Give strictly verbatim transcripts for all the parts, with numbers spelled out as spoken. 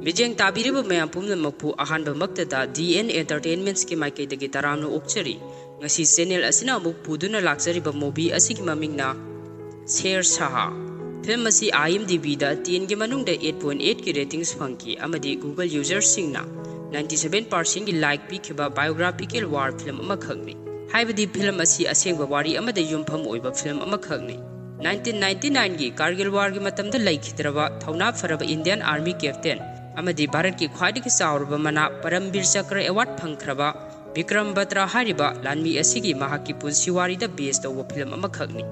ꯃꯤꯠꯌꯦꯡ ꯇꯥꯕꯤꯔꯤꯕ ꯃꯌꯥꯝ ꯄꯨꯝꯅꯃꯛꯄꯨ ꯑꯍꯥꯟꯕꯃꯛꯇꯗ ꯗꯤ ꯑꯦꯟ ꯑꯦꯟꯇꯔꯇꯦꯟꯃꯦꯟꯠꯁꯀꯤ ꯃꯥꯏꯀꯩꯗꯒꯤ ꯇꯔꯥꯝꯅ ꯑꯣꯛꯆꯔꯤ꯫ ꯉꯁꯤ ꯆꯦꯅꯦꯜ ꯑꯁꯤꯅ ꯑꯃꯨꯛ ꯄꯨꯗꯨꯅ ꯂꯥꯛꯆꯔꯤꯕ ꯃꯨꯚꯤ ꯑꯁꯤꯒꯤ ꯃꯃꯤꯡꯅ ꯁꯦꯔ ꯁꯥꯍ꯫ ꯐꯤꯂꯝ ꯑꯁꯤ ꯑꯥꯏ ꯑꯦꯝ ꯗꯤ ꯕꯤꯗ ꯇꯦꯟꯒꯤ ꯃꯅꯨꯡꯗ ꯑꯩꯠ ꯄꯣꯏꯟꯠ ꯑꯩꯠꯀꯤ ꯔꯦꯇꯤꯡꯁ ꯐꯪꯈꯤ ꯑꯃꯗꯤ ꯒꯨꯒꯜ ꯌꯨꯖꯔꯁꯤꯡꯅ ꯅꯥꯏꯟꯇꯤ ꯁꯚꯦꯟ ꯄꯥꯔꯁꯦꯟꯒꯤ ꯂꯥꯏꯛ ꯄꯤꯈꯤꯕ ꯕꯥꯏꯑꯣꯒ꯭ꯔꯥꯐꯤꯀꯦꯜ ꯋꯥꯔ ꯐꯤꯂꯝ ꯑꯃꯈꯛꯅꯤ꯫ ꯍꯥꯏꯕꯗꯤ ꯐꯤꯂꯝ ꯑꯁꯤ ꯑꯁꯦꯡꯕ ꯋꯥꯔꯤ ꯑꯃꯗ ꯌꯨꯝꯐꯝ ꯑꯣꯏꯕ ꯐꯤꯂꯝ ꯑꯃꯈꯛꯅꯤ꯫ ꯅꯥꯏꯟꯇꯤꯟ ꯅꯥꯏꯟꯇꯤ ꯅꯥꯏꯟꯒꯤ ꯀꯥꯔꯒꯤꯜ ꯋꯥꯔꯒꯤ ꯃꯇꯝꯗ ꯂꯩꯈꯤꯗ꯭ꯔꯕ ꯊꯧꯅꯥ ꯐꯔꯕ ꯏꯟꯗꯤꯌꯥꯟ ꯑꯥꯔꯃꯤ ꯀꯦꯞꯇꯦꯟ ꯑꯃꯗꯤ ꯚꯥꯔꯠꯀꯤ ꯈ꯭ꯋꯥꯏꯗꯒꯤ ꯆꯥꯎꯔꯕ ꯃꯅꯥ ꯄꯔꯝꯕꯤꯔ ꯆꯀ꯭ꯔ ꯑꯦꯋꯥꯔꯗ ꯐꯪꯈ꯭ꯔꯕ ꯕꯤꯀ꯭ꯔꯝ ꯕꯇ꯭ꯔꯥ ꯍꯥꯏꯔꯤꯕ ꯂꯥꯟꯃꯤ ꯑꯁꯤꯒꯤ ꯃꯍꯥꯛꯀꯤ ꯄꯨꯟꯁꯤ ꯋꯥꯔꯤꯗ ꯕꯦꯁ ꯇꯧꯕ ꯐꯤꯂꯝ ꯑꯃꯈꯛꯅꯤ꯫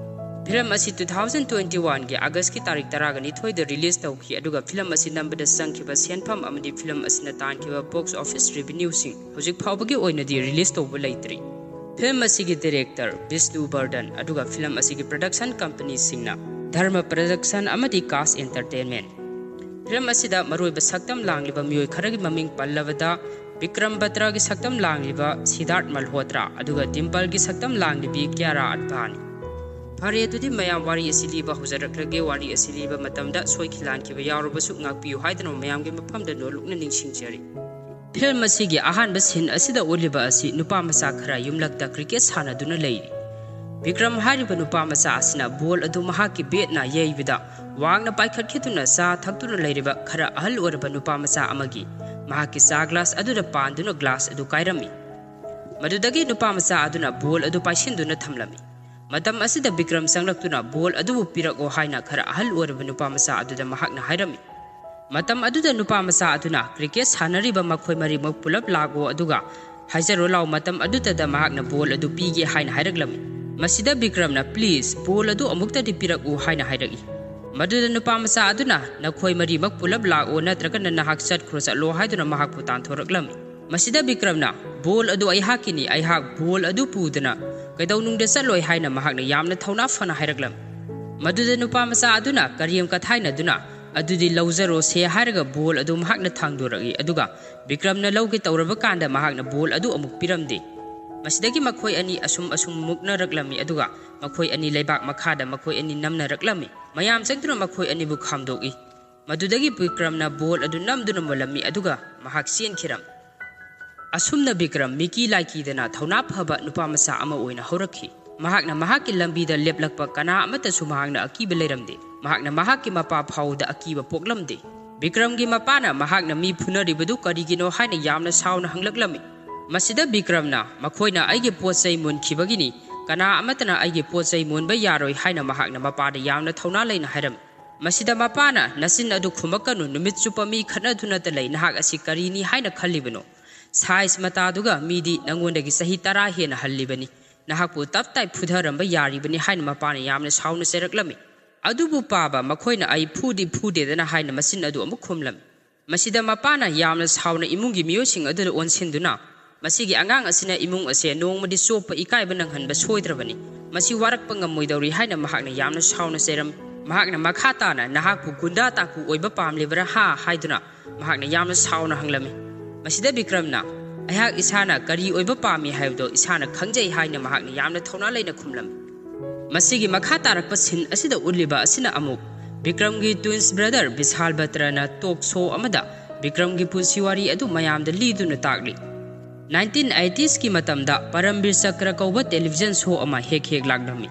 ꯐꯤꯂꯝ ꯑꯁꯤ ꯇꯨ ꯊꯥꯎꯖꯟ ꯇ꯭ꯋꯦꯟꯇꯤ ꯋꯥꯟꯒꯤ ꯑꯥꯒꯁꯀꯤ ꯇꯥꯔꯤꯛ ꯇꯔꯥꯒ ꯅꯤꯊꯣꯏꯗ ꯔꯤꯂꯤꯖ ꯇꯧꯈꯤ, ꯑꯗꯨꯒ ꯐꯤꯂꯝ ꯑꯁꯤ ꯅꯝꯕꯗ ꯆꯪꯈꯤꯕ ꯁꯦꯟꯐꯝ ꯑꯃꯗꯤ ꯐꯤꯂꯝ ꯑꯁꯤꯅ ꯇꯥꯟꯈꯤꯕ ꯕꯣꯛꯁ ꯑꯣꯐꯤꯁ ꯔꯦꯚꯤꯅ꯭ꯌꯨꯁꯤꯡ ꯍꯧꯖꯤꯛ ꯐꯥꯎꯕꯒꯤ ꯑꯣꯏꯅꯗꯤ ꯔꯤꯂꯤꯖ ꯇꯧꯕ ꯂꯩꯇ꯭ꯔꯤ꯫ ꯐꯤꯂꯝ ꯑꯁꯤꯒꯤ ꯗꯤꯔꯦꯛꯇꯔ ꯕꯤꯁꯅꯨ ꯕꯔꯗꯟ, ꯑꯗꯨꯒ ꯐꯤꯂꯝ ꯑꯁꯤꯒꯤ ꯄ꯭ꯔꯗꯛꯁꯟ ꯀꯝꯄꯅꯤꯁꯤꯡꯅ ꯙꯔꯃ ꯄ꯭ꯔꯗꯛꯁꯟ ꯑꯃꯗꯤ ꯀꯥꯁ ꯑꯦꯟꯇꯔꯇꯦꯟꯃꯦꯟꯠ꯫ ꯐꯤꯂꯝ ꯑꯁꯤꯗ ꯃꯔꯨꯑꯣꯏꯕ ꯁꯛꯇꯝ ꯂꯥꯡꯂꯤꯕ ꯃꯤꯑꯣꯏ ꯈꯔꯒꯤ ꯃꯃꯤꯡ ꯄꯜꯂꯕꯗ, ꯕꯤꯀ꯭ꯔꯝ ꯕꯇ꯭ꯔꯥꯒꯤ ꯁꯛꯇꯝ ꯂꯥꯡꯂꯤꯕ ꯁꯤꯗꯥꯔꯊ ꯃꯜꯍꯣꯇ꯭ꯔꯥ, ꯑꯗꯨꯒ ꯗꯤꯝꯄꯜꯒꯤ ꯁꯛꯇꯝ ꯂꯥꯡꯂꯤꯕꯤ ꯀ꯭ꯌꯥꯔꯥ ꯑꯗꯚꯥꯅꯤ꯫ ꯐꯔꯦ, ꯑꯗꯨꯗꯤ ꯃꯌꯥꯝ ꯋꯥꯔꯤ ꯑꯁꯤ ꯂꯤꯕ ꯍꯧꯖꯔꯛꯂꯒꯦ꯫ ꯋꯥꯔꯤ ꯑꯁꯤ ꯂꯤꯕ ꯃꯇꯝꯗ ꯁꯣꯏꯈꯤ ꯂꯥꯟꯈꯤꯕ ꯌꯥꯎꯔꯕꯁꯨ ꯉꯥꯛꯄꯤꯌꯨ ꯍꯥꯏꯗꯨꯅ ꯃꯌꯥꯝꯒꯤ ꯃꯐꯝꯗ ꯅꯣꯜꯂꯨꯛꯅ ꯅꯤꯡꯁꯤꯡꯖꯔꯤ꯫ ꯐꯤꯂꯝ ꯑꯁꯤꯒꯤ ꯑꯍꯥꯟꯕ ꯁꯤꯟ ꯑꯁꯤꯗ ꯎꯠꯂꯤꯕ ꯑꯁꯤ ꯅꯨꯄꯥ ꯃꯆꯥ ꯈꯔ ꯌꯨꯝꯂꯛꯇ ꯀ꯭ꯔꯤꯀꯦꯠ ꯁꯥꯟꯅꯗꯨꯅ ꯂꯩꯔꯤ꯫ ꯕꯤꯀ꯭ꯔꯝ ꯍꯥꯏꯔꯤꯕ ꯅꯨꯄꯥ ꯃꯆꯥ ꯑꯁꯤꯅ ꯕꯣꯜ ꯑꯗꯨ ꯃꯍꯥꯛꯀꯤ ꯕꯦꯠꯅ ꯌꯩꯕꯗ ꯋꯥꯡꯅ ꯄꯥꯏꯈꯠꯈꯤꯗꯨꯅ ꯆꯥ ꯊꯛꯇꯨꯅ ꯂꯩꯔꯤꯕ ꯈꯔ ꯑꯍꯜ ꯑꯣꯏꯔꯕ ꯅꯨꯄꯥ ꯃꯆꯥ ꯑꯃꯒꯤ ꯃꯍꯥꯛꯀꯤ ꯆꯥ ꯒ꯭ꯂꯥꯁ ꯑꯗꯨꯗ ꯄꯥꯟꯗꯨꯅ ꯒ꯭ꯂꯥꯁ ꯑꯗꯨ ꯀꯥꯏꯔꯝꯃꯤ꯫ ꯃꯗꯨꯗꯒꯤ ꯅꯨꯄꯥ ꯃꯆꯥ ꯑꯗꯨꯅ ꯕꯣꯜ ꯑꯗꯨ ꯄꯥꯏꯁꯤꯟꯗꯨꯅ ꯊꯝꯂꯝꯃꯤ꯫ ꯃꯇꯝ ꯑꯁꯤꯗ ꯕꯤꯀ꯭ꯔꯝ ꯆꯪꯂꯛꯇꯨꯅ ꯕꯣꯜ ꯑꯗꯨꯕꯨ ꯄꯤꯔꯛꯑꯣ ꯍꯥꯏꯅ ꯈꯔ ꯑꯍꯜ ꯑꯣꯏꯔꯕ ꯅꯨꯄꯥ ꯃꯆꯥ ꯑꯗꯨꯗ ꯃꯍꯥꯛꯅ ꯍꯥꯏꯔꯝꯃꯤ꯫ ꯃꯇꯝ ꯑꯗꯨꯗ ꯅꯨꯄꯥ ꯃꯆꯥ ꯑꯗꯨꯅ ꯀ꯭ꯔꯤꯀꯦꯠ ꯁꯥꯟꯅꯔꯤꯕ ꯃꯈꯣꯏ ꯃꯔꯤꯃꯛ ꯄꯨꯂꯞ ꯂꯥꯛꯑꯣ, ꯑꯗꯨꯒ ꯍꯥꯏꯖꯔꯣ ꯂꯥꯎ꯫ ꯃꯇꯝ ꯑꯗꯨꯗꯗ ꯃꯍꯥꯛꯅ ꯕꯣꯜ ꯑꯗꯨ ꯄꯤꯒꯦ ꯍꯥꯏꯅ ꯍꯥꯏꯔꯛꯂꯝꯃꯤ꯫ ꯃꯁꯤꯗ ꯕꯤꯀ꯭ꯔꯝꯅ, "ꯄ꯭ꯂꯤꯖ, ꯕꯣꯜ ꯑꯗꯨ ꯑꯃꯨꯛꯇꯗꯤ ꯄꯤꯔꯛꯎ" ꯍꯥꯏꯅ ꯍꯥꯏꯔꯛꯏ꯫ ꯃꯗꯨꯗ ꯅꯨꯄꯥ ꯃꯆꯥ ꯑꯗꯨꯅ, "ꯅꯈꯣꯏ ꯃꯔꯤꯃꯛ ꯄꯨꯂꯞ ꯂꯥꯛꯑꯣ, ꯅꯠꯇ꯭ꯔꯒꯅ ꯅꯍꯥꯛ ꯆꯠꯈ꯭ꯔꯣ ꯆꯠꯂꯣ" ꯍꯥꯏꯗꯨꯅ ꯃꯍꯥꯛꯄꯨ ꯇꯥꯟꯊꯣꯔꯛꯂꯝꯃꯤ꯫ ꯃꯁꯤꯗ ꯕꯤꯀ꯭ꯔꯝꯅ, "ꯕꯣꯜ ꯑꯗꯨ ꯑꯩꯍꯥꯛꯀꯤꯅꯤ, ꯑꯩꯍꯥꯛ ꯕꯣꯜ ꯑꯗꯨ ꯄꯨꯗꯅ ꯀꯩꯗꯧꯅꯨꯡꯗ ꯆꯠꯂꯣꯏ" ꯍꯥꯏꯅ ꯃꯍꯥꯛꯅ ꯌꯥꯝꯅ ꯊꯧꯅꯥ ꯐꯅ ꯍꯥꯏꯔꯛꯂꯝꯃꯤ꯫ ꯃꯗꯨꯗ ꯅꯨꯄꯥ ꯃꯆꯥ ꯑꯗꯨꯅ ꯀꯔꯦꯝ ꯀꯊꯥꯏꯅꯗꯨꯅ, "ꯑꯗꯨꯗꯤ ꯂꯧꯖꯔꯣꯁꯦ" ꯍꯥꯏꯔꯒ ꯕꯣꯜ ꯑꯗꯨ ꯃꯍꯥꯛꯅ ꯊꯥꯡꯗꯣꯔꯛꯏ, ꯑꯗꯨꯒ ꯕꯤꯀ꯭ꯔꯝꯅ ꯂꯧꯒꯦ ꯇꯧꯔꯕ ꯀꯥꯟꯗ ꯃꯍꯥꯛꯅ ꯕꯣꯜ ꯑꯗꯨ ꯑꯃꯨꯛ ꯄꯤꯔꯝꯗꯦ꯫ ꯃꯁꯤꯗꯒꯤ ꯃꯈꯣꯏ ꯑꯅꯤ ꯑꯁꯨꯝ ꯑꯁꯨꯝ ꯃꯨꯛꯅꯔꯛꯂꯝꯃꯤ, ꯑꯗꯨꯒ ꯃꯈꯣꯏ ꯑꯅꯤ ꯂꯩꯕꯥꯛ ꯃꯈꯥꯗ ꯃꯈꯣꯏ ꯑꯅꯤ ꯅꯝꯅꯔꯛꯂꯝꯃꯤ꯫ ꯃꯌꯥꯝ ꯆꯪꯗꯨꯅ ꯃꯈꯣꯏ ꯑꯅꯤꯕꯨ ꯈꯥꯝꯗꯣꯛꯏ꯫ ꯃꯗꯨꯗꯒꯤ ꯕꯤꯀ꯭ꯔꯝꯅ ꯕꯣꯜ ꯑꯗꯨ ꯅꯝꯗꯨꯅ ꯃꯨꯜꯂꯝꯃꯤ, ꯑꯗꯨꯒ ꯃꯍꯥꯛ ꯆꯦꯟꯈꯤꯔꯝꯃꯤ꯫ ꯑꯁꯨꯝꯅ ꯕꯤꯀ꯭ꯔꯝ ꯃꯤꯀꯤ ꯂꯥꯏꯀꯤꯗꯅ ꯊꯧꯅꯥ ꯐꯕ ꯅꯨꯄꯥ ꯃꯆꯥ ꯑꯃ ꯑꯣꯏꯅ ꯍꯧꯔꯛꯈꯤ꯫ ꯃꯍꯥꯛꯅ ꯃꯍꯥꯛꯀꯤ ꯂꯝꯕꯤꯗ ꯂꯦꯞꯂꯛꯄ ꯀꯅꯥ ꯑꯃꯠꯇꯁꯨ ꯃꯍꯥꯛꯅ ꯑꯀꯤꯕ ꯂꯩꯔꯝꯗꯦ꯫ ꯃꯍꯥꯛꯅ ꯃꯍꯥꯛꯀꯤ ꯃꯄꯥ ꯐꯥꯎꯕꯗ ꯑꯀꯤꯕ ꯄꯣꯛꯂꯝꯗꯦ꯫ ꯕꯤꯀ꯭ꯔꯝꯒꯤ ꯃꯄꯥꯅ ꯃꯍꯥꯛꯅ ꯃꯤ ꯐꯨꯅꯔꯤꯕꯗꯨ ꯀꯔꯤꯒꯤꯅꯣ ꯍꯥꯏꯅ ꯌꯥꯝꯅ ꯁꯥꯎꯅ ꯍꯪꯂꯛꯂꯝꯃꯤ꯫ ꯃꯁꯤꯗ ꯕꯤꯀ꯭ꯔꯝꯅ, "ꯃꯈꯣꯏꯅ ꯑꯩꯒꯤ ꯄꯣꯠ ꯆꯩ ꯃꯨꯟꯈꯤꯕꯒꯤꯅꯤ, ꯀꯅꯥ ꯑꯃꯠꯇꯅ ꯑꯩꯒꯤ ꯄꯣꯠ ꯆꯩ ꯃꯨꯟꯕ ꯌꯥꯔꯣꯏ" ꯍꯥꯏꯅ ꯃꯍꯥꯛꯅ ꯃꯄꯥꯗ ꯌꯥꯝꯅ ꯊꯧꯅꯥ ꯂꯩꯅ ꯍꯥꯏꯔꯝꯃꯤ꯫ ꯃꯁꯤꯗ ꯃꯄꯥꯅ, "ꯅꯆꯤꯟ ꯑꯗꯨ ꯈꯨꯝꯃꯛꯀꯅꯨ, ꯅꯨꯃꯤꯠ ꯆꯨꯞꯄ ꯃꯤ ꯈꯠꯅꯗꯨꯅꯇ ꯂꯩ, ꯅꯍꯥꯛ ꯑꯁꯤ ꯀꯔꯤꯅꯤ ꯍꯥꯏꯅ ꯈꯜꯂꯤꯕꯅꯣ? ꯁꯥꯏꯖ ꯃꯇꯥꯗꯨꯒ ꯃꯤꯗꯤ ꯅꯉꯣꯟꯗꯒꯤ ꯆꯍꯤ ꯇꯔꯥ ꯍꯦꯟꯅ ꯍꯜꯂꯤꯕꯅꯤ, ꯅꯍꯥꯛꯄꯨ ꯇꯞ ꯇꯥꯏ ꯐꯨꯊꯔꯝꯕ ꯌꯥꯔꯤꯕꯅꯤ" ꯍꯥꯏꯅ ꯃꯄꯥꯅ ꯌꯥꯝꯅ ꯁꯥꯎꯅ ꯆꯩꯔꯛꯂꯝꯃꯤ꯫ ꯑꯗꯨꯕꯨ ꯄꯥꯕ, "ꯃꯈꯣꯏꯅ ꯑꯩ ꯐꯨꯗꯤ ꯐꯨꯗꯦꯗꯅ" ꯍꯥꯏꯅ ꯃꯆꯤꯟ ꯑꯗꯨ ꯑꯃꯨꯛ ꯈꯨꯝꯂꯝꯃꯤ꯫ ꯃꯁꯤꯗ ꯃꯄꯥꯅ ꯌꯥꯝꯅ ꯁꯥꯎꯅ ꯏꯃꯨꯡꯒꯤ ꯃꯤꯑꯣꯏꯁꯤꯡ ꯑꯗꯨꯗ ꯑꯣꯟꯁꯤꯟꯗꯨꯅ, "ꯃꯁꯤꯒꯤ ꯑꯉꯥꯡ ꯑꯁꯤꯅ ꯏꯃꯨꯡ ꯑꯁꯦ ꯅꯣꯡꯃꯗꯤ ꯆꯣꯞꯄ ꯏꯀꯥꯏꯕ ꯅꯪꯍꯟꯕ ꯁꯣꯏꯗ꯭ꯔꯕꯅꯤ, ꯃꯁꯤ ꯋꯥꯔꯛꯄ ꯉꯝꯃꯣꯏꯗꯧꯔꯤ" ꯍꯥꯏꯅ ꯃꯍꯥꯛꯅ ꯌꯥꯝꯅ ꯁꯥꯎꯅ ꯆꯩꯔꯝꯃꯤ꯫ ꯃꯍꯥꯛꯅ ꯃꯈꯥ ꯇꯥꯅ, "ꯅꯍꯥꯛꯄꯨ ꯒꯨꯟꯗꯥ ꯇꯥꯀꯨ ꯑꯣꯏꯕ ꯄꯥꯝꯂꯤꯕ꯭ꯔꯥ ꯍꯥ?" ꯍꯥꯏꯗꯨꯅ ꯃꯍꯥꯛꯅ ꯌꯥꯝꯅ ꯁꯥꯎꯅ ꯍꯪꯂꯝꯃꯤ꯫ ꯃꯁꯤꯗ ꯕꯤꯀ꯭ꯔꯝꯅ, "ꯑꯩꯍꯥꯛ ꯏꯁꯥꯅ ꯀꯔꯤ ꯑꯣꯏꯕ ꯄꯥꯝꯃꯤ ꯍꯥꯏꯕꯗꯣ ꯏꯁꯥꯅ ꯈꯪꯖꯩ" ꯍꯥꯏꯅ ꯃꯍꯥꯛꯅ ꯌꯥꯝꯅ ꯊꯧꯅꯥ ꯂꯩꯅ ꯈꯨꯝꯂꯝꯃꯤ꯫ ꯃꯁꯤꯒꯤ ꯃꯈꯥ ꯇꯥꯔꯛꯄ ꯁꯤꯟ ꯑꯁꯤꯗ ꯎꯠꯂꯤꯕ ꯑꯁꯤꯅ ꯑꯃꯨꯛ ꯕꯤꯀ꯭ꯔꯝꯒꯤ ꯇ꯭ꯋꯤꯟꯁ ꯕ꯭ꯔꯗꯔ ꯕꯤꯁꯥꯜ ꯕꯇ꯭ꯔꯅ ꯇꯣꯛ ꯁꯣ ꯑꯃꯗ ꯕꯤꯀ꯭ꯔꯝꯒꯤ ꯄꯨꯟꯁꯤ ꯋꯥꯔꯤ ꯑꯗꯨ ꯃꯌꯥꯝꯗ ꯂꯤꯗꯨꯅ ꯇꯥꯛꯂꯤ꯫ ꯅꯥꯏꯟꯇꯤꯟ ꯑꯩꯇꯤꯁꯀꯤ ꯃꯇꯝꯗ ꯄꯔꯝꯕꯤꯔ ꯆꯀ꯭ꯔ ꯀꯧꯕ ꯇꯦꯂꯤꯚꯤꯖꯟ ꯁꯣ ꯑꯃ ꯍꯦꯛ ꯍꯦꯛ ꯂꯥꯛꯂꯝꯃꯤ꯫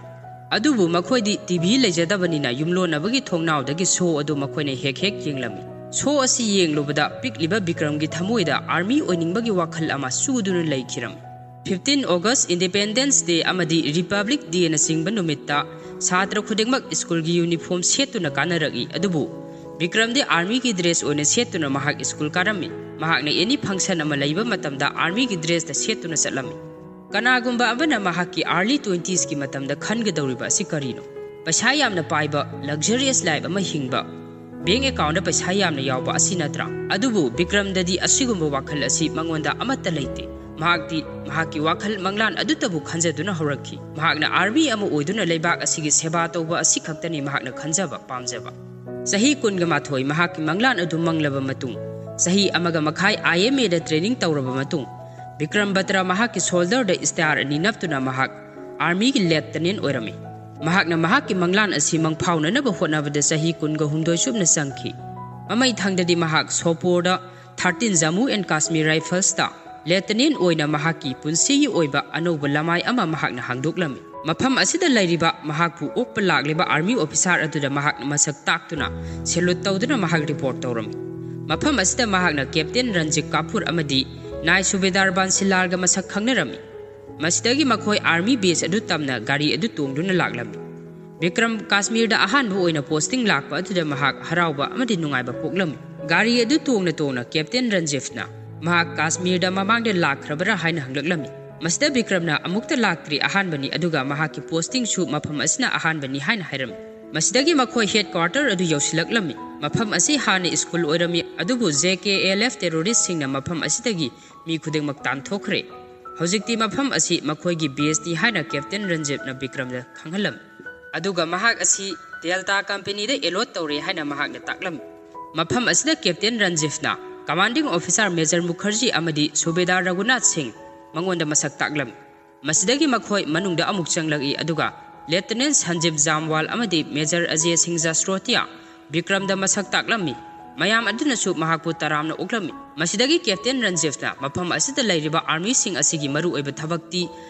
ꯑꯗꯨꯕꯨ ꯃꯈꯣꯏꯗꯤ ꯇꯤ ꯚꯤ ꯂꯩꯖꯗꯕꯅꯤꯅ ꯌꯨꯝꯂꯣꯟꯅꯕꯒꯤ ꯊꯣꯡꯅꯥꯎꯗꯒꯤ ꯁꯣ ꯑꯗꯨ ꯃꯈꯣꯏꯅ ꯍꯦꯛ ꯍꯦꯛ ꯌꯦꯡꯂꯝꯃꯤ꯫ ꯁꯣ ꯑꯁꯤ ꯌꯦꯡꯂꯨꯕꯗ ꯄꯤꯛꯂꯤꯕ ꯕꯤꯀ꯭ꯔꯝꯒꯤ ꯊꯃꯣꯏꯗ ꯑꯥꯔꯃꯤ ꯑꯣꯏꯅꯤꯡꯕꯒꯤ ꯋꯥꯈꯜ ꯑꯃ ꯆꯨꯗꯨꯅ ꯂꯩꯈꯤꯔꯝꯃꯤ꯫ ꯐꯤꯐꯇꯤꯟ ꯑꯣꯒꯁ, ꯏꯟꯗꯤꯄꯦꯟꯗꯦꯟꯁ ꯗꯦ ꯑꯃꯗꯤ ꯔꯤꯄꯕ꯭ꯂꯤꯛ ꯗꯦꯅꯆꯤꯡꯕ ꯅꯨꯃꯤꯠꯇ ꯁꯥꯇ꯭ꯔ ꯈꯨꯗꯤꯡꯃꯛ ꯁ꯭ꯀꯨꯜꯒꯤ ꯌꯨꯅꯤꯐꯣꯔꯝ ꯁꯦꯠꯇꯨꯅ ꯀꯥꯟꯅꯔꯛꯏ꯫ ꯑꯗꯨꯕꯨ ꯕꯤꯀ꯭ꯔꯝꯗꯤ ꯑꯥꯔꯃꯤꯒꯤ ꯗ꯭ꯔꯦꯁ ꯑꯣꯏꯅ ꯁꯦꯠꯇꯨꯅ ꯃꯍꯥꯛ ꯁ꯭ꯀꯨꯜ ꯀꯥꯔꯝꯃꯤ꯫ ꯃꯍꯥꯛꯅ ꯑꯦꯅꯤ ꯐꯪꯁꯟ ꯑꯃ ꯂꯩꯕ ꯃꯇꯝꯗ ꯑꯥꯔꯃꯤꯒꯤ ꯗ꯭ꯔꯦꯁꯇ ꯁꯦꯠꯇꯨꯅ ꯆꯠꯂꯝꯃꯤ꯫ ꯀꯅꯥꯒꯨꯝꯕ ꯑꯃꯅ ꯃꯍꯥꯛꯀꯤ ꯑꯥꯔꯂꯤ ꯇ꯭ꯋꯦꯟꯇꯤꯁꯀꯤ ꯃꯇꯝꯗ ꯈꯟꯒꯗꯧꯔꯤꯕ ꯑꯁꯤ ꯀꯔꯤꯅꯣ? ꯄꯩꯁꯥ ꯌꯥꯝꯅ ꯄꯥꯏꯕ, ꯂꯛꯖꯔꯤꯌꯁ ꯂꯥꯏꯐ ꯑꯃ ꯍꯤꯡꯕ, ꯕꯦꯡ ꯑꯦꯀꯥꯎꯟꯗ ꯄꯩꯁꯥ ꯌꯥꯝꯅ ꯌꯥꯎꯕ ꯑꯁꯤ ꯅꯠꯇ꯭ꯔꯥ? ꯑꯗꯨꯕꯨ ꯕꯤꯀ꯭ꯔꯝꯗꯗꯤ ꯑꯁꯤꯒꯨꯝꯕ ꯋꯥꯈꯜ ꯑꯁꯤ ꯃꯉꯣꯟꯗ ꯑꯃꯠꯇ ꯂꯩꯇꯦ꯫ ꯃꯍꯥꯛꯇꯤ ꯃꯍꯥꯛꯀꯤ ꯋꯥꯈꯜ ꯃꯪꯂꯥꯟ ꯑꯗꯨꯇꯕꯨ ꯈꯟꯖꯗꯨꯅ ꯍꯧꯔꯛꯈꯤ꯫ ꯃꯍꯥꯛꯅ ꯑꯥꯔꯃꯤ ꯑꯃ ꯑꯣꯏꯗꯨꯅ ꯂꯩꯕꯥꯛ ꯑꯁꯤꯒꯤ ꯁꯦꯕꯥ ꯇꯧꯕ ꯑꯁꯤ ꯈꯛꯇꯅꯤ ꯃꯍꯥꯛꯅ ꯈꯟꯖꯕ, ꯄꯥꯝꯖꯕ꯫ ꯆꯍꯤ ꯀꯨꯟꯒ ꯃꯥꯊꯣꯏ ꯃꯍꯥꯛꯀꯤ ꯃꯪꯂꯥꯟ ꯑꯗꯨ ꯃꯪꯂꯕ ꯃꯇꯨꯡ, ꯆꯍꯤ ꯑꯃꯒ ꯃꯈꯥꯏ ꯑꯥꯏ ꯑꯦꯝ ꯑꯦꯗ ꯇ꯭ꯔꯦꯅꯤꯡ ꯇꯧꯔꯕ ꯃꯇꯨꯡ, ꯕꯤꯀ꯭ꯔꯝ ꯕꯇ꯭ꯔ ꯃꯍꯥꯛꯀꯤ ꯁꯣꯜꯗꯔꯗ ꯁ꯭ꯇꯥꯔ ꯑꯅꯤ ꯅꯞꯇꯨꯅ ꯃꯍꯥꯛ ꯑꯥꯔꯃꯤꯒꯤ ꯂꯦꯐꯇꯅꯦꯟ ꯑꯣꯏꯔꯝꯃꯤ꯫ ꯃꯍꯥꯛꯅ ꯃꯍꯥꯛꯀꯤ ꯃꯪꯂꯥꯟ ꯑꯁꯤ ꯃꯪꯐꯥꯎꯅꯅꯕ ꯍꯣꯠꯅꯕꯗ ꯆꯍꯤ ꯀꯨꯟꯒ ꯍꯨꯝꯗꯣꯏ ꯆꯨꯞꯅ ꯆꯪꯈꯤ꯫ ꯃꯃꯩ ꯊꯪꯗꯗꯤ ꯃꯍꯥꯛ ꯁꯣꯄꯣꯔꯗ thirteen Jammu and Kashmir Riflesꯇ ꯂꯦꯐꯇꯤꯅꯦꯟ ꯑꯣꯏꯅ ꯃꯍꯥꯛꯀꯤ ꯄꯨꯟꯁꯤꯒꯤ ꯑꯣꯏꯕ ꯑꯅꯧꯕ ꯂꯃꯥꯏ ꯑꯃ ꯃꯍꯥꯛꯅ ꯍꯥꯡꯗꯣꯛꯂꯝꯃꯤ꯫ ꯃꯐꯝ ꯑꯁꯤꯗ ꯂꯩꯔꯤꯕ ꯃꯍꯥꯛꯄꯨ ꯑꯣꯛꯄ ꯂꯥꯛꯂꯤꯕ ꯑꯥꯔꯃꯤ ꯑꯣꯐꯤꯁꯥꯔ ꯑꯗꯨꯗ ꯃꯍꯥꯛꯅ ꯃꯁꯛ ꯇꯥꯛꯇꯨꯅ ꯁꯦꯂꯨꯠ ꯇꯧꯗꯨꯅ ꯃꯍꯥꯛ ꯔꯤꯄꯣꯔꯠ ꯇꯧꯔꯝꯃꯤ꯫ ꯃꯐꯝ ꯑꯁꯤꯗ ꯃꯍꯥꯛꯅ ꯀꯦꯞꯇꯦꯟ ꯔꯟꯖꯤꯕ ꯀꯥꯄꯨꯔ ꯑꯃꯗꯤ ꯅꯥꯏ ꯁꯨꯕꯦꯗꯥꯔ ꯕꯥꯟꯁꯤꯂꯥꯜꯒ ꯃꯁꯛ ꯈꯪꯅꯔꯝꯃꯤ꯫ ꯃꯁꯤꯗꯒꯤ ꯃꯈꯣꯏ ꯑꯥꯔꯃꯤ ꯕꯦꯁ ꯑꯗꯨ ꯇꯝꯅ ꯒꯥꯔꯤ ꯑꯗꯨ ꯇꯣꯡꯗꯨꯅ ꯂꯥꯛꯂꯝꯃꯤ꯫ ꯕꯤꯀ꯭ꯔꯝ ꯀꯥꯁꯃꯤꯔꯗ ꯑꯍꯥꯟꯕ ꯑꯣꯏꯅ ꯄꯣꯁꯇꯤꯡ ꯂꯥꯛꯄ ꯑꯗꯨꯗ ꯃꯍꯥꯛ ꯍꯔꯥꯎꯕ ꯑꯃꯗꯤ ꯅꯨꯡꯉꯥꯏꯕ ꯄꯣꯛꯂꯝꯃꯤ꯫ ꯒꯥꯔꯤ ꯑꯗꯨ ꯇꯣꯡꯅ ꯇꯣꯡꯅ ꯀꯦꯞꯇꯦꯟ ꯔꯟꯖꯤꯐꯅ ꯃꯍꯥꯛ ꯀꯥꯁꯃꯤꯔꯗ ꯃꯃꯥꯡꯗ ꯂꯥꯛꯈ꯭ꯔꯕꯔꯥ ꯍꯥꯏꯅ ꯍꯪꯂꯛꯂꯝꯃꯤ꯫ ꯃꯁꯤꯗ ꯕꯤꯀ꯭ꯔꯝꯅ ꯑꯃꯨꯛꯇ ꯂꯥꯛꯇ꯭ꯔꯤ, ꯑꯍꯥꯟꯕꯅꯤ, ꯑꯗꯨꯒ ꯃꯍꯥꯛꯀꯤ ꯄꯣꯁꯇꯤꯡꯁꯨ ꯃꯐꯝ ꯑꯁꯤꯅ ꯑꯍꯥꯟꯕꯅꯤ ꯍꯥꯏꯅ ꯍꯥꯏꯔꯝꯃꯤ꯫ ꯃꯁꯤꯗꯒꯤ ꯃꯈꯣꯏ ꯍꯦꯗ ꯀ꯭ꯋꯥꯔꯇꯔ ꯑꯗꯨ ꯌꯧꯁꯤꯜꯂꯛꯂꯝꯃꯤ꯫ ꯃꯐꯝ ꯑꯁꯤ ꯍꯥꯟꯅ ꯁ꯭ꯀꯨꯜ ꯑꯣꯏꯔꯝꯃꯤ, ꯑꯗꯨꯕꯨ J K L F ꯇꯦꯔꯣꯔꯤꯁꯁꯤꯡꯅ ꯃꯐꯝ ꯑꯁꯤꯗꯒꯤ ꯃꯤ ꯈꯨꯗꯤꯡꯃꯛ ꯇꯥꯟꯊꯣꯛꯈ꯭ꯔꯦ꯫ ꯍꯧꯖꯤꯛꯇꯤ ꯃꯐꯝ ꯑꯁꯤ ꯃꯈꯣꯏꯒꯤ ꯕꯦꯁꯅꯤ ꯍꯥꯏꯅ ꯀꯦꯞꯇꯦꯟ ꯔꯟꯖꯤꯞꯅ ꯕꯤꯀ꯭ꯔꯝꯗ ꯈꯪꯍꯜꯂꯝꯃꯤ꯫ ꯑꯗꯨꯒ ꯃꯍꯥꯛ ꯑꯁꯤ ꯗꯦꯜꯇꯥ ꯀꯝꯄꯦꯅꯤꯗ ꯑꯦꯂꯣꯠ ꯇꯧꯔꯦ ꯍꯥꯏꯅ ꯃꯍꯥꯛꯅ ꯇꯥꯛꯂꯝꯃꯤ꯫ ꯃꯐꯝ ꯑꯁꯤꯗ captain ꯔꯟꯖꯤꯞꯅ commanding officer major Mukherjee ꯑꯃꯗꯤ ꯁꯨꯕꯦꯗꯥꯔ ꯔꯘꯨꯅꯥꯊ ꯁꯤꯡ ꯃꯉꯣꯟꯗ ꯃꯁꯛ ꯇꯥꯛꯂꯝꯃꯤ꯫ ꯃꯁꯤꯗꯒꯤ ꯃꯈꯣꯏ ꯃꯅꯨꯡꯗ ꯑꯃꯨꯛ ꯆꯪꯂꯛꯏ, ꯑꯗꯨꯒ ꯂꯦꯐꯇꯤꯅꯦꯟ ꯁꯟꯖꯤꯞ ꯖꯥꯝꯋꯥꯜ ꯑꯃꯗꯤ ꯃꯦꯖꯔ ꯑꯖꯦ ꯁꯤꯡ ꯖꯁ꯭ꯔꯣꯇꯤꯌꯥ ꯕꯤꯀ꯭ꯔꯝꯗ ꯃꯁꯛ ꯇꯥꯛꯂꯝꯃꯤ꯫ ꯃꯌꯥꯝ ꯑꯗꯨꯅꯁꯨ ꯃꯍꯥꯛꯄꯨ ꯇꯔꯥꯝꯅ ꯑꯣꯛꯂꯝꯃꯤ꯫ ꯃꯁꯤꯗꯒꯤ ꯀꯦꯞꯇꯦꯟ ꯔꯟꯖꯤꯞꯅ ꯃꯐꯝ ꯑꯁꯤꯗ ꯂꯩꯔꯤꯕ ꯑꯥꯔꯃꯤꯁꯤꯡ ꯑꯁꯤꯒꯤ ꯃꯔꯨꯑꯣꯏꯕ ꯊꯕꯛꯇꯤ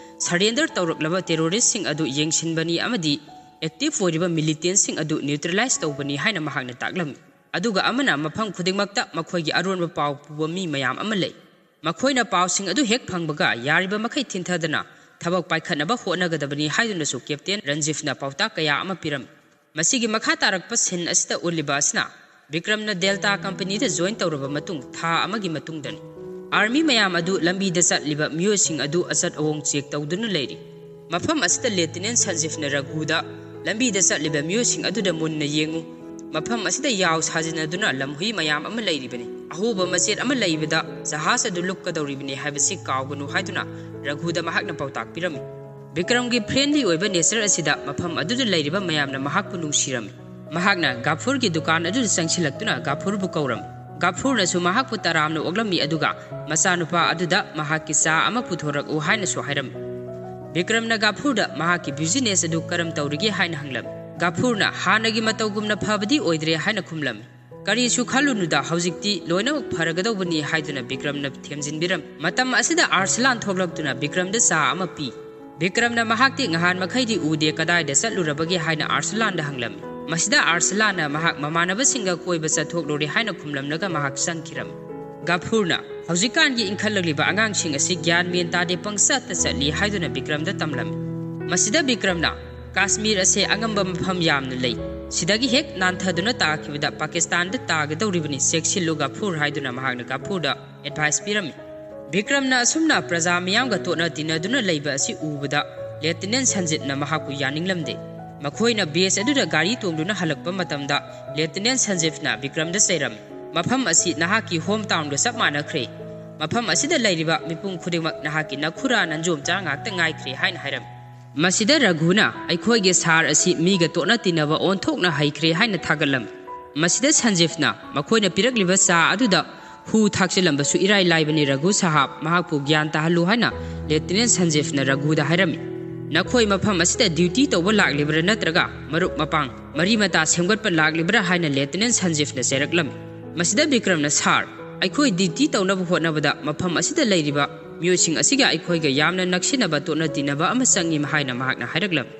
ꯁꯔꯦꯟꯗꯔ ꯇꯧꯔꯛꯂꯕ ꯇꯦꯔꯣꯔꯤꯁ꯭ꯠꯁꯤꯡ ꯑꯗꯨ ꯌꯦꯡꯁꯤꯟꯕꯅꯤ ꯑꯃꯗꯤ ꯑꯦꯛꯇꯤꯚ ꯑꯣꯏꯔꯤꯕ ꯃꯤꯂꯤꯇꯦꯟꯠꯁꯤꯡ ꯑꯗꯨ ꯅ꯭ꯌꯨꯇ꯭ꯔꯦꯂꯥꯏꯖ ꯇꯧꯕꯅꯤ ꯍꯥꯏꯅ ꯃꯍꯥꯛꯅ ꯇꯥꯛꯂꯝꯃꯤ꯫ ꯑꯗꯨꯒ ꯑꯃꯅ ꯃꯐꯝ ꯈꯨꯗꯤꯡꯃꯛꯇ ꯃꯈꯣꯏꯒꯤ ꯑꯔꯣꯟꯕ ꯄꯥꯎ ꯄꯨꯕ ꯃꯤ ꯃꯌꯥꯝ ꯑꯃ ꯂꯩ꯫ ꯃꯈꯣꯏꯅ ꯄꯥꯎꯁꯤꯡ ꯑꯗꯨ ꯍꯦꯛ ꯐꯪꯕꯒ ꯌꯥꯔꯤꯕ ꯃꯈꯩ ꯊꯤꯟꯊꯗꯅ ꯊꯕꯛ ꯄꯥꯏꯈꯠꯅꯕ ꯍꯣꯠꯅꯒꯗꯕꯅꯤ ꯍꯥꯏꯗꯨꯅꯁꯨ ꯀꯦꯞꯇꯦꯟ ꯔꯟꯖꯤꯞꯅ ꯄꯥꯎꯇꯥꯛ ꯀꯌꯥ ꯑꯃ ꯄꯤꯔꯝꯃꯤ꯫ ꯃꯁꯤꯒꯤ ꯃꯈꯥ ꯇꯥꯔꯛꯄ ꯁꯤꯟ ꯑꯁꯤꯗ ꯎꯠꯂꯤꯕ ꯑꯁꯤꯅ ꯕꯤꯀ꯭ꯔꯝꯅ ꯗꯦꯜꯇꯥ ꯀꯝꯄꯦꯅꯤꯗ ꯖꯣꯏꯟ ꯇꯧꯔꯕ ꯃꯇꯨꯡ ꯊꯥ ꯑꯃꯒꯤ ꯃꯇꯨꯡꯗꯅꯤ꯫ ꯑꯥꯔꯃꯤ ꯃꯌꯥꯝ ꯑꯗꯨ ꯂꯝꯕꯤꯗ ꯆꯠꯂꯤꯕ ꯃꯤꯑꯣꯏꯁꯤꯡ ꯑꯗꯨ ꯑꯆꯠ ꯑꯋꯣꯡ ꯆꯦꯛ ꯇꯧꯗꯨꯅ ꯂꯩꯔꯤ꯫ ꯃꯐꯝ ꯑꯁꯤꯗ ꯂꯦꯐꯇꯤꯅꯦꯟ ꯁꯟꯖꯤꯞꯅ ꯔꯘꯨꯗ ꯂꯝꯕꯤꯗ ꯆꯠꯂꯤꯕ ꯃꯤꯑꯣꯏꯁꯤꯡ ꯑꯗꯨꯗ ꯃꯨꯟꯅ ꯌꯦꯡꯉꯨ, ꯃꯐꯝ ꯑꯁꯤꯗ ꯌꯥꯎ ꯁꯥꯖꯤꯟꯅꯗꯨꯅ ꯂꯝꯍꯨꯏ ꯃꯌꯥꯝ ꯑꯃ ꯂꯩꯔꯤꯕꯅꯤ, ꯑꯍꯣꯕ ꯃꯆꯦꯠ ꯑꯃ ꯂꯩꯕꯗ ꯖꯍꯥꯖ ꯑꯗꯨ ꯂꯨꯞꯀꯗꯧꯔꯤꯕꯅꯤ ꯍꯥꯏꯕꯁꯤ ꯀꯥꯎꯒꯅꯨ ꯍꯥꯏꯗꯨꯅ ꯔꯘꯨꯗ ꯃꯍꯥꯛꯅ ꯄꯥꯎꯇꯥꯛ ꯄꯤꯔꯝꯃꯤ꯫ ꯕꯤꯀ꯭ꯔꯝꯒꯤ ꯐ꯭ꯔꯦꯟꯗꯂꯤ ꯑꯣꯏꯕ ꯅꯦꯆꯔ ꯑꯁꯤꯗ ꯃꯐꯝ ꯑꯗꯨꯗ ꯂꯩꯔꯤꯕ ꯃꯌꯥꯝꯅ ꯃꯍꯥꯛꯄꯨ ꯅꯨꯡꯁꯤꯔꯝꯃꯤ꯫ ꯃꯍꯥꯛꯅ ꯒꯥꯐꯨꯔꯒꯤ ꯗꯨꯀꯥꯟ ꯑꯗꯨꯗ ꯆꯪꯁꯤꯜꯂꯛꯇꯨꯅ ꯒꯥꯐꯨꯔꯕꯨ ꯀꯧꯔꯝꯃꯤ꯫ ꯒꯥꯐꯨꯔꯅꯁꯨ ꯃꯍꯥꯛꯄꯨ ꯇꯔꯥꯝꯅ ꯑꯣꯛꯂꯝꯃꯤ, ꯑꯗꯨꯒ ꯃꯆꯥꯅꯨꯄꯥ ꯑꯗꯨꯗ ꯃꯍꯥꯛꯀꯤ ꯆꯥ ꯑꯃ ꯄꯨꯊꯣꯔꯛꯎ ꯍꯥꯏꯅꯁꯨ ꯍꯥꯏꯔꯝꯃꯤ꯫ ꯕꯤꯀ꯭ꯔꯝꯅ ꯒꯥꯐꯨꯔꯗ ꯃꯍꯥꯛꯀꯤ ꯕꯤꯖꯤꯅꯦꯁ ꯑꯗꯨ ꯀꯔꯝ ꯇꯧꯔꯤꯒꯦ ꯍꯥꯏꯅ ꯍꯪꯂꯝꯃꯤ꯫ ꯒꯥꯐꯨꯔꯅ ꯍꯥꯟꯅꯒꯤ ꯃꯇꯧꯒꯨꯝꯅ ꯐꯕꯗꯤ ꯑꯣꯏꯗ꯭ꯔꯦ ꯍꯥꯏꯅ ꯈꯨꯝꯂꯝꯃꯤ꯫ "ꯀꯔꯤꯁꯨ ꯈꯜꯂꯨꯅꯨꯗ, ꯍꯧꯖꯤꯛꯇꯤ ꯂꯣꯏꯅꯃꯛ ꯐꯔꯒꯗꯧꯕꯅꯤ" ꯍꯥꯏꯗꯨꯅ ꯕꯤꯀ꯭ꯔꯝꯅ ꯊꯦꯝꯖꯤꯟꯕꯤꯔꯝꯃꯤ꯫ ꯃꯇꯝ ꯑꯁꯤꯗ ꯑꯥꯔꯁꯂꯥꯟ ꯊꯣꯛꯂꯛꯇꯨꯅ ꯕꯤꯀ꯭ꯔꯝꯗ ꯆꯥ ꯑꯃ ꯄꯤ꯫ ꯕꯤꯀ꯭ꯔꯝꯅ ꯃꯍꯥꯛꯇꯤ ꯉꯍꯥꯟ ꯃꯈꯩꯗꯤ ꯎꯗꯦ, ꯀꯗꯥꯏꯗ ꯆꯠꯂꯨꯔꯕꯒꯦ ꯍꯥꯏꯅ ꯑꯥꯔꯁꯂꯥꯟꯗ ꯍꯪꯂꯝꯃꯤ꯫ ꯃꯁꯤꯗ ꯑꯥꯔꯁꯂꯥꯟꯅ ꯃꯍꯥꯛ ꯃꯃꯥꯟꯅꯕꯁꯤꯡꯒ ꯀꯣꯏꯕ ꯆꯠꯊꯣꯛꯂꯨꯔꯦ ꯍꯥꯏꯅ ꯈꯨꯝꯂꯝꯂꯒ ꯃꯍꯥꯛ ꯆꯪꯈꯤꯔꯝꯃꯤ꯫ ꯒꯐꯨꯔꯅ ꯍꯧꯖꯤꯛꯀꯥꯟꯒꯤ ꯏꯟꯈꯠꯂꯛꯂꯤꯕ ꯑꯉꯥꯡꯁꯤꯡ ꯑꯁꯤ ꯒ꯭ꯌꯥꯟ ꯃꯦꯟ ꯇꯥꯗꯦ, ꯄꯪꯆꯠꯇ ꯆꯠꯂꯤ ꯍꯥꯏꯗꯨꯅ ꯕꯤꯀ꯭ꯔꯝꯗ ꯇꯝꯂꯝꯃꯤ꯫ ꯃꯁꯤꯗ ꯕꯤꯀ꯭ꯔꯝꯅ "ꯀꯥꯁꯃꯤꯔ ꯑꯁꯦ ꯑꯉꯝꯕ ꯃꯐꯝ ꯌꯥꯝꯅ ꯂꯩ, ꯁꯤꯗꯒꯤ ꯍꯦꯛ ꯅꯥꯟꯊꯗꯨꯅ ꯇꯥꯈꯤꯕꯗ ꯄꯥꯀꯤꯁꯇꯥꯟꯗ ꯇꯥꯒꯗꯧꯔꯤꯕꯅꯤ, ꯆꯦꯛꯁꯤꯜꯂꯨ ꯒꯐꯨꯔ" ꯍꯥꯏꯗꯨꯅ ꯃꯍꯥꯛꯅ ꯒꯐꯨꯔꯗ ꯑꯦꯗꯚꯥꯏꯁ ꯄꯤꯔꯝꯃꯤ꯫ ꯕꯤꯀ꯭ꯔꯝꯅ ꯑꯁꯨꯝꯅ ꯄ꯭ꯔꯖꯥ ꯃꯤꯌꯥꯝꯒ ꯇꯣꯠꯅ ꯇꯤꯟꯅꯗꯨꯅ ꯂꯩꯕ ꯑꯁꯤ ꯎꯕꯗ ꯂꯦꯐꯇꯤꯅꯦꯟ ꯁꯟꯖꯤꯠꯅ ꯃꯍꯥꯛꯄꯨ ꯌꯥꯅꯤꯡꯂꯝꯗꯦ꯫ ꯃꯈꯣꯏꯅ ꯕꯦꯁ ꯑꯗꯨꯗ ꯒꯥꯔꯤ ꯇꯣꯡꯗꯨꯅ ꯍꯜꯂꯛꯄ ꯃꯇꯝꯗ ꯂꯦꯐꯇꯤꯅꯦꯟ ꯁꯟꯖꯤꯠꯅ ꯕꯤꯀ꯭ꯔꯝꯗ ꯆꯩꯔꯝꯃꯤ, "ꯃꯐꯝ ꯑꯁꯤ ꯅꯍꯥꯛꯀꯤ ꯍꯣꯝ ꯇꯥꯎꯟꯒ ꯆꯞ ꯃꯥꯟꯅꯈ꯭ꯔꯦ꯫ ꯃꯐꯝ ꯑꯁꯤꯗ ꯂꯩꯔꯤꯕ ꯃꯤꯄꯨꯝ ꯈꯨꯗꯤꯡꯃꯛ ꯅꯍꯥꯛꯀꯤ ꯅꯈꯨꯔꯥ ꯅꯟꯖꯣꯝꯆꯥ ꯉꯥꯛꯇ ꯉꯥꯏꯈ꯭ꯔꯦ" ꯍꯥꯏꯅ ꯍꯥꯏꯔꯝꯃꯤ꯫ ꯃꯁꯤꯗ ꯔꯘꯨꯅ "ꯑꯩꯈꯣꯏꯒꯤ ꯁꯥꯔ ꯑꯁꯤ ꯃꯤꯒ ꯇꯣꯠꯅ ꯇꯤꯟꯅꯕ ꯑꯣꯟꯊꯣꯛꯅ ꯍꯩꯈ꯭ꯔꯦ" ꯍꯥꯏꯅ ꯊꯥꯒꯠꯂꯝꯃꯤ꯫ ꯃꯁꯤꯗ ꯁꯟꯖꯤꯐꯅ ꯃꯈꯣꯏꯅ ꯄꯤꯔꯛꯂꯤꯕ ꯆꯥ ꯑꯗꯨꯗ ꯍꯨ ꯊꯥꯛꯆꯤꯜꯂꯝꯕꯁꯨ ꯏꯔꯥꯏ ꯂꯥꯏꯕꯅꯤ, "ꯔꯘꯨ ꯁꯥꯍꯥꯕ, ꯃꯍꯥꯛꯄꯨ ꯒ꯭ꯌꯥꯟ ꯇꯥꯍꯜꯂꯨ" ꯍꯥꯏꯅ ꯂꯦꯐꯇꯤꯅꯦꯟ ꯁꯟꯖꯤꯐꯅ ꯔꯘꯨꯗ ꯍꯥꯏꯔꯝꯃꯤ꯫ "ꯅꯈꯣꯏ ꯃꯐꯝ ꯑꯁꯤꯗ ꯗ꯭ꯌꯨꯇꯤ ꯇꯧꯕ ꯂꯥꯛꯂꯤꯕ꯭ꯔꯥ ꯅꯠꯇ꯭ꯔꯒ ꯃꯔꯨꯞ ꯃꯄꯥꯡ, ꯃꯔꯤ ꯃꯇꯥ ꯁꯦꯝꯒꯠꯄ ꯂꯥꯛꯂꯤꯕ꯭ꯔꯥ?" ꯍꯥꯏꯅ ꯂꯦꯐꯇꯤꯅꯦꯟ ꯁꯟꯖꯤꯐꯅ ꯆꯩꯔꯛꯂꯝꯃꯤ꯫ ꯃꯁꯤꯗ ꯕꯤꯀ꯭ꯔꯝꯅ, "ꯁꯥꯔ, ꯑꯩꯈꯣꯏ ꯗ꯭ꯌꯨꯇꯤ ꯇꯧꯅꯕ ꯍꯣꯠꯅꯕꯗ ꯃꯐꯝ ꯑꯁꯤꯗ ꯂꯩꯔꯤꯕ ꯃꯤꯑꯣꯏꯁꯤꯡ ꯑꯁꯤꯒ ꯑꯩꯈꯣꯏꯒ ꯌꯥꯝꯅ ꯅꯛꯁꯤꯟꯅꯕ ꯇꯣꯠꯅ ꯇꯤꯟꯅꯕ ꯑꯃ ꯆꯪꯏ" ꯍꯥꯏꯅ ꯃꯍꯥꯛꯅ ꯍꯥꯏꯔꯛꯂꯝꯃꯤ꯫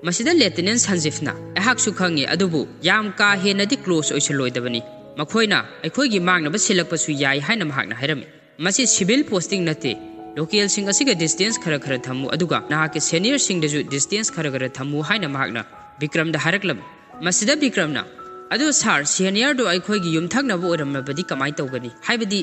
ꯃꯁꯤꯗ ꯂꯦꯐꯇꯤꯅꯦꯟ ꯁꯟꯖꯤꯐꯅ, "ꯑꯩꯍꯥꯛꯁꯨ ꯈꯪꯏ, ꯑꯗꯨꯕꯨ ꯌꯥꯝ ꯀꯥ ꯍꯦꯟꯅꯗꯤ ꯀ꯭ꯂꯣꯖ ꯑꯣꯏꯁꯜꯂꯣꯏꯗꯕꯅꯤ꯫ ꯃꯈꯣꯏꯅ ꯑꯩꯈꯣꯏꯒꯤ ꯃꯥꯡꯅꯕ ꯁꯤꯜꯂꯛꯄꯁꯨ ꯌꯥꯏ" ꯍꯥꯏꯅ ꯃꯍꯥꯛꯅ ꯍꯥꯏꯔꯝꯃꯤ꯫ "ꯃꯁꯤ ꯁꯤꯚꯤꯜ ꯄꯣꯁꯇꯤꯡ ꯅꯠꯇꯦ꯫ ꯂꯣꯀꯦꯜꯁꯤꯡ ꯑꯁꯤꯒ ꯗꯤꯁꯇꯦꯟꯁ ꯈꯔ ꯈꯔ ꯊꯝꯃꯨ, ꯑꯗꯨꯒ ꯅꯍꯥꯛꯀꯤ ꯁꯦꯅꯤꯌꯔꯁꯤꯡꯗꯁꯨ ꯗꯤꯁꯇꯦꯟꯁ ꯈꯔ ꯈꯔ ꯊꯝꯃꯨ" ꯍꯥꯏꯅ ꯃꯍꯥꯛꯅ ꯕꯤꯀ꯭ꯔꯝꯗ ꯍꯥꯏꯔꯛꯂꯝꯃꯤ꯫ ꯃꯁꯤꯗ ꯕꯤꯀ꯭ꯔꯝꯅ, "ꯑꯗꯣ ꯁꯥꯔ, ꯁꯦꯅꯤꯌꯔꯗꯣ ꯑꯩꯈꯣꯏꯒꯤ ꯌꯨꯝꯊꯪꯅꯕ ꯑꯣꯏꯔꯝꯂꯕꯗꯤ ꯀꯃꯥꯏꯅ ꯇꯧꯒꯅꯤ? ꯍꯥꯏꯕꯗꯤ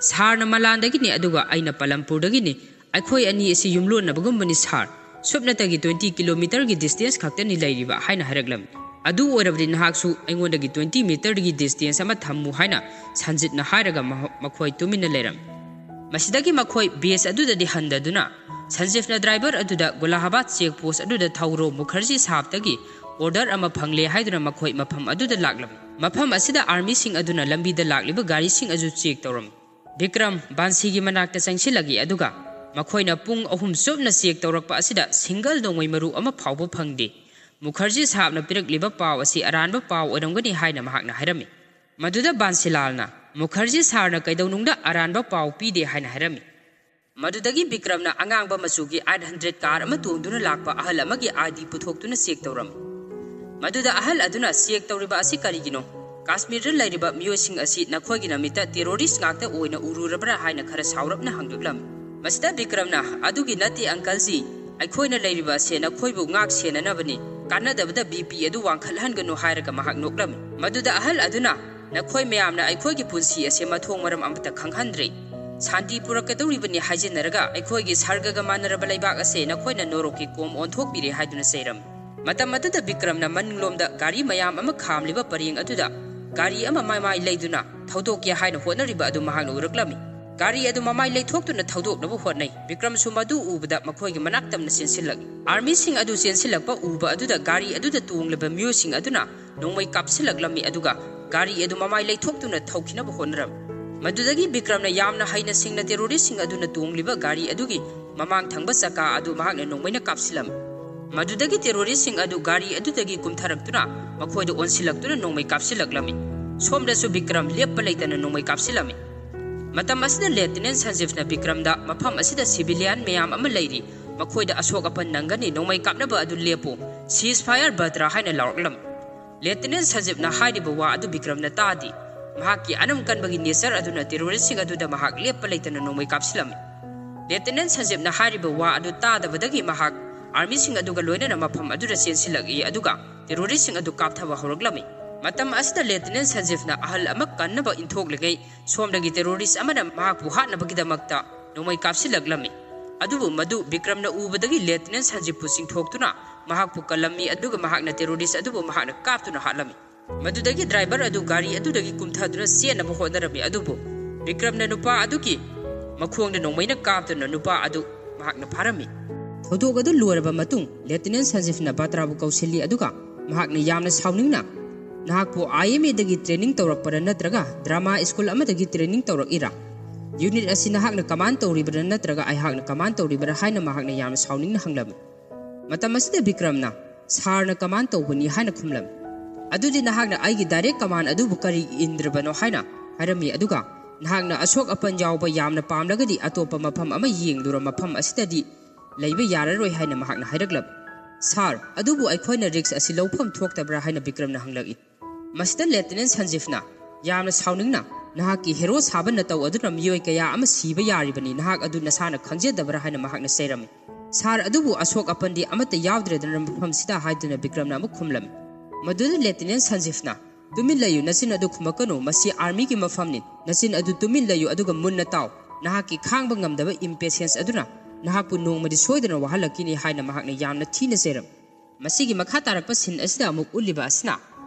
ꯁꯥꯔꯅ ꯃꯂꯥꯟꯗꯒꯤꯅꯤ, ꯑꯗꯨꯒ ꯑꯩꯅ ꯄꯂꯝꯄꯨꯔꯗꯒꯤꯅꯤ꯫ ꯑꯩꯈꯣꯏ ꯑꯅꯤ ꯑꯁꯤ ꯌꯨꯝꯂꯣꯟꯅꯕꯒꯨꯝꯕꯅꯤ ꯁꯥꯔ꯫ ꯁꯨꯞꯅꯇꯒꯤ ꯇ꯭ꯋꯦꯟꯇꯤ ꯀꯤꯂꯣꯃꯤꯇꯔꯒꯤ ꯗꯤꯁꯇꯦꯟꯁ ꯈꯛꯇꯅꯤ ꯂꯩꯔꯤꯕ" ꯍꯥꯏꯅ ꯍꯥꯏꯔꯛꯂꯝꯃꯤ꯫ "ꯑꯗꯨ ꯑꯣꯏꯔꯕꯗꯤ ꯅꯍꯥꯛꯁꯨ ꯑꯩꯉꯣꯟꯗꯒꯤ ꯇ꯭ꯋꯦꯟꯇꯤ ꯃꯤꯇꯔꯒꯤ ꯗꯤꯁꯇꯦꯟꯁ ꯑꯃ ꯊꯝꯃꯨ" ꯍꯥꯏꯅ ꯁꯟꯖꯤꯠꯅ ꯍꯥꯏꯔꯒ ꯃꯍ-, ꯃꯈꯣꯏ ꯇꯨꯃꯤꯟꯅ ꯂꯩꯔꯝꯃꯤ꯫ ꯃꯁꯤꯗꯒꯤ ꯃꯈꯣꯏ ꯕꯦꯁ ꯑꯗꯨꯗꯗꯤ ꯍꯟꯗꯗꯨꯅ ꯁꯟꯖꯤꯐꯅ ꯗ꯭ꯔꯥꯏꯚꯔ ꯑꯗꯨꯗ "ꯒꯨꯂꯥꯍꯥꯕꯥꯗ ꯆꯦꯛ ꯄꯣꯁ ꯑꯗꯨꯗ ꯊꯧꯔꯣ, ꯃꯨꯈꯔꯖꯤ ꯁꯥꯍꯕꯇꯒꯤ ꯑꯣꯔꯗꯔ ꯑꯃ ꯐꯪꯂꯦ" ꯍꯥꯏꯗꯨꯅ ꯃꯈꯣꯏ ꯃꯐꯝ ꯑꯗꯨꯗ ꯂꯥꯛꯂꯝꯃꯤ꯫ ꯃꯐꯝ ꯑꯁꯤꯗ ꯑꯥꯔꯃꯤꯁꯤꯡ ꯑꯗꯨꯅ ꯂꯝꯕꯤꯗ ꯂꯥꯛꯂꯤꯕ ꯒꯥꯔꯤꯁꯤꯡ ꯑꯗꯨ ꯆꯦꯛ ꯇꯧꯔꯝꯃꯤ꯫ ꯕꯤꯀ꯭ꯔꯝ ꯕꯥꯟꯁꯤꯒꯤ ꯃꯅꯥꯛꯇ ꯆꯪꯁꯤꯜꯂꯛꯏ, ꯑꯗꯨꯒ ꯃꯈꯣꯏꯅ ꯄꯨꯡ ꯑꯍꯨꯝ ꯆꯨꯞꯅ ꯆꯦꯛ ꯇꯧꯔꯛꯄ ꯑꯁꯤꯗ ꯁꯤꯡꯒꯜ ꯅꯣꯡꯃꯩ ꯃꯔꯨ ꯑꯃ ꯐꯥꯎꯕ ꯐꯪꯗꯦ꯫ ꯃꯨꯈꯔꯖꯤ ꯁꯥꯍꯕꯅ ꯄꯤꯔꯛꯂꯤꯕ ꯄꯥꯎ ꯑꯁꯤ ꯑꯔꯥꯟꯕ ꯄꯥꯎ ꯑꯣꯏꯔꯝꯒꯅꯤ ꯍꯥꯏꯅ ꯃꯍꯥꯛꯅ ꯍꯥꯏꯔꯝꯃꯤ꯫ ꯃꯗꯨꯗ ꯕꯥꯟꯁꯤꯂꯥꯜꯅ, "ꯃꯨꯈꯔꯖꯤ ꯁꯥꯔꯅ ꯀꯩꯗꯧꯅꯨꯡꯗ ꯑꯔꯥꯟꯕ ꯄꯥꯎ ꯄꯤꯗꯦ" ꯍꯥꯏꯅ ꯍꯥꯏꯔꯝꯃꯤ꯫ ꯃꯗꯨꯗꯒꯤ ꯕꯤꯀ꯭ꯔꯝꯅ ꯑꯉꯥꯡꯕ ꯃꯆꯨꯒꯤ ꯑꯥꯏꯠ ꯍꯟꯗ꯭ꯔꯦꯠ ꯀꯥꯔ ꯑꯃ ꯇꯣꯡꯗꯨꯅ ꯂꯥꯛꯄ ꯑꯍꯜ ꯑꯃꯒꯤ ꯑꯥꯏ ꯗꯤ ꯄꯨꯊꯣꯛꯇꯨꯅ ꯆꯦꯛ ꯇꯧꯔꯝꯃꯤ꯫ ꯃꯗꯨꯗ ꯑꯍꯜ ꯑꯗꯨꯅ, "ꯆꯦꯛ ꯇꯧꯔꯤꯕ ꯑꯁꯤ ꯀꯔꯤꯒꯤꯅꯣ? ꯀꯥꯁꯃꯤꯔꯗ ꯂꯩꯔꯤꯕ ꯃꯤꯑꯣꯏꯁꯤꯡ ꯑꯁꯤ ꯅꯈꯣꯏꯒꯤ ꯅꯃꯤꯠꯇ ꯇꯦꯔꯣꯔꯤꯁ ꯉꯥꯛꯇ ꯑꯣꯏꯅ ꯎꯔꯨꯔꯕ꯭ꯔꯥ?" ꯍꯥꯏꯅ ꯈꯔ ꯁꯥꯎꯔꯞꯅ ꯍꯪꯂꯛꯂꯝꯃꯤ꯫ ꯃꯁꯤꯗ ꯕꯤꯀ꯭ꯔꯝꯅ, "ꯑꯗꯨꯒꯤ ꯅꯠꯇꯦ ꯑꯪꯀꯜꯖꯤ, ꯑꯩꯈꯣꯏꯅ ꯂꯩꯔꯤꯕ ꯑꯁꯦ ꯅꯈꯣꯏꯕꯨ ꯉꯥꯛ ꯁꯦꯟꯅꯅꯕꯅꯤ, ꯀꯥꯟꯅꯗꯕꯗ ꯕꯤ ꯄꯤ ꯑꯗꯨ ꯋꯥꯡꯈꯠꯍꯟꯒꯅꯨ" ꯍꯥꯏꯔꯒ ꯃꯍꯥꯛ ꯅꯣꯛꯂꯝꯃꯤ꯫ ꯃꯗꯨꯗ ꯑꯍꯜ ꯑꯗꯨꯅ, "ꯅꯈꯣꯏ ꯃꯌꯥꯝꯅ ꯑꯩꯈꯣꯏꯒꯤ ꯄꯨꯟꯁꯤ ꯑꯁꯦ ꯃꯊꯣꯡ ꯃꯔꯝ ꯑꯃꯠꯇ ꯈꯪꯍꯟꯗ꯭ꯔꯦ꯫ ꯁꯥꯟꯇꯤ ꯄꯨꯔꯛꯀꯗꯧꯔꯤꯕꯅꯤ ꯍꯥꯏꯖꯤꯟꯅꯔꯒ ꯑꯩꯈꯣꯏꯒꯤ ꯁꯔꯒꯒ ꯃꯥꯟꯅꯔꯕ ꯂꯩꯕꯥꯛ ꯑꯁꯦ ꯅꯈꯣꯏꯅ ꯅꯣꯔꯣꯛꯀꯤ ꯀꯣꯝ ꯑꯣꯟꯊꯣꯛꯄꯤꯔꯦ" ꯍꯥꯏꯗꯨꯅ ꯆꯩꯔꯝꯃꯤ꯫ ꯃꯇꯝ ꯑꯗꯨꯗ ꯕꯤꯀ꯭ꯔꯝꯅ ꯃꯅꯤꯡꯂꯣꯝꯗ ꯒꯥꯔꯤ ꯃꯌꯥꯝ ꯑꯃ ꯈꯥꯝꯂꯤꯕ ꯄꯔꯦꯡ ꯑꯗꯨꯗ ꯒꯥꯔꯤ ꯑꯃ ꯃꯃꯥꯏ ꯂꯩꯗꯨꯅ ꯊꯧꯗꯣꯛꯀꯦ ꯍꯥꯏꯅ ꯍꯣꯠꯅꯔꯤꯕ ꯑꯗꯨ ꯃꯍꯥꯛꯅ ꯎꯔꯛꯂꯝꯃꯤ꯫ ꯒꯥꯔꯤ ꯑꯗꯨ ꯃꯃꯥꯏ ꯂꯩꯊꯣꯛꯇꯨꯅ ꯊꯧꯗꯣꯛꯅꯕ ꯍꯣꯠꯅꯩ꯫ ꯕꯤꯀ꯭ꯔꯝꯁꯨ ꯃꯗꯨ ꯎꯕꯗ ꯃꯈꯣꯏꯒꯤ ꯃꯅꯥꯛ ꯇꯝꯅ ꯆꯦꯟꯁꯤꯜꯂꯛꯏ꯫ ꯑꯥꯔꯃꯤꯁꯤꯡ ꯑꯗꯨ ꯆꯦꯟꯁꯤꯜꯂꯛꯄ ꯎꯕ ꯑꯗꯨꯗ ꯒꯥꯔꯤ ꯑꯗꯨꯗ ꯇꯣꯡꯂꯤꯕ ꯃꯤꯑꯣꯏꯁꯤꯡ ꯑꯗꯨꯅ ꯅꯣꯡꯃꯩ ꯀꯥꯞꯁꯤꯜꯂꯛꯂꯝꯃꯤ, ꯑꯗꯨꯒ ꯒꯥꯔꯤ ꯑꯗꯨ ꯃꯃꯥꯏ ꯂꯩꯊꯣꯛꯇꯨꯅ ꯊꯧꯈꯤꯅꯕ ꯍꯣꯠꯅꯔꯝꯃꯤ꯫ ꯃꯗꯨꯗꯒꯤ ꯕꯤꯀ꯭ꯔꯝꯅ ꯌꯥꯝꯅ ꯍꯩꯅ ꯁꯤꯡꯅ ꯇꯦꯔꯣꯔꯤꯁꯁꯤꯡ ꯑꯗꯨꯅ ꯇꯣꯡꯂꯤꯕ ꯒꯥꯔꯤ ꯑꯗꯨꯒꯤ ꯃꯃꯥꯡ ꯊꯪꯕ ꯆꯀꯥ ꯑꯗꯨ ꯃꯍꯥꯛꯅ ꯅꯣꯡꯃꯩꯅ ꯀꯥꯞꯁꯤꯜꯂꯝꯃꯤ꯫ ꯃꯗꯨꯗꯒꯤ ꯇꯦꯔꯣꯔꯤꯁꯁꯤꯡ ꯑꯗꯨ ꯒꯥꯔꯤ ꯑꯗꯨꯗꯒꯤ ꯀꯨꯝꯊꯔꯛꯇꯨꯅ ꯃꯈꯣꯏꯗ ꯑꯣꯟꯁꯤꯜꯂꯛꯇꯨꯅ ꯅꯣꯡꯃꯩ ꯀꯥꯞꯁꯤꯜꯂꯛꯂꯝꯃꯤ꯫ ꯁꯣꯝꯗꯁꯨ ꯕꯤꯀ꯭ꯔꯝ ꯂꯦꯞꯄ ꯂꯩꯇꯅ ꯅꯣꯡꯃꯩ ꯀꯥꯞꯁꯤꯜꯂꯝꯃꯤ꯫ ꯃꯇꯝ ꯑꯁꯤꯗ ꯂꯦꯐꯇꯤꯅꯦꯟꯠ ꯁꯟꯖꯤꯞꯅ ꯕꯤꯀ꯭ꯔꯝꯗ, "ꯃꯐꯝ ꯑꯁꯤꯗ ꯁꯤꯚꯤꯂꯤꯌꯥꯟ ꯃꯌꯥꯝ ꯑꯃ ꯂꯩꯔꯤ, ꯃꯈꯣꯏꯗ ꯑꯁꯣꯛ ꯑꯄꯟ ꯅꯪꯒꯅꯤ, ꯅꯣꯡꯃꯩ ꯀꯥꯞꯅꯕ ꯑꯗꯨ ꯂꯦꯞꯄꯨ, ceasefire ꯕꯇ꯭ꯔꯥ" ꯍꯥꯏꯅ ꯂꯥꯎꯔꯛꯂꯝꯃꯤ꯫ ꯂꯦꯐꯇꯤꯅꯦꯟꯠ ꯁꯟꯖꯤꯞꯅ ꯍꯥꯏꯔꯤꯕ ꯋꯥ ꯑꯗꯨ ꯕꯤꯀ꯭ꯔꯝꯅ ꯇꯥꯗꯦ꯫ ꯃꯍꯥꯛꯀꯤ ꯑꯅꯝ ꯀꯟꯕꯒꯤ ꯅꯦꯆꯔ ꯑꯗꯨꯅ ꯇꯦꯔꯣꯔꯤꯁꯁꯤꯡ ꯑꯗꯨꯗ ꯃꯍꯥꯛ ꯂꯦꯞꯄ ꯂꯩꯇꯅ ꯅꯣꯡꯃꯩ ꯀꯥꯞꯁꯤꯜꯂꯝꯃꯤ꯫ ꯂꯦꯐꯇꯤꯅꯦꯟꯠ ꯁꯟꯖꯤꯞꯅ ꯍꯥꯏꯔꯤꯕ ꯋꯥ ꯑꯗꯨ ꯇꯥꯗꯕꯗꯒꯤ ꯃꯍꯥꯛ ꯑꯥꯔꯃꯤꯁꯤꯡ ꯑꯗꯨꯒ ꯂꯣꯏꯅꯅ ꯃꯐꯝ ꯑꯗꯨꯗ ꯆꯦꯟꯁꯤꯜꯂꯛꯏ, ꯑꯗꯨꯒ ꯇꯦꯔꯣꯔꯤꯁꯁꯤꯡ ꯑꯗꯨ ꯀꯥꯞꯊꯕ ꯍꯧꯔꯛꯂꯝꯃꯤ꯫ ꯃꯇꯝ ꯑꯁꯤꯗ ꯂꯦꯐꯇꯤꯅꯦꯟꯠ ꯁꯟꯖꯤꯞꯅ ꯑꯍꯜ ꯑꯃ ꯀꯟꯅꯕ ꯏꯟꯊꯣꯛꯂꯤꯉꯩ, ꯁꯣꯝꯗꯒꯤ ꯇꯦꯔꯣꯔꯤꯁ ꯑꯃꯅ ꯃꯍꯥꯛꯄꯨ ꯍꯥꯠꯅꯕꯒꯤꯗꯃꯛꯇ ꯅꯣꯡꯃꯩ ꯀꯥꯞꯁꯤꯜꯂꯛꯂꯝꯃꯤ꯫ ꯑꯗꯨꯕꯨ ꯃꯗꯨ ꯕꯤꯀ꯭ꯔꯝꯅ ꯎꯕꯗꯒꯤ ꯂꯦꯐꯇꯤꯅꯦꯟꯠ ꯁꯟꯖꯤꯞꯄꯨ ꯆꯤꯡꯊꯣꯛꯇꯨꯅ ꯃꯍꯥꯛꯄꯨ ꯀꯜꯂꯝꯃꯤ, ꯑꯗꯨꯒ ꯃꯍꯥꯛꯅ ꯇꯦꯔꯣꯔꯤꯁ ꯑꯗꯨꯕꯨ ꯃꯍꯥꯛꯅ ꯀꯥꯞꯇꯨꯅ ꯍꯥꯠꯂꯝꯃꯤ꯫ ꯃꯗꯨꯗꯒꯤ ꯗ꯭ꯔꯥꯏꯚꯔ ꯑꯗꯨ ꯒꯥꯔꯤ ꯑꯗꯨꯗꯒꯤ ꯀꯨꯝꯊꯗꯨꯅ ꯆꯦꯟꯅꯕ ꯍꯣꯠꯅꯔꯝꯃꯤ, ꯑꯗꯨꯕꯨ ꯕꯤꯀ꯭ꯔꯝꯅ ꯅꯨꯄꯥ ꯑꯗꯨꯒꯤ ꯃꯈꯣꯡꯗ ꯅꯣꯡꯃꯩꯅ ꯀꯥꯞꯇꯨꯅ ꯅꯨꯄꯥ ꯑꯗꯨ ꯃꯍꯥꯛꯅ ꯐꯥꯔꯝꯃꯤ꯫ ꯊꯧꯗꯣꯛ ꯑꯗꯨ ꯂꯣꯏꯔꯕ ꯃꯇꯨꯡ, ꯂꯦꯐꯇꯤꯅꯦꯟꯠ ꯁꯟꯖꯤꯞꯅ ꯕꯇ꯭ꯔꯥꯕꯨ ꯀꯧꯁꯤꯜꯂꯤ, ꯑꯗꯨꯒ ꯃꯍꯥꯛꯅ ꯌꯥꯝꯅ ꯁꯥꯎꯅꯤꯡꯅ, "ꯅꯍꯥꯛꯄꯨ ꯑꯥꯏ ꯑꯦꯝ ꯑꯦꯗꯒꯤ ꯇ꯭ꯔꯦꯅꯤꯡ ꯇꯧꯔꯛꯄꯔꯥ ꯅꯠꯇ꯭ꯔꯒ ꯗ꯭ꯔꯃꯥ ꯁ꯭ꯀꯨꯜ ꯑꯃꯗꯒꯤ ꯇ꯭ꯔꯦꯅꯤꯡ ꯇꯧꯔꯛꯏꯔꯥ? ꯌꯨꯅꯤꯠ ꯑꯁꯤ ꯅꯍꯥꯛꯅ ꯀꯃꯥꯟ ꯇꯧꯔꯤꯕꯔꯥ ꯅꯠꯇ꯭ꯔꯒ ꯑꯩꯍꯥꯛꯅ ꯀꯃꯥꯟ ꯇꯧꯔꯤꯕꯔꯥ?" ꯍꯥꯏꯅ ꯃꯍꯥꯛꯅ ꯌꯥꯝꯅ ꯁꯥꯎꯅꯤꯡꯅ ꯍꯪꯂꯝꯃꯤ꯫ ꯃꯇꯝ ꯑꯁꯤꯗ ꯕꯤꯀ꯭ꯔꯝꯅ, "ꯁꯥꯔꯅ ꯀꯃꯥꯟ ꯇꯧꯕꯅꯤ" ꯍꯥꯏꯅ ꯈꯨꯝꯂꯝꯃꯤ꯫ ꯑꯗꯨꯗꯤ ꯅꯍꯥꯛꯅ ꯑꯩꯒꯤ direct command ꯑꯗꯨꯕꯨ ꯀꯔꯤ ꯏꯟꯗ꯭ꯔꯕꯅꯣ ꯍꯥꯏꯅ ꯍꯥꯏꯔꯝꯃꯤ꯫ ꯑꯗꯨꯒ ꯅꯍꯥꯛꯅ ꯑꯁꯣꯛ ꯑꯄꯟ ꯌꯥꯎꯕ ꯌꯥꯝꯅ ꯄꯥꯝꯂꯒꯗꯤ ꯑꯇꯣꯞꯄ ꯃꯐꯝ ꯑꯃ ꯌꯦꯡꯂꯨꯔ, ꯃꯐꯝ ꯑꯁꯤꯗꯗꯤ ꯂꯩꯕ ꯌꯥꯔꯔꯣꯏ ꯍꯥꯏꯅ ꯃꯍꯥꯛꯅ ꯍꯥꯏꯔꯛꯂꯝꯃꯤ꯫ "ꯁꯥꯔ, ꯑꯗꯨꯕꯨ ꯑꯩꯈꯣꯏꯅ risk ꯑꯁꯤ ꯂꯧꯐꯝ ꯊꯣꯛꯇꯕ꯭ꯔꯥ?" ꯍꯥꯏꯅ ꯕꯤꯀ꯭ꯔꯝꯅ ꯍꯪꯂꯛꯏ꯫ ꯃꯁꯤꯗ ꯂꯦꯐꯇꯤꯅꯦꯟ ꯁꯟꯖꯤꯐꯅ ꯌꯥꯝꯅ ꯁꯥꯎꯅꯤꯡꯅ, "ꯅꯍꯥꯛꯀꯤ ꯍꯦꯔꯣ ꯁꯥꯕ ꯅꯇꯧ ꯑꯗꯨꯅ ꯃꯤꯑꯣꯏ ꯀꯌꯥ ꯑꯃ ꯁꯤꯕ ꯌꯥꯔꯤꯕꯅꯤ, ꯅꯍꯥꯛ ꯑꯗꯨ ꯅꯁꯥꯅ ꯈꯪꯖꯗꯕ꯭ꯔꯥ?" ꯍꯥꯏꯅ ꯃꯍꯥꯛꯅ ꯆꯩꯔꯝꯃꯤ꯫ "ꯁꯥꯔ, ꯑꯗꯨꯕꯨ ꯑꯁꯣꯛ ꯑꯄꯟꯗꯤ ꯑꯃꯠꯇ ꯌꯥꯎꯗ꯭ꯔꯦꯗꯅ ꯃꯐꯝꯁꯤꯗ?" ꯍꯥꯏꯗꯨꯅ ꯕꯤꯀ꯭ꯔꯝꯅ ꯑꯃꯨꯛ ꯈꯨꯝꯂꯝꯃꯤ꯫ ꯃꯗꯨꯗ ꯂꯦꯐꯇꯤꯅꯦꯟ ꯁꯟꯖꯤꯐꯅ, "ꯇꯨꯃꯤꯟ ꯂꯩꯌꯨ, ꯅꯆꯤꯟ ꯑꯗꯨ ꯈꯨꯝꯃꯛꯀꯅꯨ, ꯃꯁꯤ ꯑꯥꯔꯃꯤꯒꯤ ꯃꯐꯝꯅꯤ, ꯅꯆꯤꯟ ꯑꯗꯨ ꯇꯨꯃꯤꯟ ꯂꯩꯌꯨ, ꯑꯗꯨꯒ ꯃꯨꯟꯅ ꯇꯥꯎ, ꯅꯍꯥꯛꯀꯤ ꯈꯥꯡꯕ ꯉꯝꯗꯕ impatience ꯑꯗꯨꯅ ꯅꯍꯥꯛꯄꯨ ꯅꯣꯡꯃꯗꯤ ꯁꯣꯏꯗꯅ ꯋꯥꯍꯜꯂꯛꯈꯤꯅꯤ" ꯍꯥꯏꯅ ꯃꯍꯥꯛꯅ ꯌꯥꯝꯅ ꯊꯤꯅ ꯆꯩꯔꯝꯃꯤ꯫ ꯃꯁꯤꯒꯤ ꯃꯈꯥ ꯇꯥꯔꯛꯄ scene ꯑꯁꯤꯗ ꯑꯃꯨꯛ ꯎꯠꯂꯤꯕ ꯑꯁꯤꯅ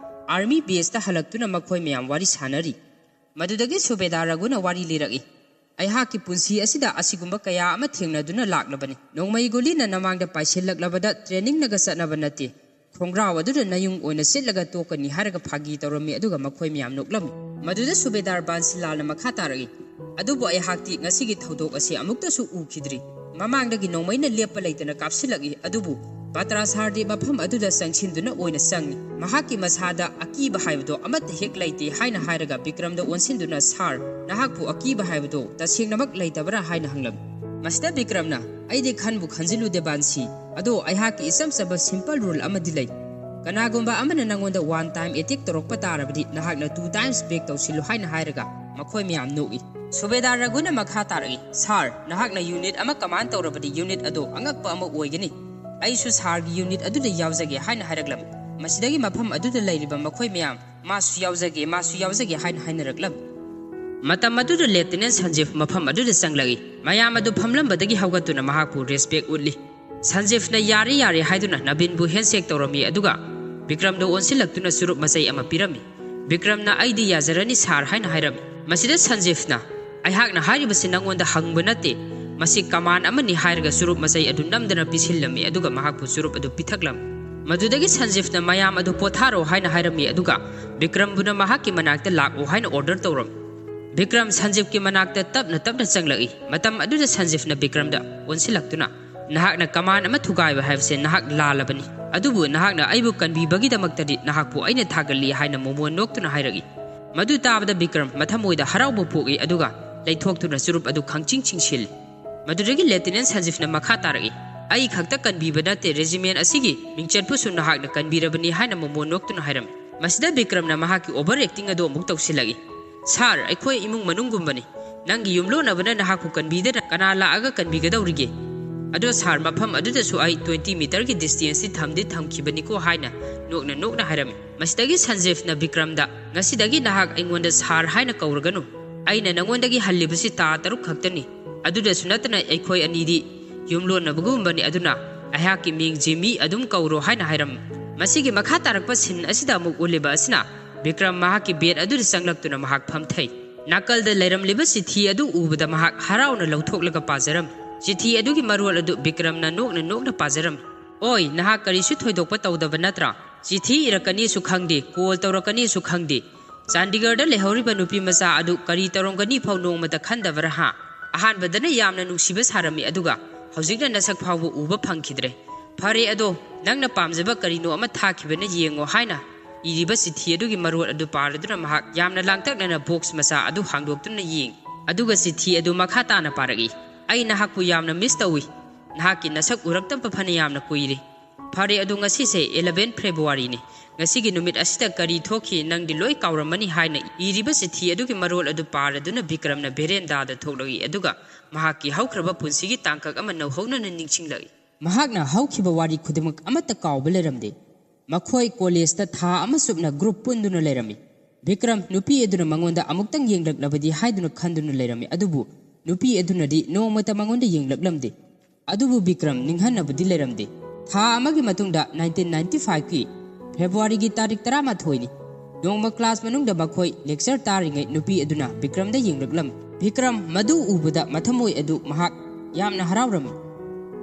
ꯑꯥꯔꯃꯤ ꯕꯦꯁꯇ ꯍꯜꯂꯛꯇꯨꯅ ꯃꯈꯣꯏ ꯃꯌꯥꯝ ꯋꯥꯔꯤ ꯁꯥꯟꯅꯔꯤ꯫ ꯃꯗꯨꯗꯒꯤ ꯁꯨꯕꯦꯗꯥꯔ ꯔꯘꯨꯅ ꯋꯥꯔꯤ ꯂꯤꯔꯛꯏ, "ꯑꯩꯍꯥꯛꯀꯤ ꯄꯨꯟꯁꯤ ꯑꯁꯤꯗ ꯑꯁꯤꯒꯨꯝꯕ ꯀꯌꯥ ꯑꯃ ꯊꯦꯡꯅꯗꯨꯅ ꯂꯥꯛꯂꯕꯅꯤ꯫ ꯅꯣꯡꯃꯩ ꯒꯨꯂꯤꯅ ꯅꯃꯥꯡꯗ ꯄꯥꯏꯁꯤꯜꯂꯛꯂꯕꯗ trainingꯅꯒ ꯆꯠꯅꯕ ꯅꯠꯇꯦ꯫ ꯈꯣꯡꯒ꯭ꯔꯥꯎ ꯑꯗꯨꯗ ꯅꯌꯨꯡ ꯑꯣꯏꯅ ꯆꯤꯠꯂꯒ ꯇꯣꯛꯀꯅꯤ" ꯍꯥꯏꯔꯒ ꯐꯥꯒꯤ ꯇꯧꯔꯝꯃꯤ, ꯑꯗꯨꯒ ꯃꯈꯣꯏ ꯃꯌꯥꯝ ꯅꯣꯛꯂꯝꯃꯤ꯫ ꯃꯗꯨꯗ ꯁꯨꯕꯦꯗꯥꯔ ꯕꯥꯟꯁꯤꯂꯥꯜꯅ ꯃꯈꯥ ꯇꯥꯔꯛꯏ, "ꯑꯗꯨꯕꯨ ꯑꯩꯍꯥꯛꯇꯤ ꯉꯁꯤꯒꯤ ꯊꯧꯗꯣꯛ ꯑꯁꯤ ꯑꯃꯨꯛꯇꯁꯨ ꯎꯈꯤꯗ꯭ꯔꯤ꯫ ꯃꯃꯥꯡꯗꯒꯤ ꯅꯣꯡꯃꯩꯅ ꯂꯦꯞꯄ ꯂꯩꯇꯅ ꯀꯥꯞꯁꯤꯜꯂꯛꯏ, ꯑꯗꯨꯕꯨ ꯕꯥꯇ꯭ꯔꯥ ꯁꯥꯔꯗꯤ ꯃꯐꯝ ꯑꯗꯨꯗ ꯆꯪꯁꯤꯟꯗꯨꯅ ꯑꯣꯏꯅ ꯆꯪꯏ꯫ ꯃꯍꯥꯛꯀꯤ ꯃꯁꯥꯗ ꯑꯀꯤꯕ ꯍꯥꯏꯕꯗꯣ ꯑꯃꯠꯇ ꯍꯦꯛ ꯂꯩꯇꯦ" ꯍꯥꯏꯅ ꯍꯥꯏꯔꯒ ꯕꯤꯀ꯭ꯔꯝꯗ ꯑꯣꯟꯁꯤꯟꯗꯨꯅ, "ꯁꯥꯔ, ꯅꯍꯥꯛꯄꯨ ꯑꯀꯤꯕ ꯍꯥꯏꯕꯗꯣ ꯇꯁꯦꯡꯅꯃꯛ ꯂꯩꯇꯕ꯭ꯔꯥ?" ꯍꯥꯏꯅ ꯍꯪꯂꯝꯃꯤ꯫ ꯃꯁꯤꯗ ꯕꯤꯀ꯭ꯔꯝꯅ, "ꯑꯩꯗꯤ ꯈꯟꯕꯨ ꯈꯟꯖꯤꯜꯂꯨꯗꯦ ꯕꯥꯟꯁꯤ, ꯑꯗꯣ ꯑꯩꯍꯥꯛꯀꯤ ꯏꯆꯝ ꯆꯝꯕ simple rule ꯑꯃꯗꯤ ꯂꯩ꯫ ꯀꯅꯥꯒꯨꯝꯕ ꯑꯃꯅ ꯅꯉꯣꯟꯗ one time attack ꯇꯧꯔꯛꯄ ꯇꯥꯔꯕꯗꯤ ꯅꯍꯥꯛꯅ two times back ꯇꯧꯁꯤꯜꯂꯨ" ꯍꯥꯏꯅ ꯍꯥꯏꯔꯒ ꯃꯈꯣꯏ ꯃꯌꯥꯝ ꯅꯣꯛꯏ꯫ ꯁꯨꯕꯦꯗꯥꯔ ꯔꯘꯨꯅ ꯃꯈꯥ ꯇꯥꯔꯛꯏ, "ꯁꯥꯔ, ꯅꯍꯥꯛꯅ unit ꯑꯃ command ꯇꯧꯔꯕꯗꯤ unit ꯑꯗꯣ ꯑꯉꯛꯄ ꯑꯃ ꯑꯣꯏꯒꯅꯤ꯫ ꯑꯩꯁꯨ ꯁꯥꯔꯒꯤ unit ꯑꯗꯨꯗ ꯌꯥꯎꯖꯒꯦ" ꯍꯥꯏꯅ ꯍꯥꯏꯔꯛꯂꯝꯃꯤ꯫ ꯃꯁꯤꯗꯒꯤ ꯃꯐꯝ ꯑꯗꯨꯗ ꯂꯩꯔꯤꯕ ꯃꯈꯣꯏ ꯃꯌꯥꯝ, "ꯃꯥꯁꯨ ꯌꯥꯎꯖꯒꯦ, ꯃꯥꯁꯨ ꯌꯥꯎꯖꯒꯦ" ꯍꯥꯏꯅ ꯍꯥꯏꯅꯔꯛꯂꯝꯃꯤ꯫ ꯃꯇꯝ ꯑꯗꯨꯗ ꯂꯦꯐꯇꯤꯅꯦꯟ ꯁꯟꯖꯤꯐ ꯃꯐꯝ ꯑꯗꯨꯗ ꯆꯪꯂꯛꯏ꯫ ꯃꯌꯥꯝ ꯑꯗꯨ ꯐꯝꯂꯝꯕꯗꯒꯤ ꯍꯧꯒꯠꯇꯨꯅ ꯃꯍꯥꯛꯄꯨ respect ꯎꯠꯂꯤ꯫ ꯁꯟꯖꯤꯐꯅ "ꯌꯥꯔꯦ, ꯌꯥꯔꯦ" ꯍꯥꯏꯗꯨꯅ ꯅꯕꯤꯟꯕꯨ handshake ꯇꯧꯔꯝꯃꯤ, ꯑꯗꯨꯒ ꯕꯤꯀ꯭ꯔꯝꯗ ꯑꯣꯟꯁꯤꯜꯂꯛꯇꯨꯅ ꯆꯨꯔꯨꯞ ꯃꯆꯩ ꯑꯃ ꯄꯤꯔꯝꯃꯤ꯫ ꯕꯤꯀ꯭ꯔꯝꯅ, "ꯑꯩꯗꯤ ꯌꯥꯖꯔꯅꯤ ꯁꯥꯔ" ꯍꯥꯏꯅ ꯍꯥꯏꯔꯝꯃꯤ꯫ ꯃꯁꯤꯗ ꯁꯟꯖꯤꯐꯅ, "ꯑꯩꯍꯥꯛꯅ ꯍꯥꯏꯔꯤꯕꯁꯤ ꯅꯉꯣꯟꯗ ꯍꯪꯕ ꯅꯠꯇꯦ, ꯃꯁꯤ command ꯑꯃꯅꯤ" ꯍꯥꯏꯔꯒ ꯆꯨꯔꯨꯞ ꯃꯆꯩ ꯑꯗꯨ ꯅꯝꯗꯅ ꯄꯤꯁꯤꯜꯂꯝꯃꯤ, ꯑꯗꯨꯒ ꯃꯍꯥꯛꯄꯨ ꯆꯨꯔꯨꯞ ꯑꯗꯨ ꯄꯤꯊꯛꯂꯝꯃꯤ꯫ ꯃꯗꯨꯗꯒꯤ ꯁꯟꯖꯤꯐꯅ ꯃꯌꯥꯝ ꯑꯗꯨ ꯄꯣꯊꯥꯔꯣ ꯍꯥꯏꯅ ꯍꯥꯏꯔꯝꯃꯤ, ꯑꯗꯨꯒ ꯕꯤꯀ꯭ꯔꯝꯕꯨꯅ ꯃꯍꯥꯛꯀꯤ ꯃꯅꯥꯛꯇ ꯂꯥꯛꯑꯣ ꯍꯥꯏꯅ order ꯇꯧꯔꯝꯃꯤ꯫ ꯕꯤꯀ꯭ꯔꯝ ꯁꯟꯖꯤꯐꯀꯤ ꯃꯅꯥꯛꯇ ꯇꯞꯅ ꯇꯞꯅ ꯆꯪꯂꯛꯏ꯫ ꯃꯇꯝ ꯑꯗꯨꯗ ꯁꯟꯖꯤꯐꯅ ꯕꯤꯀ꯭ꯔꯝꯗ ꯑꯣꯟꯁꯤꯜꯂꯛꯇꯨꯅ, "ꯅꯍꯥꯛꯅ command ꯑꯃ ꯊꯨꯒꯥꯏꯕ ꯍꯥꯏꯕꯁꯦ ꯅꯍꯥꯛ ꯂꯥꯜꯂꯕꯅꯤ꯫ "ꯑꯗꯨꯕꯨ ꯅꯍꯥꯛꯅ ꯑꯩꯕꯨ ꯀꯟꯕꯤꯕꯒꯤꯗꯃꯛꯇꯗꯤ ꯅꯍꯥꯛꯄꯨ ꯑꯩꯅ ꯊꯥꯒꯠꯂꯤ," ꯍꯥꯏꯅ ꯃꯣꯃꯣꯟ ꯅꯣꯛꯇꯨꯅ ꯍꯥꯏꯔꯛꯏ꯫ ꯃꯗꯨ ꯇꯥꯕꯗ ꯕꯤꯀ꯭ꯔꯝ ꯃꯊꯃꯣꯏꯗ ꯍꯔꯥꯎꯕ ꯄꯣꯛꯏ, ꯑꯗꯨꯒ ꯂꯩꯊꯣꯛꯇꯨꯅ ꯆꯨꯔꯨꯞ ꯑꯗꯨ ꯈꯪꯆꯤꯡ ꯆꯤꯡꯁꯤꯜꯂꯤ꯫ ꯃꯗꯨꯗꯒꯤ ꯂꯦꯐꯇꯤꯅꯦꯟ ꯁꯟꯖꯤꯐꯅ ꯃꯈꯥ ꯇꯥꯔꯛꯏ, "ꯑꯩ ꯈꯛꯇ ꯀꯟꯕꯤꯕ ꯅꯠꯇꯦ, ꯔꯦꯖꯤꯃꯦꯟ ꯑꯁꯤꯒꯤ ꯃꯤꯡꯆꯠꯄꯨꯁꯨ ꯅꯍꯥꯛꯅ ꯀꯟꯕꯤꯔꯕꯅꯤ," ꯍꯥꯏꯅ ꯃꯣꯃꯣꯟ ꯅꯣꯛꯇꯨꯅ ꯍꯥꯏꯔꯝꯃꯤ꯫ ꯃꯁꯤꯗ ꯕꯤꯀ꯭ꯔꯝꯅ ꯃꯍꯥꯛꯀꯤ ꯑꯣꯚꯔ ꯑꯦꯛꯇꯤꯡ ꯑꯗꯨ ꯑꯃꯨꯛ ꯇꯧꯁꯤꯜꯂꯛꯏ꯫ "ꯁꯥꯔ, ꯑꯩꯈꯣꯏ ꯏꯃꯨꯡ ꯃꯅꯨꯡꯒꯨꯝꯕꯅꯤ꯫ ꯅꯪꯒꯤ ꯌꯨꯝꯂꯣꯟꯅꯕꯅ ꯅꯍꯥꯛꯄꯨ ꯀꯟꯕꯤꯗꯅ ꯀꯅꯥ ꯂꯥꯛꯑꯒ ꯀꯟꯕꯤꯒꯗꯧꯔꯤꯒꯦ? ꯑꯗꯣ ꯁꯥꯔ, ꯃꯐꯝ ꯑꯗꯨꯗꯁꯨ ꯑꯩ ꯇ꯭ꯋꯦꯟꯇꯤ ꯃꯤꯇꯔꯒꯤ ꯗꯤꯁꯇꯦꯟꯁꯇꯤ ꯊꯝꯗꯤ ꯊꯝꯈꯤꯕꯅꯤꯀꯣ," ꯍꯥꯏꯅ ꯅꯣꯛꯅ ꯅꯣꯛꯅ ꯍꯥꯏꯔꯝꯃꯤ꯫ ꯃꯁꯤꯗꯒꯤ ꯁꯟꯖꯤꯐꯅ ꯕꯤꯀ꯭ꯔꯝꯗ, "ꯉꯁꯤꯗꯒꯤ ꯅꯍꯥꯛ ꯑꯩꯉꯣꯟꯗ ꯁꯥꯔ ꯍꯥꯏꯅ ꯀꯧꯔꯒꯅꯨ꯫ ꯑꯩꯅ ꯅꯉꯣꯟꯗꯒꯤ ꯍꯜꯂꯤꯕꯁꯤ ꯊꯥ ꯇꯔꯨꯛ ꯈꯛꯇꯅꯤ꯫ ꯑꯗꯨꯗꯁꯨ ꯅꯠꯇꯅ ꯑꯩꯈꯣꯏ ꯑꯅꯤꯗꯤ ꯌꯨꯝꯂꯣꯟꯅꯕꯒꯨꯝꯕꯅꯤ, ꯑꯗꯨꯅ ꯑꯩꯍꯥꯛꯀꯤ ꯃꯤꯡ ꯖꯤꯃꯤ ꯑꯗꯨꯝ ꯀꯧꯔꯣ," ꯍꯥꯏꯅ ꯍꯥꯏꯔꯝꯃꯤ꯫ ꯃꯁꯤꯒꯤ ꯃꯈꯥ ꯇꯥꯔꯛꯄ ꯁꯤꯟ ꯑꯁꯤꯗ ꯑꯃꯨꯛ ꯎꯠꯂꯤꯕ ꯑꯁꯤꯅ ꯕꯤꯀ꯭ꯔꯝ ꯃꯍꯥꯛꯀꯤ ꯕꯦꯗ ꯑꯗꯨꯗ ꯆꯪꯂꯛꯇꯨꯅ ꯃꯍꯥꯛ ꯐꯝꯊꯩ꯫ ꯅꯥꯀꯜꯗ ꯂꯩꯔꯝꯂꯤꯕ ꯆꯤꯊꯤ ꯑꯗꯨ ꯎꯕꯗ ꯃꯍꯥꯛ ꯍꯔꯥꯎꯅ ꯂꯧꯊꯣꯛꯂꯒ ꯄꯥꯖꯔꯝꯃꯤ꯫ ꯆꯤꯊꯤ ꯑꯗꯨꯒꯤ ꯃꯔꯣꯜ ꯑꯗꯨ ꯕꯤꯀ꯭ꯔꯝꯅ ꯅꯣꯛꯅ ꯅꯣꯛꯅ ꯄꯥꯖꯔꯝꯃꯤ꯫ "ꯑꯣꯏ, ꯅꯍꯥꯛ ꯀꯔꯤꯁꯨ ꯊꯣꯏꯗꯣꯛꯄ ꯇꯧꯗꯕ ꯅꯠꯇ꯭ꯔꯥ? ꯆꯤꯊꯤ ꯏꯔꯛꯀꯅꯤꯁꯨ ꯈꯪꯗꯦ, ꯀꯣꯜ ꯇꯧꯔꯛꯀꯅꯤꯁꯨ ꯈꯪꯗꯦ꯫ ꯆꯥꯟꯗꯤꯒꯔꯗ ꯂꯩꯍꯧꯔꯤꯕ ꯅꯨꯄꯤ ꯃꯆꯥ ꯑꯗꯨ ꯀꯔꯤ ꯇꯧꯔꯝꯒꯅꯤ ꯐꯥꯎ ꯅꯣꯡꯃꯇ ꯈꯟꯗꯕꯔꯥ ꯍꯥ? ꯑꯍꯥꯟꯕꯗꯅ ꯌꯥꯝꯅ ꯅꯨꯡꯁꯤꯕ ꯁꯥꯔꯝꯃꯤ, ꯑꯗꯨꯒ ꯍꯧꯖꯤꯛꯅ ꯅꯁꯛ ꯐꯥꯎꯕ ꯎꯕ ꯐꯪꯈꯤꯗ꯭ꯔꯦ꯫ ꯐꯔꯦ ꯑꯗꯣ, ꯅꯪꯅ ꯄꯥꯝꯖꯕ ꯀꯔꯤꯅꯣ ꯑꯃ ꯊꯥꯈꯤꯕꯅ ꯌꯦꯡꯉꯣ," ꯍꯥꯏꯅ ꯏꯔꯤꯕ ꯆꯤꯊꯤ ꯑꯗꯨꯒꯤ ꯃꯔꯣꯜ ꯑꯗꯨ ꯄꯥꯔꯗꯨꯅ ꯃꯍꯥꯛ ꯌꯥꯝꯅ ꯂꯥꯡꯇꯛꯅꯅ ꯕꯣꯛꯁ ꯃꯆꯥ ꯑꯗꯨ ꯍꯥꯡꯗꯣꯛꯇꯨꯅ ꯌꯦꯡꯉꯤ꯫ ꯑꯗꯨꯒ ꯆꯤꯊꯤ ꯑꯗꯨ ꯃꯈꯥ ꯇꯥꯅ ꯄꯥꯔꯛꯏ, "ꯑꯩ ꯅꯍꯥꯛꯄꯨ ꯌꯥꯝꯅ ꯃꯤꯁ ꯇꯧꯏ꯫ ꯅꯍꯥꯛꯀꯤ ꯅꯁꯛ ꯎꯔꯛꯇꯕ ꯐꯅ ꯌꯥꯝꯅ ꯀꯨꯏꯔꯦ꯫ ꯐꯔꯦ ꯑꯗꯨ, ꯉꯁꯤꯁꯦ ꯏꯂꯦꯚꯦꯟ ꯐꯦꯕ꯭ꯔꯨꯋꯥꯔꯤꯅꯤ꯫ ꯉꯁꯤꯒꯤ ꯅꯨꯃꯤꯠ ꯑꯁꯤꯗ ꯀꯔꯤ ꯊꯣꯛꯈꯤ ꯅꯪꯗꯤ ꯂꯣꯏ ꯀꯥꯎꯔꯝꯃꯅꯤ," ꯍꯥꯏꯅ ꯏꯔꯤꯕ ꯆꯤꯊꯤ ꯑꯗꯨꯒꯤ ꯃꯔꯣꯜ ꯑꯗꯨ ꯄꯥꯔꯗꯨꯅ ꯕꯤꯀ꯭ꯔꯝꯅ ꯚꯦꯔꯦꯟꯗꯥꯗ ꯊꯣꯛꯂꯛꯏ, ꯑꯗꯨꯒ ꯃꯍꯥꯛꯀꯤ ꯍꯧꯈ꯭ꯔꯕ ꯄꯨꯟꯁꯤꯒꯤ ꯇꯥꯡꯀꯛ ꯑꯃ ꯅꯧꯍꯧꯅꯅ ꯅꯤꯡꯁꯤꯡꯂꯛꯏ꯫ ꯃꯍꯥꯛꯅ ꯍꯧꯈꯤꯕ ꯋꯥꯔꯤ ꯈꯨꯗꯤꯡꯃꯛ ꯑꯃꯠꯇ ꯀꯥꯎꯕ ꯂꯩꯔꯝꯗꯦ꯫ ꯃꯈꯣꯏ ꯀꯣꯂꯦꯖꯇ ꯊꯥ ꯑꯃ ꯆꯨꯞꯅ ꯒ꯭ꯔꯨꯞ ꯄꯨꯟꯗꯨꯅ ꯂꯩꯔꯝꯃꯤ꯫ ꯕꯤꯀ꯭ꯔꯝ ꯅꯨꯄꯤ ꯑꯗꯨꯅ ꯃꯉꯣꯟꯗ ꯑꯃꯨꯛꯇꯪ ꯌꯦꯡꯂꯛꯂꯕꯗꯤ ꯍꯥꯏꯗꯨꯅ ꯈꯟꯗꯨꯅ ꯂꯩꯔꯝꯃꯤ, ꯑꯗꯨꯕꯨ ꯅꯨꯄꯤ ꯑꯗꯨꯅꯗꯤ ꯅꯣꯡꯃꯇ ꯃꯉꯣꯟꯗ ꯌꯦꯡꯂꯛꯂꯝꯗꯦ꯫ ꯑꯗꯨꯕꯨ ꯕꯤꯀ꯭ꯔꯝ ꯅꯤꯡꯍꯟꯅꯕꯗꯤ ꯂꯩꯔꯝꯗꯦ꯫ ꯊꯥ ꯑꯃꯒꯤ ꯃꯇꯨꯡꯗ ꯅꯥꯏꯟꯇꯤꯟ ꯅꯥꯏꯟꯇꯤ ꯐꯥꯏꯚꯀꯤ ꯐꯦꯕ꯭ꯔꯨꯋꯥꯔꯤꯒꯤ ꯇꯥꯔꯤꯛ ꯇꯔꯥꯃꯥꯊꯣꯏꯅꯤ꯫ ꯅꯣꯡꯃ ꯀ꯭ꯂꯥꯁ ꯃꯅꯨꯡꯗ ꯃꯈꯣꯏ ꯂꯦꯛꯆꯔ ꯇꯥꯔꯤꯉꯩ ꯅꯨꯄꯤ ꯑꯗꯨꯅ ꯕꯤꯀ꯭ꯔꯝꯗ ꯌꯦꯡꯂꯛꯂꯝꯃꯤ꯫ ꯕꯤꯀ꯭ꯔꯝ ꯃꯗꯨ ꯎꯕꯗ ꯃꯊꯃꯣꯏ ꯑꯗꯨ ꯃꯍꯥꯛ ꯌꯥꯝꯅ ꯍꯔꯥꯎꯔꯝꯃꯤ꯫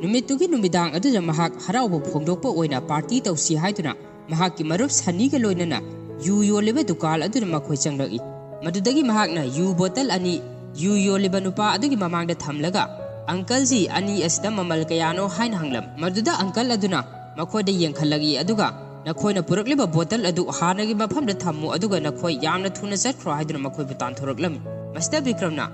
ꯅꯨꯃꯤꯠꯇꯨꯒꯤ ꯅꯨꯃꯤꯗꯥꯡ ꯑꯗꯨꯗ ꯃꯍꯥꯛ ꯍꯔꯥꯎꯕ ꯐꯣꯡꯗꯣꯛꯄ ꯑꯣꯏꯅ ꯄꯥꯔꯇꯤ ꯇꯧꯁꯤ ꯍꯥꯏꯗꯨꯅ ꯃꯍꯥꯛꯀꯤ ꯃꯔꯨꯞ ꯁꯟꯅꯤꯒ ꯂꯣꯏꯅꯅ ꯌꯨ ꯌꯣꯜꯂꯤꯕ ꯗꯨꯀꯥꯟ ꯑꯗꯨꯗ ꯃꯈꯣꯏ ꯆꯪꯂꯛꯏ꯫ ꯃꯗꯨꯗꯒꯤ ꯃꯍꯥꯛꯅ ꯌꯨ ꯕꯣꯇꯜ ꯑꯅꯤ ꯌꯨ ꯌꯣꯜꯂꯤꯕ ꯅꯨꯄꯥ ꯑꯗꯨꯒꯤ ꯃꯃꯥꯡꯗ ꯊꯝꯂꯒ, "ꯑꯪꯀꯜꯖꯤ, ꯑꯅꯤ ꯑꯁꯤꯗ ꯃꯃꯜ ꯀꯌꯥꯅꯣ?" ꯍꯥꯏꯅ ꯍꯪꯂꯝ꯫ ꯃꯗꯨꯗ ꯑꯪꯀꯜ ꯑꯗꯨꯅ, ꯃꯈꯣꯏꯗ ꯌꯦꯡꯈꯠꯂꯛꯏ, ꯑꯗꯨꯒ "ꯅꯈꯣꯏꯅ ꯄꯨꯔꯛꯂꯤꯕ ꯕꯣꯇꯜ ꯑꯗꯨ ꯍꯥꯟꯅꯒꯤ ꯃꯐꯝꯗ ꯊꯝꯃꯨ, ꯑꯗꯨꯒ ꯅꯈꯣꯏ ꯌꯥꯝꯅ ꯊꯨꯅ ꯆꯠꯈ꯭ꯔꯣ" ꯍꯥꯏꯗꯨꯅ ꯃꯈꯣꯏꯕꯨ ꯇꯥꯟꯊꯣꯔꯛꯂꯝꯃꯤ꯫ ꯃꯁꯤꯗ ꯕꯤꯀ꯭ꯔꯝꯅ,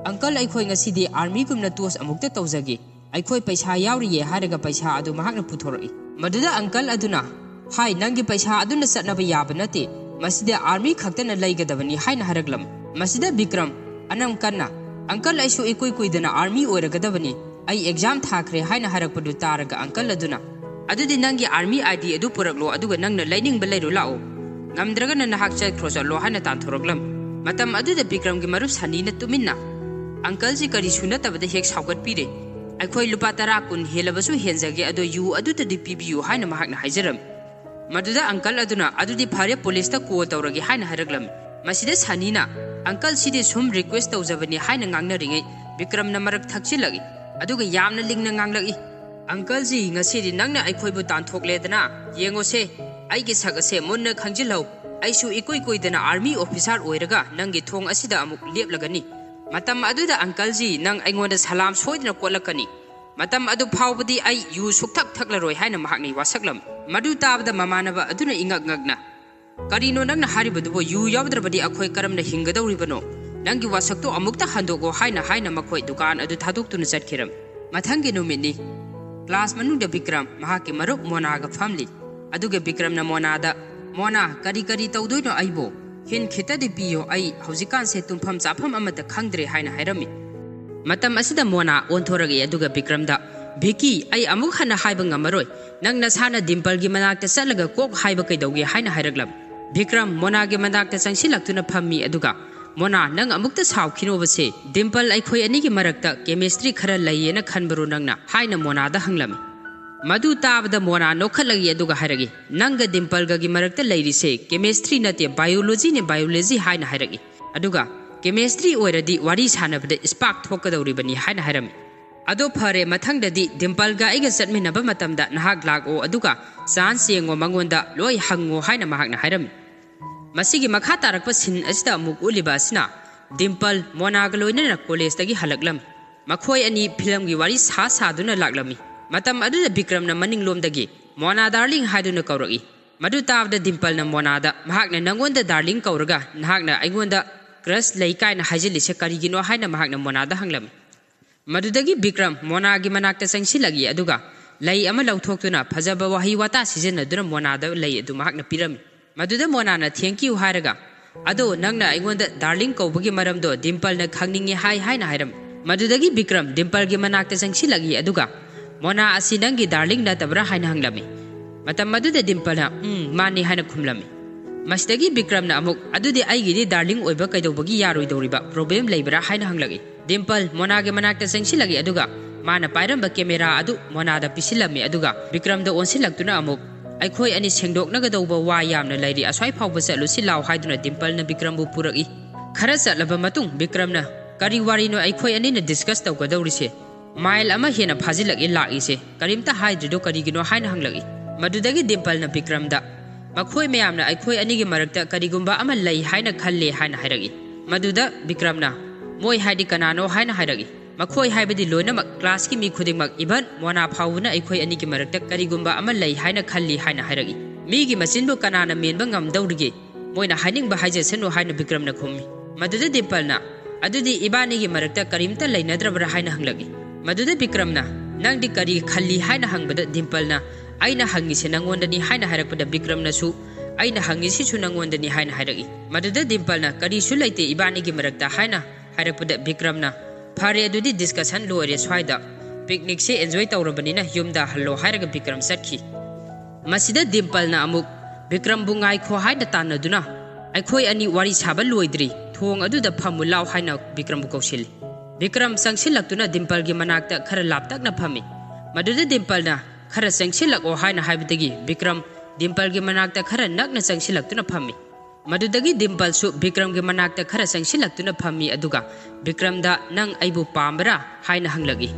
"ꯑꯪꯀꯜ, ꯑꯩꯈꯣꯏ ꯉꯁꯤꯗꯤ ꯑꯥꯔꯃꯤꯒꯨꯝꯅ ꯇꯣꯁ ꯑꯃꯨꯛꯇ ꯇꯧꯖꯒꯦ, ꯑꯩꯈꯣꯏ ꯄꯩꯁꯥ ꯌꯥꯎꯔꯤꯌꯦ" ꯍꯥꯏꯔꯒ ꯄꯩꯁꯥ ꯑꯗꯨ ꯃꯍꯥꯛꯅ ꯄꯨꯊꯣꯔꯛꯏ꯫ ꯃꯗꯨꯗ ꯑꯪꯀꯜ ꯑꯗꯨꯅ, "ꯍꯥꯏ, ꯅꯪꯒꯤ ꯄꯩꯁꯥ ꯑꯗꯨꯅ ꯆꯠꯅꯕ ꯌꯥꯕ ꯅꯠꯇꯦ, ꯃꯁꯤꯗ ꯑꯥꯔꯃꯤ ꯈꯛꯇꯅ ꯂꯩꯒꯗꯕꯅꯤ" ꯍꯥꯏꯅ ꯍꯥꯏꯔꯛꯂꯝꯃꯤ꯫ ꯃꯁꯤꯗ ꯕꯤꯀ꯭ꯔꯝ ꯑꯅꯝ ꯀꯟꯅ, "ꯑꯪꯀꯜ, ꯑꯩꯁꯨ ꯏꯀꯨꯏ ꯀꯨꯏꯗꯅ ꯑꯥꯔꯃꯤ ꯑꯣꯏꯔꯒꯗꯕꯅꯤ, ꯑꯩ ꯑꯦꯛꯖꯥꯝ ꯊꯥꯈ꯭ꯔꯦ" ꯍꯥꯏꯅ ꯍꯥꯏꯔꯛꯄꯗꯨ ꯇꯥꯔꯒ ꯑꯪꯀꯜ ꯑꯗꯨꯅ, "ꯑꯗꯨꯗꯤ ꯅꯪꯒꯤ ꯑꯥꯔꯃꯤ ꯑꯥꯏ ꯗꯤ ꯑꯗꯨ ꯄꯨꯔꯛꯂꯣ, ꯑꯗꯨꯒ ꯅꯪꯅ ꯂꯩꯅꯤꯡꯕ ꯂꯩꯔꯨ ꯂꯥꯛꯑꯣ, ꯉꯝꯗ꯭ꯔꯒꯅ ꯅꯍꯥꯛ ꯆꯠꯈ꯭ꯔꯣ ꯆꯠꯂꯣ" ꯍꯥꯏꯅ ꯇꯥꯟꯊꯣꯔꯛꯂꯝꯃꯤ꯫ ꯃꯇꯝ ꯑꯗꯨꯗ ꯕꯤꯀ꯭ꯔꯝꯒꯤ ꯃꯔꯨꯞ ꯁꯅꯤꯅ ꯇꯨꯃꯤꯟꯅ, "ꯑꯪꯀꯜꯁꯤ ꯀꯔꯤꯁꯨ ꯅꯠꯇꯕꯗ ꯍꯦꯛ ꯁꯥꯎꯒꯠꯄꯤꯔꯦ, ꯑꯩꯈꯣꯏ ꯂꯨꯄꯥ ꯇꯔꯥ ꯀꯨꯟ ꯍꯦꯜꯂꯕꯁꯨ ꯍꯦꯟꯖꯒꯦ, ꯑꯗꯣ ꯌꯨ ꯑꯗꯨꯗꯗꯤ ꯄꯤꯕꯤꯌꯨ" ꯍꯥꯏꯅ ꯃꯍꯥꯛꯅ ꯍꯥꯏꯖꯔꯝꯃꯤ꯫ ꯃꯗꯨꯗ ꯑꯪꯀꯜ ꯑꯗꯨꯅ, "ꯑꯗꯨꯗꯤ ꯐꯔꯦ, ꯄꯨꯂꯤꯁꯇ ꯀꯣꯜ ꯇꯧꯔꯒꯦ" ꯍꯥꯏꯅ ꯍꯥꯏꯔꯛꯂꯝꯃꯤ꯫ ꯃꯁꯤꯗ ꯁꯅꯤꯅ, "ꯑꯪꯀꯜ, ꯁꯤꯗꯤ ꯁꯨꯝ ꯔꯤꯀ꯭ꯋꯦꯁ ꯇꯧꯖꯕꯅꯤ" ꯍꯥꯏꯅ ꯉꯥꯡꯅꯔꯤꯉꯩ ꯕꯤꯀ꯭ꯔꯝꯅ ꯃꯔꯛ ꯊꯛꯆꯤꯜꯂꯛꯏ, ꯑꯗꯨꯒ ꯌꯥꯝꯅ ꯂꯤꯡꯅ ꯉꯥꯡꯂꯛꯏ, "ꯑꯪꯀꯜꯖꯤ, ꯉꯁꯤꯗꯤ ꯅꯪꯅ ꯑꯩꯈꯣꯏꯕꯨ ꯇꯥꯟꯊꯣꯛꯂꯦꯗꯅ, ꯌꯦꯡꯉꯣꯁꯦ, ꯑꯩꯒꯤ ꯁꯛ ꯑꯁꯦ ꯃꯨꯟꯅ ꯈꯪꯖꯤꯜꯍꯧ, ꯑꯩꯁꯨ ꯏꯀꯨꯏ ꯀꯨꯏꯗꯅ ꯑꯥꯔꯃꯤ ꯑꯣꯐꯤꯁꯥꯔ ꯑꯣꯏꯔꯒ ꯅꯪꯒꯤ ꯊꯣꯡ ꯑꯁꯤꯗ ꯑꯃꯨꯛ ꯂꯦꯞꯂꯒꯅꯤ꯫ ꯃꯇꯝ ꯑꯗꯨꯗ ꯑꯪꯀꯜꯖꯤ ꯅꯪ ꯑꯩꯉꯣꯟꯗ ꯁꯂꯥꯝ ꯁꯣꯏꯗꯅ ꯀꯣꯠꯂꯛꯀꯅꯤ꯫ ꯃꯇꯝ ꯑꯗꯨ ꯐꯥꯎꯕꯗꯤ ꯑꯩ ꯌꯨ ꯁꯨꯛꯊꯛ ꯊꯛꯂꯔꯣꯏ" ꯍꯥꯏꯅ ꯃꯍꯥꯛꯅ ꯋꯥꯁꯛꯂꯝꯃꯤ꯫ ꯃꯗꯨ ꯇꯥꯕꯗ ꯃꯃꯥꯟꯅꯕ ꯑꯗꯨꯅ ꯏꯉꯛ ꯉꯛꯅ, "ꯀꯔꯤꯅꯣ ꯅꯪꯅ ꯍꯥꯏꯔꯤꯕꯗꯨꯕꯨ? ꯌꯨ ꯌꯥꯎꯗ꯭ꯔꯕꯗꯤ ꯑꯩꯈꯣꯏ ꯀꯔꯝꯅ ꯍꯤꯡꯒꯗꯧꯔꯤꯕꯅꯣ? ꯅꯪꯒꯤ ꯋꯥꯁꯛꯇꯣ ꯑꯃꯨꯛꯇ ꯍꯟꯗꯣꯛꯑꯣ" ꯍꯥꯏꯅ ꯍꯥꯏꯅ ꯃꯈꯣꯏ ꯗꯨꯀꯥꯟ ꯑꯗꯨ ꯊꯥꯗꯣꯛꯇꯨꯅ ꯆꯠꯈꯤꯔꯝꯃꯤ꯫ ꯃꯊꯪꯒꯤ ꯅꯨꯃꯤꯠꯅꯤ꯫ ꯀ꯭ꯂꯥꯁ ꯃꯅꯨꯡꯗ ꯕꯤꯀ꯭ꯔꯝ ꯃꯍꯥꯛꯀꯤ ꯃꯔꯨꯞ ꯃꯣꯅꯥꯒ ꯐꯝꯂꯤ꯫ ꯑꯗꯨꯒ ꯕꯤꯀ꯭ꯔꯝꯅ ꯃꯣꯅꯥꯗ, "ꯃꯣꯅꯥ, ꯀꯔꯤ ꯀꯔꯤ ꯇꯧꯗꯣꯏꯅꯣ ꯑꯩꯕꯨ? ꯍꯤꯟ ꯈꯤꯇꯗꯤ ꯄꯤꯌꯣ, ꯑꯩ ꯍꯧꯖꯤꯛꯀꯥꯟꯁꯦ ꯇꯨꯝꯐꯝ ꯆꯥꯐꯝ ꯑꯃꯠꯇ ꯈꯪꯗ꯭ꯔꯦ" ꯍꯥꯏꯅ ꯍꯥꯏꯔꯝꯃꯤ꯫ ꯃꯇꯝ ꯑꯁꯤꯗ ꯃꯣꯅꯥ ꯑꯣꯟꯊꯣꯔꯛꯏ, ꯑꯗꯨꯒ ꯕꯤꯀ꯭ꯔꯝꯗ, "ꯚꯤꯀꯤ, ꯑꯩ ꯑꯃꯨꯛ ꯍꯟꯅ ꯍꯥꯏꯕ ꯉꯝꯃꯔꯣꯏ꯫ ꯅꯪ ꯅꯁꯥꯅ ꯗꯤꯝꯄꯜꯒꯤ ꯃꯅꯥꯛꯇ ꯆꯠꯂꯒ ꯀꯣꯛ ꯍꯥꯏꯕ ꯀꯩꯗꯧꯒꯦ?" ꯍꯥꯏꯅ ꯍꯥꯏꯔꯛꯂꯝꯃꯤ꯫ ꯕꯤꯀ꯭ꯔꯝ ꯃꯣꯅꯥꯒꯤ ꯃꯅꯥꯛꯇ ꯆꯪꯁꯤꯜꯂꯛꯇꯨꯅ ꯐꯝꯃꯤ, ꯑꯗꯨꯒ, "ꯃꯣꯅꯥ, ꯅꯪ ꯑꯃꯨꯛꯇ ꯁꯥꯎꯈꯤꯅꯣꯕꯁꯦ, ꯗꯤꯝꯄꯜ ꯑꯩꯈꯣꯏ ꯑꯅꯤꯒꯤ ꯃꯔꯛꯇ ꯀꯦꯃꯤꯁꯇ꯭ꯔꯤ ꯈꯔ ꯂꯩꯌꯦꯅ ꯈꯟꯕꯔꯣ ꯅꯪꯅ?" ꯍꯥꯏꯅ ꯃꯣꯅꯥꯗ ꯍꯪꯂꯝꯃꯤ꯫ ꯃꯗꯨ ꯇꯥꯕꯗ ꯃꯣꯅꯥ ꯅꯣꯛꯈꯠꯂꯛꯏ, ꯑꯗꯨꯒ ꯍꯥꯏꯔꯛꯏ, "ꯅꯪꯒ ꯗꯤꯝꯄꯜꯒꯒꯤ ꯃꯔꯛꯇ ꯂꯩꯔꯤꯁꯦ ꯀꯦꯃꯤꯁꯇ꯭ꯔꯤ ꯅꯠꯇꯦ, ꯕꯥꯏꯑꯣꯂꯣꯖꯤꯅꯦ, ꯕꯥꯏꯑꯣꯂꯣꯖꯤ" ꯍꯥꯏꯅ ꯍꯥꯏꯔꯛꯏ꯫ ꯑꯗꯨꯒ, "ꯀꯦꯃꯤꯁꯇ꯭ꯔꯤ ꯑꯣꯏꯔꯗꯤ ꯋꯥꯔꯤ ꯁꯥꯟꯅꯕꯗ ꯁ꯭ꯄꯥꯔꯛ ꯊꯣꯛꯀꯗꯧꯔꯤꯕꯅꯤ" ꯍꯥꯏꯅ ꯍꯥꯏꯔꯝꯃꯤ꯫ "ꯑꯗꯣ ꯐꯔꯦ, ꯃꯊꯪꯗꯗꯤ ꯗꯤꯝꯄꯜꯒ ꯑꯩꯒ ꯆꯠꯃꯤꯟꯅꯕ ꯃꯇꯝꯗ ꯅꯍꯥꯛ ꯂꯥꯛꯑꯣ, ꯑꯗꯨꯒ ꯆꯥꯟꯁ ꯌꯦꯡꯉꯣ, ꯃꯉꯣꯟꯗ ꯂꯣꯏ ꯍꯪꯉꯣ" ꯍꯥꯏꯅ ꯃꯍꯥꯛꯅ ꯍꯥꯏꯔꯝꯃꯤ꯫ ꯃꯁꯤꯒꯤ ꯃꯈꯥ ꯇꯥꯔꯛꯄ ꯁꯤꯟ ꯑꯁꯤꯗ ꯑꯃꯨꯛ ꯎꯠꯂꯤꯕ ꯑꯁꯤꯅ ꯗꯤꯝꯄꯜ ꯃꯣꯅꯥꯒ ꯂꯣꯏꯅꯅ ꯀꯣꯂꯦꯖꯇꯒꯤ ꯍꯜꯂꯛꯂꯝꯃꯤ꯫ ꯃꯈꯣꯏ ꯑꯅꯤ ꯐꯤꯂꯝꯒꯤ ꯋꯥꯔꯤ ꯁꯥ ꯁꯥꯗꯨꯅ ꯂꯥꯛꯂꯝꯃꯤ꯫ ꯃꯇꯝ ꯑꯗꯨꯗ ꯕꯤꯀ꯭ꯔꯝꯅ ꯃꯅꯤꯡꯂꯣꯝꯗꯒꯤ, "ꯃꯣꯅꯥ ꯗꯥꯔꯂꯤꯡ" ꯍꯥꯏꯗꯨꯅ ꯀꯧꯔꯛꯏ꯫ ꯃꯗꯨ ꯇꯥꯕꯗ ꯗꯤꯝꯄꯜꯅ ꯃꯣꯅꯥꯗ, "ꯃꯍꯥꯛꯅ ꯅꯪꯉꯣꯟꯗ ꯗꯥꯔꯂꯤꯡ ꯀꯧꯔꯒ ꯅꯍꯥꯛꯅ ꯑꯩꯉꯣꯟꯗ ꯀ꯭ꯔꯁ ꯂꯩ ꯀꯥꯏꯅ ꯍꯥꯏꯖꯤꯜꯂꯤꯁꯦ ꯀꯔꯤꯒꯤꯅꯣ?" ꯍꯥꯏꯅ ꯃꯍꯥꯛꯅ ꯃꯣꯅꯥꯗ ꯍꯪꯂꯝꯃꯤ꯫ ꯃꯗꯨꯗꯒꯤ ꯕꯤꯀ꯭ꯔꯝ ꯃꯣꯅꯥꯒꯤ ꯃꯅꯥꯛꯇ ꯆꯪꯁꯤꯜꯂꯛꯏ, ꯑꯗꯨꯒ ꯂꯩ ꯑꯃ ꯂꯧꯊꯣꯛꯇꯨꯅ ꯐꯖꯕ ꯋꯥꯍꯩ ꯋꯥꯇꯥ ꯁꯤꯖꯤꯟꯅꯗꯨꯅ ꯃꯣꯅꯥꯗ ꯂꯩ ꯑꯗꯨ ꯃꯍꯥꯛꯅ ꯄꯤꯔꯝꯃꯤ꯫ ꯃꯗꯨꯗ ꯃꯣꯅꯥꯅ "Thank you" ꯍꯥꯏꯔꯒ, "ꯑꯗꯣ ꯅꯪꯅ ꯑꯩꯉꯣꯟꯗ ꯗꯥꯔꯂꯤꯡ ꯀꯧꯕꯒꯤ ꯃꯔꯝꯗꯣ ꯗꯤꯝꯄꯜꯅ ꯈꯪꯅꯤꯡꯉꯤ ꯍꯥꯏ" ꯍꯥꯏꯅ ꯍꯥꯏꯔꯝꯃꯤ꯫ ꯃꯗꯨꯗꯒꯤ ꯕꯤꯀ꯭ꯔꯝ ꯗꯤꯝꯄꯜꯒꯤ ꯃꯅꯥꯛꯇ ꯆꯪꯁꯤꯜꯂꯛꯏ, ꯑꯗꯨꯒ "ꯃꯣꯅꯥ ꯑꯁꯤ ꯅꯪꯒꯤ ꯗꯥꯔꯂꯤꯡ ꯅꯠꯇꯕ꯭ꯔꯥ?" ꯍꯥꯏꯅ ꯍꯪꯂꯝꯃꯤ꯫ ꯃꯇꯝ ꯑꯗꯨꯗ ꯗꯤꯝꯄꯜꯅ "ꯎꯝ, ꯃꯥꯅꯤ" ꯍꯥꯏꯅ ꯈꯨꯝꯂꯝꯃꯤ꯫ ꯃꯁꯤꯗꯒꯤ ꯕꯤꯀ꯭ꯔꯝꯅ ꯑꯃꯨꯛ, "ꯑꯗꯨꯗꯤ ꯑꯩꯒꯤꯗꯤ ꯗꯥꯔꯂꯤꯡ ꯑꯣꯏꯕ ꯀꯩꯗꯧꯕꯒꯤ ꯌꯥꯔꯣꯏꯗꯧꯔꯤꯕ? ꯄ꯭ꯔꯣꯕ꯭ꯂꯦꯝ ꯂꯩꯕ꯭ꯔꯥ?" ꯍꯥꯏꯅ ꯍꯪꯂꯛꯏ꯫ ꯗꯤꯝꯄꯜ ꯃꯣꯅꯥꯒꯤ ꯃꯅꯥꯛꯇ ꯆꯪꯁꯤꯜꯂꯛꯏ, ꯑꯗꯨꯒ ꯃꯥꯅ ꯄꯥꯏꯔꯝꯕ ꯀꯦꯃꯦꯔꯥ ꯑꯗꯨ ꯃꯣꯅꯥꯗ ꯄꯤꯁꯤꯜꯂꯝꯃꯤ, ꯑꯗꯨꯒ ꯕꯤꯀ꯭ꯔꯝꯗ ꯑꯣꯟꯁꯤꯜꯂꯛꯇꯨꯅ ꯑꯃꯨꯛ, "ꯑꯩꯈꯣꯏ ꯑꯅꯤ ꯁꯦꯡꯗꯣꯛꯅꯒꯗꯧꯕ ꯋꯥ ꯌꯥꯝꯅ ꯂꯩꯔꯤ, ꯑꯁ꯭ꯋꯥꯏ ꯐꯥꯎꯕ ꯆꯠꯂꯨꯁꯤ ꯂꯥꯎ" ꯍꯥꯏꯗꯨꯅ ꯗꯤꯝꯄꯜꯅ ꯕꯤꯀ꯭ꯔꯝꯕꯨ ꯄꯨꯔꯛꯏ꯫ ꯈꯔ ꯆꯠꯂꯕ ꯃꯇꯨꯡ ꯕꯤꯀ꯭ꯔꯝꯅ, "ꯀꯔꯤ ꯋꯥꯔꯤꯅꯣ ꯑꯩꯈꯣꯏ ꯑꯅꯤꯅ ꯗꯤꯁꯀꯁ ꯇꯧꯒꯗꯧꯔꯤꯁꯦ? ꯃꯥꯏꯜ ꯑꯃ ꯍꯦꯟꯅ ꯐꯥꯖꯤꯜꯂꯛꯑꯦ ꯂꯥꯛꯏꯁꯦ, ꯀꯔꯤꯝꯇ ꯍꯥꯏꯗ꯭ꯔꯤꯗꯣ ꯀꯔꯤꯒꯤꯅꯣ?" ꯍꯥꯏꯅ ꯍꯪꯂꯛꯏ꯫ ꯃꯗꯨꯗꯒꯤ ꯗꯤꯝꯄꯜꯅ ꯕꯤꯀ꯭ꯔꯝꯗ, "ꯃꯈꯣꯏ ꯃꯌꯥꯝꯅ ꯑꯩꯈꯣꯏ ꯑꯅꯤꯒꯤ ꯃꯔꯛꯇ ꯀꯔꯤꯒꯨꯝꯕ ꯑꯃ ꯂꯩ ꯍꯥꯏꯅ ꯈꯜꯂꯦ" ꯍꯥꯏꯅ ꯍꯥꯏꯔꯛꯏ꯫ ꯃꯗꯨꯗ ꯕꯤꯀ꯭ꯔꯝꯅ, "ꯃꯣꯏ ꯍꯥꯏꯗꯤ ꯀꯅꯥꯅꯣ?" ꯍꯥꯏꯅ ꯍꯥꯏꯔꯛꯏ꯫ "ꯃꯈꯣꯏ ꯍꯥꯏꯕꯗꯤ ꯂꯣꯏꯅꯃꯛ, ꯀ꯭ꯂꯥꯁꯀꯤ ꯃꯤ ꯈꯨꯗꯤꯡꯃꯛ, ꯏꯚꯟ ꯃꯣꯅꯥ ꯐꯥꯎꯕꯅ ꯑꯩꯈꯣꯏ ꯑꯅꯤꯒꯤ ꯃꯔꯛꯇ ꯀꯔꯤꯒꯨꯝꯕ ꯑꯃ ꯂꯩ ꯍꯥꯏꯅ ꯈꯜꯂꯤ" ꯍꯥꯏꯅ ꯍꯥꯏꯔꯛꯏ꯫ ꯃꯤꯒꯤ ꯃꯆꯤꯟꯕꯨ ꯀꯅꯥꯅ ꯃꯦꯟꯕ ꯉꯝꯗꯧꯔꯤꯒꯦ? ꯃꯣꯏꯅ ꯍꯥꯏꯅꯤꯡꯕ ꯍꯥꯏꯖꯁꯅꯨ ꯍꯥꯏꯅ ꯕꯤꯀ꯭ꯔꯝꯅ ꯈꯨꯝꯃꯤ꯫ ꯃꯗꯨꯗ ꯗꯤꯝꯄꯜꯅ, "ꯑꯗꯨꯗꯤ ꯏꯕꯥꯅꯤꯒꯤ ꯃꯔꯛꯇ ꯀꯔꯤꯝꯇ ꯂꯩꯅꯗ꯭ꯔꯕ꯭ꯔꯥ?" ꯍꯥꯏꯅ ꯍꯪꯂꯛꯏ꯫ ꯃꯗꯨꯗ ꯕꯤꯀ꯭ꯔꯝꯅ, "ꯅꯪꯗꯤ ꯀꯔꯤ ꯈꯜꯂꯤ?" ꯍꯥꯏꯅ ꯍꯪꯕꯗ ꯗꯤꯝꯄꯜꯅ, "ꯑꯩꯅ ꯍꯪꯉꯤꯁꯦ ꯅꯪꯉꯣꯟꯗꯅꯤ" ꯍꯥꯏꯅ ꯍꯥꯏꯔꯛꯄꯗ ꯕꯤꯀ꯭ꯔꯝꯅꯁꯨ, "ꯑꯩꯅ ꯍꯪꯉꯤꯁꯤꯁꯨ ꯅꯪꯉꯣꯟꯗꯅꯤ" ꯍꯥꯏꯅ ꯍꯥꯏꯔꯛꯏ꯫ ꯃꯗꯨꯗ ꯗꯤꯝꯄꯜꯅ, "ꯀꯔꯤꯁꯨ ꯂꯩꯇꯦ ꯏꯕꯥꯅꯤꯒꯤ ꯃꯔꯛꯇ" ꯍꯥꯏꯅ ꯍꯥꯏꯔꯛꯄꯗ ꯕꯤꯀ꯭ꯔꯝꯅ, "ꯐꯔꯦ, ꯑꯗꯨꯗꯤ ꯗꯤꯁꯀꯁꯟ ꯂꯣꯏꯔꯦ ꯁ꯭ꯋꯥꯏꯗ, ꯄꯤꯛꯅꯤꯛꯁꯦ ꯑꯦꯟꯖꯣꯏ ꯇꯧꯔꯕꯅꯤꯅ ꯌꯨꯝꯗ ꯍꯜꯂꯣ" ꯍꯥꯏꯔꯒ ꯕꯤꯀ꯭ꯔꯝ ꯆꯠꯈꯤ꯫ ꯃꯁꯤꯗ ꯗꯤꯝꯄꯜꯅ ꯑꯃꯨꯛ ꯕꯤꯀ꯭ꯔꯝꯕꯨ ꯉꯥꯏꯈꯣ ꯍꯥꯏꯅ ꯇꯥꯟꯅꯗꯨꯅ, "ꯑꯩꯈꯣꯏ ꯑꯅꯤ ꯋꯥꯔꯤ ꯁꯥꯕ ꯂꯣꯏꯗ꯭ꯔꯤ, ꯊꯣꯡ ꯑꯗꯨꯗ ꯐꯝꯃꯨ ꯂꯥꯎ" ꯍꯥꯏꯅ ꯕꯤꯀ꯭ꯔꯝꯕꯨ ꯀꯧꯁꯤꯜꯂꯤ꯫ ꯕꯤꯀ꯭ꯔꯝ ꯆꯪꯁꯤꯜꯂꯛꯇꯨꯅ ꯗꯤꯝꯄꯜꯒꯤ ꯃꯅꯥꯛꯇ ꯈꯔ ꯂꯥꯞꯇꯛꯅ ꯐꯝꯃꯤ꯫ ꯃꯗꯨꯗ ꯗꯤꯝꯄꯜꯅ, "ꯈꯔ ꯆꯪꯁꯤꯜꯂꯛꯑꯣ" ꯍꯥꯏꯅ ꯍꯥꯏꯕꯗꯒꯤ ꯕꯤꯀ꯭ꯔꯝ ꯗꯤꯝꯄꯜꯒꯤ ꯃꯅꯥꯛꯇ ꯈꯔ ꯅꯛꯅ ꯆꯪꯁꯤꯜꯂꯛꯇꯨꯅ ꯐꯝꯃꯤ꯫ ꯃꯗꯨꯗꯒꯤ ꯗꯤꯝꯄꯜꯁꯨ ꯕꯤꯀ꯭ꯔꯝꯒꯤ ꯃꯅꯥꯛꯇ ꯈꯔ ꯆꯪꯁꯤꯜꯂꯛꯇꯨꯅ ꯐꯝꯃꯤ, ꯑꯗꯨꯒ ꯕꯤꯀ꯭ꯔꯝꯗ, "ꯅꯪ ꯑꯩꯕꯨ ꯄꯥꯝꯕ꯭ꯔꯥ?" ꯍꯥꯏꯅ ꯍꯪꯂꯛꯏ꯫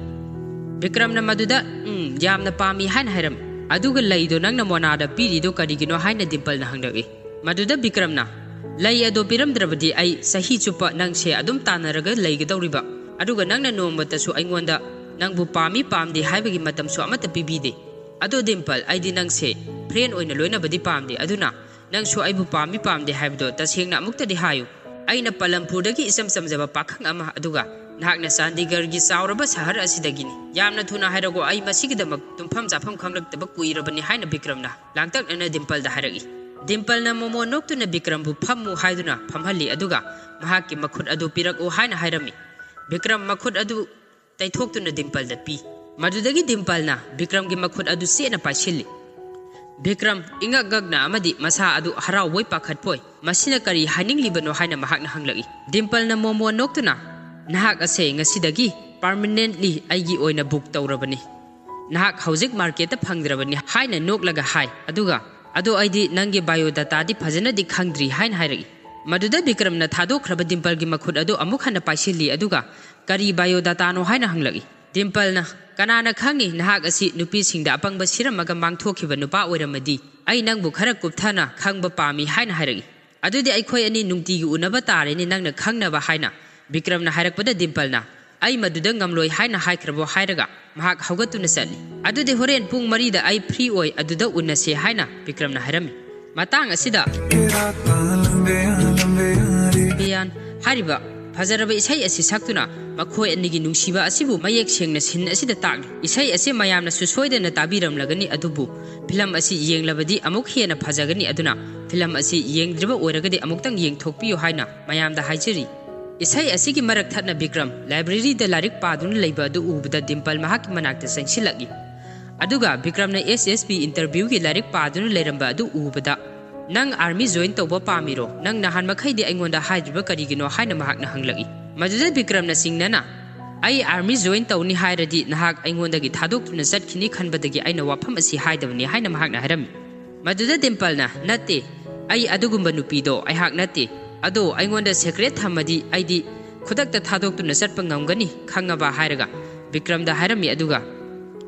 ꯕꯤꯀ꯭ꯔꯝꯅ ꯃꯗꯨꯗ, "ꯎꯝ, ꯌꯥꯝꯅ ꯄꯥꯝꯃꯤ" ꯍꯥꯏꯅ ꯍꯥꯏꯔꯝꯃꯤ꯫ "ꯑꯗꯨꯒ ꯂꯩꯗꯣ ꯅꯪꯅ ꯃꯣꯅꯥꯗ ꯄꯤꯔꯤꯗꯣ ꯀꯔꯤꯒꯤꯅꯣ?" ꯍꯥꯏꯅ ꯗꯤꯝꯄꯜꯅ ꯍꯪꯂꯛꯏ꯫ ꯃꯗꯨꯗ ꯕꯤꯀ꯭ꯔꯝꯅ, "ꯂꯩ ꯑꯗꯣ ꯄꯤꯔꯝꯗ꯭ꯔꯕꯗꯤ ꯑꯩ ꯆꯍꯤ ꯆꯨꯞꯄ ꯅꯪꯁꯦ ꯑꯗꯨꯝ ꯇꯥꯟꯅꯔꯒ ꯂꯩꯒꯗꯧꯔꯤꯕ, ꯑꯗꯨꯒ ꯅꯪꯅ ꯅꯣꯡꯃꯇꯁꯨ ꯑꯩꯉꯣꯟꯗ ꯅꯪꯕꯨ ꯄꯥꯝꯃꯤ ꯄꯥꯝꯗꯦ ꯍꯥꯏꯕꯒꯤ ꯃꯇꯝꯁꯨ ꯑꯃꯠꯇ ꯄꯤꯕꯤꯗꯦ꯫ "ꯑꯗꯣ ꯗꯤꯝꯄꯜ, ꯑꯩꯗꯤ ꯅꯪꯁꯦ friend ꯑꯣꯏꯅ ꯂꯣꯏꯅꯕꯗꯤ ꯄꯥꯝꯗꯦ, ꯑꯗꯨꯅ ꯅꯪꯁꯨ ꯑꯩꯕꯨ ꯄꯥꯝꯃꯤ ꯄꯥꯝꯗꯦ ꯍꯥꯏꯕꯗꯣ ꯇꯁꯦꯡꯅ ꯑꯃꯨꯛꯇꯗꯤ ꯍꯥꯏꯌꯨ꯫ ꯑꯩꯅ ꯄꯂꯝꯄꯨꯔꯗꯒꯤ ꯏꯆꯝ ꯆꯝꯖꯕ ꯄꯥꯈꯪ ꯑꯃ, ꯑꯗꯨꯒ ꯅꯍꯥꯛꯅ ꯆꯥꯟꯗꯤꯒꯔꯒꯤ ꯆꯥꯎꯔꯕ ꯁꯍꯔ ꯑꯁꯤꯗꯒꯤꯅꯤ꯫ ꯌꯥꯝꯅ ꯊꯨꯅ ꯍꯥꯏꯔꯛꯑꯣ, ꯑꯩ ꯃꯁꯤꯒꯤꯗꯃꯛ ꯇꯨꯝꯐꯝ ꯆꯥꯐꯝ ꯈꯪꯂꯛꯇꯕ ꯀꯨꯏꯔꯕꯅꯤ" ꯍꯥꯏꯅ ꯕꯤꯀ꯭ꯔꯝꯅ ꯂꯥꯡꯇꯛꯅꯅ ꯗꯤꯝꯄꯜꯗ ꯍꯥꯏꯔꯛꯏ꯫ ꯗꯤꯝꯄꯜꯅ ꯃꯣꯃꯣꯟ ꯅꯣꯛꯇꯨꯅ ꯕꯤꯀ꯭ꯔꯝꯕꯨ "ꯐꯝꯃꯨ" ꯍꯥꯏꯗꯨꯅ ꯐꯝꯍꯜꯂꯤ, ꯑꯗꯨꯒ ꯃꯍꯥꯛꯀꯤ ꯃꯈꯨꯠ ꯑꯗꯨ ꯄꯤꯔꯛꯎ ꯍꯥꯏꯅ ꯍꯥꯏꯔꯝꯃꯤ꯫ ꯕꯤꯀ꯭ꯔꯝ ꯃꯈꯨꯠ ꯑꯗꯨ ꯇꯩꯊꯣꯛꯇꯨꯅ ꯗꯤꯝꯄꯜꯗ ꯄꯤ꯫ ꯃꯗꯨꯗꯒꯤ ꯗꯤꯝꯄꯜꯅ ꯕꯤꯀ꯭ꯔꯝꯒꯤ ꯃꯈꯨꯠ ꯑꯗꯨ ꯆꯦꯠꯅ ꯄꯥꯏꯁꯤꯜꯂꯤ꯫ ꯕꯤꯀ꯭ꯔꯝ ꯏꯉꯛ ꯉꯛꯅ ꯑꯃꯗꯤ ꯃꯁꯥ ꯑꯗꯨ ꯍꯔꯥꯎꯕꯣꯏ ꯄꯥꯈꯠꯄꯣꯏ, "ꯃꯁꯤꯅ ꯀꯔꯤ ꯍꯥꯏꯅꯤꯡꯂꯤꯕꯅꯣ?" ꯍꯥꯏꯅ ꯃꯍꯥꯛꯅ ꯍꯪꯂꯛꯏ꯫ ꯗꯤꯝꯄꯜꯅ ꯃꯣꯃꯣꯟ ꯅꯣꯛꯇꯨꯅ, "ꯅꯍꯥꯛ ꯑꯁꯦ ꯉꯁꯤꯗꯒꯤ permanently ꯑꯩꯒꯤ ꯑꯣꯏꯅ book ꯇꯧꯔꯕꯅꯤ꯫ ꯅꯍꯥꯛ ꯍꯧꯖꯤꯛ marketꯇ ꯐꯪꯗ꯭ꯔꯕꯅꯤ" ꯍꯥꯏꯅ ꯅꯣꯛꯂꯒ ꯍꯥꯏ, ꯑꯗꯨꯒ, "ꯑꯗꯣ ꯑꯩꯗꯤ ꯅꯪꯒꯤ biodataꯗꯤ ꯐꯖꯅꯗꯤ ꯈꯪꯗ꯭ꯔꯤ" ꯍꯥꯏꯅ ꯍꯥꯏꯔꯛꯏ꯫ ꯃꯗꯨꯗ ꯕꯤꯀ꯭ꯔꯝꯅ ꯊꯥꯗꯣꯛꯈ꯭ꯔꯕ ꯗꯤꯝꯄꯜꯒꯤ ꯃꯈꯨꯠ ꯑꯗꯨ ꯑꯃꯨꯛ ꯍꯟꯅ ꯄꯥꯏꯁꯤꯜꯂꯤ, ꯑꯗꯨꯒ, "ꯀꯔꯤ biodataꯅꯣ?" ꯍꯥꯏꯅ ꯍꯪꯂꯛꯏ꯫ ꯗꯤꯝꯄꯜꯅ, "ꯀꯅꯥꯅ ꯈꯪꯉꯤ, ꯅꯍꯥꯛ ꯑꯁꯤ ꯅꯨꯄꯤꯁꯤꯡꯗ ꯑꯄꯪꯕ ꯁꯤꯔꯝꯃꯒ ꯃꯥꯡꯊꯣꯛꯈꯤꯕ ꯅꯨꯄꯥ ꯑꯣꯏꯔꯝꯃꯗꯤ? ꯑꯩ ꯅꯪꯕꯨ ꯈꯔ ꯀꯨꯞꯊꯅ ꯈꯪꯕ ꯄꯥꯝꯃꯤ" ꯍꯥꯏꯅ ꯍꯥꯏꯔꯛꯏ꯫ "ꯑꯗꯨꯗꯤ ꯑꯩꯈꯣꯏ ꯑꯅꯤ ꯅꯨꯡꯇꯤꯒꯤ ꯎꯅꯕ ꯇꯥꯔꯦꯅꯦ, ꯅꯪꯅ ꯈꯪꯅꯕ" ꯍꯥꯏꯅ ꯕꯤꯀ꯭ꯔꯝꯅ ꯍꯥꯏꯔꯛꯄꯗ ꯗꯤꯝꯄꯜꯅ, "ꯑꯩ ꯃꯗꯨꯗ ꯉꯝꯂꯣꯏ ꯍꯥꯏꯅ ꯍꯥꯏꯈ꯭ꯔꯕꯣ?" ꯍꯥꯏꯔꯒ ꯃꯍꯥꯛ ꯍꯧꯒꯠꯇꯨꯅ ꯆꯠꯂꯤ꯫ "ꯑꯗꯨꯗꯤ ꯍꯣꯔꯦꯟ ꯄꯨꯡ ꯃꯔꯤꯗ ꯑꯩ free ꯑꯣꯏ, ꯑꯗꯨꯗ ꯎꯅꯁꯦ" ꯍꯥꯏꯅ ꯕꯤꯀ꯭ꯔꯝꯅ ꯍꯥꯏꯔꯝꯃꯤ꯫ ꯃꯇꯥꯡ ꯑꯁꯤꯗ ꯕꯤꯌꯥꯟ ꯍꯥꯏꯔꯤꯕ ꯐꯖꯔꯕ ꯏꯁꯩ ꯑꯁꯤ ꯁꯛꯇꯨꯅ ꯃꯈꯣꯏ ꯑꯅꯤꯒꯤ ꯅꯨꯡꯁꯤꯕ ꯑꯁꯤꯕꯨ ꯃꯌꯦꯛ ꯁꯦꯡꯅ scene ꯑꯁꯤꯗ ꯇꯥꯛꯂꯤ꯫ ꯏꯁꯩ ꯑꯁꯤ ꯃꯌꯥꯝꯅꯁꯨ ꯁꯣꯏꯗꯅ ꯇꯥꯕꯤꯔꯝꯂꯒꯅꯤ, ꯑꯗꯨꯕꯨ film ꯑꯁꯤ ꯌꯦꯡꯂꯕꯗꯤ ꯑꯃꯨꯛ ꯍꯦꯟꯅ ꯐꯖꯒꯅꯤ, ꯑꯗꯨꯅ film ꯑꯁꯤ ꯌꯦꯡꯗ꯭ꯔꯤꯕ ꯑꯣꯏꯔꯒꯗꯤ ꯑꯃꯨꯛꯇꯪ ꯌꯦꯡꯊꯣꯛꯄꯤꯌꯨ ꯍꯥꯏꯅ ꯃꯌꯥꯝꯗ ꯍꯥꯏꯖꯔꯤ꯫ ꯏꯁꯩ ꯑꯁꯤꯒꯤ ꯃꯔꯛ ꯊꯠꯅ ꯕꯤꯀ꯭ꯔꯝ libraryꯗ ꯂꯥꯏꯔꯤꯛ ꯄꯥꯗꯨꯅ ꯂꯩꯕ ꯑꯗꯨ ꯎꯕꯗ ꯗꯤꯝꯄꯜ ꯃꯍꯥꯛꯀꯤ ꯃꯅꯥꯛꯇ ꯆꯪꯁꯤꯜꯂꯛꯏ꯫ ꯑꯗꯨꯒ ꯕꯤꯀ꯭ꯔꯝꯅ S S B interviewꯒꯤ ꯂꯥꯏꯔꯤꯛ ꯄꯥꯗꯨꯅ ꯂꯩꯔꯝꯕ ꯑꯗꯨ ꯎꯕꯗ, "ꯅꯪ army join ꯇꯧꯕ ꯄꯥꯝꯃꯤꯔꯣ? ꯅꯪ ꯅꯍꯥꯟ ꯃꯈꯩꯗꯤ ꯑꯩꯉꯣꯟꯗ ꯍꯥꯏꯗ꯭ꯔꯤꯕ ꯀꯔꯤꯒꯤꯅꯣ?" ꯍꯥꯏꯅ ꯃꯍꯥꯛꯅ ꯍꯪꯂꯛꯏ꯫ ꯃꯗꯨꯗ ꯕꯤꯀ꯭ꯔꯝꯅ ꯆꯤꯡꯅꯅ, "ꯑꯩ army join ꯇꯧꯅꯤ ꯍꯥꯏꯔꯗꯤ ꯅꯍꯥꯛ ꯑꯩꯉꯣꯟꯗꯒꯤ ꯊꯥꯗꯣꯛꯇꯨꯅ ꯆꯠꯈꯤꯅꯤ ꯈꯟꯕꯗꯒꯤ ꯑꯩꯅ ꯋꯥꯐꯝ ꯑꯁꯤ ꯍꯥꯏꯗꯕꯅꯤ" ꯍꯥꯏꯅ ꯃꯍꯥꯛꯅ ꯍꯥꯏꯔꯝꯃꯤ꯫ ꯃꯗꯨꯗ ꯗꯤꯝꯄꯜꯅ, "ꯅꯠꯇꯦ, ꯑꯩ ꯑꯗꯨꯒꯨꯝꯕ ꯅꯨꯄꯤꯗꯣ ꯑꯩꯍꯥꯛ ꯅꯠꯇꯦ꯫ ꯑꯗꯣ ꯑꯩꯉꯣꯟꯗ secret ꯊꯝꯃꯗꯤ ꯑꯩꯗꯤ ꯈꯨꯗꯛꯇ ꯊꯥꯗꯣꯛꯇꯨꯅ ꯆꯠꯄ ꯉꯝꯒꯅꯤ, ꯈꯪꯉꯕ?" ꯍꯥꯏꯔꯒ ꯕꯤꯀ꯭ꯔꯝꯗ ꯍꯥꯏꯔꯝꯃꯤ, ꯑꯗꯨꯒ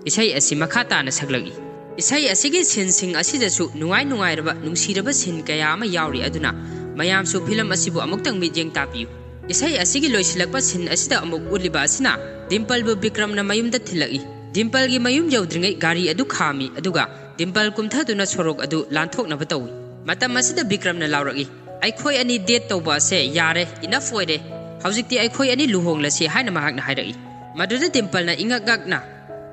ꯏꯁꯩ ꯑꯁꯤ ꯃꯈꯥ ꯇꯥꯅ ꯁꯛꯂꯛꯏ꯫ ꯏꯁꯩ ꯑꯁꯤꯒꯤ sceneꯁꯤꯡ ꯑꯁꯤꯗꯁꯨ ꯅꯨꯡꯉꯥꯏ ꯅꯨꯡꯉꯥꯏꯔꯕ, ꯅꯨꯡꯁꯤꯔꯕ scene ꯀꯌꯥ ꯑꯃ ꯌꯥꯎꯔꯤ, ꯑꯗꯨꯅ ꯃꯌꯥꯝꯁꯨ film ꯑꯁꯤꯕꯨ ꯑꯃꯨꯛꯇꯪ ꯃꯤꯠꯌꯦꯡ ꯇꯥꯕꯤꯌꯨ꯫ ꯏꯁꯩ ꯑꯁꯤꯒꯤ ꯂꯣꯏꯁꯤꯜꯂꯛꯄ scene ꯑꯁꯤꯗ ꯑꯃꯨꯛ ꯎꯠꯂꯤꯕ ꯑꯁꯤꯅ ꯗꯤꯝꯄꯜꯕꯨ ꯕꯤꯀ꯭ꯔꯝꯅ ꯃꯌꯨꯝꯗ ꯊꯤꯜꯂꯛꯏ꯫ ꯗꯤꯝꯄꯜꯒꯤ ꯃꯌꯨꯝ ꯌꯧꯗ꯭ꯔꯤꯉꯩ ꯒꯥꯔꯤ ꯑꯗꯨ ꯈꯥꯝꯃꯤ, ꯑꯗꯨꯒ ꯗꯤꯝꯄꯜ ꯀꯨꯝꯊꯗꯨꯅ ꯁꯣꯔꯣꯛ ꯑꯗꯨ ꯂꯥꯟꯊꯣꯛꯅꯕ ꯇꯧꯏ꯫ ꯃꯇꯝ ꯑꯁꯤꯗ ꯕꯤꯀ꯭ꯔꯝꯅ ꯂꯥꯎꯔꯛꯏ, "ꯑꯩꯈꯣꯏ ꯑꯅꯤ date ꯇꯧꯕ ꯑꯁꯦ ꯌꯥꯔꯦ, enough ꯑꯣꯏꯔꯦ꯫ ꯍꯧꯖꯤꯛꯇꯤ ꯑꯩꯈꯣꯏ ꯑꯅꯤ ꯂꯨꯍꯣꯡꯂꯁꯤ" ꯍꯥꯏꯅ ꯃꯍꯥꯛꯅ ꯍꯥꯏꯔꯛꯏ꯫ ꯃꯗꯨꯗ ꯗꯤꯝꯄꯜꯅ ꯏꯉꯛ ꯉꯛꯅ,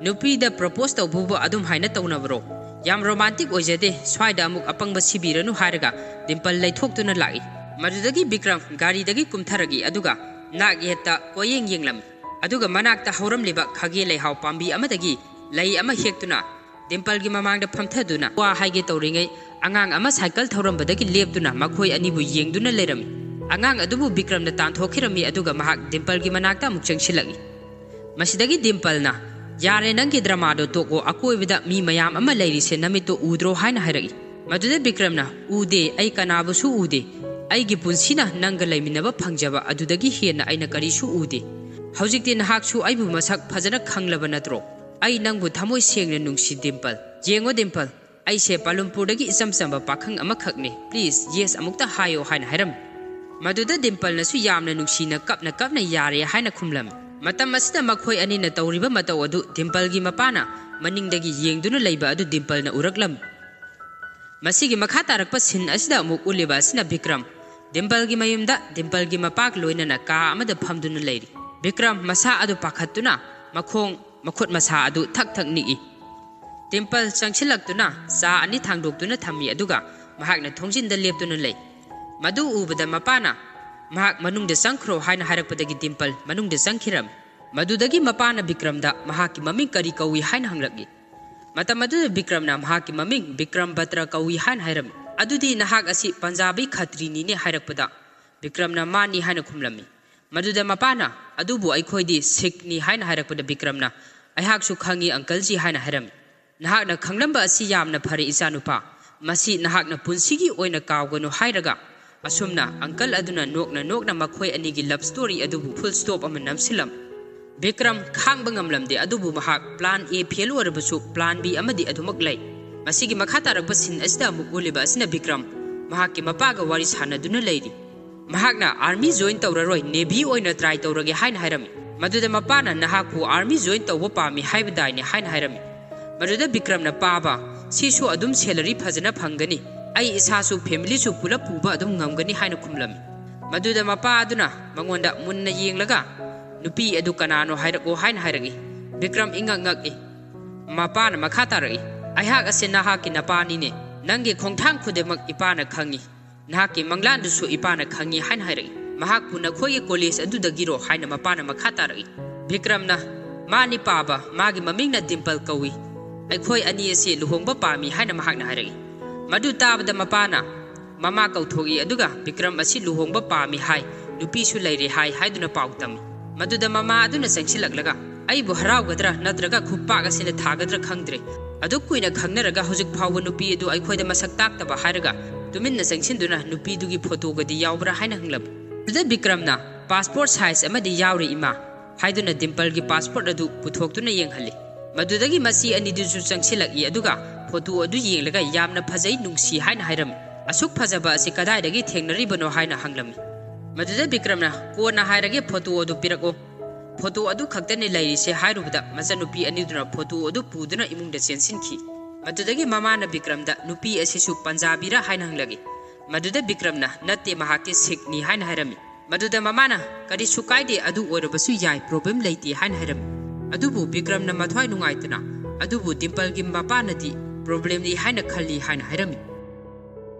"ꯅꯨꯄꯤꯗ propose ꯇꯧꯕꯕꯨ ꯑꯗꯨꯝ ꯍꯥꯏꯅ ꯇꯧꯅꯕꯔꯣ? ꯌꯥꯝ romantic ꯑꯣꯏꯖꯗꯦ, ꯁ꯭ꯋꯥꯏꯗ ꯑꯃꯨꯛ ꯑꯄꯪꯕ ꯁꯤꯕꯤꯔꯅꯨ" ꯍꯥꯏꯔꯒ ꯗꯤꯝꯄꯜ ꯂꯩꯊꯣꯛꯇꯨꯅ ꯂꯥꯛꯏ꯫ ꯃꯗꯨꯗꯒꯤ ꯕꯤꯀ꯭ꯔꯝ ꯒꯥꯔꯤꯗꯒꯤ ꯀꯨꯝꯊꯔꯛꯏ, ꯑꯗꯨꯒ ꯅꯥꯛ ꯌꯦꯠꯇ ꯀꯣꯏꯌꯦꯡ ꯌꯦꯡꯂꯝꯃꯤ꯫ ꯑꯗꯨꯒ ꯃꯅꯥꯛꯇ ꯍꯧꯔꯝꯂꯤꯕ ꯈꯥꯒꯦ ꯂꯩꯍꯥꯎ ꯄꯥꯝꯕꯤ ꯑꯃꯗꯒꯤ ꯂꯩ ꯑꯃ ꯍꯦꯛꯇꯨꯅ ꯗꯤꯝꯄꯜꯒꯤ ꯃꯃꯥꯡꯗ ꯐꯝꯊꯗꯨꯅ ꯋꯥ ꯍꯥꯏꯒꯦ ꯇꯧꯔꯤꯉꯩ, ꯑꯉꯥꯡ ꯑꯃ ꯁꯥꯏꯀꯜ ꯊꯧꯔꯝꯕꯗꯒꯤ ꯂꯦꯞꯇꯨꯅ ꯃꯈꯣꯏ ꯑꯅꯤꯕꯨ ꯌꯦꯡꯗꯨꯅ ꯂꯩꯔꯝꯃꯤ꯫ ꯑꯉꯥꯡ ꯑꯗꯨꯕꯨ ꯕꯤꯀ꯭ꯔꯝꯅ ꯇꯥꯟꯊꯣꯛꯈꯤꯔꯝꯃꯤ, ꯑꯗꯨꯒ ꯃꯍꯥꯛ ꯗꯤꯝꯄꯜꯒꯤ ꯃꯅꯥꯛꯇ ꯑꯃꯨꯛ ꯆꯪꯁꯤꯜꯂꯛꯏ꯫ ꯃꯁꯤꯗꯒꯤ ꯗꯤꯝꯄꯜꯅ, "ꯌꯥꯔꯦ, ꯅꯪꯒꯤ drama ꯗꯣ ꯇꯣꯛꯑꯣ, ꯑꯀꯣꯏꯕꯗ ꯃꯤ ꯃꯌꯥꯝ ꯑꯃ ꯂꯩꯔꯤꯁꯦ ꯅꯃꯤꯠꯇꯣ ꯎꯗ꯭ꯔꯣ?" ꯍꯥꯏꯅ ꯍꯥꯏꯔꯛꯏ꯫ ꯃꯗꯨꯗ ꯕꯤꯀ꯭ꯔꯝꯅ, "ꯎꯗꯦ, ꯑꯩ ꯀꯅꯥꯕꯨꯁꯨ ꯎꯗꯦ꯫ ꯑꯩꯒꯤ ꯄꯨꯟꯁꯤꯅ ꯅꯪꯒ ꯂꯩꯃꯤꯟꯅꯕ ꯐꯪꯖꯕ ꯑꯗꯨꯗꯒꯤ ꯍꯦꯟꯅ ꯑꯩꯅ ꯀꯔꯤꯁꯨ ꯎꯗꯦ꯫ ꯍꯧꯖꯤꯛꯇꯤ ꯅꯍꯥꯛꯁꯨ ꯑꯩꯕꯨ ꯃꯁꯛ ꯐꯖꯅ ꯈꯪꯂꯕ ꯅꯠꯇ꯭ꯔꯣ? ꯑꯩ ꯅꯪꯕꯨ ꯊꯃꯣꯏ ꯁꯦꯡꯅ ꯅꯨꯡꯁꯤ, ꯗꯤꯝꯄꯜ꯫ ꯌꯦꯡꯉꯣ ꯗꯤꯝꯄꯜ, ꯑꯩꯁꯦ ꯄꯥꯂꯨꯝꯄꯨꯔꯗꯒꯤ ꯏꯆꯝ ꯆꯝꯕ ꯄꯥꯈꯪ ꯑꯃꯈꯛꯅꯤ꯫ Please, yes ꯑꯃꯨꯛꯇ ꯍꯥꯏꯌꯣ" ꯍꯥꯏꯅ ꯍꯥꯏꯔꯝꯃꯤ꯫ ꯃꯗꯨꯗ ꯗꯤꯝꯄꯜꯅꯁꯨ ꯌꯥꯝꯅ ꯅꯨꯡꯁꯤꯅ ꯀꯞꯅ ꯀꯞꯅ "ꯌꯥꯔꯦ" ꯍꯥꯏꯅ ꯈꯨꯝꯂꯝꯃꯤ꯫ ꯃꯇꯝ ꯑꯁꯤꯗ ꯃꯈꯣꯏ ꯑꯅꯤꯅ ꯇꯧꯔꯤꯕ ꯃꯇꯧ ꯑꯗꯨ ꯗꯤꯝꯄꯜꯒꯤ ꯃꯄꯥꯅ ꯃꯅꯤꯡꯗꯒꯤ ꯌꯦꯡꯗꯨꯅ ꯂꯩꯕ ꯑꯗꯨ ꯗꯤꯝꯄꯜꯅ ꯎꯔꯛꯂꯝꯃꯤ꯫ ꯃꯁꯤꯒꯤ ꯃꯈꯥ ꯇꯥꯔꯛꯄ scene ꯑꯁꯤꯗ ꯑꯃꯨꯛ ꯎꯠꯂꯤꯕ ꯑꯁꯤꯅ ꯕꯤꯀ꯭ꯔꯝ꯫ ꯗꯤꯝꯄꯜꯒꯤ ꯃꯌꯨꯝꯗ ꯗꯤꯝꯄꯜꯒꯤ ꯃꯄꯥꯒ ꯂꯣꯏꯅꯅ ꯀꯥ ꯑꯃꯗ ꯐꯝꯗꯨꯅ ꯂꯩꯔꯤ꯫ ꯕꯤꯀ꯭ꯔꯝ ꯃꯁꯥ ꯑꯗꯨ ꯄꯥꯈꯠꯇꯨꯅ ꯃꯈꯣꯡ ꯃꯈꯨꯠ ꯃꯁꯥ ꯑꯗꯨ ꯊꯛ ꯊꯛ ꯅꯤꯛꯏ꯫ ꯗꯤꯝꯄꯜ ꯆꯪꯁꯤꯜꯂꯛꯇꯨꯅ ꯆꯥ ꯑꯅꯤ ꯊꯥꯡꯗꯣꯛꯇꯨꯅ ꯊꯝꯃꯤ, ꯑꯗꯨꯒ ꯃꯍꯥꯛꯅ ꯊꯣꯡꯖꯤꯟꯗ ꯂꯦꯞꯇꯨꯅ ꯂꯩ꯫ ꯃꯗꯨ ꯎꯕꯗ ꯃꯄꯥꯅ, "ꯃꯍꯥꯛ ꯃꯅꯨꯡꯗ ꯆꯪꯈ꯭ꯔꯣ" ꯍꯥꯏꯅ ꯍꯥꯏꯔꯛꯄꯗꯒꯤ ꯗꯤꯝꯄꯜ ꯃꯅꯨꯡꯗ ꯆꯪꯈꯤꯔꯝꯃꯤ꯫ ꯃꯗꯨꯗꯒꯤ ꯃꯄꯥꯅ ꯕꯤꯀ꯭ꯔꯝꯗ ꯃꯍꯥꯛꯀꯤ ꯃꯃꯤꯡ ꯀꯔꯤ ꯀꯧꯏ ꯍꯥꯏꯅ ꯍꯪꯂꯛꯏ꯫ ꯃꯇꯝ ꯑꯗꯨꯗ ꯕꯤꯀ꯭ꯔꯝꯅ ꯃꯍꯥꯛꯀꯤ ꯃꯃꯤꯡ ꯕꯤꯀ꯭ꯔꯝ ꯕꯇ꯭ꯔ ꯀꯧꯏ ꯍꯥꯏꯅ ꯍꯥꯏꯔꯝꯃꯤ꯫ "ꯑꯗꯨꯗꯤ ꯅꯍꯥꯛ ꯑꯁꯤ ꯄꯟꯖꯥꯕꯤ ꯈꯇ꯭ꯔꯤꯅꯤꯅꯦ" ꯍꯥꯏꯔꯛꯄꯗ ꯕꯤꯀ꯭ꯔꯝꯅ "ꯃꯥꯅꯤ" ꯍꯥꯏꯅ ꯈꯨꯝꯂꯝꯃꯤ꯫ ꯃꯗꯨꯗ ꯃꯄꯥꯅ, "ꯑꯗꯨꯕꯨ ꯑꯩꯈꯣꯏꯗꯤ ꯁꯤꯈꯅꯤ" ꯍꯥꯏꯅ ꯍꯥꯏꯔꯛꯄꯗ ꯕꯤꯀ꯭ꯔꯝꯅ, "ꯑꯩꯍꯥꯛꯁꯨ ꯈꯪꯏ ꯑꯪꯀꯜꯖꯤ" ꯍꯥꯏꯅ ꯍꯥꯏꯔꯝꯃꯤ꯫ "ꯅꯍꯥꯛꯅ ꯈꯪꯂꯝꯕ ꯑꯁꯤ ꯌꯥꯝꯅ ꯐꯔꯦ ꯏꯆꯥꯅꯨꯄꯥ꯫ ꯃꯁꯤ ꯅꯍꯥꯛꯅ ꯄꯨꯟꯁꯤꯒꯤ ꯑꯣꯏꯅ ꯀꯥꯎꯒꯅꯨ" ꯍꯥꯏꯔꯒ ꯑꯁꯨꯝꯅ ꯑꯪꯀꯜ ꯑꯗꯨꯅ ꯅꯣꯛꯅ ꯅꯣꯛꯅ ꯃꯈꯣꯏ ꯑꯅꯤꯒꯤ love story ꯑꯗꯨꯕꯨ full stop ꯑꯃ ꯅꯝꯁꯤꯜꯂꯝꯃꯤ꯫ ꯕꯤꯀ꯭ꯔꯝ ꯈꯥꯡꯕ ꯉꯝꯂꯝꯗꯦ, ꯑꯗꯨꯕꯨ ꯃꯍꯥꯛ plan A fail ꯑꯣꯏꯔꯕꯁꯨ plan B ꯑꯃꯗꯤ ꯑꯗꯨꯃꯛ ꯂꯩ꯫ ꯃꯁꯤꯒꯤ ꯃꯈꯥ ꯇꯥꯔꯛꯄ scene ꯑꯁꯤꯗ ꯑꯃꯨꯛ ꯎꯠꯂꯤꯕ ꯑꯁꯤꯅ ꯕꯤꯀ꯭ꯔꯝ ꯃꯍꯥꯛꯀꯤ ꯃꯄꯥꯒ ꯋꯥꯔꯤ ꯁꯥꯟꯅꯗꯨꯅ ꯂꯩꯔꯤ꯫ ꯃꯍꯥꯛꯅ army join ꯇꯧꯔꯔꯣꯏ, navy ꯑꯣꯏꯅ try ꯇꯧꯔꯒꯦ ꯍꯥꯏꯅ ꯍꯥꯏꯔꯝꯃꯤ꯫ ꯃꯗꯨꯗ ꯃꯄꯥꯅ, "ꯅꯍꯥꯛꯄꯨ army join ꯇꯧꯕ ꯄꯥꯝꯃꯤ ꯍꯥꯏꯕꯗꯥꯏꯅꯦ?" ꯍꯥꯏꯅ ꯍꯥꯏꯔꯝꯃꯤ꯫ ꯃꯗꯨꯗ ꯕꯤꯀ꯭ꯔꯝꯅ, "ꯄꯥꯕ, ꯁꯤꯁꯨ ꯑꯗꯨꯝ salary ꯐꯖꯅ ꯐꯪꯒꯅꯤ, ꯑꯩ ꯏꯁꯥꯁꯨ familyꯁꯨ ꯄꯨꯂꯞ ꯄꯨꯕ ꯑꯗꯨꯝ ꯉꯝꯒꯅꯤ" ꯍꯥꯏꯅ ꯈꯨꯝꯂꯝꯃꯤ꯫ ꯃꯗꯨꯗ ꯃꯄꯥ ꯑꯗꯨꯅ ꯃꯉꯣꯟꯗ ꯃꯨꯟꯅ ꯌꯦꯡꯂꯒ, "ꯅꯨꯄꯤ ꯑꯗꯨ ꯀꯅꯥꯅꯣ ꯍꯥꯏꯔꯛꯑꯣ" ꯍꯥꯏꯅ ꯍꯥꯏꯔꯛꯏ꯫ ꯕꯤꯀ꯭ꯔꯝ ꯏꯉꯛ ꯉꯛꯏ꯫ ꯃꯄꯥꯅ ꯃꯈꯥ ꯇꯥꯔꯛꯏ, "ꯑꯩꯍꯥꯛ ꯑꯁꯤ ꯅꯍꯥꯛꯀꯤ ꯅꯄꯥꯅꯤꯅꯦ꯫ ꯅꯪꯒꯤ ꯈꯣꯡꯊꯥꯡ ꯈꯨꯗꯤꯡꯃꯛ ꯏꯄꯥꯅ ꯈꯪꯏ꯫ ꯅꯍꯥꯛꯀꯤ ꯃꯪꯂꯥꯟꯗꯨꯁꯨ ꯏꯄꯥꯅ ꯈꯪꯏ" ꯍꯥꯏꯅ ꯍꯥꯏꯔꯛꯏ꯫ "ꯃꯍꯥꯛꯄꯨ ꯅꯈꯣꯏꯒꯤ college ꯑꯗꯨꯗꯒꯤꯔꯣ?" ꯍꯥꯏꯅ ꯃꯄꯥꯅ ꯃꯈꯥ ꯇꯥꯔꯛꯏ꯫ ꯕꯤꯀ꯭ꯔꯝꯅ, "ꯃꯥꯅꯤ ꯄꯥꯕ, ꯃꯥꯒꯤ ꯃꯃꯤꯡꯅ ꯗꯤꯝꯄꯜ ꯀꯧꯏ꯫ ꯑꯩꯈꯣꯏ ꯑꯅꯤ ꯑꯁꯤ ꯂꯨꯍꯣꯡꯕ ꯄꯥꯝꯃꯤ" ꯍꯥꯏꯅ ꯃꯍꯥꯛꯅ ꯍꯥꯏꯔꯛꯏ꯫ ꯃꯗꯨ ꯇꯥꯕꯗ ꯃꯄꯥꯅ ꯃꯃꯥ ꯀꯧꯊꯣꯛꯏ, ꯑꯗꯨꯒ "ꯕꯤꯀ꯭ꯔꯝ ꯑꯁꯤ ꯂꯨꯍꯣꯡꯕ ꯄꯥꯝꯃꯤ ꯍꯥꯏ, ꯅꯨꯄꯤꯁꯨ ꯂꯩꯔꯦ ꯍꯥꯏ" ꯍꯥꯏꯗꯨꯅ ꯄꯥꯎ ꯇꯝꯃꯤ꯫ ꯃꯗꯨꯗ ꯃꯃꯥ ꯑꯗꯨꯅ ꯆꯪꯁꯤꯜꯂꯛꯂꯒ, "ꯑꯩꯕꯨ ꯍꯔꯥꯎꯒꯗ꯭ꯔꯥ ꯅꯠꯇ꯭ꯔꯒ ꯈꯨꯄꯥꯛ ꯑꯁꯤꯅ ꯊꯥꯒꯗ꯭ꯔꯥ ꯈꯪꯗ꯭ꯔꯦ꯫ ꯑꯗꯨꯛ ꯀꯨꯏꯅ ꯈꯪꯅꯔꯒ ꯍꯧꯖꯤꯛ ꯐꯥꯎꯕ ꯅꯨꯄꯤ ꯑꯗꯨ ꯑꯩꯈꯣꯏꯗ ꯃꯁꯛ ꯇꯥꯛꯇꯕ" ꯍꯥꯏꯔꯒ ꯇꯨꯃꯤꯟꯅ ꯆꯪꯁꯤꯟꯗꯨꯅ, "ꯅꯨꯄꯤꯗꯨꯒꯤ photoꯒꯗꯤ ꯌꯥꯎꯕ꯭ꯔꯥ?" ꯍꯥꯏꯅ ꯍꯪꯂꯝꯃꯤ꯫ ꯑꯗꯨꯗ ꯕꯤꯀ꯭ꯔꯝꯅ, "Passport size ꯑꯃꯗꯤ ꯌꯥꯎꯔꯤ ꯏꯃꯥ" ꯍꯥꯏꯗꯨꯅ ꯗꯤꯝꯄꯜꯒꯤ passport ꯑꯗꯨ ꯄꯨꯊꯣꯛꯇꯨꯅ ꯌꯦꯡꯍꯜꯂꯤ꯫ ꯃꯗꯨꯗꯒꯤ ꯃꯆꯤ ꯑꯅꯤꯗꯨꯁꯨ ꯆꯪꯁꯤꯜꯂꯛꯏ, ꯑꯗꯨꯒ photo ꯑꯗꯨ ꯌꯦꯡꯂꯒ "ꯌꯥꯝꯅ ꯐꯖꯩ, ꯅꯨꯡꯁꯤ" ꯍꯥꯏꯅ ꯍꯥꯏꯔꯝꯃꯤ꯫ "ꯑꯁꯨꯛ ꯐꯖꯕ ꯑꯁꯤ ꯀꯗꯥꯏꯗꯒꯤ ꯊꯦꯡꯅꯔꯤꯕꯅꯣ?" ꯍꯥꯏꯅ ꯍꯪꯂꯝꯃꯤ꯫ ꯃꯗꯨꯗ ꯕꯤꯀ꯭ꯔꯝꯅ, "ꯀꯣꯟꯅ ꯍꯥꯏꯔꯒꯦ, photo ꯑꯗꯨ ꯄꯤꯔꯛꯑꯣ꯫ Photo ꯑꯗꯨ ꯈꯛꯇꯅꯤ ꯂꯩꯔꯤꯁꯦ" ꯍꯥꯏꯔꯨꯕꯗ ꯃꯆꯟꯅꯨꯄꯤ ꯑꯅꯤꯗꯨꯅ photo ꯑꯗꯨ ꯄꯨꯗꯨꯅ ꯏꯃꯨꯡꯗ ꯆꯦꯟꯁꯤꯟꯈꯤ꯫ ꯃꯗꯨꯗꯒꯤ ꯃꯃꯥꯅ ꯕꯤꯀ꯭ꯔꯝꯗ, "ꯅꯨꯄꯤ ꯑꯁꯤꯁꯨ ꯄꯟꯖꯥꯕꯤꯔꯥ?" ꯍꯥꯏꯅ ꯍꯪꯂꯛꯏ꯫ ꯃꯗꯨꯗ ꯕꯤꯀ꯭ꯔꯝꯅ, "ꯅꯠꯇꯦ, ꯃꯍꯥꯛꯇꯤ ꯁꯤꯈꯅꯤ" ꯍꯥꯏꯅ ꯍꯥꯏꯔꯝꯃꯤ꯫ ꯃꯗꯨꯗ ꯃꯃꯥꯅ, "ꯀꯔꯤꯁꯨ ꯀꯥꯏꯗꯦ, ꯑꯗꯨ ꯑꯣꯏꯔꯕꯁꯨ ꯌꯥꯏ, problem ꯂꯩꯇꯦ" ꯍꯥꯏꯅ ꯍꯥꯏꯔꯝꯃꯤ꯫ ꯑꯗꯨꯕꯨ ꯕꯤꯀ꯭ꯔꯝꯅ ꯃꯊ꯭ꯋꯥꯏ ꯅꯨꯡꯉꯥꯏꯇꯅ, "ꯑꯗꯨꯕꯨ ꯗꯤꯝꯄꯜꯒꯤ ꯃꯄꯥꯅꯗꯤ problemꯅꯤ ꯍꯥꯏꯅ ꯈꯜꯂꯤ" ꯍꯥꯏꯅ ꯍꯥꯏꯔꯝꯃꯤ꯫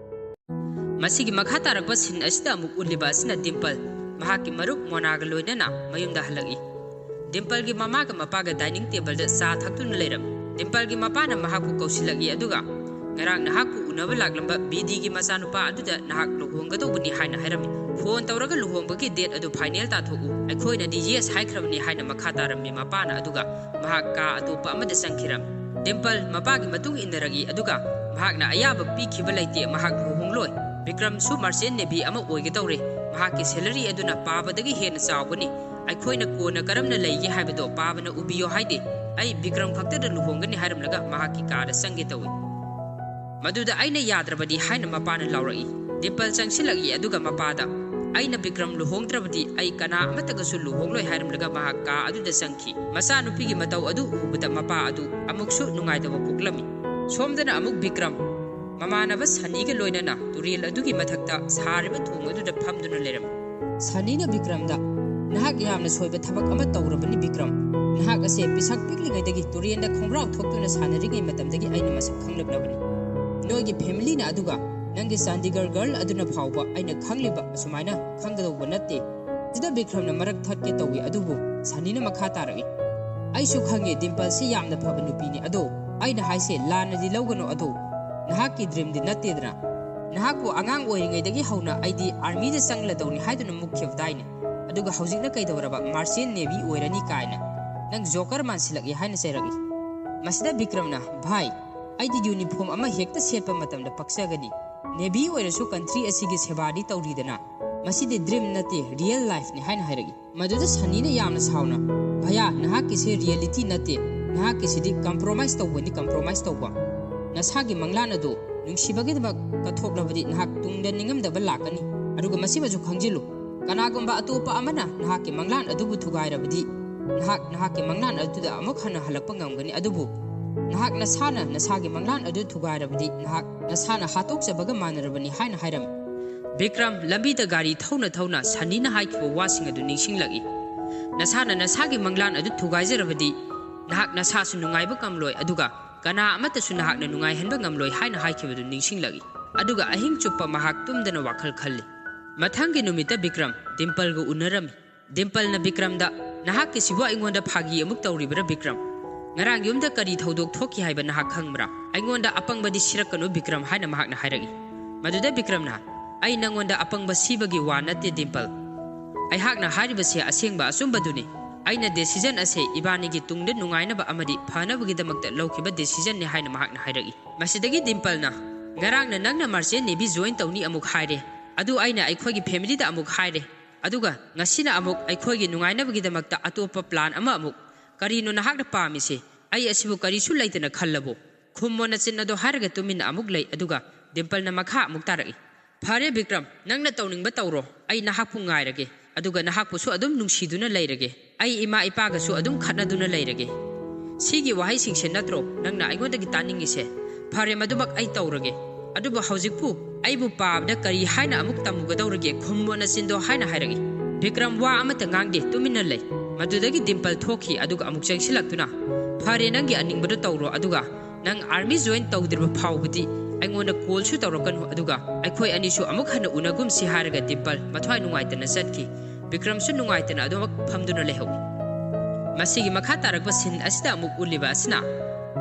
ꯃꯁꯤꯒꯤ ꯃꯈꯥ ꯇꯥꯔꯛꯄ scene ꯑꯁꯤꯗ ꯑꯃꯨꯛ ꯎꯠꯂꯤꯕ ꯑꯁꯤꯅ ꯗꯤꯝꯄꯜ ꯃꯍꯥꯛꯀꯤ ꯃꯔꯨꯞ ꯃꯣꯅꯥꯒ ꯂꯣꯏꯅꯅ ꯃꯌꯨꯝꯗ ꯍꯜꯂꯛꯏ꯫ ꯗꯤꯝꯄꯜꯒꯤ ꯃꯃꯥꯒ ꯃꯄꯥꯒ dining tableꯗ ꯆꯥ ꯊꯛꯇꯨꯅ ꯂꯩꯔꯝꯃꯤ꯫ ꯗꯤꯝꯄꯜꯒꯤ ꯃꯄꯥꯅ ꯃꯍꯥꯛꯄꯨ ꯀꯧꯁꯤꯜꯂꯛꯏ, ꯑꯗꯨꯒ "ꯉꯔꯥꯡ ꯅꯍꯥꯛꯄꯨ ꯎꯅꯕ ꯂꯥꯛꯂꯝꯕ ꯕꯤꯗꯤꯒꯤ ꯃꯆꯥꯅꯨꯄꯥ ꯑꯗꯨꯗ ꯅꯍꯥꯛ ꯂꯨꯍꯣꯡꯒꯗꯧꯕꯅꯤ" ꯍꯥꯏꯅ ꯍꯥꯏꯔꯝꯃꯤ꯫ "Phone ꯇꯧꯔꯒ ꯂꯨꯍꯣꯡꯕꯒꯤ date ꯑꯗꯨ final ꯇꯥꯊꯣꯛꯎ꯫ ꯑꯩꯈꯣꯏꯅꯗꯤ yes ꯍꯥꯏꯈ꯭ꯔꯕꯅꯤ" ꯍꯥꯏꯅ ꯃꯈꯥ ꯇꯥꯔꯝꯃꯤ ꯃꯄꯥꯅ, ꯑꯗꯨꯒ ꯃꯍꯥꯛ ꯀꯥ ꯑꯇꯣꯞꯄ ꯑꯃꯗ ꯆꯪꯈꯤꯔꯝꯃꯤ꯫ ꯗꯤꯝꯄꯜ ꯃꯄꯥꯒꯤ ꯃꯇꯨꯡ ꯏꯟꯅꯔꯛꯏ, ꯑꯗꯨꯒ ꯃꯍꯥꯛꯅ ꯑꯌꯥꯕ ꯄꯤꯈꯤꯕ ꯂꯩꯇꯦ, ꯃꯍꯥꯛ ꯂꯨꯍꯣꯡꯂꯣꯏ꯫ ꯕꯤꯀ꯭ꯔꯝꯁꯨ merchant navy ꯑꯃ ꯑꯣꯏꯒꯗꯧꯔꯦ꯫ ꯃꯍꯥꯛꯀꯤ salary ꯑꯗꯨꯅ ꯄꯥꯕꯗꯒꯤ ꯍꯦꯟꯅ ꯆꯥꯎꯒꯅꯤ꯫ ꯑꯩꯈꯣꯏꯅ ꯀꯣꯟꯅ ꯀꯔꯝꯅ ꯂꯩꯒꯦ ꯍꯥꯏꯕꯗꯣ ꯄꯥꯕꯅ ꯎꯕꯤꯌꯣ ꯍꯥꯏꯗꯦ꯫ ꯑꯩ ꯕꯤꯀ꯭ꯔꯝ ꯈꯛꯇꯗ ꯂꯨꯍꯣꯡꯒꯅꯤ ꯍꯥꯏꯔꯝꯂꯒ ꯃꯍꯥꯛꯀꯤ ꯀꯥꯗ ꯆꯪꯒꯦ ꯇꯧꯏ꯫ ꯃꯗꯨꯗ ꯑꯩꯅ ꯌꯥꯗ꯭ꯔꯕꯗꯤ ꯍꯥꯏꯅ ꯃꯄꯥꯅ ꯂꯥꯎꯔꯛꯏ꯫ ꯗꯤꯝꯄꯜ ꯆꯪꯁꯤꯜꯂꯛꯏ, ꯑꯗꯨꯒ ꯃꯄꯥꯗ, ꯑꯩꯅ ꯕꯤꯀ꯭ꯔꯝ ꯂꯨꯍꯣꯡꯗ꯭ꯔꯕꯗꯤ ꯑꯩ ꯀꯅꯥ ꯑꯃꯠꯇꯒꯁꯨ ꯂꯨꯍꯣꯡꯂꯣꯏ ꯍꯥꯏꯔꯝꯂꯒ ꯃꯍꯥꯛ ꯀꯥ ꯑꯗꯨꯗ ꯆꯪꯈꯤ꯫ ꯃꯆꯥꯅꯨꯄꯤꯒꯤ ꯃꯇꯧ ꯑꯗꯨ ꯎꯕꯗ ꯃꯄꯥ ꯑꯗꯨ ꯑꯃꯨꯛꯁꯨ ꯅꯨꯡꯉꯥꯏꯇꯕ ꯄꯣꯛꯂꯝꯃꯤ꯫ ꯁꯣꯝꯗꯅ ꯑꯃꯨꯛ ꯕꯤꯀ꯭ꯔꯝ ꯃꯃꯥꯟꯅꯕ ꯁꯅꯤꯒ ꯂꯣꯏꯅꯅ ꯇꯨꯔꯦꯜ ꯑꯗꯨꯒꯤ ꯃꯊꯛꯇ ꯁꯥꯔꯤꯕ ꯊꯣꯡ ꯑꯗꯨꯗ ꯐꯝꯗꯨꯅ ꯂꯩꯔꯝꯃꯤ꯫ ꯁꯅꯤꯅ ꯕꯤꯀ꯭ꯔꯝꯗ, "ꯅꯍꯥꯛ ꯌꯥꯝꯅ ꯁꯣꯏꯕ ꯊꯕꯛ ꯑꯃ ꯇꯧꯔꯕꯅꯤ ꯕꯤꯀ꯭ꯔꯝ꯫ ꯅꯍꯥꯛ ꯑꯁꯦ ꯄꯤꯁꯛ ꯄꯤꯛꯂꯤꯉꯩꯗꯒꯤ ꯇꯨꯔꯦꯟꯗ ꯈꯣꯡꯒ꯭ꯔꯥꯎ ꯊꯣꯛꯇꯨꯅ ꯁꯥꯟꯅꯔꯤꯉꯩ ꯃꯇꯝꯗꯒꯤ ꯑꯩꯅ ꯃꯁꯛ ꯈꯪꯂꯛꯂꯕꯅꯤ꯫ ꯅꯣꯏꯒꯤ ꯐꯦꯃꯤꯂꯤꯅ ꯑꯗꯨꯒ ꯅꯪꯒꯤ ꯆꯥꯟꯗꯤꯒꯔ ꯒꯔꯜ ꯑꯗꯨꯅ ꯐꯥꯎꯕ ꯑꯩꯅ ꯈꯪꯂꯤꯕ ꯑꯁꯨꯃꯥꯏꯅ ꯈꯪꯒꯗꯧꯕ ꯅꯠꯇꯦ꯫" ꯁꯤꯗ ꯕꯤꯀ꯭ꯔꯝꯅ ꯃꯔꯛ ꯊꯠꯀꯦ ꯇꯧꯏ, ꯑꯗꯨꯕꯨ ꯁꯅꯤꯅ ꯃꯈꯥ ꯇꯥꯔꯛꯏ, "ꯑꯩꯁꯨ ꯈꯪꯉꯦ ꯗꯤꯝꯄꯜꯁꯤ ꯌꯥꯝꯅ ꯐꯕ ꯅꯨꯄꯤꯅꯤ, ꯑꯗꯣ ꯑꯩꯅ ꯍꯥꯏꯁꯦ ꯂꯥꯟꯅꯗꯤ ꯂꯧꯒꯅꯨ, ꯑꯗꯣ ꯅꯍꯥꯛꯀꯤ ꯗ꯭ꯔꯤꯝꯗꯤ ꯅꯠꯇꯦꯗꯅ꯫ ꯅꯍꯥꯛꯄꯨ ꯑꯉꯥꯡ ꯑꯣꯏꯔꯤꯉꯩꯗꯒꯤ ꯍꯧꯅ ꯑꯩꯗꯤ ꯑꯥꯔꯃꯤꯗ ꯆꯪꯂꯗꯧꯅꯤ ꯍꯥꯏꯗꯨꯅ ꯃꯨꯛꯈꯤꯕꯗꯥꯏꯅꯦ, ꯑꯗꯨꯒ ꯍꯧꯖꯤꯛꯅ ꯀꯩꯗꯧꯔꯕ ꯃꯥꯔꯆꯦꯟ ꯅꯦꯚꯤ ꯑꯣꯏꯔꯅꯤ ꯀꯥꯏꯅ꯫ ꯅꯪ ꯖꯣꯀꯔ ꯃꯥꯟꯁꯤꯜꯂꯛꯏ" ꯍꯥꯏꯅ ꯆꯩꯔꯛꯏ꯫ ꯃꯁꯤꯗ ꯕꯤꯀ꯭ꯔꯝꯅ, "ꯚꯥꯏ, ꯑꯩꯗꯤ ꯌꯨꯅꯤꯐꯣꯔꯝ ꯑꯃ ꯍꯦꯛꯇ ꯁꯦꯠꯄ ꯃꯇꯝꯗ ꯄꯛꯆꯒꯅꯤ꯫ ꯅꯦꯚꯤ ꯑꯣꯏꯔꯁꯨ ꯀꯟꯇ꯭ꯔꯤ ꯑꯁꯤꯒꯤ ꯁꯦꯕꯥꯗꯤ ꯇꯧꯔꯤꯗꯅ꯫ ꯃꯁꯤꯗꯤ ꯗ꯭ꯔꯤꯝ ꯅꯠꯇꯦ, ꯔꯤꯌꯦꯜ ꯂꯥꯏꯐꯅꯤ" ꯍꯥꯏꯅ ꯍꯥꯏꯔꯛꯏ꯫ ꯃꯗꯨꯗ ꯁꯅꯤꯅ ꯌꯥꯝꯅ ꯁꯥꯎꯅ, "ꯚꯌꯥ, ꯅꯍꯥꯛꯀꯤꯁꯦ ꯔꯤꯌꯦꯂꯤꯇꯤ ꯅꯠꯇꯦ, ꯅꯍꯥꯛꯀꯤꯁꯤꯗꯤ ꯀꯝꯄ꯭ꯔꯣꯃꯥꯏꯁ ꯇꯧꯕꯅꯤ, ꯀꯝꯄ꯭ꯔꯣꯃꯥꯏꯁ ꯇꯧꯕ꯫ ꯅꯁꯥꯒꯤ ꯃꯪꯂꯥꯟ ꯑꯗꯨ ꯅꯨꯡꯁꯤꯕꯒꯤꯗꯃꯛ ꯀꯠꯊꯣꯛꯂꯕꯗꯤ ꯅꯍꯥꯛ ꯇꯨꯡꯗ ꯅꯤꯡꯉꯝꯗꯕ ꯂꯥꯛꯀꯅꯤ꯫ ꯑꯗꯨꯒ ꯃꯁꯤꯃꯁꯨ ꯈꯪꯖꯤꯜꯂꯨ, ꯀꯅꯥꯒꯨꯝꯕ ꯑꯇꯣꯞꯄ ꯑꯃꯅ ꯅꯍꯥꯛꯀꯤ ꯃꯪꯂꯥꯟ ꯑꯗꯨꯕꯨ ꯊꯨꯒꯥꯏꯔꯕꯗꯤ, ꯅꯍꯥꯛ ꯅꯍꯥꯛꯀꯤ ꯃꯪꯂꯥꯟ ꯑꯗꯨꯗ ꯑꯃꯨꯛ ꯍꯟꯅ ꯍꯜꯂꯛꯄ ꯉꯝꯒꯅꯤ, ꯑꯗꯨꯕꯨ ꯅꯍꯥꯛ ꯅꯁꯥꯅ ꯅꯁꯥꯒꯤ ꯃꯪꯂꯥꯟ ꯑꯗꯨ ꯊꯨꯒꯥꯏꯔꯕꯗꯤ ꯅꯍꯥꯛ ꯅꯁꯥꯅ ꯍꯥꯠꯇꯣꯛꯆꯕꯒ ꯃꯥꯟꯅꯔꯕꯅꯤ" ꯍꯥꯏꯅ ꯍꯥꯏꯔꯝꯃꯤ꯫ ꯕꯤꯀ꯭ꯔꯝ ꯂꯝꯕꯤꯗ ꯒꯥꯔꯤ ꯊꯧꯅ ꯊꯧꯅ ꯁꯅꯤꯅ ꯍꯥꯏꯈꯤꯕ ꯋꯥꯁꯤꯡ ꯑꯗꯨ ꯅꯤꯡꯁꯤꯡꯂꯛꯏ꯫ "ꯅꯁꯥꯅ ꯅꯁꯥꯒꯤ ꯃꯪꯂꯥꯟ ꯑꯗꯨ ꯊꯨꯒꯥꯏꯖꯔꯕꯗꯤ ꯅꯍꯥꯛ ꯅꯁꯥꯁꯨ ꯅꯨꯡꯉꯥꯏꯕ ꯉꯝꯂꯣꯏ, ꯑꯗꯨꯒ ꯀꯅꯥ ꯑꯃꯠꯇꯁꯨ ꯅꯍꯥꯛꯅ ꯅꯨꯡꯉꯥꯏꯍꯟꯕ ꯉꯝꯂꯣꯏ" ꯍꯥꯏꯅ ꯍꯥꯏꯈꯤꯕꯗꯨ ꯅꯤꯡꯁꯤꯡꯂꯛꯏ꯫ ꯑꯗꯨꯒ ꯑꯍꯤꯡ ꯆꯨꯞꯄ ꯃꯍꯥꯛ ꯇꯨꯝꯗꯅ ꯋꯥꯈꯜ ꯈꯜꯂꯤ꯫ ꯃꯊꯪꯒꯤ ꯅꯨꯃꯤꯠꯇ ꯕꯤꯀ꯭ꯔꯝ ꯗꯤꯝꯄꯜꯒ ꯎꯅꯔꯝꯃꯤ꯫ ꯗꯤꯝꯄꯜꯅ ꯕꯤꯀ꯭ꯔꯝꯗ, "ꯅꯍꯥꯛꯀꯤꯁꯤꯕꯨ ꯑꯩꯉꯣꯟꯗ ꯐꯥꯒꯤ ꯑꯃꯨꯛ ꯇꯧꯔꯤꯕ꯭ꯔꯥ ꯕꯤꯀ꯭ꯔꯝ? ꯉꯔꯥꯡ ꯌꯨꯝꯗ ꯀꯔꯤ ꯊꯧꯗꯣꯛ ꯊꯣꯛꯈꯤ ꯍꯥꯏꯕ ꯅꯍꯥꯛ ꯈꯪꯕ꯭ꯔꯥ? ꯑꯩꯉꯣꯟꯗ ꯑꯄꯪꯕꯗꯤ ꯁꯤꯔꯛꯀꯅꯨ ꯕꯤꯀ꯭ꯔꯝ" ꯍꯥꯏꯅ ꯃꯍꯥꯛꯅ ꯍꯥꯏꯔꯛꯏ꯫ ꯃꯗꯨꯗ ꯕꯤꯀ꯭ꯔꯝꯅ, "ꯑꯩ ꯅꯪꯉꯣꯟꯗ ꯑꯄꯪꯕ ꯁꯤꯕꯒꯤ ꯋꯥ ꯅꯠꯇꯦ ꯗꯤꯝꯄꯜ꯫ ꯑꯩꯍꯥꯛꯅ ꯍꯥꯏꯔꯤꯕꯁꯦ ꯑꯁꯦꯡꯕ ꯑꯆꯨꯝꯕꯗꯨꯅꯤ꯫ ꯑꯩꯅ ꯗꯦꯁꯤꯖꯟ ꯑꯁꯦ ꯏꯕꯥꯅꯤꯒꯤ ꯇꯨꯡꯗ ꯅꯨꯡꯉꯥꯏꯅꯕ ꯑꯃꯗꯤ ꯐꯅꯕꯒꯤꯗꯃꯛꯇ ꯂꯧꯈꯤꯕ ꯗꯦꯁꯤꯖꯟꯅꯤ" ꯍꯥꯏꯅ ꯃꯍꯥꯛꯅ ꯍꯥꯏꯔꯛꯏ꯫ ꯃꯁꯤꯗꯒꯤ ꯗꯤꯝꯄꯜꯅ, "ꯉꯔꯥꯡꯅ ꯅꯪꯅ ꯃꯥꯔꯆꯦꯟ ꯅꯦꯚꯤ ꯖꯣꯏꯟ ꯇꯧꯅꯤ ꯑꯃꯨꯛ ꯍꯥꯏꯔꯦ, ꯑꯗꯨ ꯑꯩꯅ ꯑꯩꯈꯣꯏꯒꯤ ꯐꯦꯃꯤꯂꯤꯗ ꯑꯃꯨꯛ ꯍꯥꯏꯔꯦ, ꯑꯗꯨꯒ ꯉꯁꯤꯅ ꯑꯃꯨꯛ ꯑꯩꯈꯣꯏꯒꯤ ꯅꯨꯡꯉꯥꯏꯅꯕꯒꯤꯗꯃꯛꯇ ꯑꯇꯣꯞꯄ ꯄ꯭ꯂꯥꯟ ꯑꯃ ꯑꯃꯨꯛ꯫ ꯀꯔꯤꯅꯣ ꯅꯍꯥꯛꯅ ꯄꯥꯝꯃꯤꯁꯦ? ꯑꯩ ꯑꯁꯤꯕꯨ ꯀꯔꯤꯁꯨ ꯂꯩꯇꯅ ꯈꯜꯂꯕꯣ?" "ꯈꯨꯝꯃꯣ ꯅꯆꯤꯟ ꯑꯗꯣ" ꯍꯥꯏꯔꯒ ꯇꯨꯃꯤꯟꯅ ꯑꯃꯨꯛ ꯂꯩ, ꯑꯗꯨꯒ ꯗꯤꯝꯄꯜꯅ ꯃꯈꯥ ꯑꯃꯨꯛ ꯇꯥꯔꯛꯏ, "ꯐꯔꯦ ꯕꯤꯀ꯭ꯔꯝ, ꯅꯪꯅ ꯇꯧꯅꯤꯡꯕ ꯇꯧꯔꯣ꯫ ꯑꯩ ꯅꯍꯥꯛꯄꯨ ꯉꯥꯏꯔꯒꯦ, ꯑꯗꯨꯒ ꯅꯍꯥꯛꯄꯨꯁꯨ ꯑꯗꯨꯝ ꯅꯨꯡꯁꯤꯗꯨꯅ ꯂꯩꯔꯒꯦ꯫ ꯑꯩ ꯏꯃꯥ ꯏꯄꯥꯒꯁꯨ ꯑꯗꯨꯝ ꯈꯠꯅꯗꯨꯅ ꯂꯩꯔꯒꯦ꯫ ꯁꯤꯒꯤ ꯋꯥꯍꯩꯁꯤꯡꯁꯦ ꯅꯠꯇ꯭ꯔꯣ ꯅꯪꯅ ꯑꯩꯉꯣꯟꯗꯒꯤ ꯇꯥꯅꯤꯡꯉꯤꯁꯦ? ꯐꯔꯦ, ꯃꯗꯨꯃꯛ ꯑꯩ ꯇꯧꯔꯒꯦ꯫ ꯑꯗꯨꯕꯨ ꯍꯧꯖꯤꯛꯄꯨ ꯑꯩꯕꯨ ꯄꯥꯕꯗ ꯀꯔꯤ ꯍꯥꯏꯅ ꯑꯃꯨꯛ ꯇꯝꯃꯨꯒꯗꯧꯔꯤꯒꯦ? ꯈꯨꯝꯃꯣ ꯅꯆꯤꯟꯗꯣ ꯍꯥꯏꯅ ꯍꯥꯏꯔꯛꯏ꯫ ꯕꯤꯀ꯭ꯔꯝ ꯋꯥ ꯑꯃꯠꯇ ꯉꯥꯡꯗꯦ, ꯇꯨꯃꯤꯟꯅ ꯂꯩ꯫ ꯃꯗꯨꯗꯒꯤ ꯗꯤꯝꯄꯜ ꯊꯣꯛꯈꯤ, ꯑꯗꯨꯒ ꯑꯃꯨꯛ ꯆꯪꯁꯤꯜꯂꯛꯇꯨꯅ, "ꯐꯔꯦ, ꯅꯪꯒꯤ ꯑꯅꯤꯡꯕꯗꯣ ꯇꯧꯔꯣ, ꯑꯗꯨꯒ ꯅꯪ ꯑꯥꯔꯃꯤ ꯖꯣꯏꯟ ꯇꯧꯗ꯭ꯔꯤꯕ ꯐꯥꯎꯕꯗꯤ ꯑꯩꯉꯣꯟꯗ ꯀꯣꯜꯁꯨ ꯇꯧꯔꯛꯀꯅꯨ, ꯑꯗꯨꯒ ꯑꯩꯈꯣꯏ ꯑꯅꯤꯁꯨ ꯑꯃꯨꯛ ꯍꯟꯅ ꯎꯅꯒꯨꯝꯁꯤ" ꯍꯥꯏꯔꯒ ꯗꯤꯝꯄꯜ ꯃꯊ꯭ꯋꯥꯏ ꯅꯨꯡꯉꯥꯏꯇꯅ ꯆꯠꯈꯤ꯫ ꯕꯤꯀ꯭ꯔꯝꯁꯨ ꯅꯨꯡꯉꯥꯏꯇꯅ ꯑꯗꯨꯃꯛ ꯐꯝꯗꯨꯅ ꯂꯩꯍꯧꯏ꯫ ꯃꯁꯤꯒꯤ ꯃꯈꯥ ꯇꯥꯔꯛꯄ ꯁꯤꯟ ꯑꯁꯤꯗ ꯑꯃꯨꯛ ꯎꯠꯂꯤꯕ ꯑꯁꯤꯅ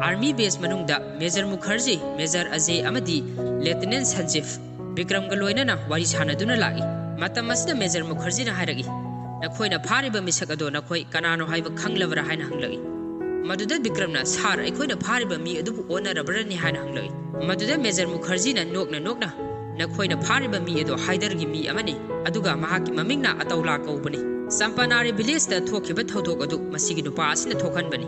ꯑꯥꯔꯃꯤ ꯕꯦꯁ ꯃꯅꯨꯡꯗ ꯃꯦꯖꯔ ꯃꯨꯈꯔꯖꯤ, ꯃꯦꯖꯔ ꯑꯖꯦ ꯑꯃꯗꯤ ꯂꯦꯐꯇꯤꯅꯦꯟ ꯁꯟꯖꯤꯐ ꯕꯤꯀ꯭ꯔꯝꯒ ꯂꯣꯏꯅꯅ ꯋꯥꯔꯤ ꯁꯥꯟꯅꯗꯨꯅ ꯂꯥꯛꯏ꯫ ꯃꯇꯝ ꯑꯁꯤꯗ ꯃꯦꯖꯔ ꯃꯨꯈꯔꯖꯤꯅ ꯍꯥꯏꯔꯛꯏ, "ꯅꯈꯣꯏꯅ ꯐꯥꯔꯤꯕ ꯃꯤꯁꯛ ꯑꯗꯣ ꯅꯈꯣꯏ ꯀꯅꯥꯅꯣ ꯍꯥꯏꯕ ꯈꯪꯂꯕ꯭ꯔꯥ?" ꯍꯥꯏꯅ ꯍꯪꯂꯛꯏ꯫ ꯃꯗꯨꯗ ꯕꯤꯀ꯭ꯔꯝꯅ, "ꯁꯥꯔ, ꯑꯩꯈꯣꯏꯅ ꯐꯥꯔꯤꯕ ꯃꯤ ꯑꯗꯨꯕꯨ ꯑꯣꯟꯅꯔꯕ꯭ꯔꯅꯤ?" ꯍꯥꯏꯅ ꯍꯪꯂꯛꯏ꯫ ꯃꯗꯨꯗ ꯃꯦꯖꯔ ꯃꯨꯈꯔꯖꯤꯅ ꯅꯣꯛꯅ ꯅꯣꯛꯅ, "ꯅꯈꯣꯏꯅ ꯐꯥꯔꯤꯕ ꯃꯤ ꯑꯗꯣ ꯍꯥꯏꯗꯔꯒꯤ ꯃꯤ ꯑꯃꯅꯤ, ꯑꯗꯨꯒ ꯃꯍꯥꯛꯀꯤ ꯃꯃꯤꯡꯅ ꯑꯇꯧꯂꯥ ꯀꯧꯕꯅꯤ꯫ ꯆꯝꯄꯥꯅꯥꯔꯤ ꯚꯤꯂꯦꯖꯇ ꯊꯣꯛꯈꯤꯕ ꯊꯧꯗꯣꯛ ꯑꯗꯨ ꯃꯁꯤꯒꯤ ꯅꯨꯄꯥ ꯑꯁꯤꯅ ꯊꯣꯛꯍꯟꯕꯅꯤ,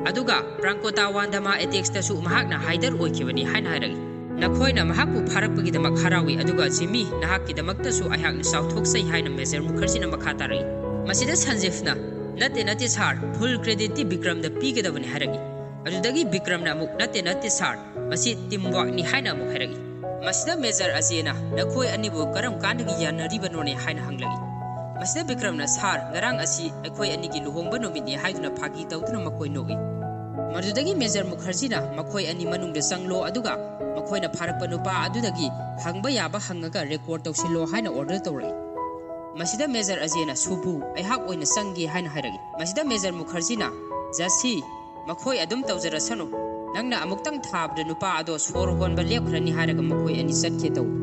ꯑꯗꯨꯒ ꯄ꯭ꯔꯥꯡꯀꯣꯇꯥ ꯋꯥꯟꯗꯃꯥ ꯑꯦꯇꯦꯛꯁꯇꯁꯨ ꯃꯍꯥꯛꯅ ꯍꯥꯏꯗꯔ ꯑꯣꯏꯈꯤꯕꯅꯤ" ꯍꯥꯏꯅ ꯍꯥꯏꯔꯛꯏ꯫ "ꯅꯈꯣꯏꯅ ꯃꯍꯥꯛꯄꯨ ꯐꯥꯔꯛꯄꯒꯤꯗꯃꯛ ꯍꯔꯥꯎꯏ, ꯑꯗꯨꯒ ꯖꯤꯃꯤ, ꯅꯍꯥꯛꯀꯤꯗꯃꯛꯇꯁꯨ ꯑꯩꯍꯥꯛꯅ ꯆꯥꯎꯊꯣꯛꯆꯩ" ꯍꯥꯏꯅ ꯃꯦꯖꯔ ꯃꯨꯈꯔꯖꯤꯅ ꯃꯈꯥ ꯇꯥꯔꯛꯏ꯫ ꯃꯁꯤꯗ ꯁꯟꯖꯤꯐꯅ, "ꯅꯠꯇꯦ, ꯅꯠꯇꯦ ꯁꯥꯔ, ꯐꯨꯜ ꯀ꯭ꯔꯦꯗꯤꯠꯇꯤ ꯕꯤꯀ꯭ꯔꯝꯗ ꯄꯤꯒꯗꯕꯅꯤ" ꯍꯥꯏꯔꯛꯏ꯫ ꯑꯗꯨꯗꯒꯤ ꯕꯤꯀ꯭ꯔꯝꯅ ꯑꯃꯨꯛ, "ꯅꯠꯇꯦ, ꯅꯠꯇꯦ ꯁꯥꯔ, ꯃꯁꯤ ꯇꯤꯝ ꯋꯥꯔꯛꯅꯤ" ꯍꯥꯏꯅ ꯑꯃꯨꯛ ꯍꯥꯏꯔꯛꯏ꯫ ꯃꯁꯤꯗ ꯃꯦꯖꯔ ꯑꯖꯦꯅ, "ꯅꯈꯣꯏ ꯑꯅꯤꯕꯨ ꯀꯔꯝ ꯀꯥꯟꯗꯒꯤ ꯌꯥꯅꯔꯤꯕꯅꯣꯅꯦ?" ꯍꯥꯏꯅ ꯍꯪꯂꯛꯏ꯫ ꯃꯁꯤꯗ ꯕꯤꯀ꯭ꯔꯝꯅ, "ꯁꯥꯔ, ꯉꯔꯥꯡ ꯑꯁꯤ ꯑꯩꯈꯣꯏ ꯑꯅꯤꯒꯤ ꯂꯨꯍꯣꯡꯕ ꯅꯨꯃꯤꯠꯅꯤ" ꯍꯥꯏꯗꯨꯅ ꯐꯥꯒꯤ ꯇꯧꯗꯨꯅ ꯃꯈꯣꯏ ꯅꯣꯛꯏ꯫ ꯃꯗꯨꯗꯒꯤ ꯃꯦꯖꯔ ꯃꯨꯈꯔꯖꯤꯅ, "ꯃꯈꯣꯏ ꯑꯅꯤ ꯃꯅꯨꯡꯗ ꯆꯪꯂꯣ, ꯑꯗꯨꯒ ꯃꯈꯣꯏꯅ ꯐꯥꯔꯛꯄ ꯅꯨꯄꯥ ꯑꯗꯨꯗꯒꯤ ꯍꯪꯕ ꯌꯥꯕ ꯍꯪꯉꯒ ꯔꯦꯀꯣꯔꯗ ꯇꯧꯁꯤꯜꯂꯣ" ꯍꯥꯏꯅ ꯑꯣꯔꯗꯔ ꯇꯧꯔꯛꯏ꯫ ꯃꯁꯤꯗ ꯃꯦꯖꯔ ꯑꯖꯦꯅ, "ꯁꯨꯕꯨ, ꯑꯩꯍꯥꯛ ꯑꯣꯏꯅ ꯆꯪꯒꯦ" ꯍꯥꯏꯅ ꯍꯥꯏꯔꯛꯏ꯫ ꯃꯁꯤꯗ ꯃꯦꯖꯔ ꯃꯨꯈꯔꯖꯤꯅ, "ꯖꯁꯤ, ꯃꯈꯣꯏ ꯑꯗꯨꯝ ꯇꯧꯖꯔꯁꯅꯨ꯫ ꯅꯪꯅ ꯑꯃꯨꯛꯇꯪ ꯊꯥꯕꯗ ꯅꯨꯄꯥ ꯑꯗꯣ ꯁꯣꯔ ꯍꯣꯟꯕ ꯂꯦꯞꯈ꯭ꯔꯅꯤ" ꯍꯥꯏꯔꯒ ꯃꯈꯣꯏ ꯑꯅꯤ ꯆꯠꯈꯤ ꯇꯧꯏ꯫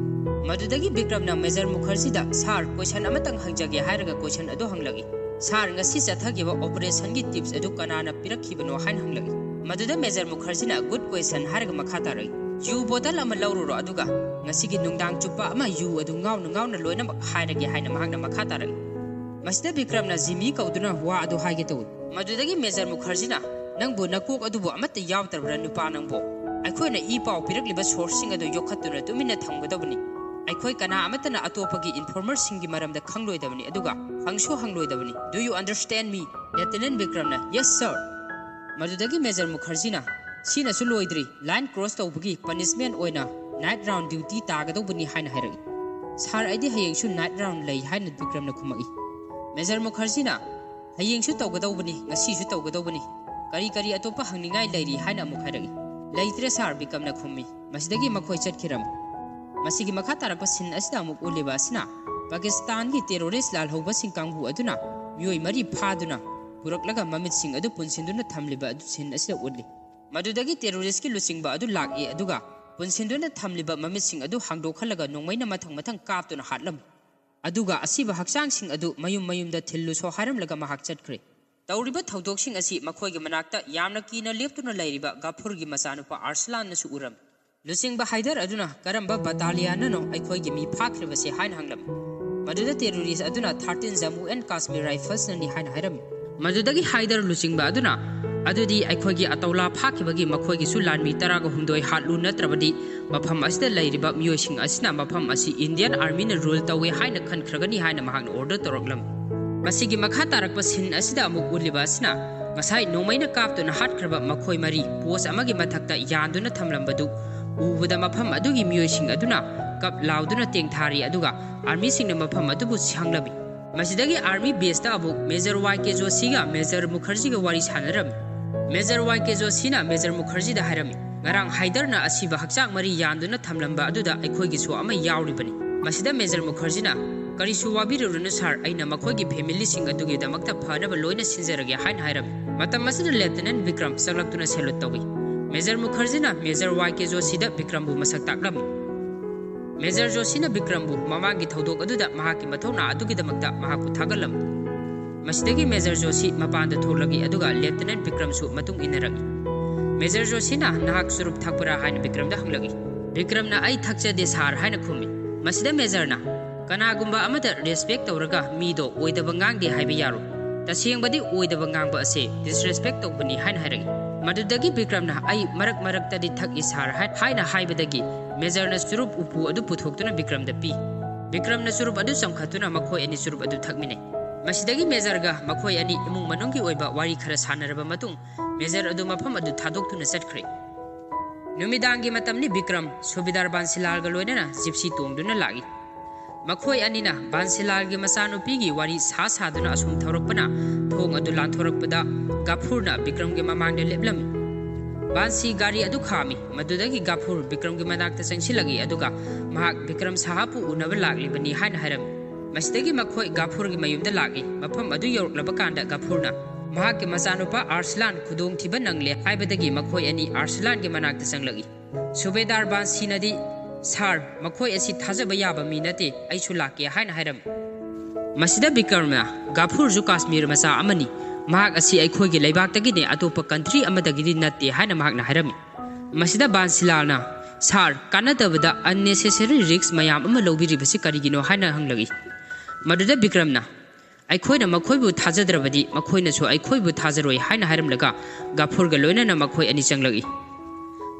ꯃꯗꯨꯗꯒꯤ ꯕꯤꯀ꯭ꯔꯝꯅ ꯃꯦꯖꯔ ꯃꯨꯈꯔꯖꯤꯗ, "ꯁꯥꯔ, ꯀꯣꯏꯁꯟ ꯑꯃꯇꯪ ꯍꯪꯖꯒꯦ" ꯍꯥꯏꯔꯒ ꯀꯣꯏꯁꯟ ꯑꯗꯨ ꯍꯪꯂꯛꯏ꯫ "ꯁꯥꯔ, ꯉꯁꯤ ꯆꯠꯊꯈꯤꯕ ꯑꯣꯄꯔꯦꯁꯟꯒꯤ ꯇꯤꯞꯁ ꯑꯗꯨ ꯀꯅꯥꯅ ꯄꯤꯔꯛꯈꯤꯕꯅꯣ?" ꯍꯥꯏꯅ ꯍꯪꯂꯛꯏ꯫ ꯃꯗꯨꯗ ꯃꯦꯖꯔ ꯃꯨꯈꯔꯖꯤꯅ, "ꯒꯨꯗ ꯀꯣꯏꯁꯟ" ꯍꯥꯏꯔꯒ ꯃꯈꯥ ꯇꯥꯔꯛꯏ꯫ "ꯌꯨ ꯕꯣꯇꯜ ꯑꯃ ꯂꯧꯔꯨꯔꯣ, ꯑꯗꯨꯒ ꯉꯁꯤꯒꯤ ꯅꯨꯡꯗꯥꯡ ꯆꯨꯞꯄ ꯑꯃ ꯌꯨ ꯑꯗꯨ ꯉꯥꯎꯅ ꯉꯥꯎꯅ ꯂꯣꯏꯅꯃꯛ ꯍꯥꯏꯔꯒꯦ" ꯍꯥꯏꯅ ꯃꯍꯥꯛꯅ ꯃꯈꯥ ꯇꯥꯔꯛꯏ꯫ ꯃꯁꯤꯗ ꯕꯤꯀ꯭ꯔꯝꯅ ꯖꯤꯃꯤ ꯀꯧꯗꯨꯅ ꯋꯥ ꯑꯗꯨ ꯍꯥꯏꯒꯦ ꯇꯧꯏ꯫ ꯃꯗꯨꯗꯒꯤ ꯃꯦꯖꯔ ꯃꯨꯈꯔꯖꯤꯅ, "ꯅꯪꯕꯨ ꯅꯀꯣꯛ ꯑꯗꯨꯕꯨ ꯑꯃꯠꯇ ꯌꯥꯎꯗ꯭ꯔꯕ꯭ꯔꯥ, ꯅꯨꯄꯥ ꯅꯪꯕꯨ? ꯑꯩꯈꯣꯏꯅ ꯏ ꯄꯥꯎ ꯄꯤꯔꯛꯂꯤꯕ ꯁꯣꯔꯁꯁꯤꯡ ꯑꯗꯨ ꯌꯣꯛꯈꯠꯇꯨꯅ ꯇꯨꯃꯤꯟꯅ ꯊꯝꯒꯗꯕꯅꯤ꯫ ꯑꯩꯈꯣꯏ ꯀꯅꯥ ꯑꯃꯠꯇꯅ ꯑꯇꯣꯞꯄꯒꯤ informerꯁꯤꯡꯒꯤ ꯃꯔꯝꯗ ꯈꯪꯂꯣꯏꯗꯕꯅꯤ, ꯑꯗꯨꯒ ꯍꯪꯁꯨ ꯍꯪꯂꯣꯏꯗꯕꯅꯤ꯫ Do you understand me? Lieutenant ꯕꯤꯀ꯭ꯔꯝꯅ, "Yes, sir." ꯃꯗꯨꯗꯒꯤ Major ꯃꯨꯈꯔꯖꯤꯅ, "ꯁꯤꯅꯁꯨ ꯂꯣꯏꯗ꯭ꯔꯤ, line cross ꯇꯧꯕꯒꯤ punishment ꯑꯣꯏꯅ night round duty ꯇꯥꯒꯗꯧꯕꯅꯤ" ꯍꯥꯏꯅ ꯍꯥꯏꯔꯛꯏ꯫ "Sir, ꯑꯩꯗꯤ ꯍꯌꯦꯡꯁꯨ night round ꯂꯩ" ꯍꯥꯏꯅ ꯕꯤꯀ꯭ꯔꯝꯅ ꯈꯨꯝꯃꯛꯏ꯫ Major ꯃꯨꯈꯔꯖꯤꯅ, "ꯍꯌꯦꯡꯁꯨ ꯇꯧꯒꯗꯧꯕꯅꯤ, ꯉꯁꯤꯁꯨ ꯇꯧꯒꯗꯧꯕꯅꯤ꯫ ꯀꯔꯤ ꯀꯔꯤ ꯑꯇꯣꯞꯄ ꯍꯪꯅꯤꯡꯉꯥꯏ ꯂꯩꯔꯤ?" ꯍꯥꯏꯅ ꯑꯃꯨꯛ ꯍꯥꯏꯔꯛꯏ꯫ "ꯂꯩꯇ꯭ꯔꯦ sir," ꯕꯤꯀ꯭ꯔꯝꯅ ꯈꯨꯝꯃꯤ꯫ ꯃꯁꯤꯗꯒꯤ ꯃꯈꯣꯏ ꯆꯠꯈꯤꯔꯝꯃꯤ꯫ ꯃꯁꯤꯒꯤ ꯃꯈꯥ ꯇꯥꯔꯛꯄ scene ꯑꯁꯤꯗ ꯑꯃꯨꯛ ꯎꯠꯂꯤꯕ ꯑꯁꯤꯅ ꯄꯥꯀꯤꯁꯇꯥꯟꯒꯤ terrorist ꯂꯥꯜꯍꯧꯕꯁꯤꯡ ꯀꯥꯡꯕꯨ ꯑꯗꯨꯅ ꯃꯤꯑꯣꯏ ꯃꯔꯤ ꯐꯥꯗꯨꯅ ꯄꯨꯔꯛꯂꯒ ꯃꯃꯤꯠꯁꯤꯡ ꯑꯗꯨ ꯄꯨꯟꯁꯤꯟꯗꯨꯅ ꯊꯝꯂꯤꯕ ꯑꯗꯨ scene ꯑꯁꯤꯗ ꯎꯠꯂꯤ꯫ ꯃꯗꯨꯗꯒꯤ terroristꯀꯤ ꯂꯨꯆꯤꯡꯕ ꯑꯗꯨ ꯂꯥꯛꯏ, ꯑꯗꯨꯒ ꯄꯨꯟꯁꯤꯟꯗꯨꯅ ꯊꯝꯂꯤꯕ ꯃꯃꯤꯠꯁꯤꯡ ꯑꯗꯨ ꯍꯥꯡꯗꯣꯛꯍꯜꯂꯒ ꯅꯣꯡꯃꯩꯅ ꯃꯊꯪ ꯃꯊꯪ ꯀꯥꯞꯇꯨꯅ ꯍꯥꯠꯂꯝꯃꯤ꯫ ꯑꯗꯨꯒ ꯑꯁꯤꯕ ꯍꯛꯆꯥꯡꯁꯤꯡ ꯑꯗꯨ ꯃꯌꯨꯝ ꯃꯌꯨꯝꯗ ꯊꯤꯜꯂꯨꯁꯣ ꯍꯥꯏꯔꯝꯂꯒ ꯃꯍꯥꯛ ꯆꯠꯈ꯭ꯔꯦ꯫ ꯇꯧꯔꯤꯕ ꯊꯧꯗꯣꯛꯁꯤꯡ ꯑꯁꯤ ꯃꯈꯣꯏꯒꯤ ꯃꯅꯥꯛꯇ ꯌꯥꯝꯅ ꯀꯤꯅ ꯂꯦꯞꯇꯨꯅ ꯂꯩꯔꯤꯕ ꯒꯐꯨꯔꯒꯤ ꯃꯆꯥꯅꯨꯄꯥ ꯑꯥꯔꯁꯂꯥꯟꯅꯁꯨ ꯎꯔꯝꯃꯤ꯫ ꯂꯨꯆꯤꯡꯕ ꯍꯥꯏꯗꯔ ꯑꯗꯨꯅ ꯀꯔꯝꯕ battalionꯅꯅꯣ ꯑꯩꯈꯣꯏꯒꯤ ꯃꯤ ꯐꯥꯈ꯭ꯔꯤꯕꯁꯦ ꯍꯥꯏꯅ ꯍꯪꯂꯝꯃꯤ꯫ ꯃꯗꯨꯗ terrorist ꯑꯗꯨꯅ thirteen Jammu and Kashmir Riflesꯅꯅꯤ ꯍꯥꯏꯅ ꯍꯥꯏꯔꯝꯃꯤ꯫ ꯃꯗꯨꯗꯒꯤ ꯍꯥꯏꯗꯔ ꯂꯨꯆꯤꯡꯕ ꯑꯗꯨꯅ, "ꯑꯗꯨꯗꯤ ꯑꯩꯈꯣꯏꯒꯤ ꯑꯇꯧꯂꯥ ꯐꯥꯈꯤꯕꯒꯤ ꯃꯈꯣꯏꯒꯤꯁꯨ ꯂꯥꯟꯃꯤ ꯇꯔꯥꯒ ꯍꯨꯝꯗꯣꯏ ꯍꯥꯠꯂꯨ, ꯅꯠꯇ꯭ꯔꯕꯗꯤ ꯃꯐꯝ ꯑꯁꯤꯗ ꯂꯩꯔꯤꯕ ꯃꯤꯑꯣꯏꯁꯤꯡ ꯑꯁꯤꯅ ꯃꯐꯝ ꯑꯁꯤ Indian Armyꯅ rule ꯇꯧꯋꯦ ꯍꯥꯏꯅ ꯈꯟꯈ꯭ꯔꯒꯅꯤ" ꯍꯥꯏꯅ ꯃꯍꯥꯛꯅ order ꯇꯧꯔꯛꯂꯝꯃꯤ꯫ ꯃꯁꯤꯒꯤ ꯃꯈꯥ ꯇꯥꯔꯛꯄ scene ꯑꯁꯤꯗ ꯑꯃꯨꯛ ꯎꯠꯂꯤꯕ ꯑꯁꯤꯅ ꯉꯁꯥꯏ ꯅꯣꯡꯃꯩꯅ ꯀꯥꯞꯇꯨꯅ ꯍꯥꯠꯈ꯭ꯔꯕ ꯃꯈꯣꯏ ꯃꯔꯤ post ꯑꯃꯒꯤ ꯃꯊꯛꯇ ꯌꯥꯟꯗꯨꯅ ꯊꯝꯂꯝꯕꯗꯨ ꯎꯕꯗ ꯃꯐꯝ ꯑꯗꯨꯒꯤ ꯃꯤꯑꯣꯏꯁꯤꯡ ꯑꯗꯨꯅ ꯀꯞ ꯂꯥꯎꯗꯨꯅ ꯇꯦꯡꯊꯥꯔꯤ, ꯑꯗꯨꯒ armyꯁꯤꯡꯅ ꯃꯐꯝ ꯑꯗꯨꯕꯨ ꯁꯪꯂꯝꯃꯤ꯫ ꯃꯁꯤꯗꯒꯤ army baseꯇ ꯑꯃꯨꯛ Major Y K ꯖꯣꯁꯤꯒ Major ꯃꯨꯈꯔꯖꯤꯒ ꯋꯥꯔꯤ ꯁꯥꯟꯅꯔꯝꯃꯤ꯫ Major Y K ꯖꯣꯁꯤꯅ Major ꯃꯨꯈꯔꯖꯤꯗ ꯍꯥꯏꯔꯝꯃꯤ, "ꯉꯔꯥꯡ ꯍꯥꯏꯗꯔꯅ ꯑꯁꯤꯕ ꯍꯛꯆꯥꯡ ꯃꯔꯤ ꯌꯥꯟꯗꯨꯅ ꯊꯝꯂꯝꯕ ꯑꯗꯨꯗ ꯑꯩꯈꯣꯏꯒꯤꯁꯨ ꯑꯃ ꯌꯥꯎꯔꯤꯕꯅꯤ꯫" ꯃꯁꯤꯗ Major ꯃꯨꯈꯔꯖꯤꯅ, "ꯀꯔꯤꯁꯨ ꯋꯥꯕꯤꯔꯨꯔꯅꯨ sir, ꯑꯩꯅ ꯃꯈꯣꯏꯒꯤ familyꯁꯤꯡ ꯑꯗꯨꯒꯤꯗꯃꯛꯇ ꯐꯅꯕ ꯂꯣꯏꯅ ꯁꯤꯟꯖꯔꯒꯦ" ꯍꯥꯏꯅ ꯍꯥꯏꯔꯝꯃꯤ꯫ ꯃꯇꯝ ꯑꯁꯤꯗ Lieutenant ꯕꯤꯀ꯭ꯔꯝ ꯆꯪꯂꯛꯇꯨꯅ salute ꯇꯧꯏ꯫ Major ꯃꯨꯈꯔꯖꯤꯅ Major Y K ꯖꯣꯁꯤꯗ ꯕꯤꯀ꯭ꯔꯝꯕꯨ ꯃꯁꯛ ꯇꯥꯛꯂꯝꯃꯤ꯫ Major ꯖꯣꯁꯤꯅ ꯕꯤꯀ꯭ꯔꯝꯕꯨ ꯃꯃꯥꯡꯒꯤ ꯊꯧꯗꯣꯛ ꯑꯗꯨꯗ ꯃꯍꯥꯛꯀꯤ ꯃꯊꯧꯅꯥ ꯑꯗꯨꯒꯤꯗꯃꯛꯇ ꯃꯍꯥꯛꯄꯨ ꯊꯥꯒꯠꯂꯝꯃꯤ꯫ ꯃꯁꯤꯗꯒꯤ Major ꯖꯣꯁꯤ ꯃꯄꯥꯟꯗ ꯊꯣꯛꯂꯛꯏ, ꯑꯗꯨꯒ Lieutenant ꯕꯤꯀ꯭ꯔꯝꯁꯨ ꯃꯇꯨꯡ ꯏꯟꯅꯔꯛꯏ꯫ Major ꯖꯣꯁꯤꯅ, "ꯅꯍꯥꯛ ꯆꯨꯔꯨꯞ ꯊꯛꯄ꯭ꯔꯥ?" ꯍꯥꯏꯅ ꯕꯤꯀ꯭ꯔꯝꯗ ꯍꯪꯂꯛꯏ꯫ ꯕꯤꯀ꯭ꯔꯝꯅ, "ꯑꯩ ꯊꯛꯆꯗꯦ sir" ꯍꯥꯏꯅ ꯈꯨꯝꯃꯤ꯫ ꯃꯁꯤꯗ Majorꯅ, "ꯀꯅꯥꯒꯨꯝꯕ ꯑꯃꯗ respect ꯇꯧꯔꯒ ꯃꯤꯗꯣ ꯑꯣꯏꯗꯕ ꯉꯥꯡꯗꯦ ꯍꯥꯏꯕ ꯌꯥꯔꯣꯏ꯫ ꯇꯁꯦꯡꯕꯗꯤ ꯑꯣꯏꯗꯕ ꯉꯥꯡꯕ ꯑꯁꯦ disrespect ꯇꯧꯕꯅꯤ" ꯍꯥꯏꯅ ꯍꯥꯏꯔꯛꯏ꯫ ꯃꯗꯨꯗꯒꯤ ꯕꯤꯀ꯭ꯔꯝꯅ, "ꯑꯩ ꯃꯔꯛ ꯃꯔꯛꯇꯗꯤ ꯊꯛꯏ ꯁꯥꯔ" ꯍꯥꯏ-, ꯍꯥꯏꯅ ꯍꯥꯏꯕꯗꯒꯤ ꯃꯦꯖꯔꯅ ꯆꯨꯔꯨꯞ ꯎꯄꯨ ꯑꯗꯨ ꯄꯨꯊꯣꯛꯇꯨꯅ ꯕꯤꯀ꯭ꯔꯝꯗ ꯄꯤ꯫ ꯕꯤꯀ꯭ꯔꯝꯅ ꯆꯨꯔꯨꯞ ꯑꯗꯨ ꯆꯝꯈꯠꯇꯨꯅ ꯃꯈꯣꯏ ꯑꯅꯤ ꯆꯨꯔꯨꯞ ꯑꯗꯨ ꯊꯛꯃꯤꯟꯅꯩ꯫ ꯃꯁꯤꯗꯒꯤ ꯃꯦꯖꯔꯒ ꯃꯈꯣꯏ ꯑꯅꯤ ꯏꯃꯨꯡ ꯃꯅꯨꯡꯒꯤ ꯑꯣꯏꯕ ꯋꯥꯔꯤ ꯈꯔ ꯁꯥꯟꯅꯔꯕ ꯃꯇꯨꯡ ꯃꯦꯖꯔ ꯑꯗꯨ ꯃꯐꯝ ꯑꯗꯨ ꯊꯥꯗꯣꯛꯇꯨꯅ ꯆꯠꯈ꯭ꯔꯦ꯫ ꯅꯨꯃꯤꯗꯥꯡꯒꯤ ꯃꯇꯝꯅꯤ꯫ ꯕꯤꯀ꯭ꯔꯝ ꯁꯨꯕꯦꯗꯥꯔ ꯕꯥꯟꯁꯤꯂꯥꯜꯒ ꯂꯣꯏꯅꯅ ꯖꯤꯞꯁꯤ ꯇꯣꯡꯗꯨꯅ ꯂꯥꯛꯏ꯫ ꯃꯈꯣꯏ ꯑꯅꯤꯅ ꯕꯥꯟꯁꯤꯂꯥꯜꯒꯤ ꯃꯆꯥꯅꯨꯄꯤꯒꯤ ꯋꯥꯔꯤ ꯁꯥ ꯁꯥꯗꯨꯅ ꯑꯁꯨꯝ ꯊꯧꯔꯛꯄꯅ ꯊꯣꯡ ꯑꯗꯨ ꯂꯥꯟꯊꯣꯔꯛꯄꯗ ꯒꯥꯐꯨꯔꯅ ꯕꯤꯀ꯭ꯔꯝꯒꯤ ꯃꯃꯥꯡꯗ ꯂꯦꯞꯂꯝꯃꯤ꯫ ꯕꯥꯟꯁꯤ ꯒꯥꯔꯤ ꯑꯗꯨ ꯈꯥꯝꯃꯤ꯫ ꯃꯗꯨꯗꯒꯤ ꯒꯥꯐꯨꯔ ꯕꯤꯀ꯭ꯔꯝꯒꯤ ꯃꯅꯥꯛꯇ ꯆꯪꯁꯤꯜꯂꯛꯏ, ꯑꯗꯨꯒ ꯃꯍꯥꯛ ꯕꯤꯀ꯭ꯔꯝ ꯁꯥꯍꯥꯕꯄꯨ ꯎꯅꯕ ꯂꯥꯛꯂꯤꯕꯅꯤ ꯍꯥꯏꯅ ꯍꯥꯏꯔꯝꯃꯤ꯫ ꯃꯁꯤꯗꯒꯤ ꯃꯈꯣꯏ ꯒꯥꯐꯨꯔꯒꯤ ꯃꯌꯨꯝꯗ ꯂꯥꯛꯏ꯫ ꯃꯐꯝ ꯑꯗꯨ ꯌꯧꯔꯛꯂꯕ ꯀꯥꯟꯗ ꯒꯥꯐꯨꯔꯅ ꯃꯍꯥꯛꯀꯤ ꯃꯆꯥꯅꯨꯄꯥ ꯑꯥꯔꯁꯂꯥꯟ ꯈꯨꯗꯣꯡꯊꯤꯕ ꯅꯪꯂꯦ ꯍꯥꯏꯕꯗꯒꯤ ꯃꯈꯣꯏ ꯑꯅꯤ ꯑꯥꯔꯁꯂꯥꯟꯒꯤ ꯃꯅꯥꯛꯇ ꯆꯪꯂꯛꯏ꯫ ꯁꯨꯕꯦꯗꯥꯔ ꯕꯥꯟꯁꯤꯅꯗꯤ, "ꯁꯥꯔ, ꯃꯈꯣꯏ ꯑꯁꯤ ꯊꯥꯖꯕ ꯌꯥꯕ ꯃꯤ ꯅꯠꯇꯦ, ꯑꯩꯁꯨ ꯂꯥꯛꯀꯦ" ꯍꯥꯏꯅ ꯍꯥꯏꯔꯝꯃꯤ꯫ ꯃꯁꯤꯗ ꯕꯤꯀ꯭ꯔꯝꯅ, "ꯒꯥꯐꯨꯔꯁꯨ ꯀꯥꯁꯃꯤꯔ ꯃꯆꯥ ꯑꯃꯅꯤ, ꯃꯍꯥꯛ ꯑꯁꯤ ꯑꯩꯈꯣꯏꯒꯤ ꯂꯩꯕꯥꯛꯇꯒꯤꯅꯦ, ꯑꯇꯣꯞꯄ ꯀꯟꯇ꯭ꯔꯤ ꯑꯃꯗꯒꯤꯗꯤ ꯅꯠꯇꯦ" ꯍꯥꯏꯅ ꯃꯍꯥꯛꯅ ꯍꯥꯏꯔꯝꯃꯤ꯫ ꯃꯁꯤꯗ ꯕꯥꯟꯁꯤꯂꯥꯜꯅ, "ꯁꯥꯔ, ꯀꯥꯟꯅꯗꯕꯗ unnecessary risk ꯃꯌꯥꯝ ꯑꯃ ꯂꯧꯕꯤꯔꯤꯕꯁꯤ ꯀꯔꯤꯒꯤꯅꯣ?" ꯍꯥꯏꯅ ꯍꯪꯂꯛꯏ꯫ ꯃꯗꯨꯗ ꯕꯤꯀ꯭ꯔꯝꯅ, "ꯑꯩꯈꯣꯏꯅ ꯃꯈꯣꯏꯕꯨ ꯊꯥꯖꯗ꯭ꯔꯕꯗꯤ ꯃꯈꯣꯏꯅꯁꯨ ꯑꯩꯈꯣꯏꯕꯨ ꯊꯥꯖꯔꯣꯏ" ꯍꯥꯏꯅ ꯍꯥꯏꯔꯝꯂꯒ ꯒꯥꯐꯨꯔꯒ ꯂꯣꯏꯅꯅ ꯃꯈꯣꯏ ꯑꯅꯤ ꯆꯪꯂꯛꯏ꯫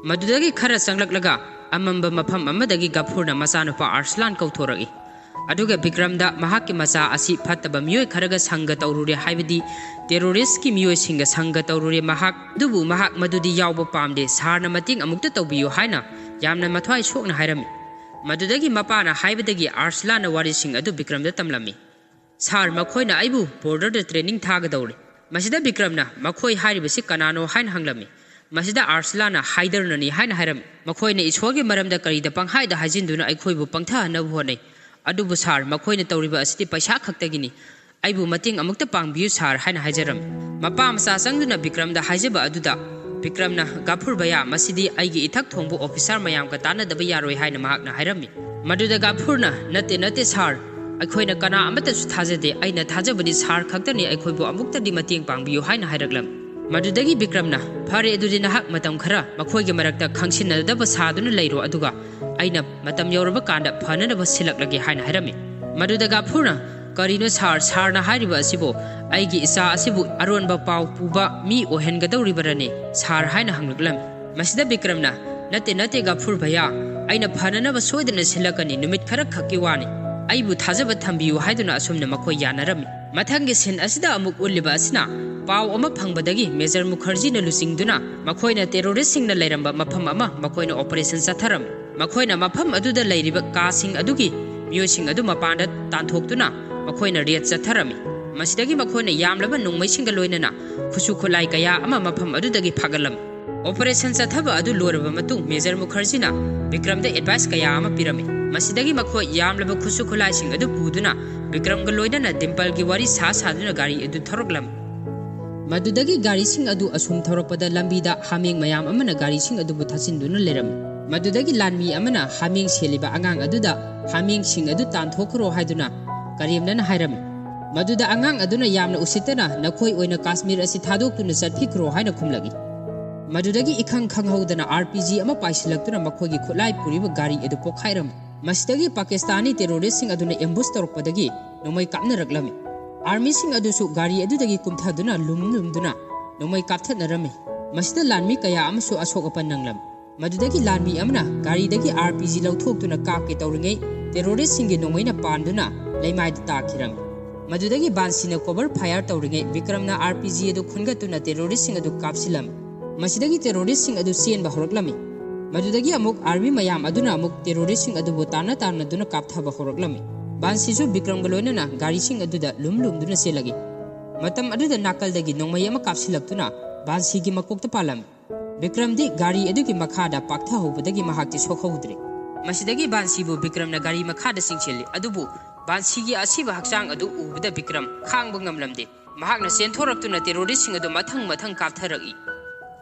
ꯃꯗꯨꯗꯒꯤ ꯈꯔ ꯆꯪꯂꯛꯂꯒ ꯑꯃꯝꯕ ꯃꯐꯝ ꯑꯃꯗꯒꯤ ꯒꯥꯐꯨꯔꯅ ꯃꯆꯥꯅꯨꯄꯥ ꯑꯥꯔꯁꯂꯥꯟ ꯀꯧꯊꯣꯔꯛꯏ꯫ ꯑꯗꯨꯒ ꯕꯤꯀ꯭ꯔꯝꯗ ꯃꯍꯥꯛꯀꯤ ꯃꯆꯥ ꯑꯁꯤ ꯐꯠꯇꯕ ꯃꯤꯑꯣꯏ ꯈꯔꯒ ꯁꯪꯒ ꯇꯧꯔꯨꯔꯦ, ꯍꯥꯏꯕꯗꯤ ꯇꯦꯔꯣꯔꯤꯁꯀꯤ ꯃꯤꯑꯣꯏꯁꯤꯡꯒ ꯁꯪꯒ ꯇꯧꯔꯨꯔꯦ ꯃꯍꯥꯛ, ꯑꯗꯨꯕꯨ ꯃꯍꯥꯛ ꯃꯗꯨꯗꯤ ꯌꯥꯎꯕ ꯄꯥꯝꯗꯦ, ꯁꯥꯔꯅ ꯃꯇꯦꯡ ꯑꯃꯨꯛꯇ ꯇꯧꯕꯤꯌꯨ ꯍꯥꯏꯅ ꯌꯥꯝꯅ ꯃꯊ꯭ꯋꯥꯏ ꯁꯣꯛꯅ ꯍꯥꯏꯔꯝꯃꯤ꯫ ꯃꯗꯨꯗꯒꯤ ꯃꯄꯥꯅ ꯍꯥꯏꯕꯗꯒꯤ ꯑꯥꯔꯁꯂꯥꯟꯅ ꯋꯥꯔꯤꯁꯤꯡ ꯑꯗꯨ ꯕꯤꯀ꯭ꯔꯝꯗ ꯇꯝꯂꯝꯃꯤ꯫ "ꯁꯥꯔ, ꯃꯈꯣꯏꯅ ꯑꯩꯕꯨ ꯕꯣꯔꯗꯔꯗ ꯇ꯭ꯔꯦꯅꯤꯡ ꯊꯥꯒꯗꯧꯔꯦ꯫" ꯃꯁꯤꯗ ꯕꯤꯀ꯭ꯔꯝꯅ, "ꯃꯈꯣꯏ ꯍꯥꯏꯔꯤꯕꯁꯤ ꯀꯅꯥꯅꯣ?" ꯍꯥꯏꯅ ꯍꯪꯂꯝꯃꯤ꯫ ꯃꯁꯤꯗ ꯑꯥꯔꯁꯂꯥꯟꯅ, "ꯍꯥꯏꯗꯔꯅꯅꯤ" ꯍꯥꯏꯅ ꯍꯥꯏꯔꯝꯃꯤ꯫ "ꯃꯈꯣꯏꯅ ꯏꯁꯣꯔꯒꯤ ꯃꯔꯝꯗ ꯀꯔꯤꯗ ꯄꯪꯍꯥꯏꯗ ꯍꯥꯏꯖꯤꯟꯗꯨꯅ ꯑꯩꯈꯣꯏꯕꯨ ꯄꯪꯊꯍꯟꯅꯕ ꯍꯣꯠꯅꯩ꯫ ꯑꯗꯨꯕꯨ ꯁꯥꯔ, ꯃꯈꯣꯏꯅ ꯇꯧꯔꯤꯕ ꯑꯁꯤꯗꯤ ꯄꯩꯁꯥ ꯈꯛꯇꯒꯤꯅꯤ꯫ ꯑꯩꯕꯨ ꯃꯇꯦꯡ ꯑꯃꯨꯛꯇ ꯄꯥꯡꯕꯤꯌꯨ ꯁꯥꯔ" ꯍꯥꯏꯅ ꯍꯥꯏꯖꯔꯝꯃꯤ꯫ ꯃꯄꯥ ꯃꯆꯥ ꯆꯪꯗꯨꯅ ꯕꯤꯀ꯭ꯔꯝꯗ ꯍꯥꯏꯖꯕ ꯑꯗꯨꯗ ꯕꯤꯀ꯭ꯔꯝꯅ, "ꯒꯥꯐꯨꯔ ꯚꯌꯥ, ꯃꯁꯤꯗꯤ ꯑꯩꯒꯤ ꯏꯊꯛ ꯊꯣꯡꯕ ꯑꯣꯐꯤꯁꯥꯔ ꯃꯌꯥꯝꯒ ꯇꯥꯟꯅꯗꯕ ꯌꯥꯔꯣꯏ" ꯍꯥꯏꯅ ꯃꯍꯥꯛꯅ ꯍꯥꯏꯔꯝꯃꯤ꯫ ꯃꯗꯨꯗ ꯒꯥꯐꯨꯔꯅ, "ꯅꯠꯇꯦ, ꯅꯠꯇꯦ ꯁꯥꯔ, ꯑꯩꯈꯣꯏꯅ ꯀꯅꯥ ꯑꯃꯠꯇꯁꯨ ꯊꯥꯖꯗꯦ꯫ ꯑꯩꯅ ꯊꯥꯖꯕꯗꯤ ꯁꯥꯔ ꯈꯛꯇꯅꯤ, ꯑꯩꯈꯣꯏꯕꯨ ꯑꯃꯨꯛꯇꯗꯤ ꯃꯇꯦꯡ ꯄꯥꯡꯕꯤꯌꯨ" ꯍꯥꯏꯅ ꯍꯥꯏꯔꯛꯂꯝꯃꯤ꯫ ꯃꯗꯨꯗꯒꯤ ꯕꯤꯀ꯭ꯔꯝꯅ, "ꯐꯔꯦ, ꯑꯗꯨꯗꯤ ꯅꯍꯥꯛ ꯃꯇꯝ ꯈꯔ ꯃꯈꯣꯏꯒꯤ ꯃꯔꯛꯇ ꯈꯪꯁꯤꯟꯅꯗꯕ ꯁꯥꯗꯨꯅ ꯂꯩꯔꯣ, ꯑꯗꯨꯒ ꯑꯩꯅ ꯃꯇꯝ ꯌꯧꯔꯕ ꯀꯥꯟꯗ ꯐꯅꯅꯕ ꯁꯤꯜꯂꯛꯂꯒꯦ" ꯍꯥꯏꯅ ꯍꯥꯏꯔꯝꯃꯤ꯫ ꯃꯗꯨꯗ ꯒꯥꯐꯨꯔꯅ, "ꯀꯔꯤꯅꯣ ꯁꯥꯔ, ꯁꯥꯔꯅ ꯍꯥꯏꯔꯤꯕ ꯑꯁꯤꯕꯨ? ꯑꯩꯒꯤ ꯏꯆꯥ ꯑꯁꯤꯕꯨ ꯑꯔꯣꯟꯕ ꯄꯥꯎ ꯄꯨꯕ ꯃꯤ ꯑꯣꯏꯍꯟꯒꯗꯧꯔꯤꯕꯔꯅꯦ?" ꯁꯥꯔ ꯍꯥꯏꯅ ꯍꯪꯂꯛꯂꯝꯃꯤ꯫ ꯃꯁꯤꯗ ꯕꯤꯀ꯭ꯔꯝꯅ, "ꯅꯠꯇꯦ, ꯅꯠꯇꯦ, ꯒꯐꯨꯔ ꯚꯩꯌꯥ, ꯑꯩꯅ ꯐꯅꯅꯕ ꯁꯣꯏꯗꯅ ꯁꯤꯜꯂꯛꯀꯅꯤ, ꯅꯨꯃꯤꯠ ꯈꯔ ꯈꯛꯀꯤ ꯋꯥꯅꯤ, ꯑꯩꯕꯨ ꯊꯥꯖꯕ ꯊꯝꯕꯤꯌꯨ" ꯍꯥꯏꯗꯨꯅ ꯑꯁꯨꯝꯅ ꯃꯈꯣꯏ ꯌꯥꯅꯔꯝꯃꯤ꯫ ꯃꯊꯪꯒꯤ ꯁꯤꯟ ꯑꯁꯤꯗ ꯑꯃꯨꯛ ꯎꯠꯂꯤꯕ ꯑꯁꯤꯅ ꯄꯥꯎ ꯑꯃ ꯐꯪꯕꯗꯒꯤ ꯃꯦꯖꯔ ꯃꯨꯈꯔꯖꯤꯅ ꯂꯨꯆꯤꯡꯗꯨꯅ ꯃꯈꯣꯏꯅ ꯇꯦꯔꯣꯔꯤꯁꯁꯤꯡꯅ ꯂꯩꯔꯝꯕ ꯃꯐꯝ ꯑꯃ ꯃꯈꯣꯏꯅ ꯑꯣꯄꯔꯦꯁꯟ ꯆꯠꯊꯔꯝꯃꯤ꯫ ꯃꯈꯣꯏꯅ ꯃꯐꯝ ꯑꯗꯨꯗ ꯂꯩꯔꯤꯕ ꯀꯥꯁꯤꯡ ꯑꯗꯨꯒꯤ ꯃꯤꯑꯣꯏꯁꯤꯡ ꯑꯗꯨ ꯃꯄꯥꯟꯗ ꯇꯥꯟꯊꯣꯛꯇꯨꯅ ꯃꯈꯣꯏꯅ ꯔꯦꯗ ꯆꯠꯊꯔꯝꯃꯤ꯫ ꯃꯁꯤꯗꯒꯤ ꯃꯈꯣꯏꯅ ꯌꯥꯝꯂꯕ ꯅꯣꯡꯃꯩꯁꯤꯡꯒ ꯂꯣꯏꯅꯅ ꯈꯨꯠꯁꯨ ꯈꯨꯠꯂꯥꯏ ꯀꯌꯥ ꯑꯃ ꯃꯐꯝ ꯑꯗꯨꯗꯒꯤ ꯐꯥꯒꯠꯂꯝꯃꯤ꯫ ꯑꯣꯄꯔꯦꯁꯟ ꯆꯠꯊꯕ ꯑꯗꯨ ꯂꯣꯏꯔꯕ ꯃꯇꯨꯡ ꯃꯦꯖꯔ ꯃꯨꯈꯔꯖꯤꯅ ꯕꯤꯀ꯭ꯔꯝꯗ ꯑꯦꯗꯚꯥꯏꯁ ꯀꯌꯥ ꯑꯃ ꯄꯤꯔꯝꯃꯤ꯫ ꯃꯁꯤꯗꯒꯤ ꯃꯈꯣꯏ ꯌꯥꯝꯂꯕ ꯈꯨꯠꯁꯨ ꯈꯨꯠꯂꯥꯏꯁꯤꯡ ꯑꯗꯨ ꯄꯨꯗꯨꯅ ꯕꯤꯀ꯭ꯔꯝꯒ ꯂꯣꯏꯅꯅ ꯗꯤꯝꯄꯜꯒꯤ ꯋꯥꯔꯤ ꯁꯥ ꯁꯥꯗꯨꯅ ꯒꯥꯔꯤ ꯑꯗꯨ ꯊꯧꯔꯛꯂꯝꯃꯤ꯫ ꯃꯗꯨꯗꯒꯤ ꯒꯥꯔꯤꯁꯤꯡ ꯑꯗꯨ ꯑꯁꯨꯝ ꯊꯧꯔꯛꯄꯗ ꯂꯝꯕꯤꯗ ꯍꯥꯃꯦꯡ ꯃꯌꯥꯝ ꯑꯃꯅ ꯒꯥꯔꯤꯁꯤꯡ ꯑꯗꯨꯕꯨ ꯊꯥꯖꯤꯟꯗꯨꯅ ꯂꯩꯔꯝꯃꯤ꯫ ꯃꯗꯨꯗꯒꯤ ꯂꯥꯟꯃꯤ ꯑꯃꯅ ꯍꯥꯃꯦꯡ ꯁꯦꯜꯂꯤꯕ ꯑꯉꯥꯡ ꯑꯗꯨꯗ ꯍꯥꯃꯦꯡꯁꯤꯡ ꯑꯗꯨ ꯇꯥꯟꯊꯣꯛꯈ꯭ꯔꯣ ꯍꯥꯏꯗꯨꯅ ꯀꯔꯦꯝꯅꯅ ꯍꯥꯏꯔꯝꯃꯤ꯫ ꯃꯗꯨꯗ ꯑꯉꯥꯡ ꯑꯗꯨꯅ ꯌꯥꯝꯅ ꯎꯁꯤꯠꯇꯅ, "ꯅꯈꯣꯏ ꯑꯣꯏꯅ ꯀꯥꯁꯃꯤꯔ ꯑꯁꯤ ꯊꯥꯗꯣꯛꯇꯨꯅ ꯆꯠꯈꯤꯈ꯭ꯔꯣ" ꯍꯥꯏꯅ ꯈꯨꯝꯂꯛꯏ꯫ ꯃꯗꯨꯗꯒꯤ ꯏꯈꯪ ꯈꯪꯍꯧꯗꯅ ꯑꯥꯔ ꯄꯤ ꯖꯤ ꯑꯃ ꯄꯥꯏꯁꯤꯜꯂꯛꯇꯨꯅ ꯃꯈꯣꯏꯒꯤ ꯈꯨꯠꯂꯥꯏ ꯄꯨꯔꯤꯕ ꯒꯥꯔꯤ ꯑꯗꯨ ꯄꯣꯈꯥꯏꯔꯝꯃꯤ꯫ ꯃꯁꯤꯗꯒꯤ ꯄꯥꯀꯤꯁꯇꯥꯅꯤ ꯇꯦꯔꯣꯔꯤꯁꯁꯤꯡ ꯑꯗꯨꯅ ꯑꯦꯝꯕꯨꯁ ꯇꯧꯔꯛꯄꯗꯒꯤ ꯅꯣꯡꯃꯩ ꯀꯥꯞꯅꯔꯛꯂꯝꯃꯤ꯫ ꯑꯥꯔꯃꯤꯁꯤꯡ ꯑꯗꯨꯁꯨ ꯒꯥꯔꯤ ꯑꯗꯨꯗꯒꯤ ꯀꯨꯝꯊꯗꯨꯅ ꯂꯨꯝ ꯂꯨꯝꯗꯨꯅ ꯅꯣꯡꯃꯩ ꯀꯥꯞꯊꯠꯅꯔꯝꯃꯤ꯫ ꯃꯁꯤꯗ ꯂꯥꯟꯃꯤ ꯀꯌꯥ ꯑꯃꯁꯨ ꯑꯁꯣꯛ ꯑꯄꯟ ꯅꯪꯂꯝꯃꯤ꯫ ꯃꯗꯨꯗꯒꯤ ꯂꯥꯟꯃꯤ ꯑꯃꯅ ꯒꯥꯔꯤꯗꯒꯤ ꯑꯥꯔ ꯄꯤ ꯖꯤ ꯂꯧꯊꯣꯛꯇꯨꯅ ꯀꯥꯞꯀꯦ ꯇꯧꯔꯤꯉꯩ ꯇꯦꯔꯣꯔꯤꯁꯁꯤꯡꯒꯤ ꯅꯣꯡꯃꯩꯅ ꯄꯥꯟꯗꯨꯅ ꯂꯩꯃꯥꯏꯗ ꯇꯥꯈꯤꯔꯝꯃꯤ꯫ ꯃꯗꯨꯗꯒꯤ ꯕꯥꯟꯁꯤꯅ ꯀꯣꯚꯔ ꯐꯥꯌꯔ ꯇꯧꯔꯤꯉꯩ ꯕꯤꯀ꯭ꯔꯝꯅ ꯑꯥꯔ ꯄꯤ ꯖꯤ ꯑꯗꯨ ꯈꯨꯟꯒꯠꯇꯨꯅ ꯇꯦꯔꯣꯔꯤꯁꯁꯤꯡ ꯑꯗꯨ ꯀꯥꯞꯁꯤꯜꯂꯝꯃꯤ꯫ ꯃꯁꯤꯗꯒꯤ ꯇꯦꯔꯣꯔꯤꯁꯁꯤꯡ ꯑꯗꯨ ꯆꯦꯟꯕ ꯍꯧꯔꯛꯂꯝꯃꯤ꯫ ꯃꯗꯨꯗꯒꯤ ꯑꯃꯨꯛ ꯑꯥꯔꯃꯤ ꯃꯌꯥꯝ ꯑꯗꯨꯅ ꯑꯃꯨꯛ ꯇꯦꯔꯣꯔꯤꯁꯁꯤꯡ ꯑꯗꯨꯕꯨ ꯇꯥꯟꯅ ꯇꯥꯟꯅꯗꯨꯅ ꯀꯥꯞꯊꯕ ꯍꯧꯔꯛꯂꯝꯃꯤ꯫ ꯕꯥꯟꯁꯤꯁꯨ ꯕꯤꯀ꯭ꯔꯝꯒ ꯂꯣꯏꯅꯅ ꯒꯥꯔꯤꯁꯤꯡ ꯑꯗꯨꯗ ꯂꯨꯝ ꯂꯨꯝꯗꯨꯅ ꯆꯦꯜꯂꯛꯏ꯫ ꯃꯇꯝ ꯑꯗꯨꯗ ꯅꯥꯀꯜꯗꯒꯤ ꯅꯣꯡꯃꯩ ꯑꯃ ꯀꯥꯞꯁꯤꯜꯂꯛꯇꯨꯅ ꯕꯥꯟꯁꯤꯒꯤ ꯃꯀꯣꯛꯇ ꯄꯥꯜꯂꯝꯃꯤ꯫ ꯕꯤꯀ꯭ꯔꯝꯗꯤ ꯒꯥꯔꯤ ꯑꯗꯨꯒꯤ ꯃꯈꯥꯗ ꯄꯥꯛꯊꯍꯧꯕꯗꯒꯤ ꯃꯍꯥꯛꯇꯤ ꯁꯣꯛꯍꯧꯗ꯭ꯔꯦ꯫ ꯃꯁꯤꯗꯒꯤ ꯕꯥꯟꯁꯤꯕꯨ ꯕꯤꯀ꯭ꯔꯝꯅ ꯒꯥꯔꯤ ꯃꯈꯥꯗ ꯆꯤꯡꯁꯤꯜꯂꯤ, ꯑꯗꯨꯕꯨ ꯕꯥꯟꯁꯤꯒꯤ ꯑꯁꯤꯕ ꯍꯛꯆꯥꯡ ꯑꯗꯨ ꯎꯕꯗ ꯕꯤꯀ꯭ꯔꯝ ꯈꯥꯡꯕ ꯉꯝꯂꯝꯗꯦ꯫ ꯃꯍꯥꯛꯅ ꯆꯦꯟꯊꯣꯔꯛꯇꯨꯅ ꯇꯦꯔꯣꯔꯤꯁꯁꯤꯡ ꯑꯗꯨ ꯃꯊꯪ ꯃꯊꯪ ꯀꯥꯞꯊꯔꯛꯏ꯫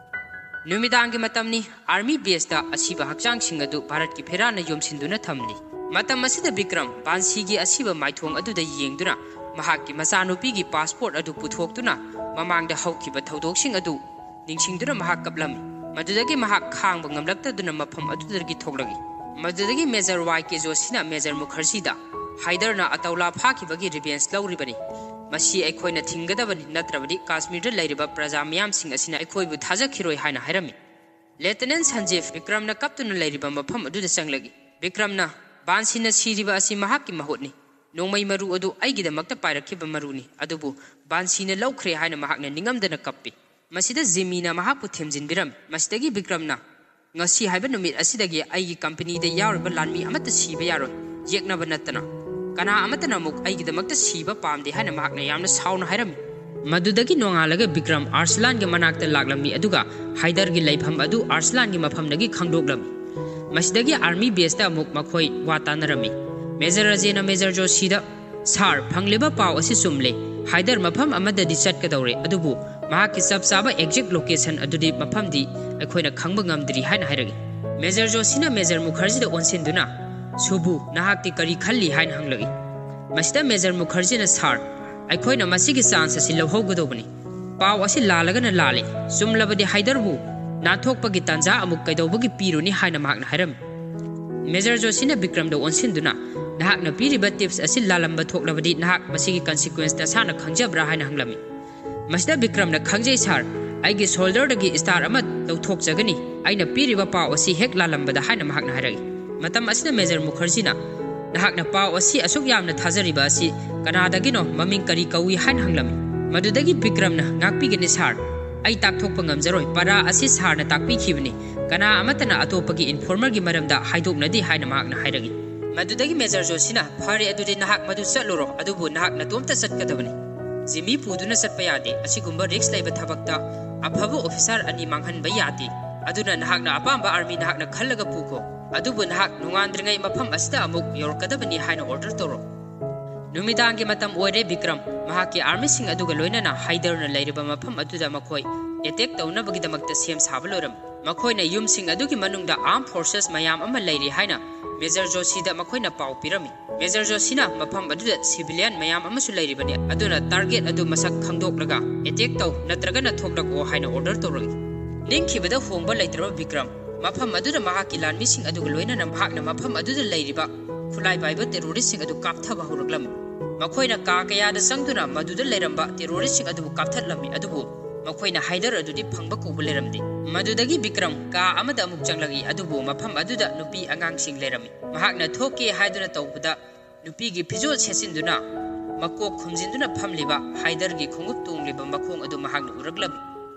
ꯅꯨꯃꯤꯗꯥꯡꯒꯤ ꯃꯇꯝꯅꯤ꯫ ꯑꯥꯔꯃꯤ ꯕꯦꯁꯇ ꯑꯁꯤꯕ ꯍꯛꯆꯥꯡꯁꯤꯡ ꯑꯗꯨ ꯚꯥꯔꯠꯀꯤ ꯐꯤꯔꯥꯟꯅ ꯌꯣꯝꯁꯤꯟꯗꯨꯅ ꯊꯝꯂꯤ꯫ ꯃꯇꯝ ꯑꯁꯤꯗ ꯕꯤꯀ꯭ꯔꯝ ꯕꯥꯟꯁꯤꯒꯤ ꯑꯁꯤꯕ ꯃꯥꯏꯊꯣꯡ ꯑꯗꯨꯗ ꯌꯦꯡꯗꯨꯅ ꯃꯍꯥꯛꯀꯤ ꯃꯆꯥꯅꯨꯄꯤꯒꯤ ꯄꯥꯁꯄꯣꯔꯠ ꯑꯗꯨ ꯄꯨꯊꯣꯛꯇꯨꯅ ꯃꯃꯥꯡꯗ ꯍꯧꯈꯤꯕ ꯊꯧꯗꯣꯛꯁꯤꯡ ꯑꯗꯨ ꯅꯤꯡꯁꯤꯡꯗꯨꯅ ꯃꯍꯥꯛ ꯀꯞꯂꯝꯃꯤ꯫ ꯃꯗꯨꯗꯒꯤ ꯃꯍꯥꯛ ꯈꯥꯡꯕ ꯉꯝꯂꯛꯇꯗꯨꯅ ꯃꯐꯝ ꯑꯗꯨꯗꯒꯤ ꯊꯣꯛꯂꯛꯏ꯫ ꯃꯗꯨꯗꯒꯤ ꯃꯦꯖꯔ ꯋꯥꯏ ꯀꯦ ꯖꯣꯁꯤꯅ ꯃꯦꯖꯔ ꯃꯨꯈꯔꯖꯤꯗ ꯍꯥꯏꯗꯔꯅ ꯑꯇꯧꯂꯥ ꯐꯥꯈꯤꯕꯒꯤ ꯔꯤꯚꯦꯟꯁ ꯂꯧꯔꯤꯕꯅꯤ꯫ ꯃꯁꯤ ꯑꯩꯈꯣꯏꯅ ꯊꯤꯡꯒꯗꯕꯅꯤ, ꯅꯠꯇ꯭ꯔꯕꯗꯤ ꯀꯥꯁꯃꯤꯔꯗ ꯂꯩꯔꯤꯕ ꯄ꯭ꯔꯖꯥ ꯃꯤꯌꯥꯝꯁꯤꯡ ꯑꯁꯤꯅ ꯑꯩꯈꯣꯏꯕꯨ ꯊꯥꯖꯈꯤꯔꯣꯏ ꯍꯥꯏꯅ ꯍꯥꯏꯔꯝꯃꯤ꯫ ꯂꯦꯐꯇꯤꯅꯦꯟ ꯁꯟꯖꯤꯞ ꯕꯤꯀ꯭ꯔꯝꯅ ꯀꯞꯇꯨꯅ ꯂꯩꯔꯤꯕ ꯃꯐꯝ ꯑꯗꯨꯗ ꯆꯪꯂꯛꯏ꯫ ꯕꯤꯀ꯭ꯔꯝꯅ, "ꯕꯥꯟꯁꯤꯅ ꯁꯤꯔꯤꯕ ꯑꯁꯤ ꯃꯍꯥꯛꯀꯤ ꯃꯍꯨꯠꯅꯤ꯫ ꯅꯣꯡꯃꯩ ꯃꯔꯨ ꯑꯗꯨ ꯑꯩꯒꯤꯗꯃꯛꯇ ꯄꯥꯏꯔꯛꯈꯤꯕ ꯃꯔꯨꯅꯤ, ꯑꯗꯨꯕꯨ ꯕꯥꯟꯁꯤꯅ ꯂꯧꯈ꯭ꯔꯦ" ꯍꯥꯏꯅ ꯃꯍꯥꯛꯅ ꯅꯤꯡꯉꯝꯗꯅ ꯀꯞꯄꯤ꯫ ꯃꯁꯤꯗ ꯖꯤꯝꯃꯤꯅ ꯃꯍꯥꯛꯄꯨ ꯊꯦꯝꯖꯤꯟꯕꯤꯔꯝꯃꯤ꯫ ꯃꯁꯤꯗꯒꯤ ꯕꯤꯀ꯭ꯔꯝꯅ, "ꯉꯁꯤ ꯍꯥꯏꯕ ꯅꯨꯃꯤꯠ ꯑꯁꯤꯗꯒꯤ ꯑꯩꯒꯤ ꯀꯝꯄꯅꯤꯗ ꯌꯥꯎꯔꯤꯕ ꯂꯥꯟꯃꯤ ꯑꯃꯠꯇ ꯁꯤꯕ ꯌꯥꯔꯣꯏ, ꯌꯦꯛꯅꯕ ꯅꯠꯇꯅ꯫ ꯀꯅꯥ ꯑꯃꯠꯇꯅ ꯑꯃꯨꯛ ꯑꯩꯒꯤꯗꯃꯛꯇ ꯁꯤꯕ ꯄꯥꯝꯗꯦ" ꯍꯥꯏꯅ ꯃꯍꯥꯛꯅ ꯌꯥꯝꯅ ꯁꯥꯎꯅ ꯍꯥꯏꯔꯝꯃꯤ꯫ ꯃꯗꯨꯗꯒꯤ ꯅꯣꯡꯉꯥꯜꯂꯒ ꯕꯤꯀ꯭ꯔꯝ ꯑꯥꯔꯁꯂꯥꯟꯒꯤ ꯃꯅꯥꯛꯇ ꯂꯥꯛꯂꯝꯃꯤ, ꯑꯗꯨꯒ ꯍꯥꯏꯗꯔꯒꯤ ꯂꯩꯐꯝ ꯑꯗꯨ ꯑꯥꯔꯁꯂꯥꯟꯒꯤ ꯃꯐꯝꯗꯒꯤ ꯈꯪꯗꯣꯛꯂꯝꯃꯤ꯫ ꯃꯁꯤꯗꯒꯤ ꯑꯥꯔꯃꯤ ꯕꯦꯁꯇ ꯑꯃꯨꯛ ꯃꯈꯣꯏ ꯋꯥ ꯇꯥꯅꯔꯝꯃꯤ꯫ ꯃꯦꯖꯔ ꯔꯖꯦꯅ ꯃꯦꯖꯔ ꯖꯣꯁꯤꯗ, "ꯁꯥꯔ, ꯐꯪꯂꯤꯕ ꯄꯥꯎ ꯑꯁꯤ ꯆꯨꯝꯂꯦ꯫ ꯍꯥꯏꯗꯔ ꯃꯐꯝ ꯑꯃꯗꯗꯤ ꯆꯠꯀꯗꯧꯔꯦ, ꯑꯗꯨꯕꯨ ꯃꯍꯥꯛꯀꯤ ꯆꯞ ꯆꯥꯕ ꯑꯦꯛꯖꯦꯛ ꯂꯣꯀꯦꯁꯟ ꯑꯗꯨꯗꯤ, ꯃꯐꯝꯗꯤ ꯑꯩꯈꯣꯏꯅ ꯈꯪꯕ ꯉꯝꯗ꯭ꯔꯤ" ꯍꯥꯏꯅ ꯍꯥꯏꯔꯛꯏ꯫ ꯃꯦꯖꯔ ꯖꯣꯁꯤꯅ ꯃꯦꯖꯔ ꯃꯨꯈꯔꯖꯤꯗ ꯑꯣꯟꯁꯤꯟꯗꯨꯅ, "ꯁꯨꯕꯨ, ꯅꯍꯥꯛꯇꯤ ꯀꯔꯤ ꯈꯜꯂꯤ?" ꯍꯥꯏꯅ ꯍꯪꯂꯛꯏ꯫ ꯃꯁꯤꯗ ꯃꯦꯖꯔ ꯃꯨꯈꯔꯖꯤꯅ, "ꯁꯥꯔ, ꯑꯩꯈꯣꯏꯅ ꯃꯁꯤꯒꯤ ꯆꯥꯟꯁ ꯑꯁꯤ ꯂꯧꯍꯧꯒꯗꯧꯕꯅꯤ꯫ ꯄꯥꯎ ꯑꯁꯤ ꯂꯥꯜꯂꯒꯅ ꯂꯥꯜꯂꯤ, ꯆꯨꯝꯂꯕꯗꯤ ꯍꯥꯏꯗꯔꯕꯨ ꯅꯥꯟꯊꯣꯛꯄꯒꯤ ꯇꯥꯟꯖꯥ ꯑꯃꯨꯛ ꯀꯩꯗꯧꯕꯒꯤ ꯄꯤꯔꯨꯅꯤ?" ꯍꯥꯏꯅ ꯃꯍꯥꯛꯅ ꯍꯥꯏꯔꯝꯃꯤ꯫ ꯃꯦꯖꯔ ꯖꯣꯁꯤꯅ ꯕꯤꯀ꯭ꯔꯝꯗ ꯑꯣꯟꯁꯤꯟꯗꯨꯅ, "ꯅꯍꯥꯛꯅ ꯄꯤꯔꯤꯕ ꯇꯤꯞꯁ ꯑꯁꯤ ꯂꯥꯜꯂꯝꯕ ꯊꯣꯛꯂꯕꯗꯤ ꯅꯍꯥꯛ ꯃꯁꯤꯒꯤ ꯀꯟꯁꯤꯀ꯭ꯋꯦꯟꯁ ꯅꯁꯥꯅ ꯈꯪꯖꯕ꯭ꯔꯥ?" ꯍꯥꯏꯅ ꯍꯪꯂꯝꯃꯤ꯫ ꯃꯁꯤꯗ ꯕꯤꯀ꯭ꯔꯝꯅ, "ꯈꯪꯖꯩ ꯁꯥꯔ, ꯑꯩꯒꯤ ꯁꯣꯜꯗꯔꯗꯒꯤ ꯁ꯭ꯇꯥꯔ ꯑꯃ ꯂꯧꯊꯣꯛꯆꯒꯅꯤ, ꯑꯩꯅ ꯄꯤꯔꯤꯕ ꯄꯥꯎ ꯑꯁꯤ ꯍꯦꯛ ꯂꯥꯜꯂꯝꯕꯗ" ꯍꯥꯏꯅ ꯃꯍꯥꯛꯅ ꯍꯥꯏꯔꯛꯏ꯫ ꯃꯇꯝ ꯑꯁꯤꯗ ꯃꯦꯖꯔ ꯃꯨꯈꯔꯖꯤꯅ, "ꯅꯍꯥꯛꯅ ꯄꯥꯎ ꯑꯁꯤ ꯑꯁꯨꯛ ꯌꯥꯝꯅ ꯊꯥꯖꯔꯤꯕ ꯑꯁꯤ ꯀꯅꯥꯗꯒꯤꯅꯣ? ꯃꯃꯤꯡ ꯀꯔꯤ ꯀꯧꯏ?" ꯍꯥꯏꯅ ꯍꯪꯂꯝꯃꯤ꯫ ꯃꯗꯨꯗꯒꯤ ꯕꯤꯀ꯭ꯔꯝꯅ, "ꯉꯥꯛꯄꯤꯒꯅꯤ ꯁꯥꯔ, ꯑꯩ ꯇꯥꯛꯊꯣꯛꯄ ꯉꯝꯖꯔꯣꯏ, ꯄꯔꯥ ꯑꯁꯤ ꯁꯥꯔꯅ ꯇꯥꯛꯄꯤꯈꯤꯕꯅꯤ, ꯀꯅꯥ ꯑꯃꯠꯇꯅ ꯑꯇꯣꯞꯄꯒꯤ ꯏꯟꯐꯣꯔꯃꯔꯒꯤ ꯃꯔꯝꯗ ꯍꯥꯏꯗꯣꯛꯅꯗꯦ" ꯍꯥꯏꯅ ꯃꯍꯥꯛꯅ ꯍꯥꯏꯔꯛꯏ꯫ ꯃꯗꯨꯗꯒꯤ ꯃꯦꯖꯔ ꯖꯣꯁꯤꯅ, "ꯐꯔꯦ, ꯑꯗꯨꯗꯤ ꯅꯍꯥꯛ ꯃꯗꯨ ꯆꯠꯂꯨꯔꯣ, ꯑꯗꯨꯕꯨ ꯅꯍꯥꯛ ꯅꯇꯣꯝꯇ ꯆꯠꯀꯗꯕꯅꯤ꯫ ꯖꯤꯃꯤ ꯄꯨꯗꯨꯅ ꯆꯠꯄ ꯌꯥꯗꯦ꯫ ꯑꯁꯤꯒꯨꯝꯕ ꯔꯤꯁ꯭ꯛ ꯂꯩꯕ ꯊꯕꯛꯇ ꯑꯐꯕ ꯑꯣꯐꯤꯁꯥꯔ ꯑꯅꯤ ꯃꯥꯡꯍꯟꯕ ꯌꯥꯗꯦ꯫ ꯑꯗꯨꯅ ꯅꯍꯥꯛꯅ ꯑꯄꯥꯝꯕ ꯑꯥꯔꯃꯤ ꯅꯍꯥꯛꯅ ꯈꯜꯂꯒ ꯄꯨꯈꯣ꯫ ꯑꯗꯨꯕꯨ ꯅꯍꯥꯛ ꯅꯣꯡꯉꯥꯟꯗ꯭ꯔꯤꯉꯩ ꯃꯐꯝ ꯑꯁꯤꯗ ꯑꯃꯨꯛ ꯌꯧꯔꯛꯀꯗꯕꯅꯤ" ꯍꯥꯏꯅ ꯑꯣꯔꯗꯔ ꯇꯧꯔꯣ꯫ ꯅꯨꯃꯤꯗꯥꯡꯒꯤ ꯃꯇꯝ ꯑꯣꯏꯔꯦ꯫ ꯕꯤꯀ꯭ꯔꯝ ꯃꯍꯥꯛꯀꯤ ꯑꯥꯔꯃꯤꯁꯤꯡ ꯑꯗꯨꯒ ꯂꯣꯏꯅꯅ ꯍꯥꯏꯗꯔꯅ ꯂꯩꯔꯤꯕ ꯃꯐꯝ ꯑꯗꯨꯗ ꯃꯈꯣꯏ ꯑꯦꯇꯦꯛ ꯇꯧꯅꯕꯒꯤꯗꯃꯛꯇ ꯁꯦꯝ ꯁꯥꯕ ꯂꯣꯏꯔꯝꯃꯤ꯫ ꯃꯈꯣꯏꯅ ꯌꯨꯝꯁꯤꯡ ꯑꯗꯨꯒꯤ ꯃꯅꯨꯡꯗ ꯑꯥꯔꯝ ꯐꯣꯔꯁꯦꯁ ꯃꯌꯥꯝ ꯑꯃ ꯂꯩꯔꯤ ꯍꯥꯏꯅ ꯃꯦꯖꯔ ꯖꯣꯁꯤꯗ ꯃꯈꯣꯏꯅ ꯄꯥꯎ ꯄꯤꯔꯝꯃꯤ꯫ ꯃꯦꯖꯔ ꯖꯣꯁꯤꯅ ꯃꯐꯝ ꯑꯗꯨꯗ ꯁꯤꯚꯤꯂꯤꯌꯟ ꯃꯌꯥꯝ ꯑꯃꯁꯨ ꯂꯩꯔꯤꯕꯅꯤ, ꯑꯗꯨꯅ ꯇꯥꯔꯒꯦꯠ ꯑꯗꯨ ꯃꯁꯛ ꯈꯪꯗꯣꯛꯂꯒ ꯑꯦꯇꯦꯛ ꯇꯧ, ꯅꯠꯇ꯭ꯔꯒꯅ ꯊꯣꯛꯂꯛꯑꯣ ꯍꯥꯏꯅ ꯑꯣꯔꯗꯔ ꯇꯧꯔꯛꯏ꯫ ꯅꯤꯡꯈꯤꯕꯗ ꯍꯣꯡꯕ ꯂꯩꯇ꯭ꯔꯕ ꯕꯤꯀ꯭ꯔꯝ ꯃꯐꯝ ꯑꯗꯨꯗ ꯃꯍꯥꯛꯀꯤ ꯂꯥꯟꯃꯤꯁꯤꯡ ꯑꯗꯨꯒ ꯂꯣꯏꯅꯅ ꯃꯍꯥꯛꯅ ꯃꯐꯝ ꯑꯗꯨꯗ ꯂꯩꯔꯤꯕ ꯈꯨꯠꯂꯥꯏ ꯄꯥꯏꯕ terroristꯁꯤꯡ ꯑꯗꯨ ꯀꯥꯞꯊꯕ ꯍꯧꯔꯛꯂꯝꯃꯤ꯫ ꯃꯈꯣꯏꯅ ꯀꯥ ꯀꯌꯥꯗ ꯆꯪꯗꯨꯅ ꯃꯗꯨꯗ ꯂꯩꯔꯝꯕ terroristꯁꯤꯡ ꯑꯗꯨꯕꯨ ꯀꯥꯞꯊꯠꯂꯝꯃꯤ, ꯑꯗꯨꯕꯨ ꯃꯈꯣꯏꯅ ꯍꯥꯏꯗꯔ ꯑꯗꯨꯗꯤ ꯐꯪꯕ ꯀꯧꯕ ꯂꯩꯔꯝꯗꯦ꯫ ꯃꯗꯨꯗꯒꯤ ꯕꯤꯀ꯭ꯔꯝ ꯀꯥ ꯑꯃꯗ ꯑꯃꯨꯛ ꯆꯪꯂꯛꯏ, ꯑꯗꯨꯕꯨ ꯃꯐꯝ ꯑꯗꯨꯗ ꯅꯨꯄꯤ ꯑꯉꯥꯡꯁꯤꯡ ꯂꯩꯔꯝꯃꯤ꯫ ꯃꯍꯥꯛꯅ ꯊꯣꯛꯀꯦ ꯍꯥꯏꯗꯨꯅ ꯇꯧꯕꯗ ꯅꯨꯄꯤꯒꯤ ꯐꯤꯖꯣꯜ ꯁꯦꯠꯆꯤꯟꯗꯨꯅ ꯃꯀꯣꯛ ꯈꯨꯝꯖꯤꯟꯗꯨꯅ ꯐꯝꯂꯤꯕ ꯍꯥꯏꯗꯔꯒꯤ ꯈꯣꯡꯎꯞ ꯇꯣꯡꯂꯤꯕ ꯃꯈꯣꯡ ꯑꯗꯨ ꯃꯍꯥꯛꯅ ꯎꯔꯛꯂꯝꯃꯤ꯫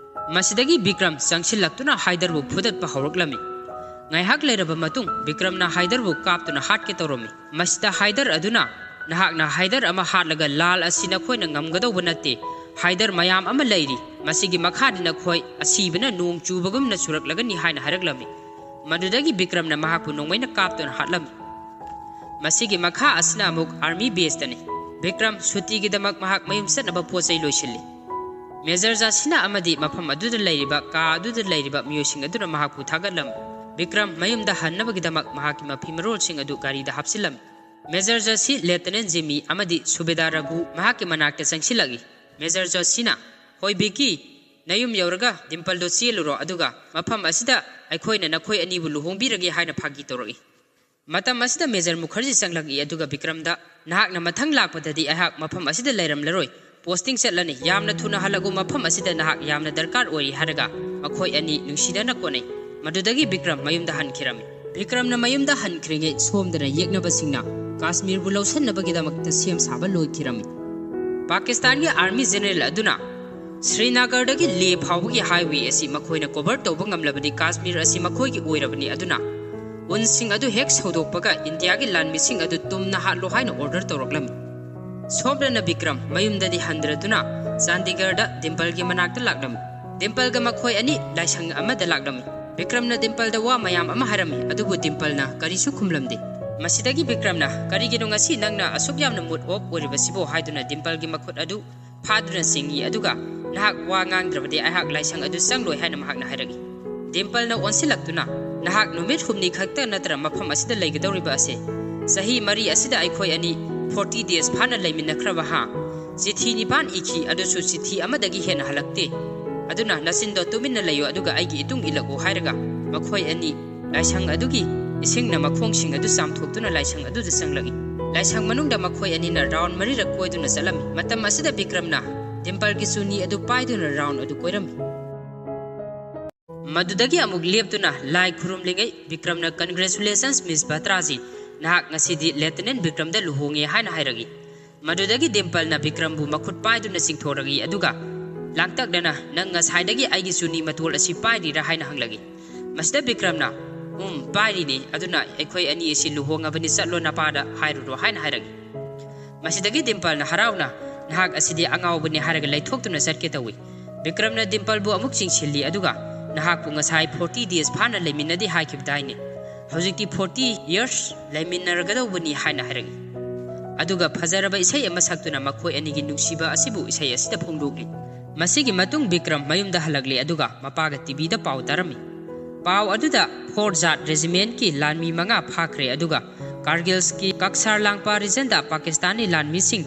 ꯃꯁꯤꯗꯒꯤ ꯕꯤꯀ꯭ꯔꯝ ꯆꯪꯁꯤꯜꯂꯛꯇꯨꯅ ꯍꯥꯏꯗꯔꯕꯨ ꯐꯨꯗꯠꯄ ꯍꯧꯔꯛꯂꯝꯃꯤ꯫ ꯉꯥꯏꯍꯥꯛ ꯂꯩꯔꯕ ꯃꯇꯨꯡ ꯕꯤꯀ꯭ꯔꯝꯅ ꯍꯥꯏꯗꯔꯕꯨ ꯀꯥꯞꯇꯨꯅ ꯍꯥꯠꯀꯦ ꯇꯧꯔꯝꯃꯤ꯫ ꯃꯁꯤꯗ ꯍꯥꯏꯗꯔ ꯑꯗꯨꯅ, "ꯅꯍꯥꯛꯅ ꯍꯥꯏꯗꯔ ꯑꯃ ꯍꯥꯠꯂꯒ ꯂꯥꯜ ꯑꯁꯤ ꯅꯈꯣꯏꯅ ꯉꯝꯒꯗꯧꯕ ꯅꯠꯇꯦ꯫ ꯍꯥꯏꯗꯔ ꯃꯌꯥꯝ ꯑꯃ ꯂꯩꯔꯤ꯫ ꯃꯁꯤꯒꯤ ꯃꯈꯥꯗꯤ ꯅꯈꯣꯏ ꯑꯁꯤꯕꯅ ꯅꯣꯡ ꯆꯨꯕꯒꯨꯝꯅ ꯆꯨꯔꯛꯂꯒꯅꯤ" ꯍꯥꯏꯅ ꯍꯥꯏꯔꯛꯂꯝꯃꯤ꯫ ꯃꯗꯨꯗꯒꯤ ꯕꯤꯀ꯭ꯔꯝꯅ ꯃꯍꯥꯛꯄꯨ ꯅꯣꯡꯃꯩꯅ ꯀꯥꯞꯇꯨꯅ ꯍꯥꯠꯂꯝꯃꯤ꯫ ꯃꯁꯤꯒꯤ ꯃꯈꯥ ꯑꯁꯤꯅ ꯑꯃꯨꯛ army baseꯇꯅꯤ꯫ ꯕꯤꯀ꯭ꯔꯝ ꯁꯨꯇꯤꯒꯤꯗꯃꯛ ꯃꯍꯥꯛ ꯃꯌꯨꯝ ꯆꯠꯅꯕ ꯄꯣꯠ ꯆꯩ ꯂꯣꯏꯁꯤꯜꯂꯤ꯫ ꯃꯦꯖꯔ ꯖꯥꯁꯤꯅ ꯑꯃꯗꯤ ꯃꯐꯝ ꯑꯗꯨꯗ ꯂꯩꯔꯤꯕ, ꯀꯥ ꯑꯗꯨꯗ ꯂꯩꯔꯤꯕ ꯃꯤꯑꯣꯏꯁꯤꯡ ꯑꯗꯨꯅ ꯃꯍꯥꯛꯄꯨ ꯊꯥꯒꯠꯂꯝꯃꯤ꯫ ꯕꯤꯀ꯭ꯔꯝ ꯃꯌꯨꯝꯗ ꯍꯟꯅꯕꯒꯤꯗꯃꯛ ꯃꯍꯥꯛꯀꯤ ꯃꯐꯤ ꯃꯔꯣꯜꯁꯤꯡ ꯑꯗꯨ ꯒꯥꯔꯤꯗ ꯍꯥꯞꯆꯤꯜꯂꯝꯃꯤ꯫ ꯃꯦꯖꯔ ꯖꯥꯁꯤ, ꯂꯦꯐꯇꯤꯅꯦꯟ ꯖꯤꯃꯤ ꯑꯃꯗꯤ ꯁꯨꯕꯦꯗꯥꯔ ꯔꯘꯨ ꯃꯍꯥꯛꯀꯤ ꯃꯅꯥꯛꯇ ꯆꯪꯁꯤꯜꯂꯛꯏ꯫ ꯃꯦꯖꯔ ꯖꯥꯁꯤꯅ, "ꯍꯣꯏ ꯕꯤꯀꯤ, ꯅꯌꯨꯝ ꯌꯧꯔꯒ ꯗꯤꯝꯄꯜꯗꯣ ꯆꯦꯜꯂꯨꯔꯣ, ꯑꯗꯨꯒ ꯃꯐꯝ ꯑꯁꯤꯗ ꯑꯩꯈꯣꯏꯅ ꯅꯈꯣꯏ ꯑꯅꯤꯕꯨ ꯂꯨꯍꯣꯡꯕꯤꯔꯒꯦ" ꯍꯥꯏꯅ ꯐꯥꯒꯤ ꯇꯧꯔꯛꯏ꯫ ꯃꯇꯝ ꯑꯁꯤꯗ ꯃꯦꯖꯔ ꯃꯨꯈꯔꯖꯤ ꯆꯪꯂꯛꯏ, ꯑꯗꯨꯒ ꯕꯤꯀ꯭ꯔꯝꯗ, "ꯅꯍꯥꯛꯅ ꯃꯊꯪ ꯂꯥꯛꯄꯗꯗꯤ ꯑꯩꯍꯥꯛ ꯃꯐꯝ ꯑꯁꯤꯗ ꯂꯩꯔꯝꯂꯔꯣꯏ, posting ꯆꯠꯂꯅꯤ, ꯌꯥꯝꯅ ꯊꯨꯅ ꯍꯜꯂꯛꯎ, ꯃꯐꯝ ꯑꯁꯤꯗ ꯅꯍꯥꯛ ꯌꯥꯝꯅ ꯗꯔꯀꯥꯔ ꯑꯣꯏꯔꯤ" ꯍꯥꯏꯔꯒ ꯃꯈꯣꯏ ꯑꯅꯤ ꯅꯨꯡꯁꯤꯅꯅ ꯀꯣꯟꯅꯩ꯫ ꯃꯗꯨꯗꯒꯤ ꯕꯤꯀ꯭ꯔꯝ ꯃꯌꯨꯝꯗ ꯍꯟꯈꯤꯔꯝꯃꯤ꯫ ꯕꯤꯀ꯭ꯔꯝꯅ ꯃꯌꯨꯝꯗ ꯍꯟꯈ꯭ꯔꯤꯉꯩ ꯁꯣꯝꯗꯅ ꯌꯦꯛꯅꯕꯁꯤꯡꯅ ꯀꯥꯁꯃꯤꯔꯕꯨ ꯂꯧꯁꯤꯟꯅꯕꯒꯤꯗꯃꯛꯇ ꯁꯦꯝ ꯁꯥꯕ ꯂꯣꯏꯈꯤꯔꯝꯃꯤ꯫ ꯄꯥꯀꯤꯁꯇꯥꯟꯒꯤ army general ꯑꯗꯨꯅ ꯁ꯭ꯔꯤꯅꯒꯔꯗꯒꯤ ꯂꯦ ꯐꯥꯎꯕꯒꯤ highway ꯑꯁꯤ ꯃꯈꯣꯏꯅ cover ꯇꯧꯕ ꯉꯝꯂꯕꯗꯤ ꯀꯥꯁꯃꯤꯔ ꯑꯁꯤ ꯃꯈꯣꯏꯒꯤ ꯑꯣꯏꯔꯕꯅꯤ, ꯑꯗꯨꯅ ꯎꯟꯁꯤꯡ ꯑꯗꯨ ꯍꯦꯛ ꯁꯧꯗꯣꯛꯄꯒ ꯏꯟꯗꯤꯌꯥꯒꯤ ꯂꯥꯟꯃꯤꯁꯤꯡ ꯑꯗꯨ ꯇꯨꯝꯅ ꯍꯥꯠꯂꯣ ꯍꯥꯏꯅ order ꯇꯧꯔꯛꯂꯝꯃꯤ꯫ ꯁꯣꯝꯗꯅ ꯕꯤꯀ꯭ꯔꯝ ꯃꯌꯨꯝꯗꯗꯤ ꯍꯟꯗ꯭ꯔꯗꯨꯅ ꯆꯥꯟꯗꯤꯒꯔꯗ ꯗꯤꯝꯄꯜꯒꯤ ꯃꯅꯥꯛꯇ ꯂꯥꯛꯂꯝꯃꯤ꯫ ꯗꯤꯝꯄꯜꯒ ꯃꯈꯣꯏ ꯑꯅꯤ ꯂꯥꯏꯁꯪ ꯑꯃꯗ ꯂꯥꯛꯂꯝꯃꯤ꯫ ꯕꯤꯀ꯭ꯔꯝꯅ ꯗꯤꯝꯄꯜꯗ ꯋꯥ ꯃꯌꯥꯝ ꯑꯃ ꯍꯥꯏꯔꯝꯃꯤ, ꯑꯗꯨꯕꯨ ꯗꯤꯝꯄꯜꯅ ꯀꯔꯤꯁꯨ ꯈꯨꯝꯂꯝꯗꯦ꯫ ꯃꯁꯤꯗꯒꯤ ꯕꯤꯀ꯭ꯔꯝꯅ, "ꯀꯔꯤꯒꯤꯅꯣ ꯉꯁꯤ ꯅꯪꯅ ꯑꯁꯨꯛ ꯌꯥꯝꯅ mood off ꯑꯣꯏꯔꯤꯕꯁꯤꯕꯣ?" ꯍꯥꯏꯗꯨꯅ ꯗꯤꯝꯄꯜꯒꯤ ꯃꯈꯨꯠ ꯑꯗꯨ ꯐꯥꯗꯨꯅ ꯆꯤꯡꯏ, ꯑꯗꯨꯒ, "ꯅꯍꯥꯛ ꯋꯥ ꯉꯥꯡꯗ꯭ꯔꯕꯗꯤ ꯑꯩꯍꯥꯛ ꯂꯥꯏꯁꯪ ꯑꯗꯨ ꯆꯪꯂꯣꯏ" ꯍꯥꯏꯅ ꯃꯍꯥꯛꯅ ꯍꯥꯏꯔꯛꯏ꯫ ꯗꯤꯝꯄꯜꯅ ꯑꯣꯟꯁꯤꯜꯂꯛꯇꯨꯅ, "ꯅꯍꯥꯛ ꯅꯨꯃꯤꯠ ꯍꯨꯝꯅꯤ ꯈꯛꯇ ꯅꯠꯇ꯭ꯔ ꯃꯐꯝ ꯑꯁꯤꯗ ꯂꯩꯒꯗꯧꯔꯤꯕ ꯑꯁꯦ? ꯆꯍꯤ ꯃꯔꯤ ꯑꯁꯤꯗ ꯑꯩꯈꯣꯏ ꯑꯅꯤ forty days ꯐꯥꯅ ꯂꯩꯃꯤꯟꯅꯈ꯭ꯔꯕ ꯍꯥ? ꯆꯤꯊꯤ ꯅꯤꯄꯥꯟ ꯏꯈꯤ, ꯑꯗꯨꯁꯨ ꯆꯤꯊꯤ ꯑꯃꯗꯒꯤ ꯍꯦꯟꯅ ꯍꯜꯂꯛꯇꯦ꯫ ꯑꯗꯨꯅ ꯅꯆꯤꯟꯗꯣ ꯇꯨꯃꯤꯟꯅ ꯂꯩꯌꯨ, ꯑꯗꯨꯒ ꯑꯩꯒꯤ ꯏꯇꯨꯡ ꯏꯜꯂꯛꯎ" ꯍꯥꯏꯔꯒ ꯃꯈꯣꯏ ꯑꯅꯤ ꯂꯥꯏꯁꯪ ꯑꯗꯨꯒꯤ ꯏꯁꯤꯡꯅ ꯃꯈꯣꯡꯁꯤꯡ ꯑꯗꯨ ꯆꯥꯝꯊꯣꯛꯇꯨꯅ ꯂꯥꯏꯁꯪ ꯑꯗꯨꯗ ꯆꯪꯂꯛꯏ꯫ ꯂꯥꯏꯁꯪ ꯃꯅꯨꯡꯗ ꯃꯈꯣꯏ ꯑꯅꯤꯅ ꯔꯥꯎꯟ ꯃꯔꯤꯔꯛ ꯀꯣꯏꯗꯨꯅ ꯆꯠꯂꯝꯃꯤ꯫ ꯃꯇꯝ ꯑꯁꯤꯗ ꯕꯤꯀ꯭ꯔꯝꯅ ꯗꯤꯝꯄꯜꯒꯤ ꯆꯨꯅꯤ ꯑꯗꯨ ꯄꯥꯏꯗꯨꯅ ꯔꯥꯎꯟ ꯑꯗꯨ ꯀꯣꯏꯔꯝꯃꯤ꯫ ꯃꯗꯨꯗꯒꯤ ꯑꯃꯨꯛ ꯂꯦꯞꯇꯨꯅ ꯂꯥꯏ ꯈꯨꯔꯨꯝꯂꯤꯉꯩ ꯕꯤꯀ꯭ꯔꯝꯅ, "Congratulations, Miss ꯕꯇ꯭ꯔꯥꯖꯤ, ꯅꯍꯥꯛ ꯉꯁꯤꯗꯤ ꯂꯦꯐꯇꯤꯅꯦꯟ ꯕꯤꯀ꯭ꯔꯝꯗ ꯂꯨꯍꯣꯡꯉꯦ" ꯍꯥꯏꯅ ꯍꯥꯏꯔꯛꯏ꯫ ꯃꯗꯨꯗꯒꯤ ꯗꯤꯝꯄꯜꯅ ꯕꯤꯀ꯭ꯔꯝꯕꯨ ꯃꯈꯨꯠ ꯄꯥꯏꯗꯨꯅ ꯆꯤꯡꯊꯣꯔꯛꯏ, ꯑꯗꯨꯒ ꯂꯥꯡꯇꯛꯅꯅ, "ꯅꯪ ꯉꯁꯥꯏꯗꯒꯤ ꯑꯩꯒꯤ ꯆꯨꯅꯤ ꯃꯇꯣꯜ ꯑꯁꯤ ꯄꯥꯏꯔꯤꯔꯥ?" ꯍꯥꯏꯅ ꯍꯪꯂꯛꯏ꯫ ꯃꯁꯤꯗ ꯕꯤꯀ꯭ꯔꯝꯅ, "ꯎꯝ, ꯄꯥꯏꯔꯤꯅꯤ, ꯑꯗꯨꯅ ꯑꯩꯈꯣꯏ ꯑꯅꯤ ꯑꯁꯤ ꯂꯨꯍꯣꯡꯉꯕꯅꯤ, ꯆꯠꯂꯣ, ꯅꯄꯥꯗ ꯍꯥꯏꯔꯨꯔꯣ" ꯍꯥꯏꯅ ꯍꯥꯏꯔꯛꯏ꯫ ꯃꯁꯤꯗꯒꯤ ꯗꯤꯝꯄꯜꯅ ꯍꯔꯥꯎꯅ, "ꯅꯍꯥꯛ ꯑꯁꯤꯗꯤ ꯑꯉꯥꯎꯕꯅꯤ" ꯍꯥꯏꯔꯒ ꯂꯩꯊꯣꯛꯇꯨꯅ ꯆꯠꯀꯦ ꯇꯧꯏ꯫ ꯕꯤꯀ꯭ꯔꯝꯅ ꯗꯤꯝꯄꯜꯕꯨ ꯑꯃꯨꯛ ꯆꯤꯡꯁꯤꯜꯂꯤ, ꯑꯗꯨꯒ, "ꯅꯍꯥꯛꯄꯨ ꯉꯁꯥꯏ forty days ꯐꯥꯅ ꯂꯩꯃꯤꯟꯅꯗꯦ ꯍꯥꯏꯈꯤꯕꯗꯥꯏꯅꯦ? ꯍꯧꯖꯤꯛꯇꯤ forty years ꯂꯩꯃꯤꯟꯅꯔꯒꯗꯧꯕꯅꯤ" ꯍꯥꯏꯅ ꯍꯥꯏꯔꯛꯏ꯫ ꯑꯗꯨꯒ ꯐꯖꯔꯕ ꯏꯁꯩ ꯑꯃ ꯁꯛꯇꯨꯅ ꯃꯈꯣꯏ ꯑꯅꯤꯒꯤ ꯅꯨꯡꯁꯤꯕ ꯑꯁꯤꯕꯨ ꯏꯁꯩ ꯑꯁꯤꯗ ꯐꯣꯡꯗꯣꯛꯂꯤ꯫ ꯃꯁꯤꯒꯤ ꯃꯇꯨꯡ ꯕꯤꯀ꯭ꯔꯝ ꯃꯌꯨꯝꯗ ꯍꯜꯂꯛꯂꯤ, ꯑꯗꯨꯒ ꯃꯄꯥꯒ ꯇꯤꯚꯤꯗ ꯄꯥꯎ ꯇꯥꯔꯝꯃꯤ꯫ ꯄꯥꯎ ꯑꯗꯨꯗ ꯐꯣꯔ ꯖꯥꯠ ꯔꯦꯖꯤꯃꯦꯟꯠꯀꯤ ꯂꯥꯟꯃꯤ ꯃꯉꯥ ꯐꯥꯈ꯭ꯔꯦ, ꯑꯗꯨꯒ ꯀꯥꯔꯒꯤꯜꯁꯀꯤ ꯀꯛꯁꯥꯔ ꯂꯥꯡꯄꯥ ꯔꯤꯖꯟꯗ ꯄꯥꯀꯤꯁꯇꯥꯅꯤ ꯂꯥꯟꯃꯤꯁꯤꯡ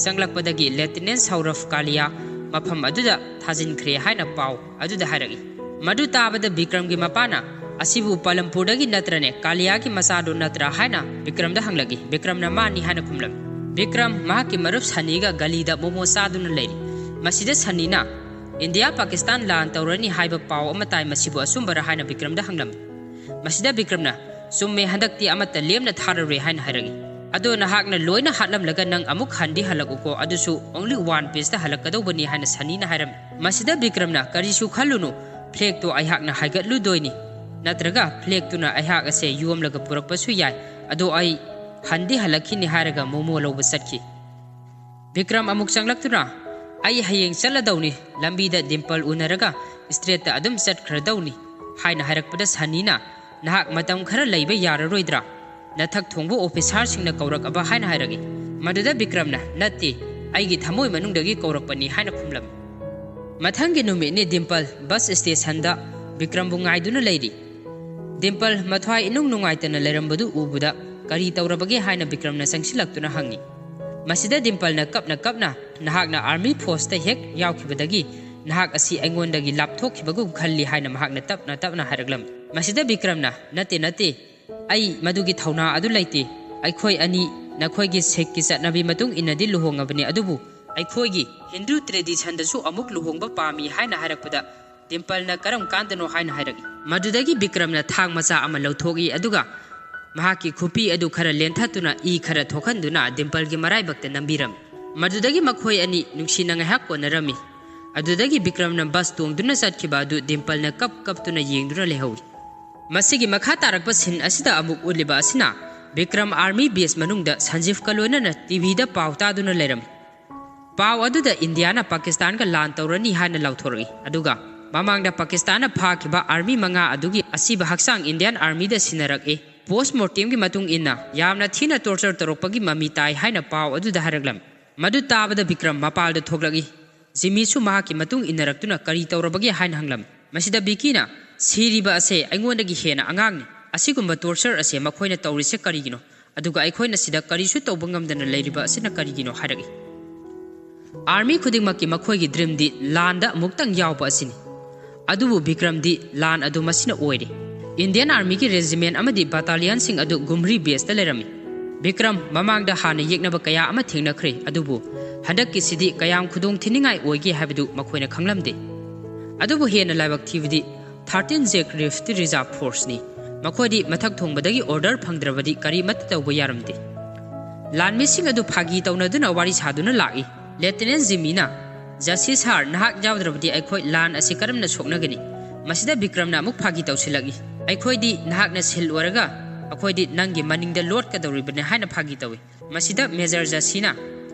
ꯆꯪꯂꯛꯄꯗꯒꯤ ꯂꯦꯐꯇꯤꯅꯦꯟꯠ ꯁꯧꯔꯐ ꯀꯥꯂꯤꯌꯥ ꯃꯐꯝ ꯑꯗꯨꯗ ꯊꯥꯖꯤꯟꯈ꯭ꯔꯦ ꯍꯥꯏꯅ ꯄꯥꯎ ꯑꯗꯨꯗ ꯍꯥꯏꯔꯛꯏ꯫ ꯃꯗꯨ ꯇꯥꯕꯗ ꯕꯤꯀ꯭ꯔꯝꯒꯤ ꯃꯄꯥꯅ, "ꯑꯁꯤꯕꯨ ꯄꯥꯂꯝꯄꯨꯔꯗꯒꯤ ꯅꯠꯇ꯭ꯔꯅꯦ, ꯀꯥꯂꯤꯌꯥꯒꯤ ꯃꯆꯥꯗꯣ ꯅꯠꯇ꯭ꯔꯥ?" ꯍꯥꯏꯅ ꯕꯤꯀ꯭ꯔꯝꯗ ꯍꯪꯂꯛꯏ꯫ ꯕꯤꯀ꯭ꯔꯝꯅ, "ꯃꯥꯅꯤ" ꯍꯥꯏꯅ ꯈꯨꯝꯂꯝꯃꯤ꯫ ꯕꯤꯀ꯭ꯔꯝ ꯃꯍꯥꯛꯀꯤ ꯃꯔꯨꯞ ꯁꯅꯤꯒ ꯒꯂꯤꯗ ꯃꯣꯃꯣ ꯆꯥꯗꯨꯅ ꯂꯩꯔꯤ꯫ ꯃꯁꯤꯗ ꯁꯅꯤꯅ, "ꯏꯟꯗꯤꯌꯥ ꯄꯥꯀꯤꯁꯇꯥꯟ ꯂꯥꯟ ꯇꯧꯔꯅꯤ ꯍꯥꯏꯕ ꯄꯥꯎ ꯑꯃ ꯇꯥꯏ, ꯃꯁꯤꯕꯨ ꯑꯆꯨꯝꯕꯔꯥ?" ꯍꯥꯏꯅ ꯕꯤꯀ꯭ꯔꯝꯗ ꯍꯪꯂꯝꯃꯤ꯫ ꯃꯁꯤꯗ ꯕꯤꯀ꯭ꯔꯝꯅ, "ꯆꯨꯝꯃꯦ, ꯍꯟꯗꯛꯇꯤ ꯑꯃꯠꯇ ꯂꯦꯝꯅ ꯊꯥꯔꯔꯣꯏ" ꯍꯥꯏꯅ ꯍꯥꯏꯔꯛꯏ꯫ "ꯑꯗꯣ ꯅꯍꯥꯛꯅ ꯂꯣꯏꯅ ꯍꯥꯠꯂꯝꯂꯒ ꯅꯪ ꯑꯃꯨꯛ ꯍꯟꯗꯤ ꯍꯜꯂꯛꯎꯀꯣ, ꯑꯗꯨꯁꯨ only one pieceꯇ ꯍꯜꯂꯛꯀꯗꯧꯕꯅꯤ" ꯍꯥꯏꯅ ꯁꯅꯤꯅ ꯍꯥꯏꯔꯝꯃꯤ꯫ ꯃꯁꯤꯗ ꯕꯤꯀ꯭ꯔꯝꯅ, "ꯀꯔꯤꯁꯨ ꯈꯜꯂꯨꯅꯨ, ꯐ꯭ꯂꯦꯒꯇꯣ ꯑꯩꯍꯥꯛꯅ ꯍꯥꯏꯒꯠꯂꯨꯗꯣꯏꯅꯤ, ꯅꯠꯇ꯭ꯔꯒ ꯐ꯭ꯂꯦꯒꯇꯨꯅ ꯑꯩꯍꯥꯛ ꯑꯁꯦ ꯌꯣꯝꯂꯒ ꯄꯨꯔꯛꯄꯁꯨ ꯌꯥꯏ, ꯑꯗꯣ ꯑꯩ ꯍꯟꯗꯤ ꯍꯜꯂꯛꯈꯤꯅꯤ" ꯍꯥꯏꯔꯒ ꯃꯣꯃꯣ ꯂꯧꯕ ꯆꯠꯈꯤ꯫ ꯕꯤꯀ꯭ꯔꯝ ꯑꯃꯨꯛ ꯆꯪꯂꯛꯇꯨꯅ, "ꯑꯩ ꯍꯌꯦꯡ ꯆꯠꯂꯗꯧꯅꯤ, ꯂꯝꯕꯤꯗ ꯗꯤꯝꯄꯜ ꯎꯅꯔꯒ ꯏꯁꯇ꯭ꯔꯦꯠꯇ ꯑꯗꯨꯝ ꯆꯠꯈ꯭ꯔꯗꯧꯅꯤ" ꯍꯥꯏꯅ ꯍꯥꯏꯔꯛꯄꯗ ꯁꯅꯤꯅ, "ꯅꯍꯥꯛ ꯃꯇꯝ ꯈꯔ ꯂꯩꯕ ꯌꯥꯔꯔꯣꯏꯗ꯭ꯔꯥ? ꯅꯊꯛ ꯊꯣꯡꯕ ꯑꯣꯐꯤꯁꯥꯔꯁꯤꯡꯅ ꯀꯧꯔꯛꯑꯕ?" ꯍꯥꯏꯅ ꯍꯥꯏꯔꯛꯏ꯫ ꯃꯗꯨꯗ ꯕꯤꯀ꯭ꯔꯝꯅ, "ꯅꯠꯇꯦ, ꯑꯩꯒꯤ ꯊꯃꯣꯏ ꯃꯅꯨꯡꯗꯒꯤ ꯀꯧꯔꯛꯄꯅꯤ" ꯍꯥꯏꯅ ꯈꯨꯝꯂꯝꯃꯤ꯫ ꯃꯊꯪꯒꯤ ꯅꯨꯃꯤꯠꯅꯤ ꯗꯤꯝꯄꯜ ꯕꯁ ꯁ꯭ꯇꯦꯁꯟꯗ ꯕꯤꯀ꯭ꯔꯝꯕꯨ ꯉꯥꯏꯗꯨꯅ ꯂꯩꯔꯤ꯫ ꯗꯤꯝꯄꯜ ꯃꯊ꯭ꯋꯥꯏ ꯏꯅꯨꯡ ꯅꯨꯡꯉꯥꯏꯇꯅ ꯂꯩꯔꯝꯕꯗꯨ ꯎꯕꯗ, "ꯀꯔꯤ ꯇꯧꯔꯕꯒꯦ?" ꯍꯥꯏꯅ ꯕꯤꯀ꯭ꯔꯝꯅ ꯆꯪꯁꯤꯜꯂꯛꯇꯨꯅ ꯍꯪꯉꯤ꯫ ꯃꯁꯤꯗ ꯗꯤꯝꯄꯜꯅ ꯀꯞꯅ ꯀꯞꯅ, "ꯅꯍꯥꯛꯅ ꯑꯥꯔꯃꯤ ꯐꯣꯔꯁꯇ ꯍꯦꯛ ꯌꯥꯎꯈꯤꯕꯗꯒꯤ ꯅꯍꯥꯛ ꯑꯁꯤ ꯑꯩꯉꯣꯟꯗꯒꯤ ꯂꯥꯞꯊꯣꯛꯈꯤꯕꯒꯨꯝ ꯈꯜꯂꯤ" ꯍꯥꯏꯅ ꯃꯍꯥꯛꯅ ꯇꯞꯅ ꯇꯞꯅ ꯍꯥꯏꯔꯛꯂꯝꯃꯤ꯫ ꯃꯁꯤꯗ ꯕꯤꯀ꯭ꯔꯝꯅ, "ꯅꯠꯇꯦ, ꯅꯠꯇꯦ, ꯑꯩ ꯃꯗꯨꯒꯤ ꯊꯧꯅꯥ ꯑꯗꯨ ꯂꯩꯇꯦ꯫ ꯑꯩꯈꯣꯏ ꯑꯅꯤ ꯅꯈꯣꯏꯒꯤ ꯁꯤꯈꯀꯤ ꯆꯠꯅꯕꯤ ꯃꯇꯨꯡ ꯏꯟꯅꯗꯤ ꯂꯨꯍꯣꯡꯉꯕꯅꯤ, ꯑꯗꯨꯕꯨ ꯑꯩꯈꯣꯏꯒꯤ ꯍꯤꯟꯗꯨ ꯇ꯭ꯔꯦꯗꯤꯁꯟꯗꯁꯨ ꯑꯃꯨꯛ ꯂꯨꯍꯣꯡꯕ ꯄꯥꯝꯃꯤ" ꯍꯥꯏꯅ ꯍꯥꯏꯔꯛꯄꯗ, ꯗꯤꯝꯄꯜꯅ, "ꯀꯔꯝ ꯀꯥꯟꯗꯅꯣ?" ꯍꯥꯏꯅ ꯍꯥꯏꯔꯛꯏ꯫ ꯃꯗꯨꯗꯒꯤ ꯕꯤꯀ꯭ꯔꯝꯅ ꯊꯥꯡ ꯃꯆꯥ ꯑꯃ ꯂꯧꯊꯣꯛꯏ, ꯑꯗꯨꯒ ꯃꯍꯥꯛꯀꯤ ꯈꯨꯄꯤ ꯑꯗꯨ ꯈꯔ ꯂꯦꯟꯊꯠꯇꯨꯅ ꯏ ꯈꯔ ꯊꯣꯛꯍꯟꯗꯨꯅ ꯗꯤꯝꯄꯜꯒꯤ ꯃꯔꯥꯏꯕꯛꯇ ꯅꯝꯕꯤꯔꯝꯃꯤ꯫ ꯃꯗꯨꯗꯒꯤ ꯃꯈꯣꯏ ꯑꯅꯤ ꯅꯨꯡꯁꯤꯅ ꯉꯥꯏꯍꯥꯛ ꯀꯣꯟꯅꯔꯝꯃꯤ꯫ ꯑꯗꯨꯗꯒꯤ ꯕꯤꯀ꯭ꯔꯝꯅ ꯕꯁ ꯇꯣꯡꯗꯨꯅ ꯆꯠꯈꯤꯕ ꯑꯗꯨ ꯗꯤꯝꯄꯜꯅ ꯀꯞ ꯀꯞꯇꯨꯅ ꯌꯦꯡꯗꯨꯅ ꯂꯩꯍꯧꯏ꯫ ꯃꯁꯤꯒꯤ ꯃꯈꯥ ꯇꯥꯔꯛꯄ ꯁꯤꯟ ꯑꯁꯤꯗ ꯑꯃꯨꯛ ꯎꯠꯂꯤꯕ ꯑꯁꯤꯅ ꯕꯤꯀ꯭ꯔꯝ ꯑꯥꯔꯃꯤ ꯕꯦꯁ ꯃꯅꯨꯡꯗ ꯁꯟꯖꯤꯐꯀ ꯂꯣꯏꯅꯅ ꯇꯤꯚꯤꯗ ꯄꯥꯎ ꯇꯥꯗꯨꯅ ꯂꯩꯔꯝꯃꯤ꯫ ꯄꯥꯎ ꯑꯗꯨꯗ ꯏꯟꯗꯤꯌꯥꯅ ꯄꯥꯀꯤꯁꯇꯥꯟꯒ ꯂꯥꯟ ꯇꯧꯔꯅꯤ ꯍꯥꯏꯅ ꯂꯥꯎꯊꯣꯔꯛꯏ, ꯑꯗꯨꯒ ꯃꯃꯥꯡꯗ ꯄꯥꯀꯤꯁꯇꯥꯟꯅ ꯐꯥꯈꯤꯕ ꯑꯥꯔꯃꯤ ꯃꯉꯥ ꯑꯗꯨꯒꯤ ꯑꯁꯤꯕ ꯍꯛꯆꯥꯡ ꯏꯟꯗꯤꯌꯥꯟ ꯑꯥꯔꯃꯤꯗ ꯁꯤꯟꯅꯔꯛꯏ꯫ ꯄꯣꯁ ꯃꯣꯔꯇꯦꯝꯒꯤ ꯃꯇꯨꯡ ꯏꯟꯅ ꯌꯥꯝꯅ ꯊꯤꯅ ꯇꯣꯔꯆꯔ ꯇꯧꯔꯛꯄꯒꯤ ꯃꯃꯤ ꯇꯥꯏ ꯍꯥꯏꯅ ꯄꯥꯎ ꯑꯗꯨꯗ ꯍꯥꯏꯔꯛꯂꯝꯃꯤ꯫ ꯃꯗꯨ ꯇꯥꯕꯗ ꯕꯤꯀ꯭ꯔꯝ ꯃꯄꯥꯜꯗ ꯊꯣꯛꯂꯛꯏ꯫ ꯖꯤꯃꯤꯁꯨ ꯃꯍꯥꯛꯀꯤ ꯃꯇꯨꯡ ꯏꯟꯅꯔꯛꯇꯨꯅ "ꯀꯔꯤ ꯇꯧꯔꯕꯒꯦ?" ꯍꯥꯏꯅ ꯍꯪꯂꯝꯃꯤ꯫ ꯃꯁꯤꯗ ꯕꯤꯀꯤꯅ, "ꯁꯤꯔꯤꯕ ꯑꯁꯦ ꯑꯩꯉꯣꯟꯗꯒꯤ ꯍꯦꯟꯅ ꯑꯉꯥꯡꯅꯤ꯫ ꯑꯁꯤꯒꯨꯝꯕ ꯇꯣꯔꯆꯔ ꯑꯁꯦ ꯃꯈꯣꯏꯅ ꯇꯧꯔꯤꯁꯦ ꯀꯔꯤꯒꯤꯅꯣ? ꯑꯗꯨꯒ ꯑꯩꯈꯣꯏꯅ ꯁꯤꯗ ꯀꯔꯤꯁꯨ ꯇꯧꯕ ꯉꯝꯗꯅ ꯂꯩꯔꯤꯕ ꯑꯁꯤꯅ ꯀꯔꯤꯒꯤꯅꯣ?" ꯍꯥꯏꯔꯛꯏ꯫ ꯑꯥꯔꯃꯤ ꯈꯨꯗꯤꯡꯃꯛꯀꯤ ꯃꯈꯣꯏꯒꯤ ꯗ꯭ꯔꯤꯝꯗꯤ ꯂꯥꯟꯗ ꯑꯃꯨꯛꯇꯪ ꯌꯥꯎꯕ ꯑꯁꯤꯅꯤ꯫ ꯑꯗꯨꯕꯨ ꯕꯤꯀ꯭ꯔꯝꯗꯤ ꯂꯥꯟ ꯑꯗꯨ ꯃꯁꯤꯅ ꯑꯣꯏꯔꯦ꯫ ꯏꯟꯗꯤꯌꯟ ꯑꯥꯔꯃꯤꯒꯤ ꯔꯦꯖꯤꯃꯦꯟ ꯑꯃꯗꯤ ꯕꯇꯥꯂꯤꯌꯟꯁꯤꯡ ꯑꯗꯨ ꯒꯨꯝꯍ꯭ꯔꯤ ꯕꯦꯁꯇ ꯂꯩꯔꯝꯃꯤ꯫ ꯕꯤꯀ꯭ꯔꯝ ꯃꯃꯥꯡꯗ ꯍꯥꯟꯅ ꯌꯦꯛꯅꯕ ꯀꯌꯥ ꯑꯃ ꯊꯦꯡꯅꯈ꯭ꯔꯦ, ꯑꯗꯨꯕꯨ ꯍꯟꯗꯛꯀꯤꯁꯤꯗꯤ ꯀꯌꯥꯝ ꯈꯨꯗꯣꯡ ꯊꯤꯅꯤꯡꯉꯥꯏ ꯑꯣꯏꯒꯦ ꯍꯥꯏꯕꯗꯨ ꯃꯈꯣꯏꯅ ꯈꯪꯂꯝꯗꯦ꯫ ꯑꯗꯨꯕꯨ ꯍꯦꯟꯅ ꯂꯥꯏꯕꯛ ꯊꯤꯕꯗꯤ ꯊꯥꯔꯇꯤꯟ ꯖꯦꯛ ꯔꯤꯐꯇꯤ ꯔꯤꯖꯥꯔꯚ ꯐꯣꯔꯁꯅꯤ꯫ ꯃꯈꯣꯏꯗꯤ ꯃꯊꯛ ꯊꯣꯡꯕꯗꯒꯤ ꯑꯣꯔꯗꯔ ꯐꯪꯗ꯭ꯔꯕꯗꯤ ꯀꯔꯤꯃꯠꯇ ꯇꯧꯕ ꯌꯥꯔꯝꯗꯦ꯫ ꯂꯥꯟꯃꯤꯁꯤꯡ ꯑꯗꯨ ꯐꯥꯒꯤ ꯇꯧꯅꯗꯨꯅ ꯋꯥꯔꯤ ꯁꯥꯗꯨꯅ ꯂꯥꯛꯏ꯫ ꯂꯦꯐꯇꯤꯅꯦꯟ ꯖꯤꯃꯤꯅ, "ꯖꯁꯤ ꯁꯥꯔ, ꯅꯍꯥꯛ ꯌꯥꯎꯗ꯭ꯔꯕꯗꯤ ꯑꯩꯈꯣꯏ ꯂꯥꯟ ꯑꯁꯤ ꯀꯔꯝꯅ ꯁꯣꯛꯅꯒꯅꯤ?" ꯃꯁꯤꯗ ꯕꯤꯀ꯭ꯔꯝꯅ ꯑꯃꯨꯛ ꯐꯥꯒꯤ ꯇꯧꯁꯤꯜꯂꯛꯏ, "ꯑꯩꯈꯣꯏꯗꯤ ꯅꯍꯥꯛꯅ ꯁꯤꯜ ꯑꯣꯏꯔꯒ ꯑꯩꯈꯣꯏꯗꯤ ꯅꯪꯒꯤ ꯃꯅꯤꯡꯗ ꯂꯣꯠꯀꯗꯧꯔꯤꯕꯅꯤ" ꯍꯥꯏꯅ ꯐꯥꯒꯤ ꯇꯧꯏ꯫ ꯃꯁꯤꯗ ꯃꯦꯖꯔ ꯖꯁꯤꯅ,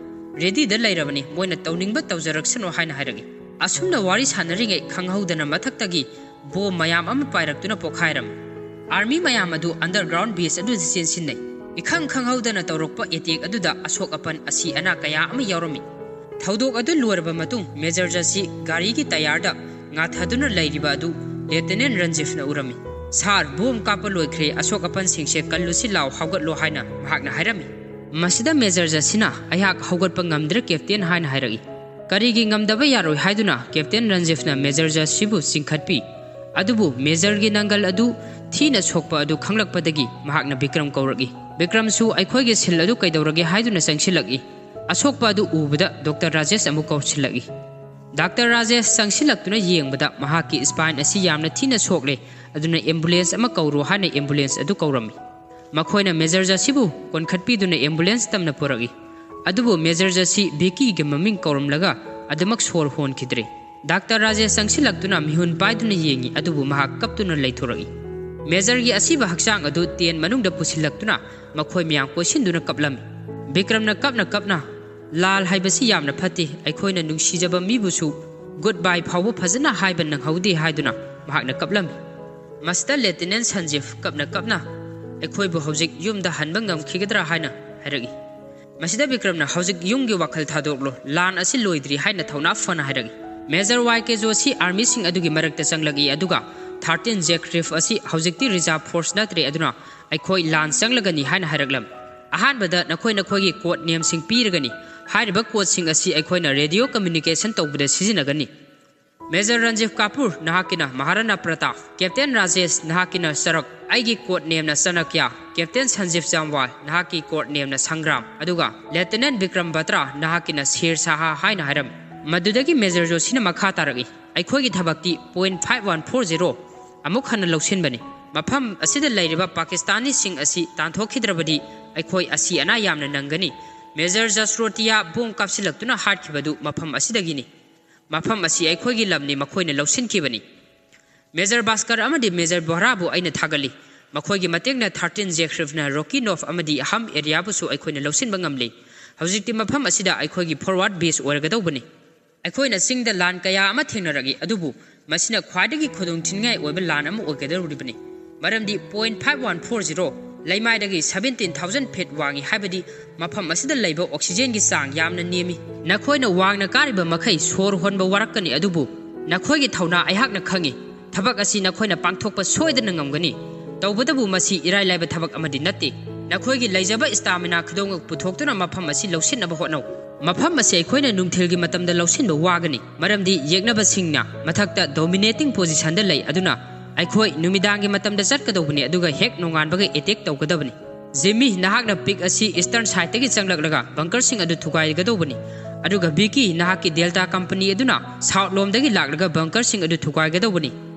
"ꯔꯦꯗꯤꯗ ꯂꯩꯔꯕꯅꯤ, ꯃꯣꯏꯅ ꯇꯧꯅꯤꯡꯕ ꯇꯧꯖꯔꯛꯁꯅꯨ" ꯍꯥꯏꯅ ꯍꯥꯏꯔꯛꯏ꯫ ꯑꯁꯨꯝꯅ ꯋꯥꯔꯤ ꯁꯥꯟꯅꯔꯤꯉꯩ ꯈꯪꯍꯧꯗꯅ ꯃꯊꯛꯇꯒꯤ ꯕꯣꯝ ꯃꯌꯥꯝ ꯑꯃ ꯄꯥꯏꯔꯛꯇꯨꯅ ꯄꯣꯈꯥꯏꯔꯝꯃꯤ꯫ ꯑꯥꯔꯃꯤ ꯃꯌꯥꯝ ꯑꯗꯨ ꯑꯟꯗꯔꯒ꯭ꯔꯥꯎꯟ ꯕꯦꯁ ꯑꯗꯨꯗ ꯆꯦꯟꯁꯤꯟꯅꯩ꯫ ꯏꯈꯪ ꯈꯪꯍꯧꯗꯅ ꯇꯧꯔꯛꯄ ꯑꯦꯇꯦꯛ ꯑꯗꯨꯗ ꯑꯁꯣꯛ ꯑꯄꯟ ꯑꯁꯤ ꯑꯅꯥ ꯀꯌꯥ ꯑꯃ ꯌꯥꯎꯔꯝꯃꯤ꯫ ꯊꯧꯗꯣꯛ ꯑꯗꯨ ꯂꯣꯏꯔꯕ ꯃꯇꯨꯡ ꯃꯦꯖꯔ ꯖꯁꯤ ꯒꯥꯔꯤꯒꯤ ꯇꯌꯥꯔꯗ ꯉꯥꯊꯗꯨꯅ ꯂꯩꯔꯤꯕ ꯑꯗꯨ ꯂꯦꯐꯇꯤꯅꯦꯟ ꯔꯟꯖꯤꯐꯅ ꯎꯔꯝꯃꯤ꯫ "ꯁꯥꯔ, ꯕꯣꯝ ꯀꯥꯞꯄ ꯂꯣꯏꯈ꯭ꯔꯦ, ꯑꯁꯣꯛ ꯑꯄꯟꯁꯤꯡꯁꯦ ꯀꯜꯂꯨꯁꯤ ꯂꯥꯎ, ꯍꯧꯒꯠꯂꯣ" ꯍꯥꯏꯅ ꯃꯍꯥꯛꯅ ꯍꯥꯏꯔꯝꯃꯤ꯫ ꯃꯁꯤꯗ ꯃꯦꯖꯔ ꯖꯁꯤꯅ, "ꯑꯩꯍꯥꯛ ꯍꯧꯒꯠꯄ ꯉꯝꯗ꯭ꯔꯦ, ꯀꯦꯞꯇꯦꯟ" ꯍꯥꯏꯅ ꯍꯥꯏꯔꯛꯏ꯫ ꯀꯔꯤꯒꯤ ꯉꯝꯗꯕ ꯌꯥꯔꯣꯏ ꯍꯥꯏꯗꯨꯅ ꯀꯦꯞꯇꯦꯟ ꯔꯟꯖꯤꯐꯅ ꯃꯦꯖꯔ ꯖꯁꯤꯕꯨ ꯆꯤꯡꯈꯠꯄꯤ꯫ ꯑꯗꯨꯕꯨ ꯃꯦꯖꯔꯒꯤ ꯅꯪꯒꯜ ꯑꯗꯨ ꯊꯤꯅ ꯁꯣꯛꯄ ꯑꯗꯨ ꯈꯪꯂꯛꯄꯗꯒꯤ ꯃꯍꯥꯛꯅ ꯕꯤꯀ꯭ꯔꯝ ꯀꯧꯔꯛꯏ꯫ ꯕꯤꯀ꯭ꯔꯝꯁꯨ ꯑꯩꯈꯣꯏꯒꯤ ꯁꯤꯜ ꯑꯗꯨ ꯀꯩꯗꯧꯔꯒꯦ ꯍꯥꯏꯗꯨꯅ ꯆꯪꯁꯤꯜꯂꯛꯏ꯫ ꯑꯁꯣꯛꯄ ꯑꯗꯨ ꯎꯕꯗ ꯗꯣꯛꯇꯔ ꯔꯥꯖꯦꯁ ꯑꯃꯨꯛ ꯀꯧꯁꯤꯜꯂꯛꯏ꯫ ꯗꯥꯛꯇꯔ ꯔꯥꯖꯦꯁ ꯆꯪꯁꯤꯜꯂꯛꯇꯨꯅ ꯌꯦꯡꯕꯗ ꯃꯍꯥꯛꯀꯤ ꯁ꯭ꯄꯥꯏꯟ ꯑꯁꯤ ꯌꯥꯝꯅ ꯊꯤꯅ ꯁꯣꯛꯂꯦ, ꯑꯗꯨꯅ ꯑꯦꯝꯕꯨꯂꯦꯟꯁ ꯑꯃ ꯀꯧꯔꯣ ꯍꯥꯏꯅ ꯑꯦꯝꯕꯨꯂꯦꯟꯁ ꯑꯗꯨ ꯀꯧꯔꯝꯃꯤ꯫ ꯃꯈꯣꯏꯅ ꯃꯦꯖꯔ ꯖꯁꯤꯕꯨ ꯀꯣꯟꯈꯠꯄꯤꯗꯨꯅ ꯑꯦꯝꯕꯨꯂꯦꯟꯁ ꯇꯝꯅ ꯄꯨꯔꯛꯏ꯫ ꯑꯗꯨꯕꯨ ꯃꯦꯖꯔ ꯖꯁꯤ ꯕꯤꯀꯤꯒꯤ ꯃꯃꯤꯡ ꯀꯧꯔꯝꯂꯒ ꯑꯗꯨꯃꯛ ꯁꯣꯔ ꯍꯣꯟꯈꯤꯗ꯭ꯔꯦ꯫ ꯗꯥꯛꯇꯔ ꯔꯥꯖꯦꯁ ꯆꯪꯁꯤꯜꯂꯛꯇꯨꯅ ꯃꯤꯍꯨꯟ ꯄꯥꯏꯗꯨꯅ ꯌꯦꯡꯉꯤ, ꯑꯗꯨꯕꯨ ꯃꯍꯥꯛ ꯀꯞꯇꯨꯅ ꯂꯩꯊꯣꯔꯛꯏ꯫ ꯃꯦꯖꯔꯒꯤ ꯑꯁꯤꯕ ꯍꯛꯆꯥꯡ ꯑꯗꯨ ꯇꯦꯟ ꯃꯅꯨꯡꯗ ꯄꯨꯁꯤꯜꯂꯛꯇꯨꯅ ꯃꯈꯣꯏ ꯃꯌꯥꯝ ꯀꯣꯏꯁꯤꯟꯗꯨꯅ ꯀꯞꯂꯝꯃꯤ꯫ ꯕꯤꯀ꯭ꯔꯝꯅ ꯀꯞꯅ ꯀꯞꯅ, "ꯂꯥꯟ ꯍꯥꯏꯕꯁꯤ ꯌꯥꯝꯅ ꯐꯠꯇꯦ, ꯑꯩꯈꯣꯏꯅ ꯅꯨꯡꯁꯤꯖꯕ ꯃꯤꯕꯨꯁꯨ ꯒꯨꯗ ꯕꯥꯏ ꯐꯥꯎꯕ ꯐꯖꯅ ꯍꯥꯏꯕ ꯅꯪꯍꯧꯗꯦ" ꯍꯥꯏꯗꯨꯅ ꯃꯍꯥꯛꯅ ꯀꯞꯂꯝꯃꯤ꯫ ꯃꯁꯤꯗ ꯂꯦꯐꯇꯤꯅꯦꯟ ꯁꯟꯖꯤꯐ ꯀꯞꯅ ꯀꯞꯅ, "ꯑꯩꯈꯣꯏꯕꯨ ꯍꯧꯖꯤꯛ ꯌꯨꯝꯗ ꯍꯟꯕ ꯉꯝꯈꯤꯒꯗ꯭ꯔꯥ?" ꯍꯥꯏꯅ ꯍꯥꯏꯔꯛꯏ꯫ ꯃꯁꯤꯗ ꯕꯤꯀ꯭ꯔꯝꯅ, "ꯍꯧꯖꯤꯛ ꯌꯨꯝꯒꯤ ꯋꯥꯈꯜ ꯊꯥꯗꯣꯛꯂꯣ, ꯂꯥꯟ ꯑꯁꯤ ꯂꯣꯏꯗ꯭ꯔꯤ" ꯍꯥꯏꯅ ꯊꯧꯅꯥ ꯐꯅ ꯍꯥꯏꯔꯛꯏ꯫ ꯃꯦꯖꯔ ꯋꯥꯏ ꯀꯦ ꯖꯣꯁꯤ ꯑꯥꯔꯃꯤꯁꯤꯡ ꯑꯗꯨꯒꯤ ꯃꯔꯛꯇ ꯆꯪꯂꯛꯏ, ꯑꯗꯨꯒ ꯊꯥꯔꯇꯤꯟ ꯖꯦꯛ ꯔꯤꯐ ꯑꯁꯤ ꯍꯧꯖꯤꯛꯇꯤ ꯔꯤꯖꯥꯔꯚ ꯐꯣꯔꯁ ꯅꯠꯇ꯭ꯔꯦ, ꯑꯗꯨꯅ ꯑꯩꯈꯣꯏ ꯂꯥꯟ ꯆꯪꯂꯒꯅꯤ ꯍꯥꯏꯅ ꯍꯥꯏꯔꯛꯂꯝꯃꯤ꯫ "ꯑꯍꯥꯟꯕꯗ ꯅꯈꯣꯏ ꯅꯈꯣꯏꯒꯤ ꯀꯣꯗ ꯅꯦꯝꯁꯤꯡ ꯄꯤꯔꯒꯅꯤ꯫ ꯍꯥꯏꯔꯤꯕ ꯀꯣꯗꯁꯤꯡ ꯑꯁꯤ ꯑꯩꯈꯣꯏꯅ ꯔꯦꯗꯤꯑꯣ ꯀꯝꯃ꯭ꯌꯨꯅꯤꯀꯦꯁꯟ ꯇꯧꯕꯗ ꯁꯤꯖꯤꯟꯅꯒꯅꯤ꯫ ꯃꯦꯖꯔ ꯔꯟꯖꯤꯕ ꯀꯥꯄꯨꯔ, ꯅꯍꯥꯛꯀꯤꯅ ꯃꯍꯥꯔꯥꯅꯥ ꯄ꯭ꯔꯇꯥꯞ꯫ ꯀꯦꯞꯇꯦꯟ ꯔꯥꯖꯦꯁ, ꯅꯍꯥꯛꯀꯤꯅ ꯆꯔꯛ꯫ ꯑꯩꯒꯤ ꯀꯣꯗ ꯅꯦꯝꯅ ꯆꯅꯀ꯭ꯌꯥ꯫ ꯀꯦꯞꯇꯦꯟ ꯁꯟꯖꯤꯕ ꯖꯥꯝꯋꯥꯜ, ꯅꯍꯥꯛꯀꯤ ꯀꯣꯗ ꯅꯦꯝꯅ ꯁꯪꯒ꯭ꯔꯥꯝ꯫ ꯑꯗꯨꯒ ꯂꯦꯐꯇꯤꯅꯦꯟ ꯕꯤꯀ꯭ꯔꯝ ꯕꯇ꯭ꯔꯥ, ꯅꯍꯥꯛꯀꯤꯅ ꯁꯦꯔ ꯁꯥꯍꯥ" ꯍꯥꯏꯅ ꯍꯥꯏꯔꯝꯃꯤ꯫ ꯃꯗꯨꯗꯒꯤ ꯃꯦꯖꯔ ꯖꯣꯁꯤꯅ ꯃꯈꯥ ꯇꯥꯔꯛꯏ, "ꯑꯩꯈꯣꯏꯒꯤ ꯊꯕꯛꯇꯤ point five one four zero ꯑꯃꯨꯛ ꯍꯟꯅ ꯂꯧꯁꯤꯟꯕꯅꯤ꯫ ꯃꯐꯝ ꯑꯁꯤꯗ ꯂꯩꯔꯤꯕ ꯄꯥꯀꯤꯁꯇꯥꯅꯤꯁꯤꯡ ꯑꯁꯤ ꯇꯥꯟꯊꯣꯛꯈꯤꯗ꯭ꯔꯕꯗꯤ ꯑꯩꯈꯣꯏ ꯑꯁꯤ ꯑꯅꯥ ꯌꯥꯝꯅ ꯅꯪꯒꯅꯤ"꯫ ꯃꯦꯖꯔ ꯖꯁꯔꯣꯇꯤꯌꯥ ꯕꯣꯝ ꯀꯥꯞꯁꯤꯜꯂꯛꯇꯨꯅ ꯍꯥꯠꯈꯤꯕꯗꯨ ꯃꯐꯝ ꯑꯁꯤꯗꯒꯤꯅꯤ꯫ "ꯃꯐꯝ ꯑꯁꯤ ꯑꯩꯈꯣꯏꯒꯤ ꯂꯝꯅꯤ, ꯃꯈꯣꯏꯅ ꯂꯧꯁꯤꯟꯈꯤꯕꯅꯤ"꯫ ꯃꯦꯖꯔ ꯚꯥꯁꯀꯔ ꯑꯃꯗꯤ ꯃꯦꯖꯔ ꯕꯣꯍꯔꯥꯕꯨ ꯑꯩꯅ ꯊꯥꯒꯠꯂꯤ꯫ ꯃꯈꯣꯏꯒꯤ ꯃꯇꯦꯡꯅ ꯊꯥꯔꯇꯤꯟ ꯖꯦꯛ ꯔꯤꯐꯅ ꯔꯣꯀꯤ ꯅꯣꯐ ꯑꯃꯗꯤ ꯑꯍꯝ ꯑꯦꯔꯤꯌꯥꯕꯨꯁꯨ ꯑꯩꯈꯣꯏꯅ ꯂꯧꯁꯤꯟꯕ ꯉꯝꯂꯤ꯫ ꯍꯧꯖꯤꯛꯇꯤ ꯃꯐꯝ ꯑꯁꯤꯗ ꯑꯩꯈꯣꯏꯒꯤ ꯐꯣꯔꯋꯥꯔꯗ ꯕꯦꯁ ꯑꯣꯏꯔꯒꯗꯧꯕꯅꯤ꯫ ꯑꯩꯈꯣꯏꯅ ꯆꯤꯡꯗ ꯂꯥꯟ ꯀꯌꯥ ꯑꯃ ꯊꯦꯡꯅꯔꯛꯏ, ꯑꯗꯨꯕꯨ ꯃꯁꯤꯅ ꯈ꯭ꯋꯥꯏꯗꯒꯤ ꯈꯨꯗꯣꯡꯊꯤꯅꯤꯡꯉꯥꯏ ꯑꯣꯏꯕ ꯂꯥꯟ ꯑꯃ ꯑꯣꯏꯒꯗꯧꯔꯤꯕꯅꯤ꯫ ꯃꯔꯝꯗꯤ point five one four zero ꯂꯩꯃꯥꯏꯗꯒꯤ ꯁꯚꯦꯟꯇꯤꯟ ꯊꯥꯎꯖꯟ ꯐꯤꯠ ꯋꯥꯡꯏ, ꯍꯥꯏꯕꯗꯤ ꯃꯐꯝ ꯑꯁꯤꯗ ꯂꯩꯕ ꯑꯣꯛꯁꯤꯖꯦꯟꯒꯤ ꯆꯥꯡ ꯌꯥꯝꯅ ꯅꯦꯝꯃꯤ꯫ ꯅꯈꯣꯏꯅ ꯋꯥꯡꯅ ꯀꯥꯔꯤꯕ ꯃꯈꯩ ꯁꯣꯔ ꯍꯣꯟꯕ ꯋꯥꯔꯛꯀꯅꯤ, ꯑꯗꯨꯕꯨ ꯅꯈꯣꯏꯒꯤ ꯊꯧꯅꯥ ꯑꯩꯍꯥꯛꯅ ꯈꯪꯏ꯫ ꯊꯕꯛ ꯑꯁꯤ ꯅꯈꯣꯏꯅ ꯄꯥꯡꯊꯣꯛꯄ ꯁꯣꯏꯗꯅ ꯉꯝꯒꯅꯤ꯫ ꯇꯧꯕꯇꯕꯨ ꯃꯁꯤ ꯏꯔꯥꯏ ꯂꯥꯏꯕ ꯊꯕꯛ ꯑꯃꯗꯤ ꯅꯠꯇꯦ꯫ ꯅꯈꯣꯏꯒꯤ ꯂꯩꯖꯕ ꯁ꯭ꯇꯥꯃꯤꯅꯥ ꯈꯨꯗꯣꯡꯃꯛ ꯄꯨꯊꯣꯛꯇꯨꯅ ꯃꯐꯝ ꯑꯁꯤ ꯂꯧꯁꯤꯟꯅꯕ ꯍꯣꯠꯅꯧ꯫ ꯃꯐꯝ ꯑꯁꯤ ꯑꯩꯈꯣꯏꯅ ꯅꯨꯡꯊꯤꯜꯒꯤ ꯃꯇꯝꯗ ꯂꯧꯁꯤꯟꯕ ꯋꯥꯒꯅꯤ, ꯃꯔꯝꯗꯤ ꯌꯦꯛꯅꯕꯁꯤꯡꯅ ꯃꯊꯛꯇ dominating positionꯗ ꯂꯩ꯫ ꯑꯗꯨꯅ ꯑꯩꯈꯣꯏ ꯅꯨꯃꯤꯗꯥꯡꯒꯤ ꯃꯇꯝꯗ ꯆꯠꯀꯗꯧꯕꯅꯤ, ꯑꯗꯨꯒ ꯍꯦꯛ ꯅꯣꯡꯉꯥꯟꯕꯒ attack ꯇꯧꯒꯗꯕꯅꯤ꯫ ꯖꯤꯃꯤ, ꯅꯍꯥꯛꯅ peak ꯑꯁꯤ eastern sideꯇꯒꯤ ꯆꯪꯂꯛꯂꯒ bunkerꯁꯤꯡ ꯑꯗꯨ ꯊꯨꯒꯥꯏꯒꯗꯧꯕꯅꯤ, ꯑꯗꯨꯒ ꯕꯤꯀꯤ, ꯅꯍꯥꯛꯀꯤ Delta company ꯑꯗꯨꯅ south ꯂꯣꯝꯗꯒꯤ ꯂꯥꯛꯂꯒ bunkerꯁꯤꯡ ꯑꯗꯨ ꯊꯨꯒꯥꯏꯒꯗꯧꯕꯅꯤ꯫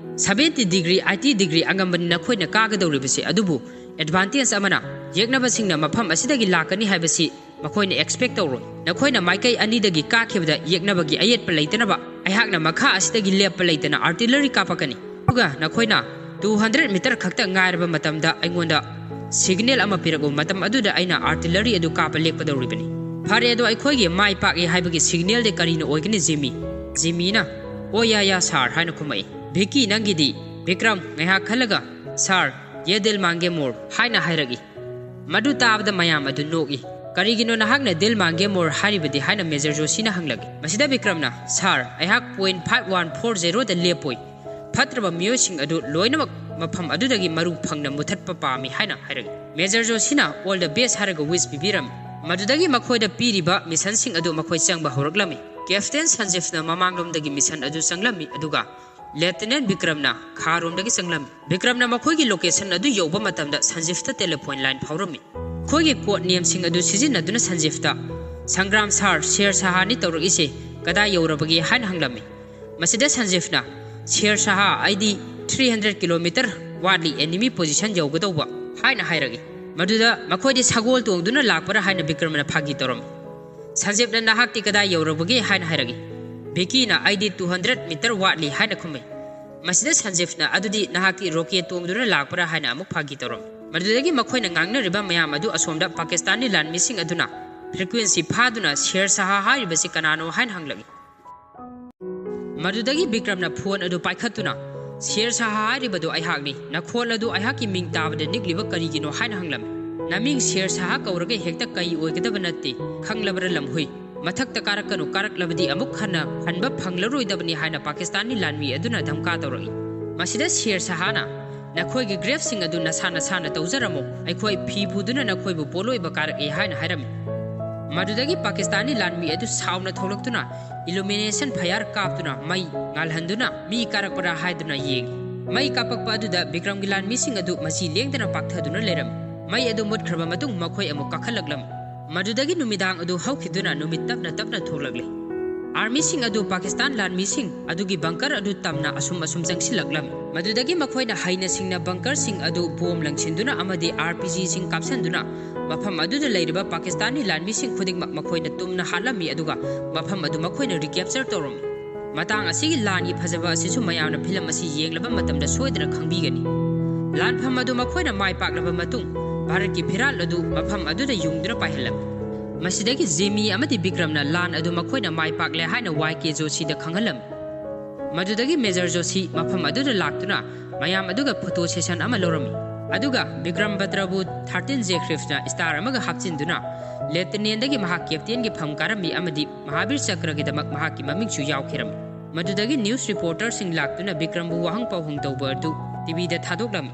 Seventy degree, eighty degree ꯑꯉꯝꯕꯅꯤ ꯅꯈꯣꯏꯅ ꯀꯥꯒꯗꯧꯔꯤꯕꯁꯤ, ꯑꯗꯨꯕꯨ advantage ꯑꯃꯅ, ꯌꯦꯛꯅꯕꯁꯤꯡꯅ ꯃꯐꯝ ꯑꯁꯤꯗꯒꯤ ꯂꯥꯛꯀꯅꯤ ꯍꯥꯏꯕꯁꯤ ꯃꯈꯣꯏꯅ expect ꯇꯧꯔꯣꯏ꯫ ꯅꯈꯣꯏꯅ ꯃꯥꯏꯀꯩ ꯑꯅꯤꯗꯒꯤ ꯀꯥꯈꯤꯕꯗ ꯌꯦꯛꯅꯕꯒꯤ ꯑꯌꯦꯠꯄ ꯂꯩꯇꯅꯕ ꯑꯩꯍꯥꯛꯅ ꯃꯈꯥ ꯑꯁꯤꯗꯒꯤ ꯂꯦꯞꯄ ꯂꯩꯇꯅ artillery ꯀꯥꯞꯄꯛꯀꯅꯤ꯫ ꯑꯗꯨꯒ ꯅꯈꯣꯏꯅ two hundred meter ꯈꯛꯇ ꯉꯥꯏꯔꯕ ꯃꯇꯝꯗ ꯑꯩꯉꯣꯟꯗ signal ꯑꯃ ꯄꯤꯔꯛꯎ, ꯃꯇꯝ ꯑꯗꯨꯗ ꯑꯩꯅ artillery ꯑꯗꯨ ꯀꯥꯞꯄ ꯂꯦꯞꯀꯗꯧꯔꯤꯕꯅꯤ꯫ ꯐꯔꯦ, ꯑꯗꯣ ꯑꯩꯈꯣꯏꯒꯤ ꯃꯥꯏ ꯄꯥꯛꯏ ꯍꯥꯏꯕꯒꯤ signalꯗꯤ ꯀꯔꯤꯅ ꯑꯣꯏꯒꯅꯤ, ꯖꯤꯃꯤ? ꯖꯤꯃꯤꯅ, "ꯑꯣ, ꯌꯥ, ꯌꯥ, sir" ꯍꯥꯏꯅ ꯈꯨꯝꯃꯛꯏ꯫ "ꯚꯤꯀꯤ, ꯅꯪꯒꯤꯗꯤ?" ꯕꯤꯀ꯭ꯔꯝ, ꯉꯥꯏꯍꯥꯛ ꯈꯜꯂꯒ, "Sir, ye dil mange more" ꯍꯥꯏꯅ ꯍꯥꯏꯔꯛꯏ꯫ ꯃꯗꯨ ꯇꯥꯕꯗ ꯃꯌꯥꯝ ꯑꯗꯨ ꯅꯣꯛꯏ꯫ "ꯀꯔꯤꯒꯤꯅꯣ ꯅꯍꯥꯛꯅ dil mange more ꯍꯥꯏꯔꯤꯕꯗꯤ?" ꯍꯥꯏꯅ ꯃꯦꯖꯔ ꯖꯣꯁꯤꯅ ꯍꯪꯂꯛꯏ꯫ ꯃꯁꯤꯗ ꯕꯤꯀ꯭ꯔꯝꯅ, "Sir, ꯑꯩꯍꯥꯛ point five one four zeroꯗ ꯂꯦꯞꯄꯣꯏ꯫ ꯐꯠꯇ꯭ꯔꯕ ꯃꯤꯑꯣꯏꯁꯤꯡ ꯑꯗꯨ ꯂꯣꯏꯅꯃꯛ ꯃꯐꯝ ꯑꯗꯨꯗꯒꯤ ꯃꯔꯨ ꯐꯪꯅ ꯃꯨꯊꯠꯄ ꯄꯥꯝꯃꯤ" ꯍꯥꯏꯅ ꯍꯥꯏꯔꯛꯏ꯫ ꯃꯦꯖꯔ ꯖꯣꯁꯤꯅ "All the best" ꯍꯥꯏꯔꯒ wish ꯄꯤꯕꯤꯔꯝꯃꯤ꯫ ꯃꯗꯨꯗꯒꯤ ꯃꯈꯣꯏꯗ ꯄꯤꯔꯤꯕ ꯃꯤꯁꯟꯁꯤꯡ ꯑꯗꯨ ꯃꯈꯣꯏ ꯆꯪꯕ ꯍꯧꯔꯛꯂꯝꯃꯤ꯫ ꯀꯦꯞꯇꯦꯟ ꯁꯟꯖꯤꯐꯅ ꯃꯃꯥꯡꯂꯣꯝꯗꯒꯤ ꯃꯤꯁꯟ ꯑꯗꯨ ꯆꯪꯂꯝꯃꯤ, ꯑꯗꯨꯒ ꯂꯦꯐꯇꯤꯅꯦꯟ ꯕꯤꯀ꯭ꯔꯝꯅ ꯈꯥꯔꯣꯝꯗꯒꯤ ꯆꯪꯂꯝꯃꯤ꯫ ꯕꯤꯀ꯭ꯔꯝꯅ ꯃꯈꯣꯏꯒꯤ location ꯑꯗꯨ ꯌꯧꯕ ꯃꯇꯝꯗ ꯁꯟꯖꯤꯐꯇ telephone line ꯐꯥꯎꯔꯝꯃꯤ꯫ ꯃꯈꯣꯏꯒꯤ code nameꯁꯤꯡ ꯑꯗꯨ ꯁꯤꯖꯤꯟꯅꯗꯨꯅ ꯁꯟꯖꯤꯐꯇ, "ꯁꯪꯒ꯭ꯔꯥꯝ ꯁꯥꯔ, ꯁꯦꯔ ꯁꯍꯥꯅꯤ ꯇꯧꯔꯛꯏꯁꯦ, ꯀꯗꯥꯏ ꯌꯧꯔꯕꯒꯦ?" ꯍꯥꯏꯅ ꯍꯪꯂꯝꯃꯤ꯫ ꯃꯁꯤꯗ ꯁꯟꯖꯤꯐꯅ, "ꯁꯦꯔ ꯁꯍꯥ, ꯑꯩꯗꯤ three hundred kilometer ꯋꯥꯠꯂꯤ enemy position ꯌꯧꯒꯗꯧꯕ" ꯍꯥꯏꯅ ꯍꯥꯏꯔꯛꯏ꯫ ꯃꯗꯨꯗ ꯃꯈꯣꯏꯗꯤ ꯁꯒꯣꯜ ꯇꯣꯡꯗꯨꯅ ꯂꯥꯛꯄ꯭ꯔꯥ ꯍꯥꯏꯅ ꯕꯤꯀ꯭ꯔꯝꯅ ꯐꯥꯒꯤ ꯇꯧꯔꯝꯃꯤ꯫ ꯁꯟꯖꯤꯞꯅ, "ꯅꯍꯥꯛꯇꯤ ꯀꯗꯥꯏ ꯌꯧꯔꯕꯒꯦ?" ꯍꯥꯏꯅ ꯍꯥꯏꯔꯛꯏ꯫ ꯚꯤꯀꯤꯅ, "ꯑꯩꯗꯤ two hundred meter ꯋꯥꯠꯂꯤ" ꯍꯥꯏꯅ ꯈꯨꯝꯃꯤ꯫ ꯃꯁꯤꯗ ꯁꯟꯖꯤꯞꯅ, "ꯑꯗꯨꯗꯤ ꯅꯍꯥꯛꯇꯤ rocket ꯇꯣꯡꯗꯨꯅ ꯂꯥꯛꯄ꯭ꯔꯥ?" ꯍꯥꯏꯅ ꯑꯃꯨꯛ ꯐꯥꯒꯤ ꯇꯧꯔꯝꯃꯤ꯫ ꯃꯗꯨꯗꯒꯤ ꯃꯈꯣꯏꯅ ꯉꯥꯡꯅꯔꯤꯕ ꯃꯌꯥꯝ ꯑꯗꯨ ꯑꯁꯣꯝꯗ ꯄꯥꯀꯤꯁꯇꯥꯟꯒꯤ ꯂꯥꯟꯃꯤꯁꯤꯡ ꯑꯗꯨꯅ frequency ꯐꯥꯗꯨꯅ "ꯁꯦꯔ ꯁꯍꯥ ꯍꯥꯏꯔꯤꯕꯁꯤ ꯀꯅꯥꯅꯣ?" ꯍꯥꯏꯅ ꯍꯪꯂꯛꯏ꯫ ꯃꯗꯨꯗꯒꯤ ꯕꯤꯀ꯭ꯔꯝꯅ phone ꯑꯗꯨ ꯄꯥꯏꯈꯠꯇꯨꯅ, "ꯁꯦꯔ ꯁꯍꯥ ꯍꯥꯏꯔꯤꯕꯗꯨ ꯑꯩꯍꯥꯛꯅꯤ꯫ ꯅꯈꯣꯜ ꯑꯗꯨ ꯑꯩꯍꯥꯛꯀꯤ ꯃꯤꯡ ꯇꯥꯕꯗ ꯅꯤꯛꯂꯤꯕ ꯀꯔꯤꯒꯤꯅꯣ?" ꯍꯥꯏꯅ ꯍꯪꯂꯝꯃꯤ꯫ "ꯅꯃꯤꯡ ꯁꯦꯔ ꯁꯍꯥ ꯀꯧꯔꯒ ꯍꯦꯛꯇ ꯀꯩ ꯑꯣꯏꯒꯗꯕ ꯅꯠꯇꯦ, ꯈꯪꯂꯕ꯭ꯔꯥ ꯂꯝꯍꯨꯏ? ꯃꯊꯛꯇ ꯀꯥꯔꯛꯀꯅꯨ, ꯀꯥꯔꯛꯂꯕꯗꯤ ꯑꯃꯨꯛ ꯍꯟꯅ ꯍꯟꯕ ꯐꯪꯂꯔꯣꯏꯗꯕꯅꯤ" ꯍꯥꯏꯅ ꯄꯥꯀꯤꯁꯇꯥꯟꯒꯤ ꯂꯥꯟꯃꯤ ꯑꯗꯨꯅ ꯙꯝꯀꯥ ꯇꯧꯔꯛꯏ꯫ ꯃꯁꯤꯗ ꯁꯦꯔ ꯁꯍꯥꯅ, "ꯅꯈꯣꯏꯒꯤ grabꯁꯤꯡ ꯑꯗꯨ ꯅꯁꯥ ꯅꯁꯥꯅ ꯇꯧꯖꯔꯝꯃꯨ, ꯑꯩꯈꯣꯏ ꯐꯤ ꯄꯨꯗꯨꯅ ꯅꯈꯣꯏꯕꯨ ꯄꯣꯠꯂꯣꯏꯕ ꯀꯥꯔꯛꯏ" ꯍꯥꯏꯅ ꯍꯥꯏꯔꯝꯃꯤ꯫ ꯃꯗꯨꯗꯒꯤ ꯄꯥꯀꯤꯁꯇꯥꯟꯒꯤ ꯂꯥꯟꯃꯤ ꯑꯗꯨ ꯁꯥꯎꯅ ꯊꯣꯛꯂꯛꯇꯨꯅ illumination fire ꯀꯥꯞꯇꯨꯅ ꯃꯩ ꯉꯥꯜꯍꯟꯗꯨꯅ ꯃꯤ ꯀꯥꯔꯛꯄ꯭ꯔꯥ ꯍꯥꯏꯗꯨꯅ ꯌꯦꯡꯏ꯫ ꯃꯩ ꯀꯥꯞꯄꯛꯄ ꯑꯗꯨꯗ ꯕꯤꯀ꯭ꯔꯝꯒꯤ ꯂꯥꯟꯃꯤꯁꯤꯡ ꯑꯗꯨ ꯃꯁꯤ ꯂꯦꯡꯗꯅ ꯄꯥꯛꯊꯗꯨꯅ ꯂꯩꯔꯝꯃꯤ꯫ ꯃꯩ ꯑꯗꯨ ꯃꯨꯠꯈ꯭ꯔꯕ ꯃꯇꯨꯡ ꯃꯈꯣꯏ ꯑꯃꯨꯛ ꯀꯥꯈꯠꯂꯛꯂꯝꯃꯤ꯫ ꯃꯗꯨꯗꯒꯤ ꯅꯨꯃꯤꯗꯥꯡ ꯑꯗꯨ ꯍꯧꯈꯤꯗꯨꯅ ꯅꯨꯃꯤꯠ ꯇꯞꯅ ꯇꯞꯅ ꯊꯣꯛꯂꯛꯂꯤ꯫ ꯑꯥꯔꯃꯤꯁꯤꯡ ꯑꯗꯨ ꯄꯥꯀꯤꯁꯇꯥꯟ ꯂꯥꯟꯃꯤꯁꯤꯡ ꯑꯗꯨꯒꯤ bunker ꯑꯗꯨ ꯇꯝꯅ ꯑꯁꯨꯝ ꯑꯁꯨꯝ ꯆꯪꯁꯤꯜꯂꯛꯂꯝꯃꯤ꯫ ꯃꯗꯨꯗꯒꯤ ꯃꯈꯣꯏꯅ ꯍꯩꯅ ꯁꯤꯡꯅ bunkerꯁꯤꯡ ꯑꯗꯨ bomb ꯂꯪꯁꯤꯟꯗꯨꯅ ꯑꯃꯗꯤ RPGꯁꯤꯡ ꯀꯥꯞꯁꯤꯟꯗꯨꯅ ꯃꯐꯝ ꯑꯗꯨꯗ ꯂꯩꯔꯤꯕ ꯄꯥꯀꯤꯁꯇꯥꯟꯒꯤ ꯂꯥꯟꯃꯤꯁꯤꯡ ꯈꯨꯗꯤꯡꯃꯛ ꯃꯈꯣꯏꯅ ꯇꯨꯝꯅ ꯍꯥꯠꯂꯝꯃꯤ, ꯑꯗꯨꯒ ꯃꯐꯝ ꯑꯗꯨ ꯃꯈꯣꯏꯅ recapture ꯇꯧꯔꯝꯃꯤ꯫ ꯃꯇꯥꯡ ꯑꯁꯤꯒꯤ ꯂꯥꯟꯒꯤ ꯐꯖꯕ ꯑꯁꯤꯁꯨ ꯃꯌꯥꯝꯅ film ꯑꯁꯤ ꯌꯦꯡꯂꯕ ꯃꯇꯝꯗ ꯁꯣꯏꯗꯅ ꯈꯪꯕꯤꯒꯅꯤ꯫ ꯂꯥꯟꯐꯝ ꯑꯗꯨ ꯃꯈꯣꯏꯅ ꯃꯥꯏ ꯄꯥꯛꯂꯕ ꯃꯇꯨꯡ ꯚꯥꯔꯠꯀꯤ ꯐꯤꯔꯥꯜ ꯑꯗꯨ ꯃꯐꯝ ꯑꯗꯨꯗ ꯌꯨꯡꯗꯨꯅ ꯄꯥꯏꯍꯜꯂꯝꯃꯤ꯫ ꯃꯁꯤꯗꯒꯤ ꯖꯤꯃꯤ ꯑꯃꯗꯤ ꯕꯤꯀ꯭ꯔꯝꯅ ꯂꯥꯟ ꯑꯗꯨ ꯃꯈꯣꯏꯅ ꯃꯥꯏ ꯄꯥꯛꯂꯦ ꯍꯥꯏꯅ ꯋꯥꯏ ꯀꯦ ꯖꯣꯁꯤꯗ ꯈꯪꯍꯜꯂꯝꯃꯤ꯫ ꯃꯗꯨꯗꯒꯤ ꯃꯦꯖꯔ ꯖꯣꯁꯤ ꯃꯐꯝ ꯑꯗꯨꯗ ꯂꯥꯛꯇꯨꯅ ꯃꯌꯥꯝ ꯑꯗꯨꯒ photo session ꯑꯃ ꯂꯧꯔꯝꯃꯤ꯫ ꯑꯗꯨꯒ ꯕꯤꯀ꯭ꯔꯝ ꯕꯇ꯭ꯔꯕꯨ thirteen J Griffsꯅ star ꯑꯃꯒ ꯍꯥꯞꯆꯤꯟꯗꯨꯅ lieutenantꯗꯒꯤ ꯃꯍꯥꯛ captainꯒꯤ ꯐꯝ ꯀꯥꯔꯝꯃꯤ ꯑꯃꯗꯤ ꯃꯍꯥꯕꯤꯔ ꯆꯀ꯭ꯔꯒꯤꯗꯃꯛ ꯃꯍꯥꯛꯀꯤ ꯃꯃꯤꯡꯁꯨ ꯌꯥꯎꯈꯤꯔꯝꯃꯤ꯫ ꯃꯗꯨꯗꯒꯤ news reporterꯁꯤꯡ ꯂꯥꯛꯇꯨꯅ ꯕꯤꯀ꯭ꯔꯝꯕꯨ ꯋꯥꯍꯪ ꯄꯥꯎꯍꯪ ꯇꯧꯕ ꯑꯗꯨ TVꯗ ꯊꯥꯗꯣꯛꯂꯝꯃꯤ꯫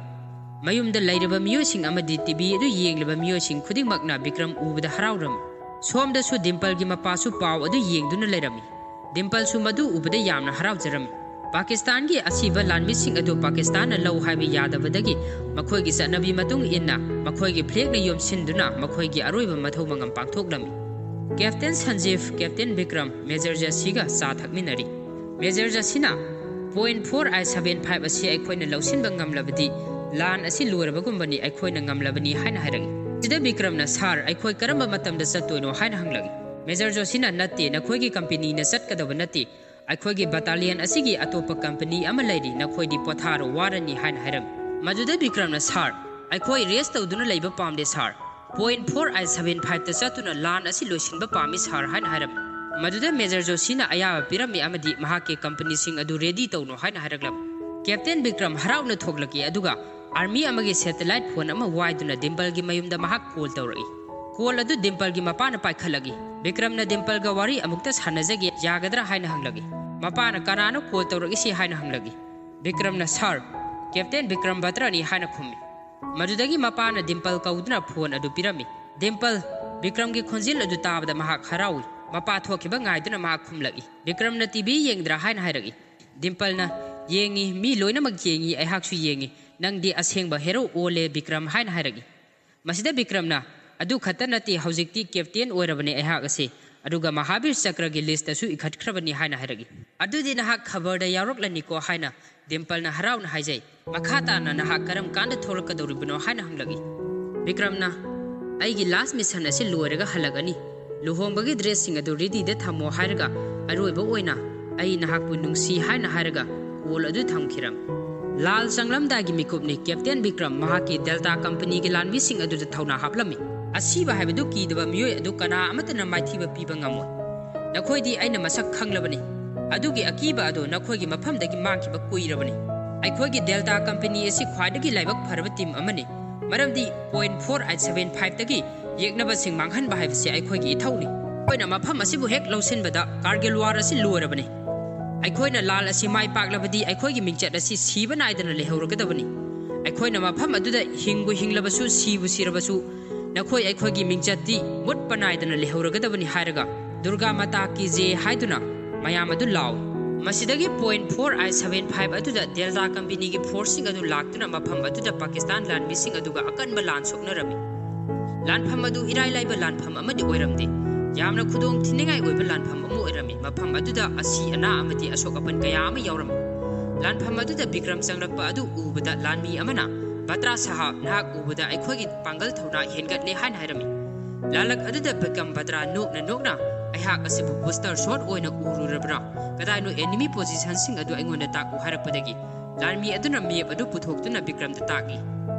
ꯃꯌꯨꯝꯗ ꯂꯩꯔꯕ ꯃꯤꯑꯣꯏꯁꯤꯡ ꯑꯃꯗꯤ TV ꯑꯗꯨ ꯌꯦꯡꯂꯤꯕ ꯃꯤꯑꯣꯏꯁꯤꯡ ꯈꯨꯗꯤꯡꯃꯛꯅ ꯕꯤꯀ꯭ꯔꯝ ꯎꯕꯗ ꯍꯔꯥꯎꯔꯝꯃꯤ꯫ ꯁꯣꯝꯗꯁꯨ ꯗꯤꯝꯄꯜꯒꯤ ꯃꯄꯥꯁꯨ ꯄꯥꯎ ꯑꯗꯨ ꯌꯦꯡꯗꯨꯅ ꯂꯩꯔꯝꯃꯤ꯫ ꯗꯤꯝꯄꯜꯁꯨ ꯃꯗꯨ ꯎꯕꯗ ꯌꯥꯝꯅ ꯍꯔꯥꯎꯖꯔꯝꯃꯤ꯫ ꯄꯥꯀꯤꯁꯇꯥꯟꯒꯤ ꯑꯁꯤꯕ ꯂꯥꯟꯃꯤꯁꯤꯡ ꯑꯗꯨ ꯄꯥꯀꯤꯁꯇꯥꯟꯅ ꯂꯧ ꯍꯥꯏꯕ ꯌꯥꯗꯕꯗꯒꯤ ꯃꯈꯣꯏꯒꯤ ꯆꯠꯅꯕꯤ ꯃꯇꯨꯡ ꯏꯟꯅ ꯃꯈꯣꯏꯒꯤ flagꯅ ꯌꯣꯝꯁꯤꯟꯗꯨꯅ ꯃꯈꯣꯏꯒꯤ ꯑꯔꯣꯏꯕ ꯃꯊꯧ ꯃꯉꯝ ꯄꯥꯡꯊꯣꯛꯂꯝꯃꯤ꯫ Captain Sanjeep, Captain Bikram, major ꯖꯣꯁꯤꯒ ꯆꯥ ꯊꯛꯃꯤꯟꯅꯔꯤ꯫ ꯃꯦꯖꯔ ꯖꯣꯁꯤꯅ, "Point four I seven five ꯑꯁꯤ ꯑꯩꯈꯣꯏꯅ ꯂꯧꯁꯤꯟꯕ ꯉꯝꯂꯕꯗꯤ ꯂꯥꯟ ꯑꯁꯤ ꯂꯣꯏꯔꯕꯒꯨꯝꯕꯅꯤ, ꯑꯩꯈꯣꯏꯅ ꯉꯝꯂꯕꯅꯤ" ꯍꯥꯏꯅ ꯍꯥꯏꯔꯛꯏ꯫ ꯁꯤꯗ ꯕꯤꯀ꯭ꯔꯝꯅ, "Sir, ꯑꯩꯈꯣꯏ ꯀꯔꯝꯕ ꯃꯇꯝꯗ ꯆꯠꯇꯣꯏꯅꯣ?" ꯍꯥꯏꯅ ꯍꯪꯂꯛꯏ꯫ ꯃꯦꯖꯔ ꯖꯣꯁꯤꯅ, "ꯅꯠꯇꯦ, ꯅꯈꯣꯏꯒꯤ companyꯅ ꯆꯠꯀꯗꯕ ꯅꯠꯇꯦ꯫ ꯑꯩꯈꯣꯏꯒꯤ battalion ꯑꯁꯤꯒꯤ ꯑꯇꯣꯞꯄ company ꯑꯃ ꯂꯩꯔꯤ, ꯅꯈꯣꯏꯗꯤ ꯄꯣꯊꯥꯔꯣ, ꯋꯥꯔꯅꯤ" ꯍꯥꯏꯅ ꯍꯥꯏꯔꯝꯃꯤ꯫ ꯃꯗꯨꯗ ꯕꯤꯀ꯭ꯔꯝꯅ, "Sir, ꯑꯩꯈꯣꯏ rest ꯇꯧꯗꯨꯅ ꯂꯩꯕ ꯄꯥꯝꯗꯦ, sir꯫ Point four I seven fiveꯇ ꯆꯠꯇꯨꯅ ꯂꯥꯟ ꯑꯁꯤ ꯂꯣꯏꯁꯤꯟꯕ ꯄꯥꯝꯃꯤ, sir" ꯍꯥꯏꯅ ꯍꯥꯏꯔꯝꯃꯤ꯫ ꯃꯗꯨꯗ ꯃꯦꯖꯔ ꯖꯣꯁꯤꯅ ꯑꯌꯥꯕ ꯄꯤꯔꯝꯃꯤ ꯑꯃꯗꯤ ꯃꯍꯥꯛꯀꯤ companyꯁꯤꯡ ꯑꯗꯨ ready ꯇꯧꯅꯣ ꯍꯥꯏꯅ ꯍꯥꯏꯔꯛꯂꯝꯃꯤ꯫ Captain ꯕꯤꯀ꯭ꯔꯝ ꯍꯔꯥꯎꯅ ꯊꯣꯛꯂꯛꯏ, ꯑꯗꯨꯒ army ꯑꯃꯒꯤ satellite phone ꯑꯃ ꯋꯥꯏꯗꯨꯅ ꯗꯤꯝꯄꯜꯒꯤ ꯃꯌꯨꯝꯗ ꯃꯍꯥꯛ call ꯇꯧꯔꯛꯏ꯫ Call ꯑꯗꯨ ꯗꯤꯝꯄꯜꯒꯤ ꯃꯄꯥꯅ ꯄꯥꯏꯈꯠꯂꯛꯏ꯫ ꯕꯤꯀ꯭ꯔꯝꯅ ꯗꯤꯝꯄꯜꯒ ꯋꯥꯔꯤ ꯑꯃꯨꯛꯇ ꯁꯥꯟꯅꯖꯒꯦ, ꯌꯥꯒꯗ꯭ꯔꯥ ꯍꯥꯏꯅ ꯍꯪꯂꯛꯏ꯫ ꯃꯄꯥꯅ, "ꯀꯅꯥꯅꯣ call ꯇꯧꯔꯛꯏꯁꯤ?" ꯍꯥꯏꯅ ꯍꯪꯂꯛꯏ꯫ ꯕꯤꯀ꯭ꯔꯝꯅ, "Sir, Captain ꯕꯤꯀ꯭ꯔꯝ ꯕꯇ꯭ꯔꯅꯤ" ꯍꯥꯏꯅ ꯈꯨꯝꯃꯤ꯫ ꯃꯗꯨꯗꯒꯤ ꯃꯄꯥꯅ ꯗꯤꯝꯄꯜ ꯀꯧꯗꯨꯅ phone ꯑꯗꯨ ꯄꯤꯔꯝꯃꯤ꯫ ꯗꯤꯝꯄꯜ, ꯕꯤꯀ꯭ꯔꯝꯒꯤ ꯈꯣꯟꯖꯦꯜ ꯑꯗꯨ ꯇꯥꯕꯗ ꯃꯍꯥꯛ ꯍꯔꯥꯎꯏ꯫ ꯃꯄꯥ ꯊꯣꯛꯈꯤꯕ ꯉꯥꯏꯗꯨꯅ ꯃꯍꯥꯛ ꯈꯨꯝꯂꯛꯏ, "ꯕꯤꯀ꯭ꯔꯝꯅ ꯇꯤ ꯚꯤ ꯌꯦꯡꯗ꯭ꯔꯥ?" ꯍꯥꯏꯅ ꯍꯥꯏꯔꯛꯏ꯫ ꯗꯤꯝꯄꯜꯅ, "ꯌꯦꯡꯉꯤ, ꯃꯤ ꯂꯣꯏꯅꯃꯛ ꯌꯦꯡꯉꯤ, ꯑꯩꯍꯥꯛꯁꯨ ꯌꯦꯡꯉꯤ꯫ ꯅꯪꯗꯤ ꯑꯁꯦꯡꯕ ꯍꯦꯔꯣ ꯑꯣꯜꯂꯦ ꯕꯤꯀ꯭ꯔꯝ" ꯍꯥꯏꯅ ꯍꯥꯏꯔꯛꯏ꯫ ꯃꯁꯤꯗ ꯕꯤꯀ꯭ꯔꯝꯅ, "ꯑꯗꯨ ꯈꯛꯇ ꯅꯠꯇꯦ, ꯍꯧꯖꯤꯛꯇꯤ ꯀꯦꯞꯇꯦꯟ ꯑꯣꯏꯔꯕꯅꯦ ꯑꯩꯍꯥꯛ ꯑꯁꯤ, ꯑꯗꯨꯒ ꯃꯍꯥꯕꯤꯔ ꯆꯀ꯭ꯔꯒꯤ ꯂꯤꯁꯇꯁꯨ ꯏꯈꯠꯈ꯭ꯔꯕꯅꯤ" ꯍꯥꯏꯅ ꯍꯥꯏꯔꯛꯏ꯫ "ꯑꯗꯨꯗꯤ ꯅꯍꯥꯛ ꯈꯕꯔꯗ ꯌꯥꯎꯔꯛꯂꯅꯤꯀꯣ" ꯍꯥꯏꯅ ꯗꯤꯝꯄꯜꯅ ꯍꯔꯥꯎꯅ ꯍꯥꯏꯖꯩ꯫ "ꯃꯈꯥ ꯇꯥꯅ ꯅꯍꯥꯛ ꯀꯔꯝ ꯀꯥꯟꯗ ꯊꯣꯛꯂꯛꯀꯗꯧꯔꯤꯕꯅꯣ?" ꯍꯥꯏꯅ ꯍꯪꯂꯛꯏ꯫ ꯕꯤꯀ꯭ꯔꯝꯅ, "ꯑꯩꯒꯤ ꯂꯥꯁ ꯃꯤꯁꯟ ꯑꯁꯤ ꯂꯣꯏꯔꯒ ꯍꯜꯂꯛꯑꯅꯤ꯫ ꯂꯨꯍꯣꯡꯕꯒꯤ ꯗ꯭ꯔꯦꯁꯁꯤꯡ ꯑꯗꯨ ꯔꯦꯗꯤꯗ ꯊꯝꯃꯣ" ꯍꯥꯏꯔꯒ ꯑꯔꯣꯏꯕ ꯑꯣꯏꯅ "ꯑꯩ ꯅꯍꯥꯛꯄꯨ ꯅꯨꯡꯁꯤ" ꯍꯥꯏꯅ ꯍꯥꯏꯔꯒ ꯀꯣꯜ ꯑꯗꯨ ꯊꯝꯈꯤꯔꯝꯃꯤ꯫ ꯂꯥꯜ ꯆꯪꯂꯝꯗꯥꯏꯒꯤ ꯃꯤꯀꯨꯞꯅꯤ꯫ ꯀꯦꯞꯇꯦꯟ ꯕꯤꯀ꯭ꯔꯝ ꯃꯍꯥꯛꯀꯤ ꯗꯦꯜꯇꯥ ꯀꯝꯄꯅꯤꯒꯤ ꯂꯥꯟꯃꯤꯁꯤꯡ ꯑꯗꯨꯗ ꯊꯧꯅꯥ ꯍꯥꯞꯂꯝꯃꯤ꯫ "ꯑꯁꯤꯕ ꯍꯥꯏꯕꯗꯨ ꯀꯤꯗꯕ ꯃꯤꯑꯣꯏ ꯑꯗꯨ ꯀꯅꯥ ꯑꯃꯠꯇꯅ ꯃꯥꯏꯊꯤꯕ ꯄꯤꯕ ꯉꯝꯃꯣꯏ꯫ ꯅꯈꯣꯏꯗꯤ ꯑꯩꯅ ꯃꯁꯛ ꯈꯪꯂꯕꯅꯤ꯫ ꯑꯗꯨꯒꯤ ꯑꯀꯤꯕ ꯑꯗꯨ ꯅꯈꯣꯏꯒꯤ ꯃꯐꯝꯗꯒꯤ ꯃꯥꯡꯈꯤꯕ ꯀꯨꯏꯔꯕꯅꯤ꯫ ꯑꯩꯈꯣꯏꯒꯤ ꯗꯦꯜꯇꯥ ꯀꯝꯄꯅꯤ ꯑꯁꯤ ꯈ꯭ꯋꯥꯏꯗꯒꯤ ꯂꯥꯏꯕꯛ ꯐꯔꯕ ꯇꯤꯝ ꯑꯃꯅꯤ, ꯃꯔꯝꯗꯤ ꯄꯣꯏꯟꯠ ꯐꯣꯔ ꯑꯩꯠ ꯁꯚꯦꯟ ꯐꯥꯏꯚꯇꯒꯤ ꯌꯦꯛꯅꯕꯁꯤꯡ ꯃꯥꯡꯍꯟꯕ ꯍꯥꯏꯕꯁꯤ ꯑꯩꯈꯣꯏꯒꯤ ꯏꯊꯧꯅꯤ꯫ ꯑꯩꯈꯣꯏꯅ ꯃꯐꯝ ꯑꯁꯤꯕꯨ ꯍꯦꯛ ꯂꯧꯁꯤꯟꯕꯗ ꯀꯥꯔꯒꯤꯜ ꯋꯥꯔ ꯑꯁꯤ ꯂꯣꯏꯔꯕꯅꯤ꯫ ꯑꯩꯈꯣꯏꯅ ꯂꯥꯜ ꯑꯁꯤ ꯃꯥꯏ ꯄꯥꯛꯂꯕꯗꯤ ꯑꯩꯈꯣꯏꯒꯤ ꯃꯤꯡꯆꯠ ꯑꯁꯤ ꯁꯤꯕ ꯅꯥꯏꯗꯅ ꯂꯩꯍꯧꯔꯒꯗꯕꯅꯤ꯫ ꯑꯩꯈꯣꯏꯅ ꯃꯐꯝ ꯑꯗꯨꯗ ꯍꯤꯡꯕꯨ ꯍꯤꯡꯂꯕꯁꯨ, ꯁꯤꯕꯨ ꯁꯤꯔꯕꯁꯨ, ꯅꯈꯣꯏ ꯑꯩꯈꯣꯏꯒꯤ ꯃꯤꯡꯆꯠꯇꯤ ꯃꯨꯠꯄ ꯅꯥꯏꯗꯅ ꯂꯩꯍꯧꯔꯒꯗꯕꯅꯤ" ꯍꯥꯏꯔꯒ "ꯗꯨꯔꯒꯥ ꯃꯥꯇꯥ ꯀꯤ ꯖꯦ" ꯍꯥꯏꯗꯨꯅ ꯃꯌꯥꯝ ꯑꯗꯨ ꯂꯥꯎꯏ꯫ ꯃꯁꯤꯗꯒꯤ point four eight seven five ꯑꯗꯨꯗ ꯗꯦꯜꯇꯥ ꯀꯝꯄꯦꯅꯤꯒꯤ ꯐꯣꯔꯁꯁꯤꯡ ꯑꯗꯨ ꯂꯥꯛꯇꯨꯅ ꯃꯐꯝ ꯑꯗꯨꯗ ꯄꯥꯀꯤꯁꯇꯥꯟ ꯂꯥꯟꯃꯤꯁꯤꯡ ꯑꯗꯨꯒ ꯑꯀꯟꯕ ꯂꯥꯟ ꯁꯣꯛꯅꯔꯝꯃꯤ꯫ ꯂꯥꯟꯐꯝ ꯑꯗꯨ ꯏꯔꯥꯏ ꯂꯥꯏꯕ ꯂꯥꯟꯐꯝ ꯑꯃꯗꯤ ꯑꯣꯏꯔꯝꯗꯦ꯫ ꯌꯥꯝꯅ ꯈꯨꯗꯣꯡ ꯊꯤꯅꯤꯡꯉꯥꯏ ꯑꯣꯏꯕ ꯂꯥꯟꯐꯝ ꯑꯃ ꯑꯣꯏꯔꯝꯃꯤ꯫ ꯃꯐꯝ ꯑꯗꯨꯗ ꯑꯁꯤ ꯑꯅꯥ ꯑꯃꯗꯤ ꯑꯁꯣꯛ ꯑꯄꯟ ꯀꯌꯥ ꯑꯃ ꯌꯥꯎꯔꯝꯃꯤ꯫ ꯂꯥꯟꯐꯝ ꯑꯗꯨꯗ ꯕꯤꯀ꯭ꯔꯝ ꯆꯪꯂꯛꯄ ꯑꯗꯨ ꯎꯕꯗ ꯂꯥꯟꯃꯤ ꯑꯃꯅ, "ꯕꯇ꯭ꯔꯥ ꯁꯥꯍꯥꯕ, ꯅꯍꯥꯛ ꯎꯕꯗ ꯑꯩꯈꯣꯏꯒꯤ ꯄꯥꯡꯒꯜ ꯊꯧꯅꯥ ꯍꯦꯟꯒꯠꯂꯦ" ꯍꯥꯏꯅ ꯍꯥꯏꯔꯝꯃꯤ꯫ ꯂꯥꯜꯂꯛ ꯑꯗꯨꯗ ꯕꯤꯀ꯭ꯔꯝ ꯕꯇ꯭ꯔꯥ ꯅꯣꯛꯅ ꯅꯣꯛꯅ, "ꯑꯩꯍꯥꯛ ꯑꯁꯤꯕꯨ ꯕꯨꯁꯇꯔ ꯁꯣꯠ ꯑꯣꯏꯅ ꯎꯔꯨꯔꯕ꯭ꯔꯥ? ꯀꯗꯥꯏꯅꯣ ꯑꯦꯅꯤꯃꯤ ꯄꯣꯖꯤꯁꯟꯁꯤꯡ ꯑꯗꯨ ꯑꯩꯉꯣꯟꯗ ꯇꯥꯛꯎ" ꯍꯥꯏꯔꯛꯄꯗꯒꯤ ꯂꯥꯟꯃꯤ ꯑꯗꯨꯅ ꯃꯦꯞ ꯑꯗꯨ ꯄꯨꯊꯣꯛꯇꯨꯅ ꯕꯤꯀ꯭ꯔꯝꯗ ꯇꯥꯛꯏ꯫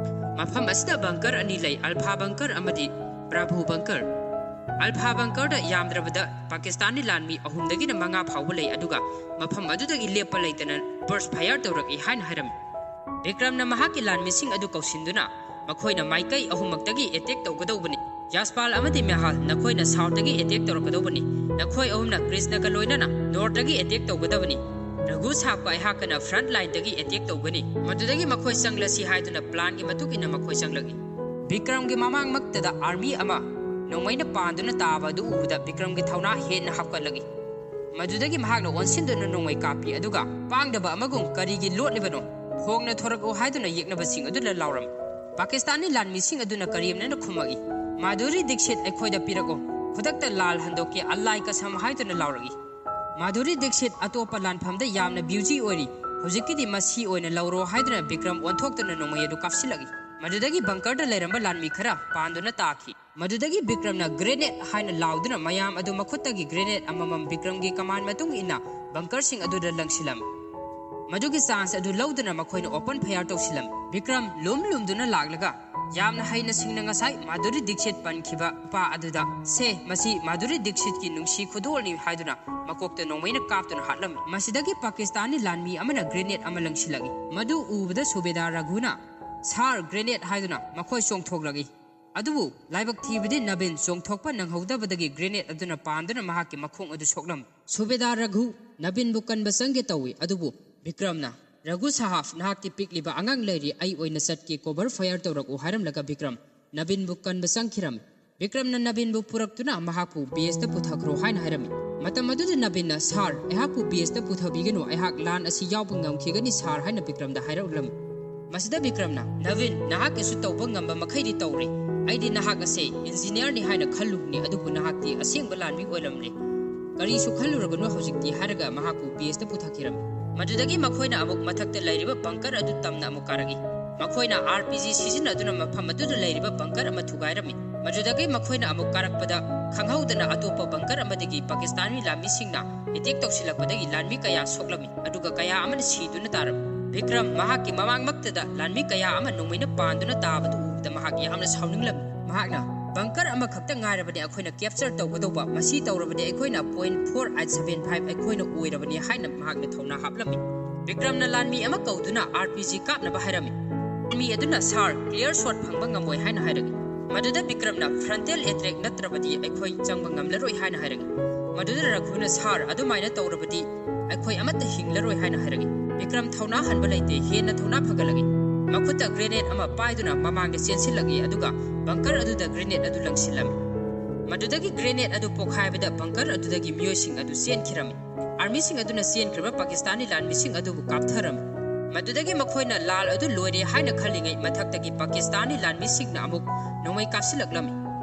ꯃꯐꯝ ꯑꯁꯤꯗ ꯕꯪꯀꯔ ꯑꯅꯤ ꯂꯩ, ꯑꯜꯐꯥ ꯕꯪꯀꯔ ꯑꯃꯗꯤ ꯕ꯭ꯔꯥꯚꯣ ꯕꯪꯀꯔ꯫ ꯑꯜꯐꯥ ꯕꯪꯀꯔꯗ ꯌꯥꯝꯗ꯭ꯔꯕꯗ ꯄꯥꯀꯤꯁꯇꯥꯟꯒꯤ ꯂꯥꯟꯃꯤ ꯑꯍꯨꯝꯗꯒꯤꯅ ꯃꯉꯥ ꯐꯥꯎꯕ ꯂꯩ, ꯑꯗꯨꯒ ꯃꯐꯝ ꯑꯗꯨꯗꯒꯤ ꯂꯦꯞꯄ ꯂꯩꯇꯅ ꯕꯔꯁ ꯐꯥꯌꯔ ꯇꯧꯔꯛꯏ ꯍꯥꯏꯅ ꯍꯥꯏꯔꯝꯃꯤ꯫ ꯕꯤꯀ꯭ꯔꯝꯅ ꯃꯍꯥꯛꯀꯤ ꯂꯥꯟꯃꯤꯁꯤꯡ ꯑꯗꯨ ꯀꯧꯁꯤꯟꯗꯨꯅ, "ꯃꯈꯣꯏꯅ ꯃꯥꯏꯀꯩ ꯑꯍꯨꯝꯃꯛꯇꯒꯤ ꯑꯦꯇꯦꯛ ꯇꯧꯒꯗꯧꯕꯅꯤ꯫ ꯌꯥꯁꯄꯥꯜ ꯑꯃꯗꯤ ꯃꯦꯍꯥꯜ, ꯅꯈꯣꯏꯅ ꯁꯥꯎꯠꯇꯒꯤ ꯑꯦꯇꯦꯛ ꯇꯧꯔꯛꯀꯗꯧꯕꯅꯤ꯫ ꯅꯈꯣꯏ ꯑꯍꯨꯝꯅ ꯀ꯭ꯔꯤꯁꯅꯒ ꯂꯣꯏꯅꯅ ꯅꯣꯔꯠꯇꯒꯤ ꯑꯦꯇꯦꯛ ꯇꯧꯒꯗꯕꯅꯤ꯫ ꯔꯘꯨ ꯁꯥꯍꯕꯀ ꯑꯩꯍꯥꯛꯀꯅ ꯐ꯭ꯔꯟꯠ ꯂꯥꯏꯟꯗꯒꯤ ꯑꯦꯇꯦꯛ ꯇꯧꯒꯅꯤ꯫ ꯃꯗꯨꯗꯒꯤ ꯃꯈꯣꯏ ꯆꯪꯂꯁꯤ" ꯍꯥꯏꯗꯨꯅ ꯄ꯭ꯂꯥꯟꯒꯤ ꯃꯇꯨꯡ ꯏꯟꯅ ꯃꯈꯣꯏ ꯆꯪꯂꯛꯏ꯫ ꯕꯤꯀ꯭ꯔꯝꯒꯤ ꯃꯃꯥꯡꯃꯛꯇꯗ ꯑꯥꯔꯃꯤ ꯑꯃ ꯅꯣꯡꯃꯩꯅ ꯄꯥꯟꯗꯨꯅ ꯇꯥꯕ ꯑꯗꯨ ꯎꯕꯗ ꯕꯤꯀ꯭ꯔꯝꯒꯤ ꯊꯧꯅꯥ ꯍꯦꯟꯅ ꯍꯥꯞꯀꯠꯂꯛꯏ꯫ ꯃꯗꯨꯗꯒꯤ ꯃꯍꯥꯛꯅ ꯑꯣꯟꯁꯤꯟꯗꯨꯅ ꯅꯣꯡꯃꯩ ꯀꯥꯞꯄꯤ, ꯑꯗꯨꯒ ꯄꯥꯡꯗꯕ ꯑꯃꯒꯨꯝ "ꯀꯔꯤꯒꯤ ꯂꯣꯠꯂꯤꯕꯅꯣ? ꯐꯣꯡꯅ ꯊꯣꯔꯛꯎ" ꯍꯥꯏꯗꯨꯅ ꯌꯦꯛꯅꯕꯁꯤꯡ ꯑꯗꯨꯗ ꯂꯥꯎꯔꯝꯃꯤ꯫ ꯄꯥꯀꯤꯁꯇꯥꯅꯤ ꯂꯥꯟꯃꯤꯁꯤꯡ ꯑꯗꯨꯅ ꯀꯔꯦꯝꯅꯅ ꯈꯨꯝꯃꯛꯏ, "ꯃꯥꯙꯨꯔꯤ ꯗꯤꯛꯁꯤꯠ ꯑꯩꯈꯣꯏꯗ ꯄꯤꯔꯛꯎ, ꯈꯨꯗꯛꯇ ꯂꯥꯜ ꯍꯟꯗꯣꯛꯀꯦ, ꯑꯜꯂꯥꯏ ꯀꯁꯝ" ꯍꯥꯏꯗꯨꯅ ꯂꯥꯎꯔꯛꯏ꯫ "ꯃꯥꯙꯨꯔꯤ ꯗꯤꯛꯁꯤꯠ ꯑꯇꯣꯞꯄ ꯂꯥꯟꯐꯝꯗ ꯌꯥꯝꯅ ꯕ꯭ꯌꯨꯖꯤ ꯑꯣꯏꯔꯤ, ꯍꯧꯖꯤꯛꯀꯤꯗꯤ ꯃꯁꯤ ꯑꯣꯏꯅ ꯂꯧꯔꯣ" ꯍꯥꯏꯗꯨꯅ ꯕꯤꯀ꯭ꯔꯝ ꯑꯣꯟꯊꯣꯛꯇꯨꯅ ꯅꯣꯡꯃꯩ ꯑꯗꯨ ꯀꯥꯞꯁꯤꯜꯂꯛꯏ꯫ ꯃꯗꯨꯗꯒꯤ ꯕꯪꯀꯔꯗ ꯂꯩꯔꯝꯕ ꯂꯥꯟꯃꯤ ꯈꯔ ꯄꯥꯟꯗꯨꯅ ꯇꯥꯈꯤ꯫ ꯃꯗꯨꯗꯒꯤ ꯕꯤꯀ꯭ꯔꯝꯅ "ꯒ꯭ꯔꯦꯅꯦꯗ" ꯍꯥꯏꯅ ꯂꯥꯎꯗꯨꯅ ꯃꯌꯥꯝ ꯑꯗꯨ ꯃꯈꯨꯠꯇꯒꯤ ꯒ꯭ꯔꯦꯅꯦꯗ ꯑꯃꯃꯝ ꯕꯤꯀ꯭ꯔꯝꯒꯤ ꯀꯃꯥꯟ ꯃꯇꯨꯡ ꯏꯟꯅ ꯕꯪꯀꯔꯁꯤꯡ ꯑꯗꯨꯗ ꯂꯪꯁꯤꯜꯂꯝꯃꯤ꯫ ꯃꯗꯨꯒꯤ ꯆꯥꯟꯁ ꯑꯗꯨ ꯂꯧꯗꯨꯅ ꯃꯈꯣꯏꯅ ꯑꯣꯄꯟ ꯐꯌꯥꯔ ꯇꯧꯁꯤꯜꯂꯝꯃꯤ꯫ ꯕꯤꯀ꯭ꯔꯝ ꯂꯨꯝ ꯂꯨꯝꯗꯨꯅ ꯂꯥꯛꯂꯒ ꯌꯥꯝꯅ ꯍꯩꯅ ꯁꯤꯡꯅ ꯉꯁꯥꯏ ꯃꯥꯙꯨꯔꯤ ꯗꯤꯛꯁꯤꯠ ꯄꯟꯈꯤꯕ ꯅꯨꯄꯥ ꯑꯗꯨꯗ, "ꯁꯦ, ꯃꯁꯤ ꯃꯥꯙꯨꯔꯤ ꯗꯤꯛꯁꯤꯠꯀꯤ ꯅꯨꯡꯁꯤ ꯈꯨꯗꯣꯜꯅꯤ" ꯍꯥꯏꯗꯨꯅ ꯃꯀꯣꯛꯇ ꯅꯣꯡꯃꯩꯅ ꯀꯥꯞꯇꯨꯅ ꯍꯥꯠꯂꯝꯃꯤ꯫ ꯃꯁꯤꯗꯒꯤ ꯄꯥꯀꯤꯁꯇꯥꯅꯤ ꯂꯥꯟꯃꯤ ꯑꯃꯅ ꯒ꯭ꯔꯦꯅꯦꯗ ꯑꯃ ꯂꯪꯁꯤꯜꯂꯛꯏ꯫ ꯃꯗꯨ ꯎꯕꯗ ꯁꯨꯕꯦꯗꯥꯔ ꯔꯘꯨꯅ, "ꯁꯥꯔ, ꯒ꯭ꯔꯦꯅꯦꯗ" ꯍꯥꯏꯗꯨꯅ ꯃꯈꯣꯏ ꯆꯣꯡꯊꯣꯛꯂꯛꯏ꯫ ꯑꯗꯨꯕꯨ ꯂꯥꯏꯕꯛ ꯊꯤꯕꯗꯤ ꯅꯕꯤꯟ ꯆꯣꯡꯊꯣꯛꯄ ꯅꯪꯍꯧꯗꯕꯗꯒꯤ ꯒ꯭ꯔꯦꯅꯦꯗ ꯑꯗꯨꯅ ꯄꯥꯟꯗꯨꯅ ꯃꯍꯥꯛꯀꯤ ꯃꯈꯣꯡ ꯑꯗꯨ ꯁꯣꯛꯂꯝꯃꯤ꯫ ꯁꯨꯕꯦꯗꯥꯔ ꯔꯘꯨ ꯅꯕꯤꯟꯕꯨ ꯀꯟꯕ ꯆꯪꯒꯦ ꯇꯧꯏ, ꯑꯗꯨꯕꯨ ꯕꯤꯀ꯭ꯔꯝꯅ, "ꯔꯘꯨ ꯁꯥꯍꯥꯕ, ꯅꯍꯥꯛꯇꯤ ꯄꯤꯛꯂꯤꯕ ꯑꯉꯥꯡ ꯂꯩꯔꯤ, ꯑꯩ ꯑꯣꯏꯅ ꯆꯠꯀꯦ, ꯀꯣꯚꯔ ꯐꯌꯥꯔ ꯇꯧꯔꯛꯎ" ꯍꯥꯏꯔꯝꯂꯒ ꯕꯤꯀ꯭ꯔꯝ ꯅꯕꯤꯟꯕꯨ ꯀꯟꯕ ꯆꯪꯈꯤꯔꯝꯃꯤ꯫ ꯕꯤꯀ꯭ꯔꯝꯅ ꯅꯕꯤꯟꯕꯨ ꯄꯨꯔꯛꯇꯨꯅ ꯃꯍꯥꯛꯄꯨ ꯕꯦꯁꯇ ꯄꯨꯊꯈ꯭ꯔꯣ ꯍꯥꯏꯅ ꯍꯥꯏꯔꯝꯃꯤ꯫ ꯃꯇꯝ ꯑꯗꯨꯗ ꯅꯕꯤꯟꯅ, "ꯁꯥꯔ, ꯑꯩꯍꯥꯛꯄꯨ ꯕꯦꯁꯇ ꯄꯨꯊꯕꯤꯒꯅꯨ, ꯑꯩꯍꯥꯛ ꯂꯥꯟ ꯑꯁꯤ ꯌꯥꯎꯕ ꯉꯝꯈꯤꯒꯅꯤ ꯁꯥꯔ" ꯍꯥꯏꯅ ꯕꯤꯀ꯭ꯔꯝꯗ ꯍꯥꯏꯔꯛꯂꯝꯃꯤ꯫ ꯃꯁꯤꯗ ꯕꯤꯀ꯭ꯔꯝꯅ, "ꯅꯕꯤꯟ, ꯅꯍꯥꯛꯀꯤꯁꯨ ꯇꯧꯕ ꯉꯝꯕ ꯃꯈꯩꯗꯤ ꯇꯧꯔꯦ꯫ ꯑꯩꯗꯤ ꯅꯍꯥꯛ ꯑꯁꯦ ꯏꯟꯖꯤꯅꯤꯌꯥꯔꯅꯤ ꯍꯥꯏꯅ ꯈꯜꯂꯨꯕꯅꯤ, ꯑꯗꯨꯕꯨ ꯅꯍꯥꯛꯇꯤ ꯑꯁꯦꯡꯕ ꯂꯥꯟꯃꯤ ꯑꯣꯏꯔꯝꯂꯦ꯫ ꯀꯔꯤꯁꯨ ꯈꯜꯂꯨꯔꯒꯅꯨ ꯍꯧꯖꯤꯛꯇꯤ" ꯍꯥꯏꯔꯒ ꯃꯍꯥꯛꯄꯨ ꯕꯦꯁꯇ ꯄꯨꯊꯈꯤꯔꯝꯃꯤ꯫ ꯃꯗꯨꯗꯒꯤ ꯃꯈꯣꯏꯅ ꯑꯃꯨꯛ ꯃꯊꯛꯇ ꯂꯩꯔꯤꯕ ꯕꯪꯀꯔ ꯑꯗꯨ ꯇꯝꯅ ꯑꯃꯨꯛ ꯀꯥꯔꯛꯏ꯫ ꯃꯈꯣꯏꯅ ꯑꯥꯔ ꯄꯤ ꯖꯤ ꯁꯤꯖꯤꯟꯅꯗꯨꯅ ꯃꯐꯝ ꯑꯗꯨꯗ ꯂꯩꯔꯤꯕ ꯕꯪꯀꯔ ꯑꯃ ꯊꯨꯒꯥꯏꯔꯝꯃꯤ꯫ ꯃꯗꯨꯗꯒꯤ ꯃꯈꯣꯏꯅ ꯑꯃꯨꯛ ꯀꯥꯔꯛꯄꯗ ꯈꯪꯍꯧꯗꯅ ꯑꯇꯣꯞꯄ ꯕꯪꯀꯔ ꯑꯃꯗꯒꯤ ꯄꯥꯀꯤꯁꯇꯥꯅꯤ ꯂꯥꯟꯃꯤꯁꯤꯡꯅ ꯑꯦꯇꯦꯛ ꯇꯧꯁꯤꯜꯂꯛꯄꯗꯒꯤ ꯂꯥꯟꯃꯤ ꯀꯌꯥ ꯁꯣꯛꯂꯝꯃꯤ, ꯑꯗꯨꯒ ꯀꯌꯥ ꯑꯃꯅ ꯁꯤꯗꯨꯅ ꯇꯥꯔꯝꯃꯤ꯫ ꯕꯤꯀ꯭ꯔꯝ ꯃꯍꯥꯛꯀꯤ ꯃꯃꯥꯡꯃꯛꯇꯗ ꯂꯥꯟꯃꯤ ꯀꯌꯥ ꯑꯃ ꯅꯣꯡꯃꯩꯅ ꯄꯥꯟꯗꯨꯅ ꯇꯥꯕꯗꯨ ꯎꯕꯗ ꯃꯍꯥꯛ ꯌꯥꯝꯅ ꯁꯥꯎꯅꯤꯡꯂꯝꯃꯤ꯫ ꯃꯍꯥꯛꯅ, "ꯕꯪꯀꯔ ꯑꯃꯈꯛꯇ ꯉꯥꯏꯔꯕꯅꯤ ꯑꯩꯈꯣꯏꯅ ꯀꯦꯞꯆꯔ ꯇꯧꯒꯗꯧꯕ, ꯃꯁꯤ ꯇꯧꯔꯕꯗꯤ ꯑꯩꯈꯣꯏꯅ point four eight seven five ꯑꯩꯈꯣꯏꯅ ꯑꯣꯏꯔꯕꯅꯤ" ꯍꯥꯏꯅ ꯃꯍꯥꯛꯅ ꯊꯧꯅꯥ ꯍꯥꯞꯂꯝꯃꯤ꯫ ꯕꯤꯀ꯭ꯔꯝꯅ ꯂꯥꯟꯃꯤ ꯑꯃ ꯀꯧꯗꯨꯅ ꯑꯥꯔ ꯄꯤ ꯖꯤ ꯀꯥꯞꯅꯕ ꯍꯥꯏꯔꯝꯃꯤ꯫ ꯂꯥꯟꯃꯤ ꯑꯗꯨꯅ, "ꯁꯥꯔ, ꯀ꯭ꯂꯤꯌꯔ ꯁꯣꯠ ꯐꯪꯕ ꯉꯝꯃꯣꯏ" ꯍꯥꯏꯅ ꯍꯥꯏꯔꯛꯏ꯫ ꯃꯗꯨꯗ ꯕꯤꯀ꯭ꯔꯝꯅ, "ꯐ꯭ꯔꯟꯇꯦꯜ ꯑꯦꯇꯦꯛ ꯅꯠꯇ꯭ꯔꯕꯗꯤ ꯑꯩꯈꯣꯏ ꯆꯪꯕ ꯉꯝꯂꯔꯣꯏ" ꯍꯥꯏꯅ ꯍꯥꯏꯔꯛꯏ꯫ ꯃꯗꯨꯗ ꯔꯘꯨꯅ, "ꯁꯥꯔ, ꯑꯗꯨꯃꯥꯏꯅ ꯇꯧꯔꯕꯗꯤ ꯑꯩꯈꯣꯏ ꯑꯃꯠꯇ ꯍꯤꯡꯂꯔꯣꯏ" ꯍꯥꯏꯅ ꯍꯥꯏꯔꯛꯏ꯫ ꯕꯤꯀ꯭ꯔꯝ ꯊꯧꯅꯥ ꯍꯟꯕ ꯂꯩꯇꯦ, ꯍꯦꯟꯅ ꯊꯧꯅꯥ ꯐꯒꯠꯂꯛꯏ꯫ ꯃꯈꯨꯠꯇ ꯒ꯭ꯔꯦꯅꯦꯗ ꯑꯃ ꯄꯥꯏꯗꯨꯅ ꯃꯃꯥꯡꯗ ꯆꯦꯟꯁꯤꯜꯂꯛꯏ, ꯑꯗꯨꯒ ꯕꯪꯀꯔ ꯑꯗꯨꯗ ꯒ꯭ꯔꯦꯅꯦꯗ ꯑꯗꯨ ꯂꯪꯁꯤꯜꯂꯝꯃꯤ꯫ ꯃꯗꯨꯗꯒꯤ grenade ꯑꯗꯨ ꯄꯣꯈꯥꯏꯕꯗ bunker ꯑꯗꯨꯗꯒꯤ ꯃꯤꯑꯣꯏꯁꯤꯡ ꯑꯗꯨ ꯆꯦꯟꯈꯤꯔꯝꯃꯤ꯫ Armyꯁꯤꯡ ꯑꯗꯨꯅ ꯆꯦꯟꯈ꯭ꯔꯕ ꯄꯥꯀꯤꯁꯇꯥꯅꯤ ꯂꯥꯟꯃꯤꯁꯤꯡ ꯑꯗꯨꯕꯨ ꯀꯥꯞꯊꯔꯝꯃꯤ꯫ ꯃꯗꯨꯗꯒꯤ ꯃꯈꯣꯏꯅ ꯂꯥꯜ ꯑꯗꯨ ꯂꯣꯏꯔꯦ ꯍꯥꯏꯅ ꯈꯜꯂꯤꯉꯩ ꯃꯊꯛꯇꯒꯤ ꯄꯥꯀꯤꯁꯇꯥꯅꯤ ꯂꯥꯟꯃꯤꯁꯤꯡꯅ ꯑꯃꯨꯛ ꯅꯣꯡꯃꯩ ꯀꯥꯞꯁꯤꯜꯂꯛꯂꯝꯃꯤ꯫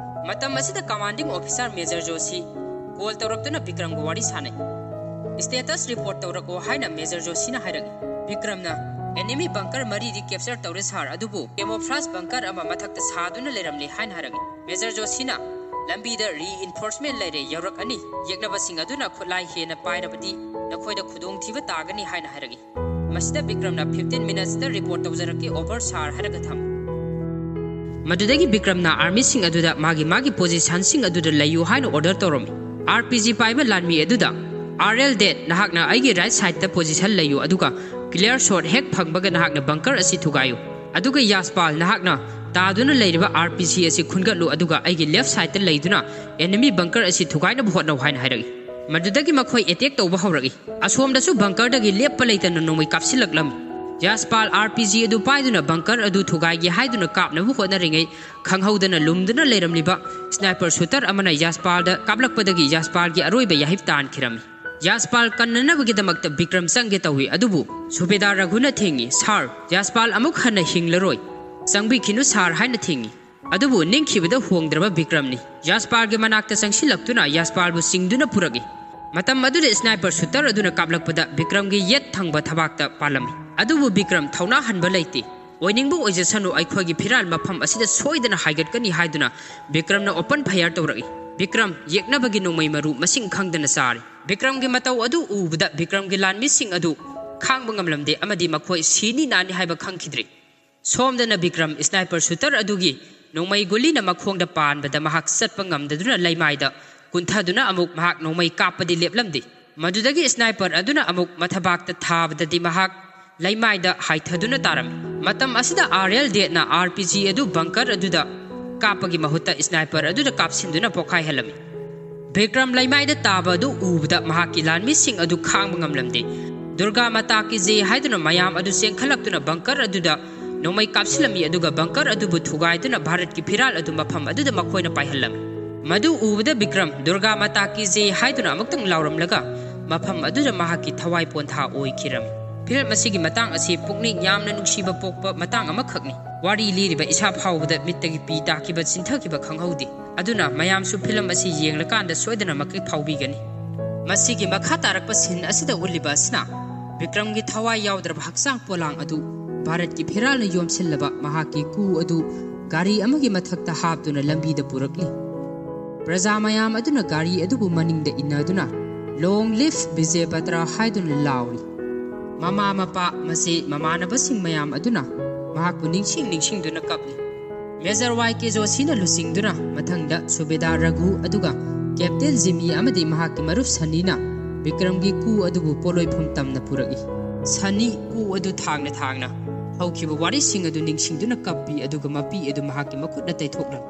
ꯃꯇꯝ ꯑꯁꯤꯗ commanding officer Major Joshi call ꯇꯧꯔꯛꯇꯨꯅ ꯕꯤꯀ꯭ꯔꯝꯒ ꯋꯥꯔꯤ ꯁꯥꯅꯩ꯫ Status report ꯇꯧꯔꯛꯑꯣ ꯍꯥꯏꯅ Major ꯖꯣꯁꯤꯅ ꯍꯥꯏꯔꯛꯏ꯫ ꯕꯤꯀ꯭ꯔꯝꯅ enemy bunker ꯃꯔꯤꯗꯤ capture ꯇꯧꯔꯦ sir, ꯑꯗꯨꯕꯨ camouflage bunker ꯑꯃ ꯃꯊꯛꯇ ꯁꯥꯗꯨꯅ ꯂꯩꯔꯝꯂꯦ ꯍꯥꯏꯅ ꯍꯥꯏꯔꯛꯏ꯫ Major ꯖꯣꯁꯤꯅ ꯂꯝꯕꯤꯗ reinforcement ꯂꯩꯔꯦ, ꯌꯧꯔꯛꯑꯅꯤ, ꯌꯦꯛꯅꯕꯁꯤꯡ ꯑꯗꯨꯅ ꯈꯨꯠꯂꯥꯏ ꯍꯦꯟꯅ ꯄꯥꯏꯔꯕꯗꯤ ꯅꯈꯣꯏꯗ ꯈꯨꯗꯣꯡꯊꯤꯕ ꯇꯥꯒꯅꯤ ꯍꯥꯏꯅ ꯍꯥꯏꯔꯛꯏ꯫ ꯃꯁꯤꯗ ꯕꯤꯀ꯭ꯔꯝꯅ fifteen minutesꯇ report ꯇꯧꯖꯔꯛꯀꯦ over sir ꯍꯥꯏꯔꯒ ꯊꯝꯃꯤ꯫ ꯃꯗꯨꯗꯒꯤ ꯕꯤꯀ꯭ꯔꯝꯅ armyꯁꯤꯡ ꯑꯗꯨꯗ ꯃꯥꯒꯤ ꯃꯥꯒꯤ positionꯁꯤꯡ ꯑꯗꯨꯗ ꯂꯩꯌꯨ ꯍꯥꯏꯅ order ꯇꯧꯔꯝꯃꯤ꯫ RPG ꯄꯥꯏꯕ ꯂꯥꯟꯃꯤ ꯑꯗꯨꯗ, R L Dead, ꯅꯍꯥꯛꯅ ꯑꯩꯒꯤ right sideꯇ position ꯂꯩꯌꯨ, ꯑꯗꯨꯒ clear shot ꯍꯦꯛ ꯐꯪꯕꯒ ꯅꯍꯥꯛꯅ bunker ꯑꯁꯤ ꯊꯨꯒꯥꯏꯌꯨ꯫ ꯑꯗꯨꯒ ꯌꯥꯁꯄꯥꯜ, ꯅꯍꯥꯛꯅ ꯇꯥꯗꯨꯅ ꯂꯩꯔꯤꯕ RPG ꯑꯁꯤ ꯈꯨꯟꯒꯠꯂꯨ, ꯑꯗꯨꯒ ꯑꯩꯒꯤ left sideꯇ ꯂꯩꯗꯨꯅ enemy bunker ꯑꯁꯤ ꯊꯨꯒꯥꯏꯅꯕ ꯍꯣꯠꯅꯧ ꯍꯥꯏꯅ ꯍꯥꯏꯔꯛꯏ꯫ ꯃꯗꯨꯗꯒꯤ ꯃꯈꯣꯏ attack ꯇꯧꯕ ꯍꯧꯔꯛꯏ꯫ ꯑꯁꯣꯝꯗꯁꯨ bunkerꯗꯒꯤ ꯂꯦꯞꯄ ꯂꯩꯇꯅ ꯅꯣꯡꯃꯩ ꯀꯥꯞꯁꯤꯜꯂꯛꯂꯝꯃꯤ꯫ ꯌꯥꯁꯄꯥꯜ RPG ꯑꯗꯨ ꯄꯥꯏꯗꯨꯅ bunker ꯑꯗꯨ ꯊꯨꯒꯥꯏꯒꯦ ꯍꯥꯏꯗꯨꯅ ꯀꯥꯞꯅꯕ ꯍꯣꯠꯅꯔꯤꯉꯩ, ꯈꯪꯍꯧꯗꯅ ꯂꯨꯝꯗꯨꯅ ꯂꯩꯔꯝꯂꯤꯕ sniper shooter ꯑꯃꯅ ꯌꯥꯁꯄꯥꯜꯗ ꯀꯥꯞꯂꯛꯄꯗꯒꯤ ꯌꯥꯁꯄꯥꯜꯒꯤ ꯑꯔꯣꯏꯕ ꯌꯥꯍꯤꯞ ꯇꯥꯟꯈꯤꯔꯝꯃꯤ꯫ ꯌꯥꯁꯄꯥꯜ ꯀꯟꯅꯅꯕꯒꯤꯗꯃꯛꯇ ꯕꯤꯀ꯭ꯔꯝ ꯆꯪꯒꯦ ꯇꯧꯏ, ꯑꯗꯨꯕꯨ ꯁꯨꯕꯦꯗꯥꯔ ꯔꯘꯨꯅ ꯊꯤꯡꯏ꯫ "Sir, ꯌꯥꯁꯄꯥꯜ ꯑꯃꯨꯛ ꯍꯟꯅ ꯍꯤꯡꯂꯔꯣꯏ꯫ ꯆꯪꯕꯤꯈꯤꯅꯨ sir" ꯍꯥꯏꯅ ꯊꯤꯡꯏ꯫ ꯑꯗꯨꯕꯨ ꯅꯤꯡꯈꯤꯕꯗ ꯍꯣꯡꯗ꯭ꯔꯕ ꯕꯤꯀ꯭ꯔꯝꯅꯤ꯫ ꯌꯥꯁꯄꯥꯜꯒꯤ ꯃꯅꯥꯛꯇ ꯆꯪꯁꯤꯜꯂꯛꯇꯨꯅ ꯌꯥꯁꯄꯥꯜꯕꯨ ꯆꯤꯡꯗꯨꯅ ꯄꯨꯔꯛꯏ꯫ ꯃꯇꯝ ꯑꯗꯨꯗ sniper shooter ꯑꯗꯨꯅ ꯀꯥꯞꯂꯛꯄꯗ ꯕꯤꯀ꯭ꯔꯝꯒꯤ ꯌꯦꯠ ꯊꯪꯕ ꯊꯕꯥꯛꯇ ꯄꯥꯜꯂꯝꯃꯤ꯫ ꯑꯗꯨꯕꯨ ꯕꯤꯀ꯭ꯔꯝ ꯊꯧꯅꯥ ꯍꯟꯕ ꯂꯩꯇꯦ꯫ "ꯑꯣꯏꯅꯤꯡꯕ ꯑꯣꯏꯖꯁꯅꯨ, ꯑꯩꯈꯣꯏꯒꯤ ꯐꯤꯔꯥꯜ ꯃꯐꯝ ꯑꯁꯤꯗ ꯁꯣꯏꯗꯅ ꯍꯥꯏꯒꯠꯀꯅꯤ" ꯍꯥꯏꯗꯨꯅ ꯕꯤꯀ꯭ꯔꯝꯅ open fire ꯇꯧꯔꯛꯏ꯫ ꯕꯤꯀ꯭ꯔꯝ ꯌꯦꯛꯅꯕꯒꯤ ꯅꯣꯡꯃꯩ ꯃꯔꯨ ꯃꯁꯤꯡ ꯈꯪꯗꯅ ꯆꯥꯔꯤ꯫ ꯕꯤꯀ꯭ꯔꯝꯒꯤ ꯃꯇꯧ ꯑꯗꯨ ꯎꯕꯗ ꯕꯤꯀ꯭ꯔꯝꯒꯤ ꯂꯥꯟꯃꯤꯁꯤꯡ ꯑꯗꯨ ꯈꯥꯡꯕ ꯉꯝꯂꯝꯗꯦ ꯑꯃꯗꯤ ꯃꯈꯣꯏ ꯁꯤꯅꯤ ꯅꯥꯅꯤ ꯍꯥꯏꯕ ꯈꯪꯈꯤꯗ꯭ꯔꯤ꯫ ꯁꯣꯝꯗꯅ ꯕꯤꯀ꯭ꯔꯝ sniper shooter ꯑꯗꯨꯒꯤ ꯅꯣꯡꯃꯩ ꯒꯨꯂꯤꯅ ꯃꯈꯣꯡꯗ ꯄꯥꯟꯕꯗ ꯃꯍꯥꯛ ꯆꯠꯄ ꯉꯝꯗꯗꯨꯅ ꯂꯩꯃꯥꯏꯗ ꯀꯨꯟꯊꯗꯨꯅ ꯑꯃꯨꯛ ꯃꯍꯥꯛ ꯅꯣꯡꯃꯩ ꯀꯥꯞꯄꯗꯤ ꯂꯦꯞꯂꯝꯗꯦ꯫ ꯃꯗꯨꯗꯒꯤ sniper ꯑꯗꯨꯅ ꯑꯃꯨꯛ ꯃꯊꯕꯥꯛꯇ ꯊꯥꯕꯗꯗꯤ ꯃꯍꯥꯛ ꯂꯩꯃꯥꯏꯗ ꯍꯥꯏꯊꯗꯨꯅ ꯇꯥꯔꯝꯃꯤ꯫ ꯃꯇꯝ ꯑꯁꯤꯗ R L Deadꯅ RPG ꯑꯗꯨ bunker ꯑꯗꯨꯗ ꯀꯥꯞꯄꯒꯤ ꯃꯍꯨꯠꯇ sniper ꯑꯗꯨꯗ ꯀꯥꯞꯁꯤꯟꯗꯨꯅ ꯄꯣꯈꯥꯏꯍꯜꯂꯝꯃꯤ꯫ ꯕꯤꯀ꯭ꯔꯝ ꯂꯩꯃꯥꯏꯗ ꯇꯥꯕ ꯑꯗꯨ ꯎꯕꯗ ꯃꯍꯥꯛꯀꯤ ꯂꯥꯟꯃꯤꯁꯤꯡ ꯑꯗꯨ ꯈꯥꯡꯕ ꯉꯝꯂꯝꯗꯦ꯫ "ꯗꯨꯔꯒꯥ ꯃꯥꯇꯥ ꯀꯤ ꯖꯦ" ꯍꯥꯏꯗꯨꯅ ꯃꯌꯥꯝ ꯑꯗꯨ ꯆꯦꯟꯈꯠꯂꯛꯇꯨꯅ bunker ꯑꯗꯨꯗ ꯅꯣꯡꯃꯩ ꯀꯥꯞꯁꯤꯜꯂꯝꯃꯤ, ꯑꯗꯨꯒ bunker ꯑꯗꯨꯕꯨ ꯊꯨꯒꯥꯏꯗꯨꯅ ꯚꯥꯔꯠꯀꯤ ꯐꯤꯔꯥꯜ ꯑꯗꯨ ꯃꯐꯝ ꯑꯗꯨꯗ ꯃꯈꯣꯏꯅ ꯄꯥꯏꯍꯜꯂꯝꯃꯤ꯫ ꯃꯗꯨ ꯎꯕꯗ ꯕꯤꯀ꯭ꯔꯝ "ꯗꯨꯔꯒꯥ ꯃꯥꯇꯥ ꯀꯤ ꯖꯦ" ꯍꯥꯏꯗꯨꯅ ꯑꯃꯨꯛꯇꯪ ꯂꯥꯎꯔꯝꯂꯒ ꯃꯐꯝ ꯑꯗꯨꯗ ꯃꯍꯥꯛꯀꯤ ꯊꯋꯥꯏ ꯄꯣꯟꯊꯥ ꯑꯣꯏꯈꯤꯔꯝꯃꯤ꯫ ꯐꯤꯂꯝ ꯑꯁꯤꯒꯤ ꯃꯇꯥꯡ ꯑꯁꯤ ꯄꯨꯛꯅꯤꯡ ꯌꯥꯝꯅ ꯅꯨꯡꯁꯤꯕ ꯄꯣꯛꯄ ꯃꯇꯥꯡ ꯑꯃꯈꯛꯅꯤ꯫ ꯋꯥꯔꯤ ꯂꯤꯔꯤꯕ ꯏꯁꯥ ꯐꯥꯎꯕꯗ ꯃꯤꯠꯇꯒꯤ ꯄꯤ ꯇꯥꯈꯤꯕ ꯆꯤꯟꯊꯈꯤꯕ ꯈꯪꯍꯧꯗꯦ꯫ ꯑꯗꯨꯅ ꯃꯌꯥꯝꯁꯨ ꯐꯤꯂꯝ ꯑꯁꯤ ꯌꯦꯡꯂꯀꯥꯟꯗ ꯁꯣꯏꯗꯅꯃꯛꯀꯤ ꯐꯥꯎꯕꯤꯒꯅꯤ꯫ ꯃꯁꯤꯒꯤ ꯃꯈꯥ ꯇꯥꯔꯛꯄ ꯁꯤꯟ ꯑꯁꯤꯗ ꯎꯠꯂꯤꯕ ꯑꯁꯤꯅ ꯕꯤꯀ꯭ꯔꯝꯒꯤ ꯊꯋꯥꯏ ꯌꯥꯎꯗ꯭ꯔꯕ ꯍꯛꯆꯥꯡ ꯄꯣꯂꯥꯡ ꯑꯗꯨ ꯚꯥꯔꯠꯀꯤ ꯐꯤꯔꯥꯜꯅ ꯌꯣꯝꯁꯤꯜꯂꯕ ꯃꯍꯥꯛꯀꯤ ꯀꯨ ꯑꯗꯨ ꯒꯥꯔꯤ ꯑꯃꯒꯤ ꯃꯊꯛꯇ ꯍꯥꯞꯇꯨꯅ ꯂꯝꯕꯤꯗ ꯄꯨꯔꯛꯂꯤ꯫ ꯄ꯭ꯔꯖꯥ ꯃꯌꯥꯝ ꯑꯗꯨꯅ ꯒꯥꯔꯤ ꯑꯗꯨꯕꯨ ꯃꯅꯤꯡꯗ ꯏꯟꯅꯗꯨꯅ "Long live Vijay Batra" ꯍꯥꯏꯗꯨꯅ ꯂꯥꯎꯔꯤ꯫ ꯃꯃꯥ ꯃꯄꯥ, ꯃꯆꯦ, ꯃꯃꯥꯟꯅꯕꯁꯤꯡ ꯃꯌꯥꯝ ꯑꯗꯨꯅ ꯃꯍꯥꯛꯄꯨ ꯅꯤꯡꯁꯤꯡ ꯅꯤꯡꯁꯤꯡꯗꯨꯅ ꯀꯞꯂꯤ꯫ ꯃꯦꯖꯔ ꯋꯥꯏ ꯀꯦ ꯖꯣꯁꯤꯅ ꯂꯨꯆꯤꯡꯗꯨꯅ ꯃꯊꯪꯗ ꯁꯨꯕꯦꯗꯥꯔ ꯔꯘꯨ ꯑꯗꯨꯒ ꯀꯦꯞꯇꯦꯟ ꯖꯤꯃꯤ ꯑꯃꯗꯤ ꯃꯍꯥꯛꯀꯤ ꯃꯔꯨꯞ ꯁꯅꯤꯅ ꯕꯤꯀ꯭ꯔꯝꯒꯤ ꯀꯨ ꯑꯗꯨꯕꯨ ꯄꯣꯠꯂꯣꯏꯐꯝ ꯇꯝꯅ ꯄꯨꯔꯛꯏ꯫ ꯁꯅꯤ ꯀꯨ ꯑꯗꯨ ꯊꯥꯡꯅ ꯊꯥꯡꯅ ꯍꯧꯈꯤꯕ ꯋꯥꯔꯤꯁꯤꯡ ꯑꯗꯨ ꯅꯤꯡꯁꯤꯡꯗꯨꯅ ꯀꯞꯄꯤ, ꯑꯗꯨꯒ ꯃꯄꯤ ꯑꯗꯨ ꯃꯍꯥꯛꯀꯤ ꯃꯈꯨꯠꯅ ꯇꯩꯊꯣꯛꯂꯝꯃꯤ꯫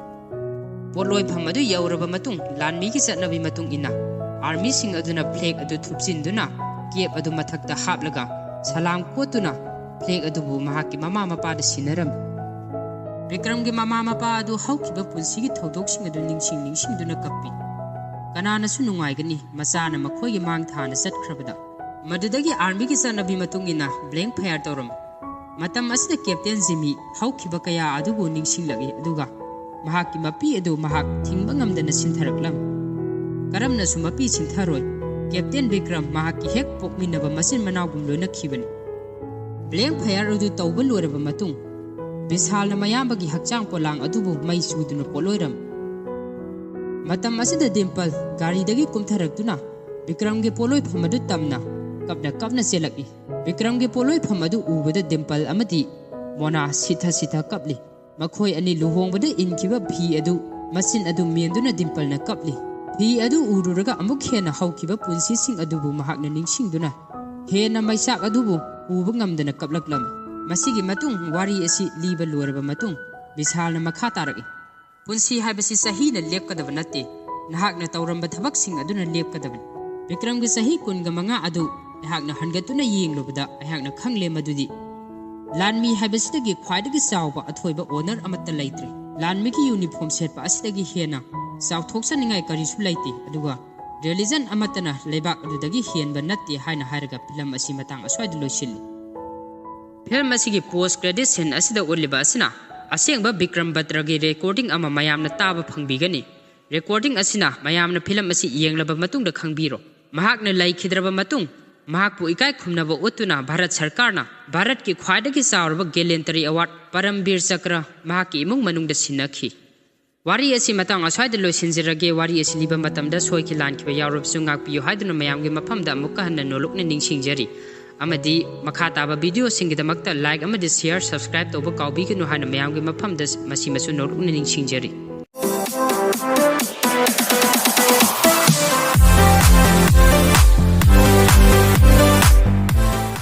ꯄꯣꯠꯂꯣꯏꯐꯝ ꯑꯗꯨ ꯌꯧꯔꯕ ꯃꯇꯨꯡ, ꯂꯥꯟꯃꯤꯒꯤ ꯆꯠꯅꯕꯤ ꯃꯇꯨꯡ ꯏꯟꯅ, ꯑꯥꯔꯃꯤꯁꯤꯡ ꯑꯗꯨꯅ ꯐ꯭ꯂꯦꯒ ꯑꯗꯨ ꯊꯨꯞꯆꯤꯟꯗꯨꯅ ꯀꯦꯞ ꯑꯗꯨ ꯃꯊꯛꯇ ꯍꯥꯞꯂꯒ ꯁꯂꯥꯝ ꯀꯣꯠꯇꯨꯅ ꯐ꯭ꯂꯦꯒ ꯑꯗꯨꯕꯨ ꯃꯍꯥꯛꯀꯤ ꯃꯃꯥ ꯃꯄꯥꯗ ꯁꯤꯟꯅꯔꯝꯃꯤ꯫ ꯕꯤꯀ꯭ꯔꯝꯒꯤ ꯃꯃꯥ ꯃꯄꯥ ꯑꯗꯨ ꯍꯧꯈꯤꯕ ꯄꯨꯟꯁꯤꯒꯤ ꯊꯧꯗꯣꯛꯁꯤꯡ ꯑꯗꯨ ꯅꯤꯡꯁꯤꯡ ꯅꯤꯡꯁꯤꯡꯗꯨꯅ ꯀꯞꯄꯤ꯫ ꯀꯅꯥꯅꯁꯨ ꯅꯨꯡꯉꯥꯏꯒꯅꯤ, ꯃꯆꯥꯅ ꯃꯈꯣꯏꯒꯤ ꯃꯥꯡ ꯊꯥꯅ ꯆꯠꯈ꯭ꯔꯕꯗ꯫ ꯃꯗꯨꯗꯒꯤ ꯑꯥꯔꯃꯤꯒꯤ ꯆꯠꯅꯕꯤ ꯃꯇꯨꯡ ꯏꯟꯅ ꯕ꯭ꯂꯦꯡ ꯐꯌꯥꯔ ꯇꯧꯔꯝꯃꯤ꯫ ꯃꯇꯝ ꯑꯁꯤꯗ ꯀꯦꯞꯇꯦꯟ ꯖꯤꯃꯤ ꯍꯧꯈꯤꯕ ꯀꯌꯥ ꯑꯗꯨꯕꯨ ꯅꯤꯡꯁꯤꯡꯂꯛꯏ, ꯑꯗꯨꯒ ꯃꯍꯥꯛꯀꯤ ꯃꯄꯤ ꯑꯗꯨ ꯃꯍꯥꯛ ꯊꯤꯡꯕ ꯉꯝꯗꯅ ꯁꯤꯟꯊꯔꯛꯂꯝꯃꯤ꯫ ꯀꯔꯝꯅꯁꯨ ꯃꯄꯤ ꯁꯤꯟꯊꯔꯣꯏ꯫ ꯀꯦꯞꯇꯦꯟ ꯕꯤꯀ꯭ꯔꯝ ꯃꯍꯥꯛꯀꯤ ꯍꯦꯛ ꯄꯣꯛꯃꯤꯟꯅꯕ ꯃꯆꯤꯟ ꯃꯅꯥꯎꯒꯨꯝ ꯂꯣꯏꯅꯈꯤꯕꯅꯤ꯫ ꯕ꯭ꯂꯦꯡ ꯐꯌꯥꯔ ꯑꯗꯨ ꯇꯧꯕ ꯂꯣꯏꯔꯕ ꯃꯇꯨꯡ, ꯕꯤꯁꯥꯜꯅ ꯃꯌꯥꯝꯕꯒꯤ ꯍꯛꯆꯥꯡ ꯄꯣꯂꯥꯡ ꯑꯗꯨꯕꯨ ꯃꯩ ꯆꯨꯗꯨꯅ ꯄꯣꯠꯂꯣꯏꯔꯝꯃꯤ꯫ ꯃꯇꯝ ꯑꯁꯤꯗ ꯗꯤꯝꯄꯜ ꯒꯥꯔꯤꯗꯒꯤ ꯀꯨꯝꯊꯔꯛꯇꯨꯅ ꯕꯤꯀ꯭ꯔꯝꯒꯤ ꯄꯣꯠꯂꯣꯏꯐꯝ ꯑꯗꯨ ꯇꯝꯅ ꯀꯞꯅ ꯀꯞꯅ ꯆꯦꯜꯂꯛꯏ꯫ ꯕꯤꯀ꯭ꯔꯝꯒꯤ ꯄꯣꯠꯂꯣꯏꯐꯝ ꯑꯗꯨ ꯎꯕꯗ ꯗꯤꯝꯄꯜ ꯑꯃꯗꯤ ꯃꯣꯅꯥ ꯁꯤꯊ ꯁꯤꯊ ꯀꯞꯂꯤ꯫ ꯃꯈꯣꯏ ꯑꯅꯤ ꯂꯨꯍꯣꯡꯕꯗ ꯏꯟꯈꯤꯕ ꯐꯤ ꯑꯗꯨ, ꯃꯆꯤꯟ ꯑꯗꯨ ꯃꯦꯟꯗꯨꯅ ꯗꯤꯝꯄꯜꯅ ꯀꯞꯂꯤ꯫ ꯐꯤ ꯑꯗꯨ ꯎꯔꯨꯔꯒ ꯑꯃꯨꯛ ꯍꯦꯟꯅ ꯍꯧꯈꯤꯕ ꯄꯨꯟꯁꯤꯁꯤꯡ ꯑꯗꯨꯕꯨ ꯃꯍꯥꯛꯅ ꯅꯤꯡꯁꯤꯡꯗꯨꯅ ꯍꯦꯟꯅ ꯃꯩꯆꯥꯛ ꯑꯗꯨꯕꯨ ꯎꯕ ꯉꯝꯗꯅ ꯀꯞꯂꯛꯂꯝꯃꯤ꯫ ꯃꯁꯤꯒꯤ ꯃꯇꯨꯡ ꯋꯥꯔꯤ ꯑꯁꯤ ꯂꯤꯕ ꯂꯣꯏꯔꯕ ꯃꯇꯨꯡ, ꯕꯤꯁꯥꯜꯅ ꯃꯈꯥ ꯇꯥꯔꯛꯏ꯫ ꯄꯨꯟꯁꯤ ꯍꯥꯏꯕꯁꯤ ꯆꯍꯤꯅ ꯂꯦꯞꯀꯗꯕ ꯅꯠꯇꯦ꯫ ꯅꯍꯥꯛꯅ ꯇꯧꯔꯝꯕ ꯊꯕꯛꯁꯤꯡ ꯑꯗꯨꯅ ꯂꯦꯞꯀꯗꯕꯅꯤ꯫ ꯕꯤꯀ꯭ꯔꯝꯒꯤ ꯆꯍꯤ ꯀꯨꯟꯒ ꯃꯉꯥ ꯑꯗꯨ ꯑꯩꯍꯥꯛꯅ ꯍꯟꯒꯠꯇꯨꯅ ꯌꯦꯡꯂꯨꯕꯗ ꯑꯩꯍꯥꯛꯅ ꯈꯪꯂꯦ ꯃꯗꯨꯗꯤ ꯂꯥꯟꯃꯤ ꯍꯥꯏꯕꯁꯤꯗꯒꯤ ꯈ꯭ꯋꯥꯏꯗꯒꯤ ꯆꯥꯎꯕ ꯑꯊꯣꯏꯕ ꯑꯣꯅꯔ ꯑꯃꯠꯇ ꯂꯩꯇ꯭ꯔꯦ꯫ ꯂꯥꯟꯃꯤꯒꯤ ꯌꯨꯅꯤꯐꯣꯔꯝ ꯁꯦꯠꯄ ꯑꯁꯤꯗꯒꯤ ꯍꯦꯟꯅ ꯆꯥꯎꯊꯣꯛꯆꯅꯤꯡꯉꯥꯏ ꯀꯔꯤꯁꯨ ꯂꯩꯇꯦ, ꯑꯗꯨꯒ ꯔꯤꯂꯤꯖꯟ ꯑꯃꯠꯇꯅ ꯂꯩꯕꯥꯛ ꯑꯗꯨꯗꯒꯤ ꯍꯦꯟꯕ ꯅꯠꯇꯦ ꯍꯥꯏꯅ ꯍꯥꯏꯔꯒ ꯐꯤꯂꯝ ꯑꯁꯤ ꯃꯇꯥꯡ ꯑꯁ꯭ꯋꯥꯏꯗ ꯂꯣꯏꯁꯤꯜꯂꯤ꯫ ꯐꯤꯂꯝ ꯑꯁꯤꯒꯤ ꯄꯣꯁ ꯀ꯭ꯔꯦꯗꯤꯠ ꯁꯤꯟ ꯑꯁꯤꯗ ꯎꯠꯂꯤꯕ ꯑꯁꯤꯅ ꯑꯁꯦꯡꯕ ꯕꯤꯀ꯭ꯔꯝ ꯕꯠꯇ꯭ꯔꯒꯤ ꯔꯦꯀꯣꯔꯗꯤꯡ ꯑꯃ ꯃꯌꯥꯝꯅ ꯇꯥꯕ ꯐꯪꯕꯤꯒꯅꯤ꯫ ꯔꯦꯀꯣꯔꯗꯤꯡ ꯑꯁꯤꯅ ꯃꯌꯥꯝꯅ ꯐꯤꯂꯝ ꯑꯁꯤ ꯌꯦꯡꯂꯕ ꯃꯇꯨꯡꯗ ꯈꯪꯕꯤꯔꯣ꯫ ꯃꯍꯥꯛꯅ ꯂꯩꯈꯤꯗ꯭ꯔꯕ ꯃꯇꯨꯡ ꯃꯍꯥꯛꯄꯨ ꯏꯀꯥꯏ ꯈꯨꯝꯅꯕ ꯎꯠꯇꯨꯅ ꯚꯥꯔꯠ ꯁꯔꯀꯥꯔꯅ ꯚꯥꯔꯠꯀꯤ ꯈ꯭ꯋꯥꯏꯗꯒꯤ ꯆꯥꯎꯔꯕ ꯒꯦꯂꯦꯟꯇꯔꯤ ꯑꯦꯋꯥꯔꯗ ꯄꯔꯝꯕꯤꯔ ꯆꯀ꯭ꯔ ꯃꯍꯥꯛꯀꯤ ꯏꯃꯨꯡ ꯃꯅꯨꯡꯗ ꯁꯤꯟꯅꯈꯤ꯫ ꯋꯥꯔꯤ ꯑꯁꯤ ꯃꯇꯥꯡ ꯑꯁ꯭ꯋꯥꯏꯗ ꯂꯣꯏꯁꯤꯟꯖꯔꯒꯦ꯫ ꯋꯥꯔꯤ ꯑꯁꯤ ꯂꯤꯕ ꯃꯇꯝꯗ ꯁꯣꯏꯈꯤ ꯂꯥꯟꯈꯤꯕ ꯌꯥꯎꯔꯕꯁꯨ ꯉꯥꯛꯄꯤꯌꯨ ꯍꯥꯏꯗꯨꯅ ꯃꯌꯥꯝꯒꯤ ꯃꯐꯝꯗ ꯑꯃꯨꯛꯀ ꯍꯟꯅ ꯅꯣꯂꯨꯛꯅ ꯅꯤꯡꯁꯤꯡꯖꯔꯤ꯫ ꯑꯃꯗꯤ ꯃꯈꯥ ꯇꯥꯕ ꯚꯤꯗꯤꯑꯣꯁꯤꯡꯒꯤꯗꯃꯛꯇ ꯂꯥꯏꯛ ꯑꯃꯗꯤ ꯁꯤꯌꯔ, ꯁꯕꯁꯀ꯭ꯔꯥꯏꯕ ꯇꯧꯕ ꯀꯥꯎꯕꯤꯒꯅꯨ ꯍꯥꯏꯅ ꯃꯌꯥꯝꯒꯤ ꯃꯐꯝꯗ ꯃꯁꯤꯃꯁꯨ ꯅꯣꯂꯨꯛꯅ ꯅꯤꯡꯁꯤꯡꯖꯔꯤ꯫